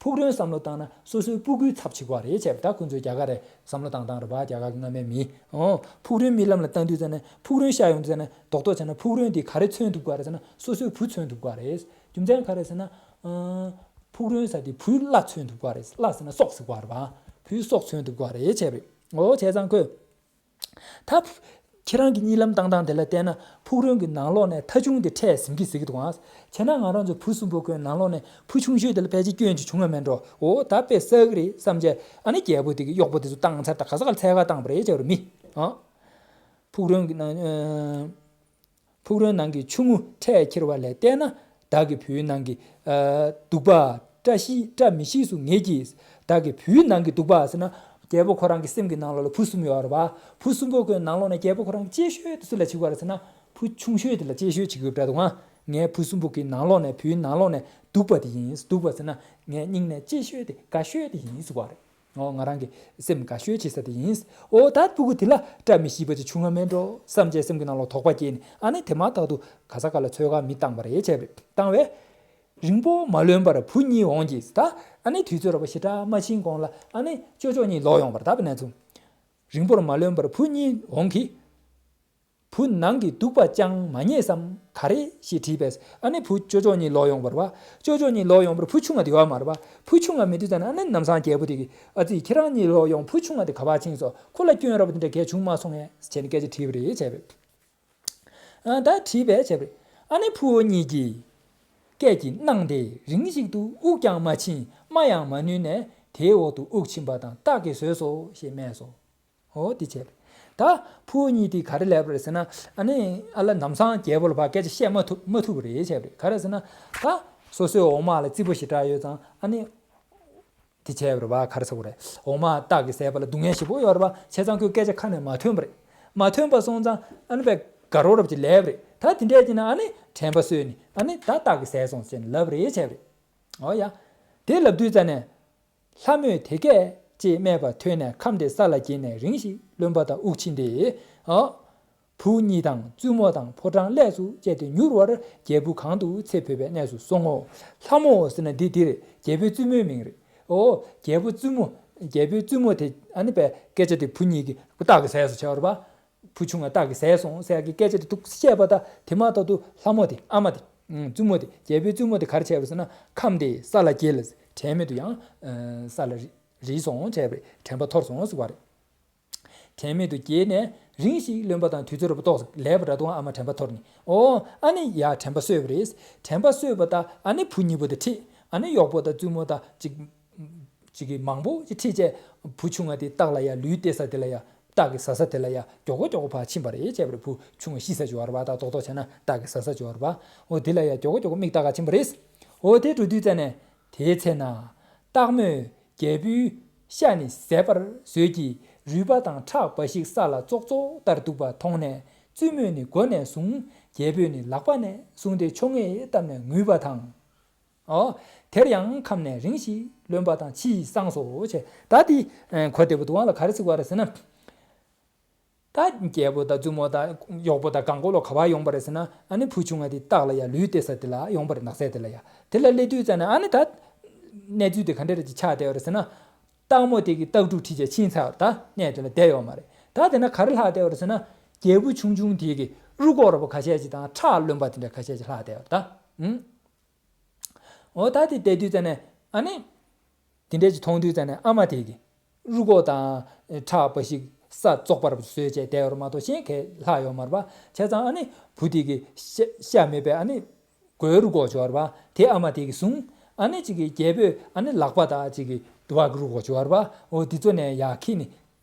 ཕུག་རོན་བསམ་བློ་བཏང་ན་སོ་སོའི་སྤུ་གུའི་ཚབ་བྱེད་དགོས་རེད་བྱས་པ། ད་ཁོང་ཚོའི་རྒྱ་གར་རེད་བསམ་བློ་བཏང་སྟངས་རེད་པ། རྒྱ་གར་གྱི་སྔ་མའི་མི། ཨོ། ཕུག་རོན་རྨི་ལམ་ལ་བཏང་དུས་ཙ་ནས་ཕུག་རོན་ཤར་ཡོང་དུས་ཙ་ནས་རྡོག་རྡོག་བྱས་ན་ཕུག་རོན་དེ་ག་རེ་མཚོན་ཐུབ་དགོས་རེད་ཟེར་ན་སོ་སོའི་བུ་མཚོན་ཐུབ་དགོས་རེད། རྒྱུ་མཚན་ག་རེ་ཟེར་ན། ཨ་ཕུག་རོན་ཟེར་དེ་བུའི་བླ་མཚོན་ཐུབ་དགོས་རེད། བླ་ཟེར་ན་སྲོག་ཟེར་དགོས་རེད་པ། བུའི་སྲོག་མཚོན་ཐུབ་དགོས་རེད་བྱས་པ་རེད། ཨོ། བྱས་ཙང་ཁོས། ད་ཁྱེད་རང་གི་རྨི་ལམ་བཏང་སྟངས་དེ་ལ་བལྟས་ན་ཕུག་རོན་གྱི་ནང་ལོགས་ནས་ཐ་ཆུང་དེ་འཕྲད་ཟིན་གྱི་ཟེར་གྱི་འདུག་ཨང་། བྱས་ན་ང་རང་ཚོ་བུ་གསུམ་པོ་ཁོའི་ནང་ལོགས་ནས་བུ་ཆུང་ཤོས་དེ་ལ་ཕལ་ཆེར་སྐྱོན་ཅིག་བྱུང་བ་མེད་འགྲོ། འོ་ད་དཔེ་བསགས་ཀྱི་རེད་བསམ་བྱས་ཨ་ནི་རྒྱལ་པོ་དེ་གི་གཡོག་པོ་དེ་ཚོ་བཏང་ཚར། ད་ག་ས་ག་ལ་འཚོལ་ག་བཏང་པ་རེད་བྱས་པ་རེད་མི། ཨང་། ཕུག་རོན་གྱི་ནང་ཨ། ཕུག་རོན་ནང་གི་ཆུང་ངུ་འཕྲལ་འཁྱེར་བ་ལས་བལྟས་ན། བདག་གི་བུའི་ནང་གི་ཨ་གདུག་པ་བཀྲ་ཤིས་བཀྲ་མི་ཤིས་སུ་ངེས་ཀྱིས། བདག་གི་བུའི་ནང་གི་གདུག་པ་ཟེར་ན། རྒྱལ་པོ་ཁོ་རང་གི་སེམས་ཀྱི་ནང་ལོགས་ལ་བུ་གསུམ་ཡོད་རེད་པ། བུ་གསུམ་པོ་ཁོའི་ནང་ལོགས་ནས་རྒྱལ་པོ་ཁོ་རང་གི་གཅེས་ཤོས་དེ་སུ་ལ་བྱེད་དགོས་རེད་ཟེར་ན། བུ་ཆུང་ཤོས་དེ་ལ་གཅེས་ཤོས་བྱེད་དགོས་པ་འདྲ་འདུག་ཨང་། ངའི་བུ་གསུམ་པོ་གི་ནང་ལོགས་ནས་བུའི་ནང་ལོགས་ནས་གདུག་པ་དེ་ཡིན། གདུག་པ་ཟེར་ན་ངའི་སྙིང་ནས་གཅེས་ཤོས་དེ་དགའ་ཤོས་དེ་ཡིན་ཟེར་བ་རེད། ཨོ། ང་རང་གི་སེམས་དགའ་ཤོས་བྱེད་ས་དེ་ཡིན། ཨོ། ད་སྤུ་གུ་དེ་ལ་བཀྲ་མི་ཤིས་པ་ཅིག་བྱུང་བ་མེད་འགྲོ་བསམ་བྱས་སེམས་ཀྱི་ནང་ལོགས་དོགས་པ་སྐྱེས་ནས་ཨ་ནི་དེ་མ་ཐག་ཏུ་ག་ས་ག་ལ་འཚོལ་ག་མི་བཏང་པ་རེད་བྱས་པ་རེད། བཏང་བས། རིང་པོ་མ་ལོན་པར་བུ་གཉིས་འོང་གིས། ད་ཨ་ནི་དུས་ཚོད་ར་བ་ཞེ་དྲག་མ་ཕྱིན་གོང་ལ་ཨ་ནི་ཅོ་ཅོ་གཉིས་ལོག་ཡོང་བར། ད་བས་ན་ཚུ། རིང་པོར་མ་ལོན་པར་བུ་གཉིས་འོང་གིས། བུ་ནང་གི་གདུག་པ་ཅང་མ་རྙེད་སམ་ག་རེ་ཞེས་དྲིས་པས། ཨ་ནི་བུ་ཅོ་ཅོ་གཉིས་ལོག་ཡོང་བར་བ། ཅོ་ཅོ་གཉིས་ལོག་ཡོང་བར་བུ་ཆུང་བ་དེ་ཡོད་མ་རེད་བ། བུ་ཆུང་བ་མེད་དུས་ཙ་ན་ཨ་ནི་ནམ་སང་རྒྱལ་པོ་དེ་གིས་ཨ་ཙི་ཁྱེད་རང་གཉིས་ལོག་ཡོང་། བུ་ཆུང་བ་དེ་ག་པར་ཕྱིན་སོང་། ཁོ་ལ་སྐྱོན་ར་བ་དེ་འདྲ་གས་བྱུང་མ་སོང་ངས་བྱས་ནས་སྐད་ཆ་དྲིས་པ་རེད་བྱས་པས། ཨ་ད་དྲིས་པས་བྱས་པས། ཨ་ནི་ཕུ་བོ་གཉིས་ཀྱིས། སྐད་ཀྱིས་གནང་སྟེ་རིང་ཞིག་ཏུ་དབུགས་ཀྱང་མ་ཕྱིན་སྨྲ་ཡང་མ་ནུས་ནས་དེའི་འོག་ཏུ་དབུགས་ཕྱིན་པ་དང་སྟག་གིས་ཟོས་སོ་ཞེས་སྨྲས་སོ། འོ་དེ་བྱས་པས། ད་ཕུ་བོ་གཉིས་དེ་ག་རེ་ལབ་པ་རེད་ཟེར་ན། ཨ་ནི་ཨ་ལ་ནམ་སང་རྒྱལ་པོ་ལ་ཕར་སྐད་ཆ་བཤད་མ་ཐུབ་མ་ཐུབ་པ་རེད་བྱས་པ་རེད། ག་རེ་ཟེར་ན། ད་སོ་སོའི་འོག་མ་ལ་རྩིས་པོ་ཞེ་དྲག་ཡོད་ཙང་ཨ་ནི། དེ་བྱས་པ་རེད་བ། ག་རེ་ཟེར་དགོས་རེད། འོག་མ་སྟག་གིས་བཟས་པ་ལ་སྡུག་བསྔལ་ཞེ་པོ་ཡོད་རེད་བ། བྱས་ཙང་ཁོས་སྐད་ཆ་ཁ་ནས་མ་ཐོན་པ་རེད། མ་ཐོན་པ་སོང་ཙང་ཨ་ནི་པའི་དགའ་རོགས་རབ་ཀྱི་ལབ་པ་རེད། ད་དེ་འདྲས་ཀྱི་ན་ཨ་ནི་དྲན་པ་གསོས་ནས་ཨ་ནི་ད་སྟག་གིས་བཟས་སོང་ཟེར་ནས་ལབ་པ་རེད་བྱས་པ་རེད། འོ་ཡ། དེ་ལབ་དུས་ཙ་ནས། ལྷ་མོས་དེ་སྐད་ཅེས་སྨྲས་པ་ཐོས་ནས་ཁམས་དེ་ས་ལ་འགྱེལ་ནས་རིང་ཞིག་རློན་པ་དང་དབུགས་ཕྱིན་ཏེ། ཨ། བུ་གཉིས་དང་བཙུན་མོ་དང་ཕོ་བྲང་ལས་སུ་བཅད་དེ་མྱུར་བར་རྒྱལ་བུ་གང་དུ་ཚེ་འཕོས་པའི་གནས་སུ་སོང་ངོ་། ལྷ་མོ་ཟེར་ན་འདི་འདི་རེད། རྒྱལ་པོའི་བཙུན་མོའི་མིང་རེད། ཨོ། རྒྱལ་པོ་བཙུན་མོ། རྒྱལ་པོའི་བཙུན་མོ་དེ་ཨ་ནི་པའི་སྐད་ཆ་དེ་བུ་གཉིས་ཀྱིས་སྟག་གིས་བཟས་སོ་བྱས་པ་རེད་པ། བུ་ཆུང་བ་སྟག་གིས་བཟས་སོང་ཟེར་གྱི་སྐད་ཆ་དེ་འདུག་བཤད་པ་དང་དེ་མ་ཐག་ཏུ་ལྷ་མོ་དེ་ཨ་མ་དེ། བཙུན་མོ་དེ་རྒྱལ་པོའི་བཙུན་མོ་དེ་ག་རེ་བྱས་པ་རེད་ཟེར་ན་ཁམས་དེ་ས་ལ་འགྱེལ་ལ་དྲན་མེད་དུ་ཡང་ས་ལ་རི་རིལ་སོང་བྱས་པ་རེད། དྲན་པ་འཐོར་སོང་ཟེར་བ་རེད། དྲན་མེད་དུ་འགྱེལ་ནས་རིང་ཞིག་རློན་པ་དང་དུས་ཚོད་རིང་པོ་ཏོག་ཙམ་ལས་པ་འདྲ་འདུག་ཨ་མ་དྲན་པ་འཐོར་ནས། ཨོ། ཨ་ནི་ཡ་དྲན་པ་གསོས་པ་རེད། དྲན་པ་གསོས་པ་དང་ཨ་ནི་བུ་གཉིས་པོ་དེ་ཁྲིད། ཨ་ནི་གཡོག་པོ་དང་བཙུན་མོ་དང་ཅིག་ཅིག་གིས་མང་པོ་ཅིག་ཁྲིད་བྱས་བུ་ཆུང་བ་དེ་སྟག་ལ་ཡ་ལུས་སྟེར་ས་དེ་ལ་ཡ་སྟག་གིས་ཟ་ས་དེ་ལ་ཡ་མགྱོགས་པོ་མགྱོགས་པོ་ཕར་ཕྱིན་པ་རེད་བྱས་པ་རེད། བུ་ཆུང་བ་ཤི་ས་ཅིག་ཡོད་རེད་པ། ད་རྡོག་རྡོག་བྱས་ན་སྟག་གིས་ཟ་ས་ཅིག་ཡོད་རེད་པ། ཨོ་དེ་ལ་ཡ་མགྱོགས་པོ་མགྱོགས་པོ་མིག་ལྟ་ག་ཕྱིན་པ་རེད། ཨོ་དེ་འགྲོ་དུས་ཙ་ནས་དེའི་ཚེ་ན་སྟག་མོས། རྒྱལ་བུའི་ཤ་ནི་ཟད་པར་བཟོས་ཀྱིས་རུས་པ་དང་ཁྲག་འབའ་ཞིག་ས་ལ་ཙོག་ཙོག་ལྟར་འདུག་པ་མཐོང་ནས་བཙུན་མོས་ནི་མགོ་ནས་བཟུང་རྒྱལ་པོས་ནི་ལག་པ་ནས་བཟུང་སྟེ་མཆོང་ངེ་བཏབ་ནས་ངུས་པ་དང་། ཨོ། དེར་ཡང་ཁམས་ནས་རིང་ཞིག་རློན་པ་དང་ཕྱིས་སངས་སོ་བྱས། ད་དེ་གོ་བདེ་པོ་འདུག་ཨང་ལ་ག་རེ་ཟེར་བ་རེད་ཟེར་ན། ད་རྒྱལ་པོ་དང་བཙུན་མོ་དང་གཡོག་པོ་དང་གང་གོ་ལོ་ག་པར་ཡོང་པ་རེད་ཟེར་ན། ཨ་ནི་བུ་ཆུང་བ་དེ་སྟག་ལ་ཡ་ལུས་སྟེར་ས་དེ་ལ་ཡོང་པ་རེད། ནགས་ཚལ་དེ་ལ་ཡ། དེ་ལ་སླེབས་དུས་ཙ་ནས་ཨ་ནི་ད་གནས་ཚུལ་དེ་ག་འདྲ་རེད་ཅིག་ཆགས་བསྡད་པ་རེད་ཟེར་ན། སྟག་མོ་དེ་གིས་སྟག་ཕྲུག་ཁྲིད་བྱས་ཕྱིན་ཚར་བ་ད་གནས་དེ་ལ་བསྡད་ཡོད་མ་རེད། ད་དེ་ན་ག་རེ་ལྷག་བསྡད་པ་རེད་ཟེར་ན། རྒྱལ་པོ་ཆུང་ཆུང་དེ་གིས་རུས་ཁོག་ར་པོ་ཁ་ཤས་ཅིག་དང་ཁྲག་རློན་པ་དེ་འདྲ་ཁ་ཤས་ཅིག་ལྷག་བསྡད་པ་རེད་ད། ཨུམ། འོ་ད་དེ་བལྟས་དུས་ཙ་ནས་ཨ་ནི། དེ་འདྲས་ཅིག་མཐོང་དུས་ཙ་ནས་ཨ་མ་དེ་གིས། རུས་ཁོག་དང་ཁྲག་འབའ་ཞིག་ས་བཙོག་པ་ར་བཟོས་བྱས་བསྡད་ཡོད་རེད་མ་གཏོགས་གཞན་གས་ལྷག་ཡོད་མ་རེད་པ། བྱས་ཙང་ཨ་ནི་བུ་དེ་གིས་ཤ་ཤ་མེད་པའི་ཨ་ནི། མགོའི་རུས་ཁོག་ཅིག་ཡོད་རེད་པ། དེ་ཨ་མ་དེ་གིས་བཟུང་། ཨ་ནི་ཅིག་གིས་རྒྱལ་པོས་ཨ་ནི་ལག་པ་དང་ཅིག་གིས་དུ་བ་གི་རུས་ཁོག་ཅིག་ཡོད་རེད་པ། འོ་དེ་ཚོ་ནས་ཡར་ཁྱེར་ནས།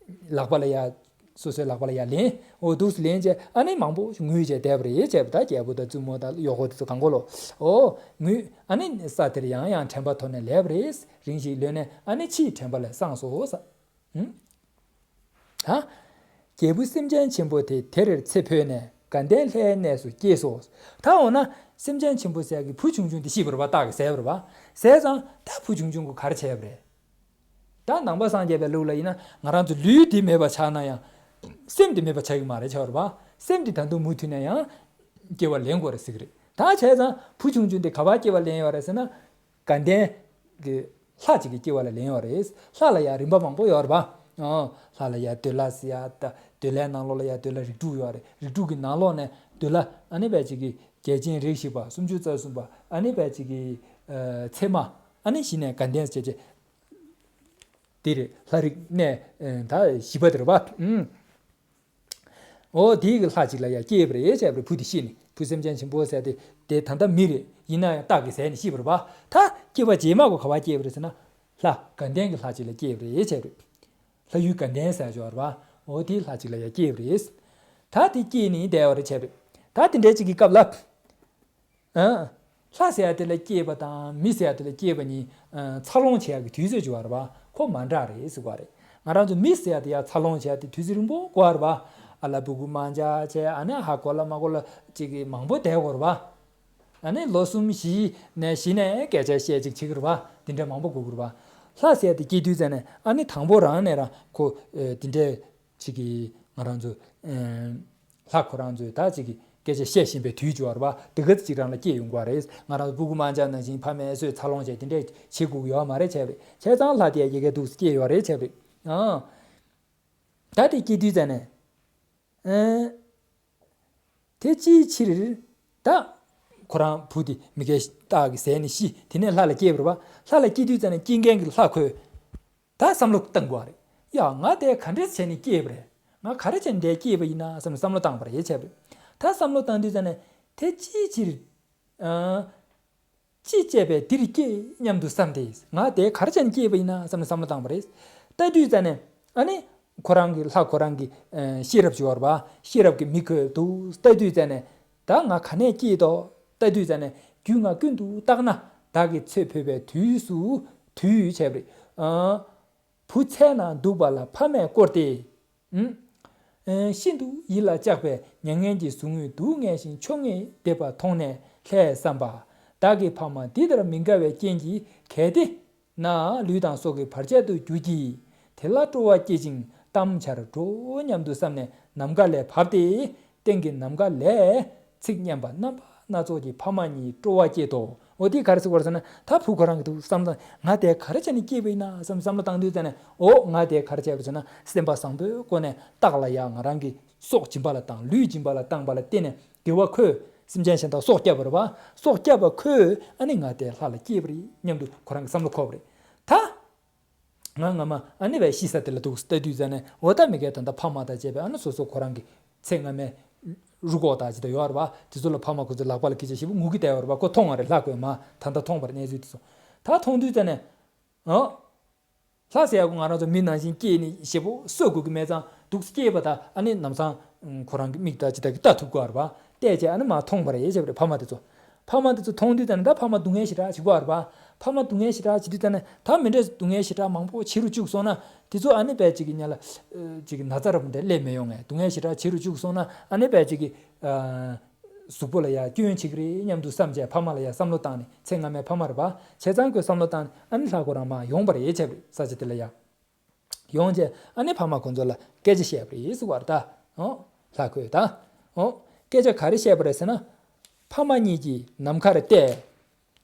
ལག་པ་ལ་ཡ། སོ་སོའི་ལག་པ་ལ་ཡ་ལེན། འོ་འདུག་སེ་ལེན་བྱས་ཨ་ནི་མང་པོ་ཞིག་ངུས་བྱས་བསྡད་པ་རེད་བྱས་པ། ད་རྒྱལ་པོ་དང་བཙུན་མོ་དང་གཡོག་པོ་དེ་ཚོ་གང་གོ་ལོ། འོ་ངུས་ཨ་ནི་ས་དེར་ཡང་ཡང་དྲན་པ་ཐོར་ནས་ལབ་པ་རེད། རིང་ཞིག་ལོན་ནས་ཨ་ནི་ཕྱིས་དྲན་པ་ལས་སངས་སོ་ས། ཧུམ། ད། རྒྱལ་བུ་སེམས་ཅན་ཆེན་པོ་དེ་དེར་ཚེ་འཕོས་ནས་དགའ་ལྡན་ལྷའི་གནས་སུ་སྐྱེས་སོ། ད་འོ་ན་སེམས་ཅན་ཆེན་པོ་ཟེར་གི་བུ་ཆུང་ཆུང་དེ་ཤི་བ་རེད་པ། སྟག་གིས་བཟས་པ་རེད་པ། བཟས་ཙང་ད་བུ་ཆུང་ཆུང་གིས་ག་རེ་བྱས་པ་རེད། ད་ནང་པ་སངས་རྒྱས་པའི་ལུགས་ལ་ཡིན་ན་ང་རང་ཚོ་ལུས་འདི་མེད་པ་ཆགས་ན་ཡང་། སེམས་འདི་མེད་པ་ཆགས་ཀྱི་མ་རེད་བྱས་པ་རེད་པ། སེམས་འདི་ད་དུང་མུ་མཐུད་ནས་ཡང་། སྐྱེ་བ་ལེན་དགོས་རེད་ཟེར་གི་རེད། ད་ ད་བྱས་ཙང་བུ་ཆུང་ཆུང་དེ་ག་པར་སྐྱེ་བ་ལེན་ཡོད་རེད་ཟེར་ན། དགའ་ལྡན་གྱི་ལྷ་གཅིག་གི་སྐྱེ་བ་ལ་ལེན་ཡོད་རེད། ལྷ་ལ་ཡང་རིམ་པ་མང་པོ་ཡོད་རེད་པ། ཨོ། ལྷ་ལ་ཡང་འདོད་ལྷ་ཟེར་ཡ། ད་འདོད་ལྷའི་ནང་ལོགས་ལ་ཡང་འདོད་ལྷ་རིགས་དྲུག་ཡོད་རེད། རིགས་དྲུག་གི་ནང་ལོགས་ནས་འདོད་ལྷ་ཨ་ནི་བས་གཅིག་གི་རྒྱལ་ཆེན་རིགས་བཞི་པ། སུམ་ཅུ་རྩ་གསུམ་པ། ཨ་ནི་བས་གཅིག་གི་ཨ་ཚད་མ། ཨ་ནི་གཞི་ནས་དགའ་ལྡན་ཟེར་བྱས། དེ་རེད། ལྷ་རིགས་གནས་ད་བཞི་པ་དེ་རེད་པ། ཨུམ། འོ་དེའི་གི་ལྷ་གཅིག་ལ་ཡང་སྐྱེས་པ་རེད་བྱས་པ་རེད། བུ་དེ་ཤི་ནས། བུ་སེམས་ཅན་ཆེན་པོ་ཟེར་དེ་དེ་ད་ལྟ་མི་རེད། ཡིན་ན་ཡང་སྟག་གིས་ཟས་ནས་ཤི་བ་རེད་པ། ད་སྐྱེ་བ་རྗེས་མ་གོ་ག་པར་སྐྱེས་པ་རེད་ཟེར་ན། ལྷ་དགའ་ལྡན་གྱི་ལྷ་གཅིག་ལ་སྐྱེས་པ་རེད་བྱས་པ་རེད། ལྷ་ཡུལ་དགའ་ལྡན་ཟེར་ཡ་ཅིག་ཡོད་རེད་པ། འོ་དེའི་ལྷ་གཅིག་ལ་ཡང་སྐྱེས་པ་རེད། ད་དེ་སྐྱེས་ནས་བསྡད་པ་རེད་བྱས་པ་རེད། ད་དེ་འདྲའི་གཅིག་གི་སྐབས་ལ། ཨ། ལྷ་ཟེར་ཡ་དེ་ལ་སྐྱེས་པ་དང་མི་ཟེར་ཡ་དེ་ལ་སྐྱེས་པ་གཉིས་ཨ་འཚར་ལོངས་བྱེད་ཡ་གི་དུས་ཚོད་ཅིག་ཡོད་རེད་པ། ཁོ་མ་འདྲ་རེད་ཟེར་གོ་རེད། ང་རང་ཚོ་མི་ཟེར་ཡ་དེ་ཡ་འཚར་ལོངས་བྱེད་ཡ་དེ་དུས་ཚོད་རིང་པོ་འགོར་བ་རེད་པ། ཨ་ལ་སྤུ་གུ་མ་འཇགས་བྱས། ཨ་ནི་ཧ་གོ་ལ་མ་གོ་ལ་གཅིག་གི་མང་པོ་བསྡད་དགོས་རེད་པ། ཨ་ནི་ལོ་གསུམ་བཞི་ནས་གཞི་ནས་སྐད་ཆ་བཤད་ཅིག་བྱེད་ཀྱི་རེད་པ། དེ་འདྲ་མང་པོ་དགོས་ཀྱི་རེད་པ། ལྷ་ཟེར་ཡ་དེ་སྐྱེས་དུས་ཙ་ནས་ཨ་ནི་དང་པོ་རང་ནས་རང་ཁོ་ཨ་དེ་འདྲ་ཅིག་གི་ང་རང་ཚོ་ཨ་ལྷ་ཁོ་རང་ཚོས་ད་ཅིག་གི་སྐད་ཆ་བཤད་བཞིན་པའི་དུས་ཅིག་ཡོད་རེད་པ། དེ་ག་ཙམ་ཅིག་རང་ལ་སྐྱེས་ཡོང་གི་རེད། ང་རང་ཚོ་སྤུ་གུ་མ་འཇགས་ནང་བཞིན་ཕ་མའི་གསོས་འཚར་ལོངས་བྱས་དེ་འདྲས་བྱེད་དགོས་ཀྱི་ཡོད་མ་རེད་བྱས་པ་རེད། བྱས་ཙང་ལྷ་དེ་ཡ་ཡ་གི་འདུག་སེ་སྐྱེས་ཡོད་རེད་བྱས་པ་རེད། ཨང་། ད་དེ་སྐྱེས་དུས་ཙ་ནས། ཨ། དེ་ཅིའི་ཕྱིར། ད་ཁོ་རང་བུ་དེ་མི་རྒན་སྟག་གིས་ཟས་ནས་ཤི། དེ་ནས་ལྷ་ལ་སྐྱེས་པ་རེད་པ། ལྷ་ལ་སྐྱེས་དུས་ཙ་ནས་སྐྱེ་མཁན་གྱི་ལྷ་ཁོས་ད་བསམ་བློ་བཏང་དགོས་པ་རེད། ཡ་ང་དེ་ག་འདྲས་བྱས་ནས་སྐྱེས་པ་རེད། ང་ག་རེ་བྱས་ནས་འདིར་སྐྱེས་པ་ཡིན་ན་བསམ་ནས་བསམ་བློ་བཏང་པ་རེད་བྱས་པ་རེད། ད་བསམ་བློ་བཏང་དུས་ཙ་ནས་དེ་ཅིའི་ཕྱིར། ཨ། ཅི་སྤྱད་པས་འདིར་སྐྱེས་སྙམ་དུ་བསམ་སྟེ། ང་དེ་ག་རེ་བྱས་ནས་སྐྱེས་པ་ཡིན་ན་བསམ་ནས་བསམ་བློ་བཏང་པ་རེད། ལྟ་དུས་ཙ་ནས་ཨ་ནི་ཁོ་རང་གི་ལྷ་ཁོ་རང་གི་ཨ་ཤེས་རབ་ཅིག་ཡོད་རེད་པ། ཤེས་རབ་ཀྱི་མིག་གིས་འདུག་ལྟ་དུས་ཙ་ནས་ད་ང་ག་ནས་སྐྱེས་དོ་ལྟ་དུས་ཙ་ནས། རྒྱུད་ང་ཀུན་ཏུ་བརྟགས་ན། བདག་གི་ཚེ་འཕོས་པའི་དུས་སུ། དུས་བྱས་པ་རེད། ཨ། བུ་ཚལ་ན་འདུག་པ་ལ་ཕ་མས་བསྐོར་ཏེ། ཨུམ། ཨེ། ཤིན་ཏུ་ཡིད་ལ་གཅགས་པའི་མྱ་ངན་གྱི་ཟུག་རྔུས་སྡུག་བསྔལ་ཞིང་ཆོ་ངེས་འདེབས་པ་མཐོང་ནས་ལྷས་བསམ་པ། བདག་གི་ཕ་མ་འདི་ལྟར་མི་དགའ་བའི་རྐྱེན་གྱིས་གལ་ཏེ་ན་ལུས་དང་སྲོག་གི་བར་ཆད་དུ་འགྱུར་གྱི། དེ་ལ་སྤྲོ་བ་སྐྱེ་ཅིང་གཏམ་འཆར་འགྲོ་སྙམ་དུ་བསམས་ནས་ནམ་མཁའ་ལས་བབས་ཏེ། སྟེང་གི་ནམ་མཁའ་ལས་ཚིག་སྙན་པ་རྣམ་པ་སྣ་ཚོགས་ཀྱིས་ཕ་མ་གཉིས་སྤྲོ་བ་སྐྱེད་དོ། འོ་དེ་ག་རེ་ཟེར་བ་རེད་ཟེར་ན། ད་བུ་ཁོ་རང་གི་འདུག་བསམ་བློ། ང་དེ་ག་རེ་བྱས་ནས་སྐྱེས་པ་ཡིན་ན་བསམ་བསམ་བློ་བཏང་དུས་ཙ་ནས། འོ་ང་དེ་ག་རེ་བྱས་པ་རེད་ཟེར་ན། སེམས་པ་བཟང་པོའི་སྒོ་ནས་བདག་ལ་ཡང་ང་རང་གི་སྲོག་སྦྱིན་པ་ལ་བཏང་། ལུས་སྦྱིན་པ་ལ་བཏང་པ་ལ་བརྟེན་ནས་དགེ་བ་ཁོས། སེམས་ཅན་གཞན་དག་སྲོག་བསྐྱབས་པ་རེད་པ། སྲོག་བསྐྱབས་པ་ཁོས་ཨ་ནི་ང་དེ་ལྷ་ལ་སྐྱེས་པ་རེད་སྙམ་དུ་ཁོ་རང་གི་བསམ་བློ་འཁོར་བ་རེད། ད། ང་སྔ་མ་ཨ་ནི་བས་ཤི་ས་དེ་ལ་འདུག་ལྟ་དུས་ཙ་ནས། འོ་ད་མི་དགེ་ད་ལྟ་ཕ་མ་དང་བཅས་པའི་ཨ་ནི་སོ་སོ་ཁོ་རང་གི་ཚེ་སྔ་མའི་རུས་ཁོག་དང་ཅི་ད་ཡོད་རེད་པ། དེ་ཚོ་ལ་ཕ་མ་ཁོ་ཚོའི་ལག་པ་ལ་སྐད་ཆ་ཞེ་པོ་ངུ་གི་བསྡད་ཡོད་རེད་པ། ཁོ་མཐོང་བ་རེད། ལྷ་ཁོས་མ་ད་ལྟ་མཐོང་བ་རེད། གནས་ཚུལ་དེ་ཚོ་ད་མཐོང་དུས་ཙ་ནས། ཨོ། ལྷ་ཟེར་ཡ་ཁོ་ང་རང་ཚོ་མི་ནང་བཞིན་སྐྱེས་ནས་ཞེ་པོ་གསོད་དགོས་ཀྱི་མེད་ཙང་། འདུག་སེ་སྐྱེས་པ་ད་ཨ་ནི་ནམ་སང་ཁོ་རང་གི་མིག་ད་ཅི་ད་གི་ལྟ་ཐུབ་ཀྱི་ཡོད་རེད་པ། བལྟས་བྱས་ཨ་ནི་མ་མཐོང་བ་རེད་བྱས་པ་རེད། ཕ་མ་དེ་ཚོ། ཕ་མ་དེ་ཚོ་མཐོང་དུས་ཙ་ནས་ད་ཕ་མ་སྡུག་བསྔལ་ཞེ་དྲག་བྱེད་ཀྱི་ཡོད་རེད་པ། ཕ་མ་སྡུག་བསྔལ་ཞེ་དྲག་བྱེད་དུས་ཙ་ནས། ད་མི་འདྲ་སྡུག་བསྔལ་ཞེ་དྲག་མང་པོ་བྱེད་རུ་བཅུག་སོང་ན། དེ་ཚོ་ཨ་ནི་བས་ཅིག་གི་ཉ་ལ་ཅིག་གི་ན་ཚ་ར་བུ་འདྲ་སླེབས་མི་ཡོང་ངས། སྡུག་བསྔལ་ཞེ་དྲག་བྱེད་རུ་བཅུག་སོང་ན་ཨ་ནི་བས་ཅིག་གི་གཟུགས་པོ་ལ་ཡ་སྐྱོན་བྱེད་ཀྱི་རེད་སྙམ་དུ་བསམ་བྱས། ཕ་མ་ལ་ཡ་བསམ་བློ་བཏང་ནས། ཚེ་སྔ་མའི་ཕ་མ་རེད་པ། བྱས་ཙང་ཁོས་བསམ་བློ་བཏང་ནས་ཨ་ནི་ལྷ་ཁོ་རང་མར་ཡོང་བ་རེད་བྱས་པ་རེད། ས་ཆ་དེ་ལ་ཡ། ཡོང་རྗེས་ཨ་ནི་ཕ་མ་ཁོ་ཚོ་ལ་སྐད་ཆ་བཤད་པ་རེད་ཟེར་བ་རེད་ད། ཨོ། ལྷ་ཁོས་ད། ཨོ། སྐད་ཆ་ག་རེ་བཤད་པ་རེད་ཟེར་ན། ཕ་མ་གཉིས་ཀྱིས་ནམ་མཁར་བལྟས།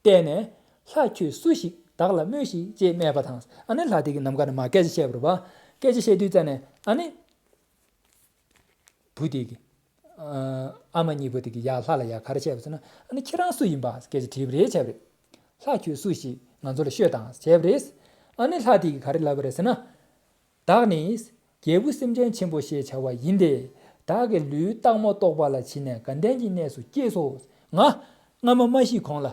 བལྟས་ནས། ལྷ་ཁྱོད་སུ་ཞིག་བདག་ལ་སྨྲོས་ཤིག་ཅེས་སྨྲས་པ་དང་། ཨ་ནི་ལྷ་དེ་གིས་ནམ་མཁའ་ནས་མར་སྐད་ཆ་བཤད་པ་རེད་པ། སྐད་ཆ་བཤད་དུས་ཙ་ནས་ཨ་ནི། བུ་དེ་གིས། ཨ་མ་གཉིས་པོ་དེ་གིས་ཡར་ལྷ་ལ་ཡར་ག་རེ་བཤད་པ་ཟེར་ན། ཨ་ནི་ཁྱེད་རང་སུ་ཡིན་པ་སྐད་ཆ་དྲིས་པ་རེད་བྱས་པ་རེད། ལྷ་ཁྱོད་སུ་ཞིག་ང་ཚོ་ལ་ཤོད་དང་བྱས་པ་རེད། ཨ་ནི་ལྷ་དེ་གིས་ག་རེ་ལབ་པ་རེད་ཟེར་ན། བདག་ནི་རྒྱལ་བུ་སེམས་ཅན་ཆེན་པོ་ཞེས་བྱ་བ་ཡིན་ཏེ། བདག་གི་ལུས་སྟག་མོ་ལྟོགས་པ་ལ་བྱིན་ནས་དགའ་ལྡན་གྱི་གནས་སུ་སྐྱེས་སོ། ང་སྔ་མ་མ་ཤི་གོང་ལ།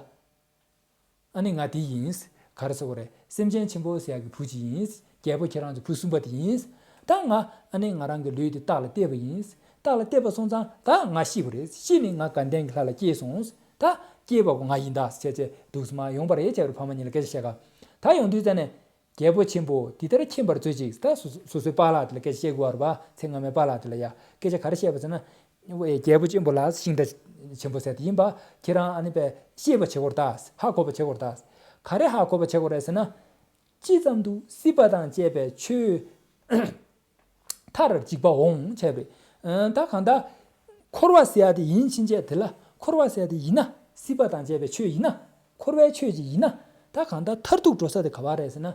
ཨ་ནི་ང་དེ་ཡིན། ག་རེ་ཟེར་དགོས་རེད། སེམས་ཅན་ཆེན་པོ་ཟེར་ཡག་གི་བུ་ཅིག་ཡིན། རྒྱལ་པོ་ཁྱེད་རང་ཚོ་བུ་གསུམ་པ་དེ་ཡིན། ད་ང་ཨ་ནི་ང་རང་གི་ལུས་དེ་སྟག་ལ་གཏད་པ་ཡིན། སྟག་ལ་གཏད་པ་སོང་ཙང་ད་ང་ཤི་བ་རེད། ཤི་ནས་ང་དགའ་ལྡན་གྱི་ལྷ་ལ་སྐྱེས་སོང་། ད་སྐྱེས་པ་ཁོ་ང་ཡིན་ད་བྱས་བྱས་འདུག་སེ་མར་ཡོང་བ་རེད་བྱས་པ་རེད། ཕ་མ་གཉིས་ལ་སྐད་ཆ་བཤད་ག་ད་ཡོང་དུས་ཙ་ནས། རྒྱལ་པོ་ཆེན་པོ་འདི་ལྟར་མཁྱེན་པར་མཛོད་ཅིག་ད་སོ་སོ་སོ་སོའི་པཱ་ལགས་དེ་ལ་སྐད་ཆ་བཤད་དགོས་པ་རེད་པ། ཚེ་སྔ་མའི་པཱ་ལགས་དེ་ལ་ཡ་སྐད་ཆ་ག་རེ་བཤད་པ་ཟེར་ན། རྒྱལ་པོ་ཆེན་པོ་ལ་ཤིང་རྟ་ཆེན་པོ་ཟེར་དེ་ཡིན་པ། ཁྱེད་རང་ཨ་ནི་པས་ཤེས་པ་བྱེད་དགོས་རེད་ད། ཧ་གོ་བ་བྱེད་དགོས་རེད་ད། ག་རེ་ཧ་གོ་བ་བྱེད་དགོས་རེད་ཟེར་ན། ཅི་ཙམ་དུ་སྲིད་པ་དང་བཅས་པའི་ཆོས་མཐར་འཇིག་པ་འོང་བྱས་པས། ཨ་ད་གང་ལྟར་འཁོར་བ་ཟེར་ཡ་དེ་ཡིན་ཕྱིན་ཆད། དེ་ལ་འཁོར་བ་ཟེར་ཡ་དེ་ཡིན་ན། སྲིད་པ་དང་བཅས་པའི་ཆོས་ཡིན་ན། འཁོར་བའི་ཆོས་ཅིག་ཡིན་ན། ད་གང་ལྟར་མཐར་ཐུག་འགྲོ་ས་དེ་ག་བ་རེད་ཟེར་ན།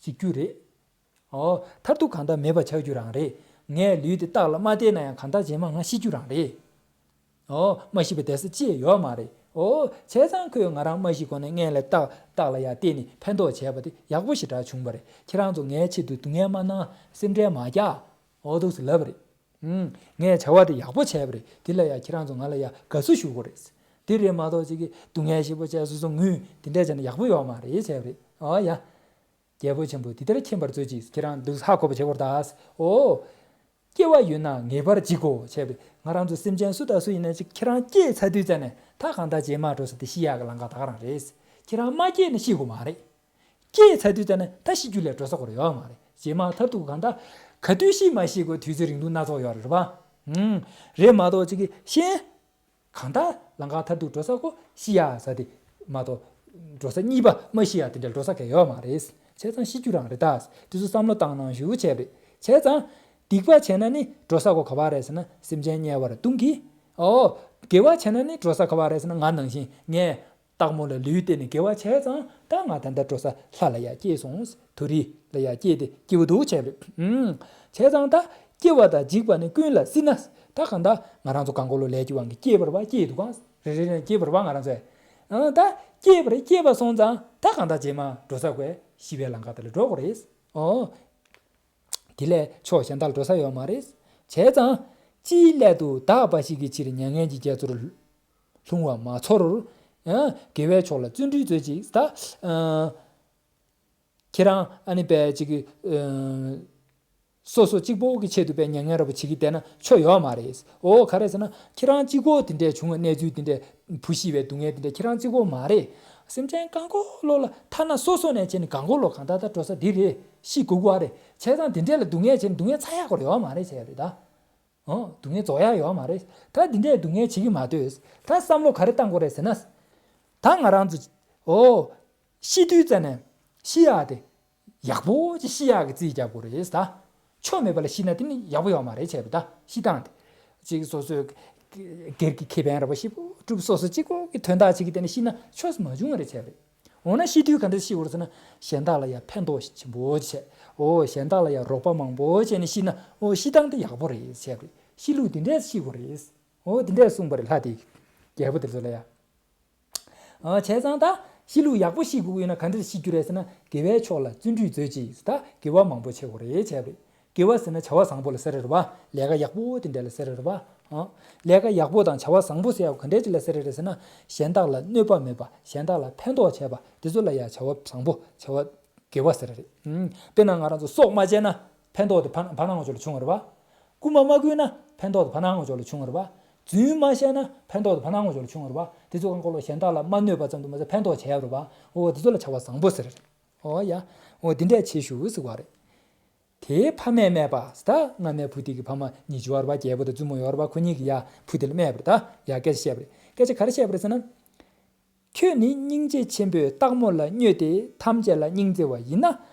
འཇིག་རྒྱུ་རེད། ཨོ། མཐར་ཐུག་གང་ལྟར་མེད་པ་ཆགས་རྒྱུ་རང་རེད། ངས་ལུས་དེ་རྟགས་ལ་མ་བལྟས་ན་ཡང་གང་ལྟར་རྗེས་མ་ང་ཤི་རྒྱུ་རང་རེད། ཨོ། མ་ཤི་བའི་བསྡད་ས་ཅི་ཡང་ཡོད་མ་རེད། ཨོ། བྱས་ཙང་ཁོས་ང་རང་མ་ཤི་གོང་ནས་སྔོན་ལ་རྟགས་རྟགས་ལ་ཡ་བལྟས་ནས་ཕན་ཐོགས་བྱས་པ་དེ་ཡག་པོ་ཞེ་དྲག་བྱུང་བ་རེད། ཁྱེད་རང་ཚོ་ངའི་ཆེད་དུ་སྡུག་བསྔལ་མ་གནང་། སེམས་ཁྲལ་མ་རྒྱག། ཨོ་འདུག་སེ་ལབ་པ་རེད། ཨུམ། ངས་བྱ་བ་དེ་ཡག་པོ་བྱས་པ་རེད། དེ་ལ་ཡ་ཁྱེད་རང་ཚོ་ང་ལ་ཡ་དགའ་བསུ་ཞུ་དགོས་རེད། དེ་རེད་མ་གཏོགས་ཅིག་གིས་སྡུག་བསྔལ་ཞེ་པོ་བྱས། སོ་སོ་ངུས། དེ་འདྲས་བྱས་ན་ཡག་པོ་ཡོད་མ་རེད་བྱས་པ་རེད། ཨོ་ཡ། རྒྱལ་པོ་ཆེན་པོ་འདི་ལྟར་མཁྱེན་པར་མཛོད་ཅིག་ཁྱེད་རང་འདུག་ཧ་གོ་བ་བྱེད་དགོས་རེད་ད། ཨོ། སྐྱེ་བ་ཡོད་ན་ངེས་པར་འཇིག་གོ་བྱས་པས། ང་རང་ཚོ་སེམས་ཅན་སུ་དང་སུ་ཡིན་ན་ཅིག་ཁྱེད་རང་སྐྱེས་ཚར་དུས་ཙ་ནས་ད་གང་ལྟར་རྗེས་མ་འགྲོ་ས་དེ་ཤི་ཡག་གི་ལམ་ཁ་ད་ག་རང་རེད། ཁྱེད་རང་མ་སྐྱེས་ན་ཤི་དགོས་མ་རེད། སྐྱེས་ཚར་དུས་ཙ་ནས་ད་ཤི་རྒྱུ་ལས་འགྲོ་ས་ཁོ་རང་ཡོད་མ་རེད། རྗེས་མ་མཐར་ཐུག་གང་ལྟར་ག་དུས་ཤི་མ་ཤི་གོ་དུས་ཚོད་རིང་ཐུང་སྣ་ཚོགས་ཡོད་རེད་པ། ཨུམ། རེད་མ་གཏོགས་ཅིག་གིས་ཤེས། གང་ལྟར་ལམ་ཁ་མཐར་ཐུག་འགྲོ་ས་ཁོ་ཤི་ཡག་ས་དེ་མ་གཏོགས། འགྲོ་ས་གཉིས་པ་མ་ཤི་ཡག་དེ་འདྲ་འགྲོ་ས་གང་ཡང་ཡོད་མ་རེད། བྱས་ཙང་ཤི་རྒྱུ་རང་རེད་ད། དེ་ཚོ་བསམ་བློ་བཏང་གནང་ཞུ་བྱས་པ་རེད། བྱས་ཙང་སྡིག་པ་བྱས་ན་ནི་འགྲོ་ས་ཁོ་ག་བ་རེད་ཟེར་ན་སེམས་ཅན་དམྱལ་བར་ལྟུང་གི། ཨོ། དགེ་བ་བྱས་ན་ནི་འགྲོ་ས་ག་བ་རེད་ཟེར་ན་ང་ནང་བཞིན་ངས་སྟག་མོ་ལ་ལུས་བསྟན་ནས་དགེ་བ་བྱས་ཙང་ད་ང་ད་ལྟ་འགྲོ་ས་ལྷ་ལ་ཡ་སྐྱེས་སོང་། དུ་རི་ལ་ཡ་སྐྱེས་ཏེ་སྐྱིད་པོ་འདུག་བྱས་པ་རེད། ཨུམ། བྱས་ཙང་ད་སྐྱེ་བ་དང་འཇིག་པ་ནི་ཀུན་ལ་སྲིད་ན། ད་གང་ལྟར་ང་རང་ཚོ་གང་གོ་ལོ་ལས་ཀྱི་དབང་གིས་སྐྱེས་པ་རེད་པ། སྐྱེས་འདུག་ག་རེ་རེ་རེ་སྐྱེས་པ་རེད་པ་ང་རང་ཚོས། ཨང་། ད་སྐྱེས་པ་རེད། སྐྱེས་པ་སོང་ཙང་ད་གང་ལྟར་རྗེས་མ་འགྲོ་ས་དགོས། ཤི་བའི་ལམ་ཁ་དེ་ལ་འགྲོ་དགོས་རེད། ཨོ། དེ་ལས་ཕྱོགས་གཞན་དག་ལ་འགྲོ་ས་ཡོད་མ་རེད། བྱས་ཙང་ཅིའི་སླད་དུ་བདག་འབའ་ཞིག་གི་ཕྱིར་མྱ་ངན་གྱི་རྒྱ་མཚོར་ལྷུང་བ་མ་ཚོར། ཡང་དགེ་བའི་ཕྱོགས་ལ་བརྩོན་འགྲུས་མཛོད་ཅིག་ད། ཨ། ཁྱེད་རང་ཨ་ནི་པས་ཅིག་གི། ཨ། སོ་སོ་གཅིག་པོ་གི་ཆེད་དུ་པས་མྱ་ངན་རབ་བྱེད་ཀྱི་བསྡད་ན་ཆོ་ཡོད་མ་རེད། ཨོ་ག་རེ་ཟེར་ན་ཁྱེད་རང་གཅིག་པོ་དེ་འདྲས་བྱུང་བའི་གནས་ཚུལ་དེ་འདྲས། བུ་ཤི་བའི་སྡུག་བསྔལ་དེ་འདྲས་ཁྱེད་རང་གཅིག་པོ་མ་རེད། སེམས་ཅན་གང་གོ་ལོ་ལ་ཐ་ན་སོ་སོ་ནས་བྱས་ནས་གང་གོ་ལོ་གང་ལྟར་ད་འགྲོ་ས་འདི་རེད། ཤི་དགོས་ཀྱི་རེད། བྱས་ཙང་དེ་འདྲས་ལ་སྡུག་བསྔལ་བྱས་ནས་སྡུག་བསྔལ་ཚ་ཡག་གོ་ཡོད་མ་རེད་བྱས་རེད་ད། ཨོ། སྡུག་བསྔལ་རྫོགས་ཡག་ཡོད་མ་རེད། ད་འདི་འདྲའི་སྡུག་བསྔལ་བྱེད་ཀྱི་མ་འདོད། ད་བསམ་བློ་ག་རེ་བཏང་དགོས་རེད་ཟེར་ན། ད་ང་རང་ཚོ། ཨོ། ཤི་དུས་ཙ་ནས་ཤི་ཡག་དེ་ཡག་པོ་ཅིག་ཤི་ཡག་གི་རྩིས་རྒྱག་དགོས་རེད་ད། ཆོ་མེད་པ་ལ་ཤི་ན་དེ་ནི་ཡག་པོ་ཡོད་མ་རེད་བྱས་པ་ད་ཤི་སྟངས་དེ། ཅིག་སོ་སོའི་སྒེར་གྱི་ཁེ་ཕན་ར་བ་ཞིབ་སྒྲུབ། སོ་སོ་གཅིག་པོ་གི་དོན་དག་ཅིག་གི་སྟེང་ནས་ཤི་ན་ཆོས་མ་བྱུང་བ་རེད་བྱས་པ་རེད། འོ་ན་ཤི་དུས་ག་འདྲ་ཤི་དགོས་རེད་ཟེར་ན། གཞན་དག་ལ་ཡང་ཕན་ཐོགས་ཆེན་པོ་བྱས། ཨོ་གཞན་དག་ལ་ཡང་རོགས་པ་མང་པོ་བྱས་ནས་ཤི་ན་ཨོ་ཤི་སྟངས་དེ་ཡག་པོ་རེད་བྱས་པ་རེད། ཤི་ལུགས་འདི་འདྲས་ཤི་དགོས་རེད། ཨོ་འདི་འདྲས་གསུངས་པ་རེད་ལྷ་དེས། རྒྱལ་པོ་དེ་ཚོ་ལ་ཡང་། ཨ་བྱས་ཙང་ད་ཤི་ལུགས་ཡག་པོ་ཤི་དགོས་ཀྱི་ཡོད་ན་ག་འདྲས་ཤི་རྒྱུ་རེད་ཟེར་ན་དགེ་བའི་ཕྱོགས་ལ་བརྩོན་འགྲུས་མཛོད་ཅིག་ད་དགེ་བ་མང་པོ་བྱེད་དགོས་རེད་བྱས་པ་རེད། དགེ་བ་ཟེར་ན་བྱ་བ་བཟང་པོ་ལ་ཟེར་རེད་པ། ལས་ཀ་ཡག་པོ་དེ་འདྲ་ལ་ཟེར་རེད་པ། ཨ། ལས་ཀ་ཡག་པོ་དང་བྱ་བ་བཟང་པོ་ཟེར་ཡག་ག་འདྲ་ཅིག་ལ་ཟེར་རེད་ཟེར་ན། གཞན་དག་ལ་གནོད་པ་མེད་པ། གཞན་དག་ལ་ཕན་ཐོགས་བྱས་པ་དེ་ཚོ་ལ་ཡང་བྱ་བ་བཟང་པོ། བྱ་བ་དགེ་བ་ཟེར་རེད། ཨུམ། དཔེར་ན་ང་རང་ཚོ་སྲོག་མ་བཅད་ན་ཕན་ཐོགས་དེ་ཕ་ཕ་ནང་ངོ་ཅོག་ལ་བྱུང་བ་རེད་པ། རྐུན་མ་མ་རྐུས་ན་ཕན་ཐོགས་དེ་ཕ་ནང་ངོ་ཅོག་ལ་བྱུང་བ་རེད་པ། རྫུན་མ་བཤད་ན་ཕན་ཐོགས་དེ་ཕ་ནང་ངོ་ཅོག་ལ་བྱུང་བ་རེད་པ། དེ་ཚོ་གང་གོ་ལོ་གཞན་དག་ལ་མ་གནོད་པ་ཙམ་དུ་མ་ཟད་ཕན་ཐོགས་བྱས་པ་རེད་པ། འོ་དེ་ཚོ་ལ་བྱ་བ་བཟང་པོ་ཟེར། འོ་ཡ། འོ་འདི་འདྲས་བྱེད་ཤོག་ཟེར་བ་རེད། དེའི་ཕ་མས་སྨྲས་པ། ད་སྔ་མའི་བུ་དེ་གི་ཕ་མ་གཉིས་ཡོད་རེད་པ། རྒྱལ་པོ་དང་བཙུན་མོ་ཡོད་རེད་པ། ཁོ་གཉིས་ཀྱིས་ཡ་བུ་དེ་ལ་སྨྲས་པ་རེད། ད་ཡ་སྐད་ཆ་བཤད་པ་རེད། སྐད་ཆ་ག་རེ་བཤད་པ་རེད་ཟེར་ན། ཁྱོད་ནི་སྙིང་རྗེ་ཆེན་པོས་སྟག་མོ་ལ་སྨྱོས་ཏེ་ཐམས་ཅད་ལ་སྙིང་བརྩེ་བ་ཡིན་ན།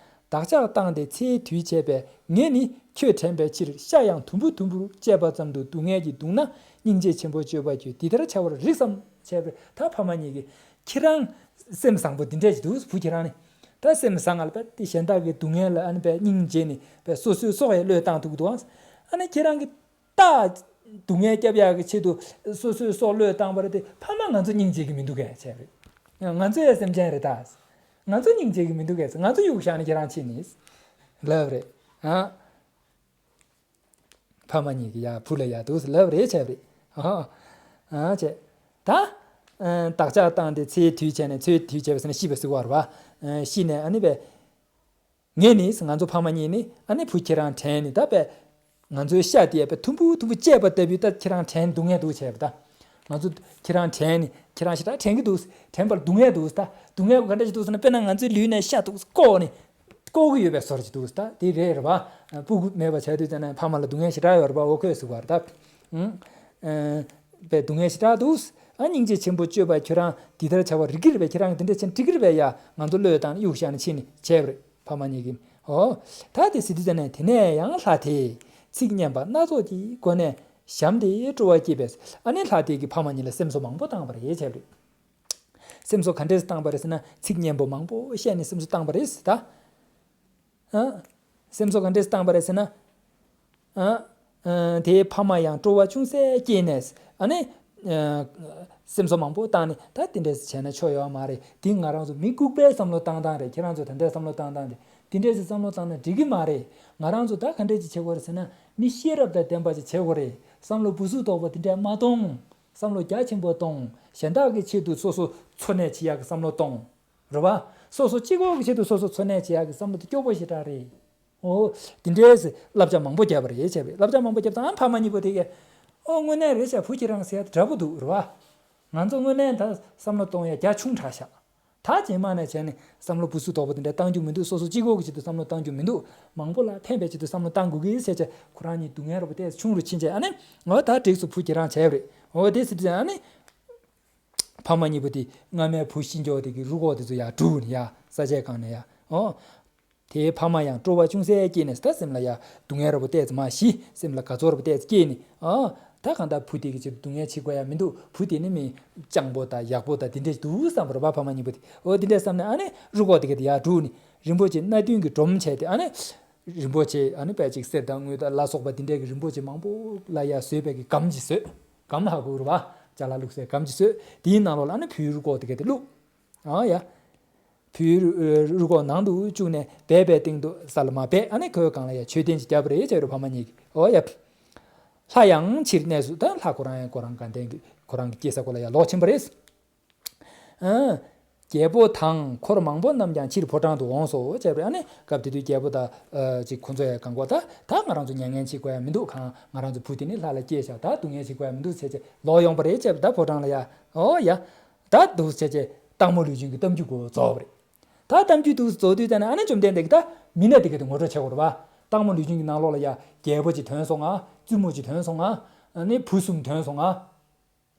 བདག་ཅག་བཏང་སྟེ་ཚེའི་དུས་བྱས་པས། ངེད་ནི་ཁྱོད་དྲན་པའི་ཕྱིར་ཤ་ཡང་དུམ་བུ་དུམ་བུར་བཅད་པ་ཙམ་དུ་སྡུག་བསྔལ་གྱིས་གདུང་ན། སྙིང་རྗེ་ཆེན་པོ་སྤྱོད་པ་ཁྱོད་འདི་ལྟར་བྱ་བར་རིགས་སམ། བྱས་པས་ད་ཕ་མ་གཉིས་ཀྱིས་ཁྱེད་རང་སེམས་བཟང་པོ་འདི་འདྲས་ཅིག་འདུག་བུ་ཁྱེད་རང་ནི། ད་སེམས་བཟང་ང་ལ་པས་དེ་གཞན་དག་གི་སྡུག་བསྔལ་ལ་ཨ་ནི་པས་སྙིང་རྗེ་ནི་པས་སོ་སོའི་སྲོག་ཡང་བློས་བཏང་ཐུབ་ཀྱི་འདུག་ཨ་ནི་ཁྱེད་རང་གི་སྟག་སྡུག་བསྔལ་སྐྱབས་ཡག་གི་ཆེད་དུ་སོ་སོའི་སྲོག་བློས་བཏང་བ་རེད་དེ། ཕ་མ་ང་ཚོ་སྙིང་རྗེ་གི་མི་འདུག་གས་བྱས་རེད། ང་ཚོ་ཡང་སེམས་ཅན་རེད་ད། ང་ཚོ་སྙིང་རྗེ་གི་མི་འདུག་གས། ང་ཚོ་གཡུག་བཞག་ནས་ཁྱེད་རང་ཕྱིན་ནས་ལབ་རེད། ཨ། ཕ་མ་གཉིས་ཀྱིས་ཡ་བུ་ལ་ཡ་འདུག་ལབ་རེད་བྱས་རེད། ཨ། ཨ་བྱས། ད། ཨ། བདག་ཅག་བཏང་སྟེ་ཚེའི་དུས་བྱས་ནས། ཚེའི་དུས་བྱས་པ་ཟེར་ན་ཤི་བ་ཟེར་བ་རེད་པ། ཨ། ཤི་ནས་ཨ་ནི་པས། ངས་ནི་ང་ཚོ་ཕ་མ་གཉིས་ནི་ཨ་ནི་བུ་ཁྱེད་རང་དྲན་ནི་ད་པས། ང་ཚོའི་ཤ་དེ་པས་དུམ་བུ་དུམ་བུ་བཅད་པ་ལྟ་བུའི་ད་ཁྱེད་རང་དྲན་སྡུག་བསྔལ་འདུག་བྱས་པ་ད། ང་ཚོ་ཁྱེད་རང་དྲན་ནི་ཁྱེད་རང་ཞེ་དྲག་དྲན་གྱི་འདུག་དྲན་པར་སྡུག་བསྔལ་འདུག་ད། སྡུག་བསྔལ་ག་འདྲ་ཞིག་འདུག་ཟེར་ན། དཔེར་ན་ང་ཚོའི་ལུས་ནས་ཤ་འདུག་བཀོག་ནི། བཀོག་གི་ཡོད་པའི་བཟོ་འདྲ་ཞིག་འདུག་ད། དེ་རེད་རེད་པ། སྤུ་གུ་མེད་པ་བྱས་དུས་ཙམ་ན་ཕ་མ་ལ་སྡུག་བསྔལ་ཞེ་དྲག་ཡོད་རེད་པ། འོ་ཁོས་ཟེར་བ་རེད་ད། ཨང་། ཨ། པའི་སྡུག་བསྔལ་ཞེ་དྲག་འདུག་ཨ། སྙིང་རྗེ་ཆེན་པོ་སྤྱོད་པ་ཁྱོད་རང་འདི་ལྟར་བྱ་བ་རིགས་ཀྱི་རེད་པས། ཁྱེད་རང་གིས་འདི་འདྲ་བྱས་ན་འགྲིག་གི་རེད་པས། ཡ་ང་ཚོ་བློས་བཏང་གཡུག་བཞག་ནས་ཕྱིན་ནས་བྱས་པ་རེད་ཕ་མ་གཉིས་ཀྱིས། ཨོ། ད་དེ་ཟེར་དུས་ཙམ་ནས་དེ་ནས་ཡང་ལྷ་དེས་ཚིག་སྙན་པ་སྣ་ཚོགས་ཀྱི་སྒོ་ནས་ བཞམས་ཏེ་སྤྲོ་བ་སྐྱེས་པས། ཨ་ནི་ལྷ་དེ་གིས་ཕ་མ་གཉིས་ལ་སེམས་གསོ་མང་པོ་བཏང་བ་རེད་བྱས་པ་རེད། སེམས་གསོ་ག་འདྲས་བཏང་བ་རེད་ཟེར་ན། ཚིག་སྙན་པོ་མང་པོ་བཤད་ནས་སེམས་གསོ་བཏང་བ་རེད་ད། ཨ། སེམས་གསོ་ག་འདྲས་བཏང་བ་རེད་ཟེར་ན། ཨ། ཨ། དེའི་ཕ་མ་ཡང་སྤྲོ་བ་ཅུང་ཟད་སྐྱེས་ནས། ཨ་ནི། ཨ། སེམས་གསོ་མང་པོ་བཏང་ནས། ད་དེ་འདྲས་བྱས་ན་ཆོ་ཡོད་མ་རེད། དེ་ང་རང་ཚོ་མི་ལྐུགས་པའི་བསམ་བློ་བཏང་སྟངས་རེད། ཁྱེད་རང་ཚོ་ད་འདྲས་བསམ་བློ་བཏང་སྟངས་དེ། དེ་འདྲས་སེ་བསམ་བློ་བཏང་ན་འགྲིག་གི་མ་རེད། ང་རང་ཚོ་ད་ག་འདྲས་ཅིག་བྱེད་དགོས་རེད་ཟེར་ན། མི་ཤེས་རབ་དང་ལྡན་པ་ཅིག་བྱེད་དགོས་རེད། བསམ་བློ་སྦུ་སུབ་དོག་པོ་དེ་འདྲས་མ་གཏོང་། བསམ་བློ་རྒྱ་ཆེན་པོ་གཏོང་། གཞན་དག་གི་ཆེད་དུ་སོ་སོ་འཚོ་གནས་བྱེད་ཡག་གི་བསམ་བློ་གཏོང་། རེད་བ། སོ་སོ་གཅིག་པོ་གི་ཆེད་དུ་སོ་སོ་འཚོ་གནས་བྱེད་ཡག་གི་བསམ་བློ་དེ་སྐྱོ་པོ་ཞེ་དྲག་རེད། ཨོ། དེ་འདྲའི་བསླབ་བྱ་མང་པོ་བརྒྱབ་པ་རེད་བྱས་པས། བསླབ་བྱ་མང་པོ་བརྒྱབ་ཙང་ཕ་མ་གཉིས་པོ་དེ་གས། ཨོ། དངོས་གནས་རེད་བྱས། བུ་ཁྱེད་རང་ཟེར་ཡ་དེ་འདྲ་པོ་འདུག་རེད་བ། ང་ཚོ་དངོས་གནས་ད་བསམ་བློ་གཏོང་ཡ་རྒྱ་ཆུང་དྲགས་ཤག་ད་རྗེས་མ་ནས་བྱས་ནས་བསམ་བློ་སྦུ་སུབ་དོག་པོ་དེ་འདྲ་བཏང་རྒྱུ་མི་འདུག་སོ་སོ་གཅིག་པོ་གི་ཆེད་དུ་བསམ་བློ་བཏང་རྒྱུ་མི་འདུག་མང་པོ་ལ་ཕན་པའི་ཆེད་དུ་བསམ་བློ་བཏང་དགོས་ཀི་ཟེར་བྱས། ཁོ་རང་གཉིས་སྡུག་བསྔལ་རབ་ཏོག་ཙམ་ཆུང་རུ་ཕྱིན་བྱས། ཨ་ནི། འོ། ད་འགྲིགས་སོང་། བུ་ཁྱེད་རང་བྱས་པ་རེད། འོ། དེ་ཟེར་དུས་ཨ་ནི། ཕ་མ་གཉིས་པོ་དེ་སྔ་མའི་བུ་ཤི་འགྱོ་དེ་གི་རུས་ཁོག་དེ་ཚོ་ཡར་བསྒྲུགས་ནས་ཡར་ས་ཆས་གང་ནས་ཡར། ཨོ། དེའི་ཕ་མ་ཡང་སྤྲོ་བ་ཅུང་ཟད་སྐྱེས་ནས། ད་སེམས་ལ་ཡ་སྡུག་བསྔལ་རབ་ཏོག་ཙམ་མར་ཞི། སེམས་ལ་དགའ་ཚོར་རབ་ཏོག་ཙམ་སྐྱེས་ནས། ཨ། ད་གང་ལྟར་བུ་དེ་གི་ཆེད་དུ་སྡུག་བསྔལ་བྱེད་དགོས་ཡ་མི་འདུག་བུ་དེ་ནི་མི་སྤྱང་པོ་དང་ཡག་པོ་དང་དེ་འདྲས་འདུག་བསམ་པ་རེད་བ། ཕ་མ་གཉིས་པོ་དེ། འོ། དེ་འདྲས་བསམ་ནས་ཨ་ནི་རུས་ཁོག་དེ་ག་དེ་ཡར་བསྒྲུགས་ནས། རིན་པོ་ཆེ་སྣ་བདུན་གྱི་སྒྲོམ་བྱས་ཏེ། ཨ་ནི། རིན་པོ་ཆེ། ཨ་ནི་དཔེ་ཅིག་གསེར་དང་དངུལ་དང་ལ་སོགས་པ་དེ་འདྲས་ཀྱི་རིན་པོ་ཆེ་མང་པོ་ལ་ཡ་བཟོས་པའི་གི་སྒམ་ཅིག་བཟོས། སྒམ་ལྷག་དགོས་རེད་བ། ཅ་ལག་བླུགས་སའི་སྒམ་ཅིག་བཟོས། དེའི་ནང་ལོགས་ལ་ཨ་ནི་བུའི་རུས་ཁོག་དེ་ག་དེ་བླུགས། ཨ་ཡ། བུའི་རུས་ཁོག་ནང་དུ་བཅུག་ནས། སྦས་པའི་སྟེང་དུ་ས་ལ་མར་སྦས། ཨ་ནི་ཁོའི་སྒང་ལ་ཡ་མཆོད་རྟེན་ཅིག་བརྒྱབ་པ་རེད་བྱས་པ་རེད། ཕ་མ་གཉིས་ཀྱིས། ཨོ་ཡ། ལྷ་ཡང་ཕྱིར་གནས་སུ། ད་ལྷ་ཁོ་རང་ཡང་ཁོ་རང་དགའ་ལྡན་གྱི་ཁོ་རང་གི་སྐྱེས་ས་ཁོ་ལ་ཡ་ལོག་ཕྱིན་པ་རེད། ཨ། རྒྱལ་པོ་དང་འཁོར་མང་པོ་རྣམས་ཀྱང་ཕྱིར་ཕོ་བྲང་དུ་འོངས་སོ་བྱས་པ་རེད། ཨ་ནི་སྐབས་དེ་དུས་རྒྱལ་པོ་དང་། ཨ། ཅིག་ཁོ་ཚོ་ཡང་གང་གོ། ད་ད་ང་རང་ཚོ་མྱ་ངན་བྱེད་དགོས་ཡ་མི་འདུག་གང་ང་རང་ཚོ་བུ་དེ་ནི་ལྷ་ལ་སྐྱེས་ཤག་ད་སྡུག་བསྔལ་བྱེད་དགོས་ཡ་མི་འདུག་བྱས་བྱས་ལོག་ཡོང་པ་རེད་བྱས་པ། ད་ཕོ་བྲང་ལ་ཡ། ཨོ་ཡ། ད་འདུག་བྱས་བྱས་སྟག་མོ་ལུས་སྦྱིན་གྱི་གཏམ་རྒྱུད་གོ་རྫོགས་པ་རེད། ད་གཏམ་རྒྱུད་འདུག་རྫོགས་དུས་ཙ་ན་ཨ་ནི་བཅོམ་ལྡན་འདས་ཀྱིས་ད་མི་སྣ་དེ་ག་དེ་ངོ་སྤྲོད་བྱེད་དགོས་རེད་བ། སྟག་མོ་ལུས་སྦྱིན་གྱི་ནང་ལོགས་ལ་ཡ་རྒྱལ་པོ་གཅིག་ཐོན་སོང་ང་། བཙུན་མོ་གཅིག་ཐོན་སོང་ང་། ཨ་ནི་བུ་གསུམ་ཐོན་སོང་ང་།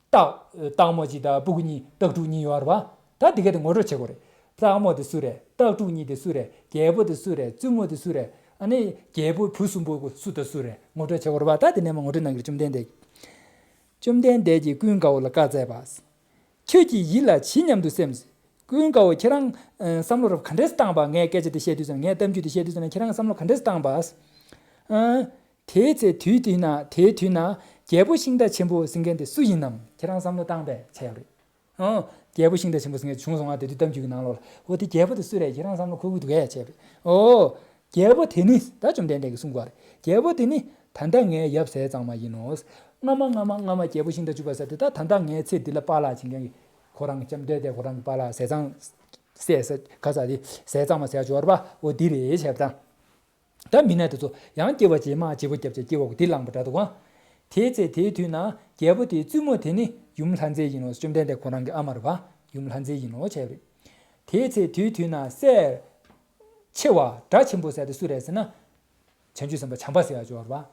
སྟག་སྟག་མོ་གཅིག་དང་སྤུ་གུ་གཉིས། སྟག་ཕྲུག་གཉིས་ཡོད་རེད་བ། ད་དེ་ག་དེ་ངོ་སྤྲོད་བྱེད་དགོས་རེད། སྟག་མོ་དེ་སུ་རེད། སྟག་ཕྲུག་གཉིས་དེ་སུ་རེད། རྒྱལ་པོ་དེ་སུ་རེད། བཙུན་མོ་དེ་སུ་རེད། ཨ་ནི་རྒྱལ་པོ་བུ་གསུམ་པོ་སུ་དང་སུ་རེད། ངོ་སྤྲོད་བྱེད་དགོས་རེད་བ། ད་དེ་ནས་མར་ངོ་སྤྲོད་གནང་གི་རེད་བཅོམ་ལྡན་འདས། བཅོམ་ལྡན་འདས་ཀྱིས་ཀུན་དགའ་བོ་ལ་བཀའ་སྩལ་པ། ཁྱོད་ཀྱིས་ཡིད་ལ་ཇི་སྙམ་དུ་སེམས། ཀུན་དགའ་བོ་ཁྱེད་རང་། ཨ། བསམ་བློ་རབ་ག་འདྲས་བཏང་བ། ངའི་སྐད་ཆ་འདི་བཤད་དུས་ཙ་ན། ངའི་གཏམ་རྒྱུད་འདི་བཤད་དུས་ཙ་ན་ཁྱེད་རང་བསམ་བློ་ག་འདྲས་བཏང་བ། ཨ། དེའི་ཚེ་དུས་དེ་ན། དེའི་དུས་ན་རྒྱལ་པོ་ཤིང་རྟ་ཆེན་པོ་ཟེར་མཁན་དེ་སུ་ཡིན་ནམ། ཁྱེད་རང་བསམ་བློ་བཏང་བས་བྱས་ཡོད་རེད། ཨ། རྒྱལ་པོ་ཤིང་རྟ་ཆེན་པོ་ཟེར་མཁན་བྱུང་སོང་ང་། དེ་དུས་གཏམ་རྒྱུད་ཀྱི་ནང་ལོགས་ལ། འོ། དེ་རྒྱལ་པོ་དེ་སུ་རེད། ཁྱེད་རང་བསམ་བློ་འཁོར་གྱི་འདུག་གས་བྱས་པས། ཨོ། རྒྱལ་པོ་དེ་ནི། ད་བཅོམ་ལྡན་འདས་ཀྱིས་གསུང་གི་ཡོད་རེད། རྒྱལ་པོ་དེ་ནི་ད་ལྟ་ངའི་ཡབ་ཟས་གཙང་མ་ཡིན་ནོ། སྔ་མ་སྔ་མ་སྔ་མ་རྒྱལ་པོ་ཤིང་རྟ་བཅུ་པ་ཟེར་དེ། ད་ད་ལྟ་ངའི་ཚེ་འདི་ལ་པཱ་ལགས་བྱེད་མཁན་གྱི་ཁོ་རང་གི། བཅོམ་ལྡན་འདས་ཁོ་རང་གི་པཱ་ལགས་ཟས་གཙང་། ཟས་ཟས་ག་ཟ་དེ་ཟས་གཙང་མ་ཟེར་ཡ་ཅིག་ཡོད་རེད་པ། འོ་འདི་རེད་བྱས་པ་དང་། ད་མི་སྣ་དེ་ཚོ་ཡང་སྐྱེ་བ་རྗེས་མ་བརྗེ་པོ་བརྒྱབ་བྱས་སྐྱེ་བ་འདི་བླངས་པ་འདྲ་འདུག་ག། དེའི་ཚེ་དེའི་དུས་ན་རྒྱལ་པོ་དེའི་བཙུན་མོ་དེ་ནི་ཡུམ་ལྷ་མཛེས་ཡིན་ནོ། བཅོམ་ལྡན་འདས་ཁོ་རང་གི་ཨ་མ་རེད་པ། ཡུམ་ལྷ་མཛེས་ཡིན་ནོ་བྱས་པ་རེད། དེའི་ཚེ་དེའི་དུས་ན་སྲས་ཆེ་བ་སྒྲ་ཆེན་པོ་ཟེར་དེ་སུ་རེད་ཟེར་ན། བྱང་ཆུབ་སེམས་དཔའ་བྱམས་པ་ཟེར་ཡ་ཅིག་ཡོད་རེད་པ།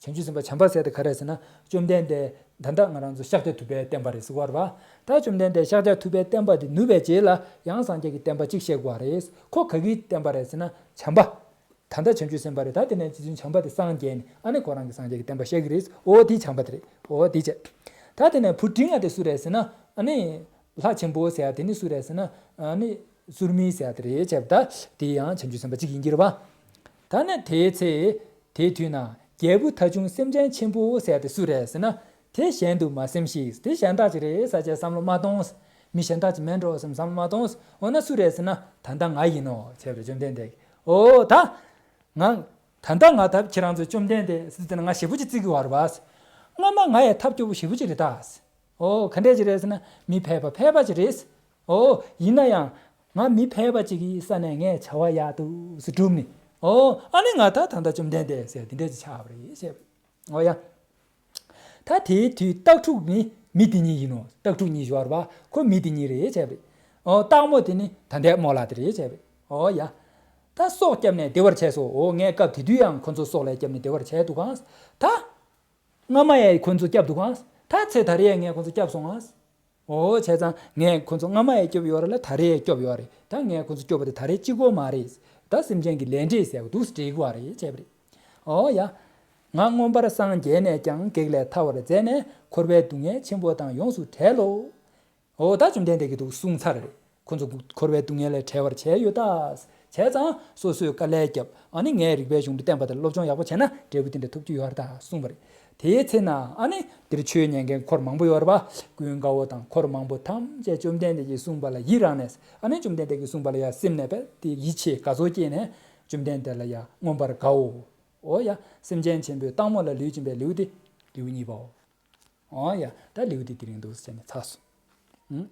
བྱང་ཆུབ་སེམས་དཔའ་བྱམས་པ་ཟེར་དེ་ག་རེ་ཟེར་ན། བཅོམ་ལྡན་འདས་ད་ལྟ་ང་རང་ཚོ་ཤཱཀྱ་ཐུབ་པའི་བསྟན་པ་རེད་ཟེར་གྱི་ཡོད་རེད་པ། ད་བཅོམ་ལྡན་འདས་ཤཱཀྱ་ཐུབ་པའི་བསྟན་པ་དེ་ནུབ་པའི་རྗེས་ལ་ཡང་སངས་རྒྱས་ཀྱི་བསྟན་པ་གཅིག་བཤད་དགོས་པ་རེད། ཁོ་ག་གི་བསྟན་པ་རེད་ཟེར་ན། བྱམས་པ། ད་ལྟ་བྱང་ཆུབ་སེམས་དཔའ་རེད། ད་དེ་ནས་རྗེ་བཙུན་བྱམས་པ་དེ་སངས་རྒྱས་ནས། ཨ་ནི་ཁོ་རང་གིས་སངས་རྒྱས་ཀྱི་བསྟན་པ་བཤད་ཀྱི་རེད། འོ་དེ་བྱམས་པ་དེ་རེད། འོ་དེ་བྱས། ད་དེ་ནས་བུ་འབྲིང་བ་དེ་སུ་རེད་ཟེར་ན། ཨ་ནི་ལྷ་ཆེན་པོ་ཟེར་ཡ་དེ་ནི་སུ་རེད་ཟེར་ན། ཨ་ནི་ཟུར་མིག་ཟེར་ཡ་དེ་རེད་བྱས་པ། ད་དེ་ཡང་བྱང་ཆུབ་སེམས་དཔའ་གཅིག་ཡིན་གྱི་རེད་པ། ད་ནི་དེའི་ཚེ་དེའི་དུས་ན་རྒྱལ་བུ་ཐ་ཆུང་སེམས་ཅན་ཆེན་པོ་ཟེར་ཡ་དེ་སུ་རེད་ཟེར་ན། དེ་གཞན་དུ་མ་སེམས་ཤིག་དེ་གཞན་དག་ཅིག་རེད་ཟེར་བྱས་བསམ་བློ་མ་གཏོང་། མི་གཞན་དག་ཅིག་མིན་འགྲོ་བསམ་བསམ་བློ་མ་གཏོང་། འོ་ན་སུ་རེད་ཟེར་ན། ད་ལྟ་ང་ཡིན་ནོ་བྱས་པ་རེད། བཅོམ་ལྡན་འདས་ཀྱིས། འོ་ད། ང་། ད་ལྟ་ང་ད་ཁྱེད་རང་ཚོས་བཅོམ་ལྡན་འདས་ཟེར་དེ་ན་ང་ཞེ་པོ་ཅིག་བརྩི་གི་ཡོད་རེད་པ། སྔ་མ་ང་ཡང་ཐབས་སྐྱོ་པོ་ཞེ་པོ་ཅིག་རེད་ད། འོ། ག་འདྲས་ཅིག་རེད་ཟེར་ན། མི་ཕལ་པ་ཕལ་པ་ཅིག་རེད། འོ། ཡིན་ན་ཡང་། ང་མི་ཕལ་པ་ཅིག་གི་ས་ནས་ངས་བྱ་བ་ཡག་ཏུ་སུ་བསྒྲུབས་ནས། འོ། ཨ་ནི་ང་ད་ད་ལྟ་བཅོམ་ལྡན་འདས་ཟེར་དེ་འདྲས་ཅིག་ཆགས་པ་རེད་ཟེར། འོ་ཡ། ད་དེའི་དུས་སྟག་ཕྲུག་ནི་མི་དེ་གཉིས་ཡིན་ནོ། སྟག་ཕྲུག་གཉིས་ཡོད་རེད་པ། ཁོ་མི་དེ་གཉིས་རེད་བྱས་པས། འོ། སྟག་མོ་དེ་ནི་ད་ལྟའི་རྨོ་ལགས་དེ་རེད་བྱས་པས། འོ་ཡ། ད་སྲོག་བསྐྱབས་ནས་བདེ་བར་བྱས་སོ། འོ། ངས་སྐབས་དེ་དུས་ཡང་ཁོ་ཚོ་སྲོག་ལ་བསྐྱབས་ནས་བདེ་བར་བྱས་འདུག་ག། ད། སྔ་མ་ཡང་ཁོ་ཚོ་བསྐྱབས་འདུག་ག། ད་ཚེ་ད་རེས་ཡང་ངས་ཁོ་ཚོ་བསྐྱབས་སོང་ང་། འོ། བྱས་ཙང་ངས་ཁོ་ཚོ་སྔ་མ་ཡང་སྐྱོབ་ཡོད་རེད་ལ། ད་རེས་ཡང་སྐྱོབ་ཡོད་རེད། ད་ངས་ཁོ་ཚོ་སྐྱོབ་པ་དེ་ད་རེས་གཅིག་པོ་མ་རེད། ད་སེམས་ཅན་གྱི་ལས་འབྲས་ཟེར་བ་འདུག་སེ་འགྲིག་གི་རེད་བྱས་པ་རེད། འོ་ཡ། ང་མངོན་པར་སངས་རྒྱས་ནས་ཀྱང་། བགེགས་ལས་ཐར་བར་མཛད་ནས། འཁོར་བའི་སྡུག་བསྔལ་ཆེན་པོ་དང་། ཡོངས་སུ་བྲལ་ལོ། འོ་ད་བཅོམ་ལྡན་འདས་ཀྱིས་འདུག་གསུངས་ཚར་རེད། ཁོ་ཚོ་འཁོར་བའི་སྡུག་བསྔལ་ལས་བྲལ་བར་བྱས་ཡོད་ད། བྱས་ཙང་སོ་སོས་དཀའ་ལས་བརྒྱབ། ཨ་ནི་ངས་རིག་པའི་གཞུང་དུ་བསྟན་པ་དེར་སློབ་སྦྱོང་ཡག་པོ་བྱས་ན་འབྲས་བུ་དེ་འདྲ་ཐོབ་རྒྱུ་ཡོད་རེད་ད་གསུངས་པ་རེད། དེའི་ཚེ་ན་ཨ་ནི་འདིར་ཆོས་ཉན་མཁན་འཁོར་མང་པོ་ཡོད་རེད་པ། ཀུན་དགའ་བོ་དང་འཁོར་མང་པོ་ཐམས་ཅད་བཅོམ་ལྡན་འདས་ཀྱིས་གསུངས་པ་ལ་ཡི་རངས་ནས། ཨ་ནི་བཅོམ་ལྡན་འདས་ཀྱིས་གསུངས་པ་ལ་ཡ་སེམས་ནས་བས་དེ་ཡིད་ཆེས་དགའ་ཚོར་སྐྱེས་ནས་བཅོམ་ལྡན་འདས་ལ་ཡ་མངོན་པར་དགའ་འོ། འོ་ཡ། སེམས་ཅན་ཆེན་པོའི་སྟག་མོ་ལ་ལུས་སྦྱིན་པའི་ལེའུ་སྟེ། ལེའུ་གཉིས་པའོ། འོ་ཡ། ད་ལེའུ་སྟེ་དེ་རིང་འདུག་ཟེར་ནས་ཚར་སོང་། ཨུ།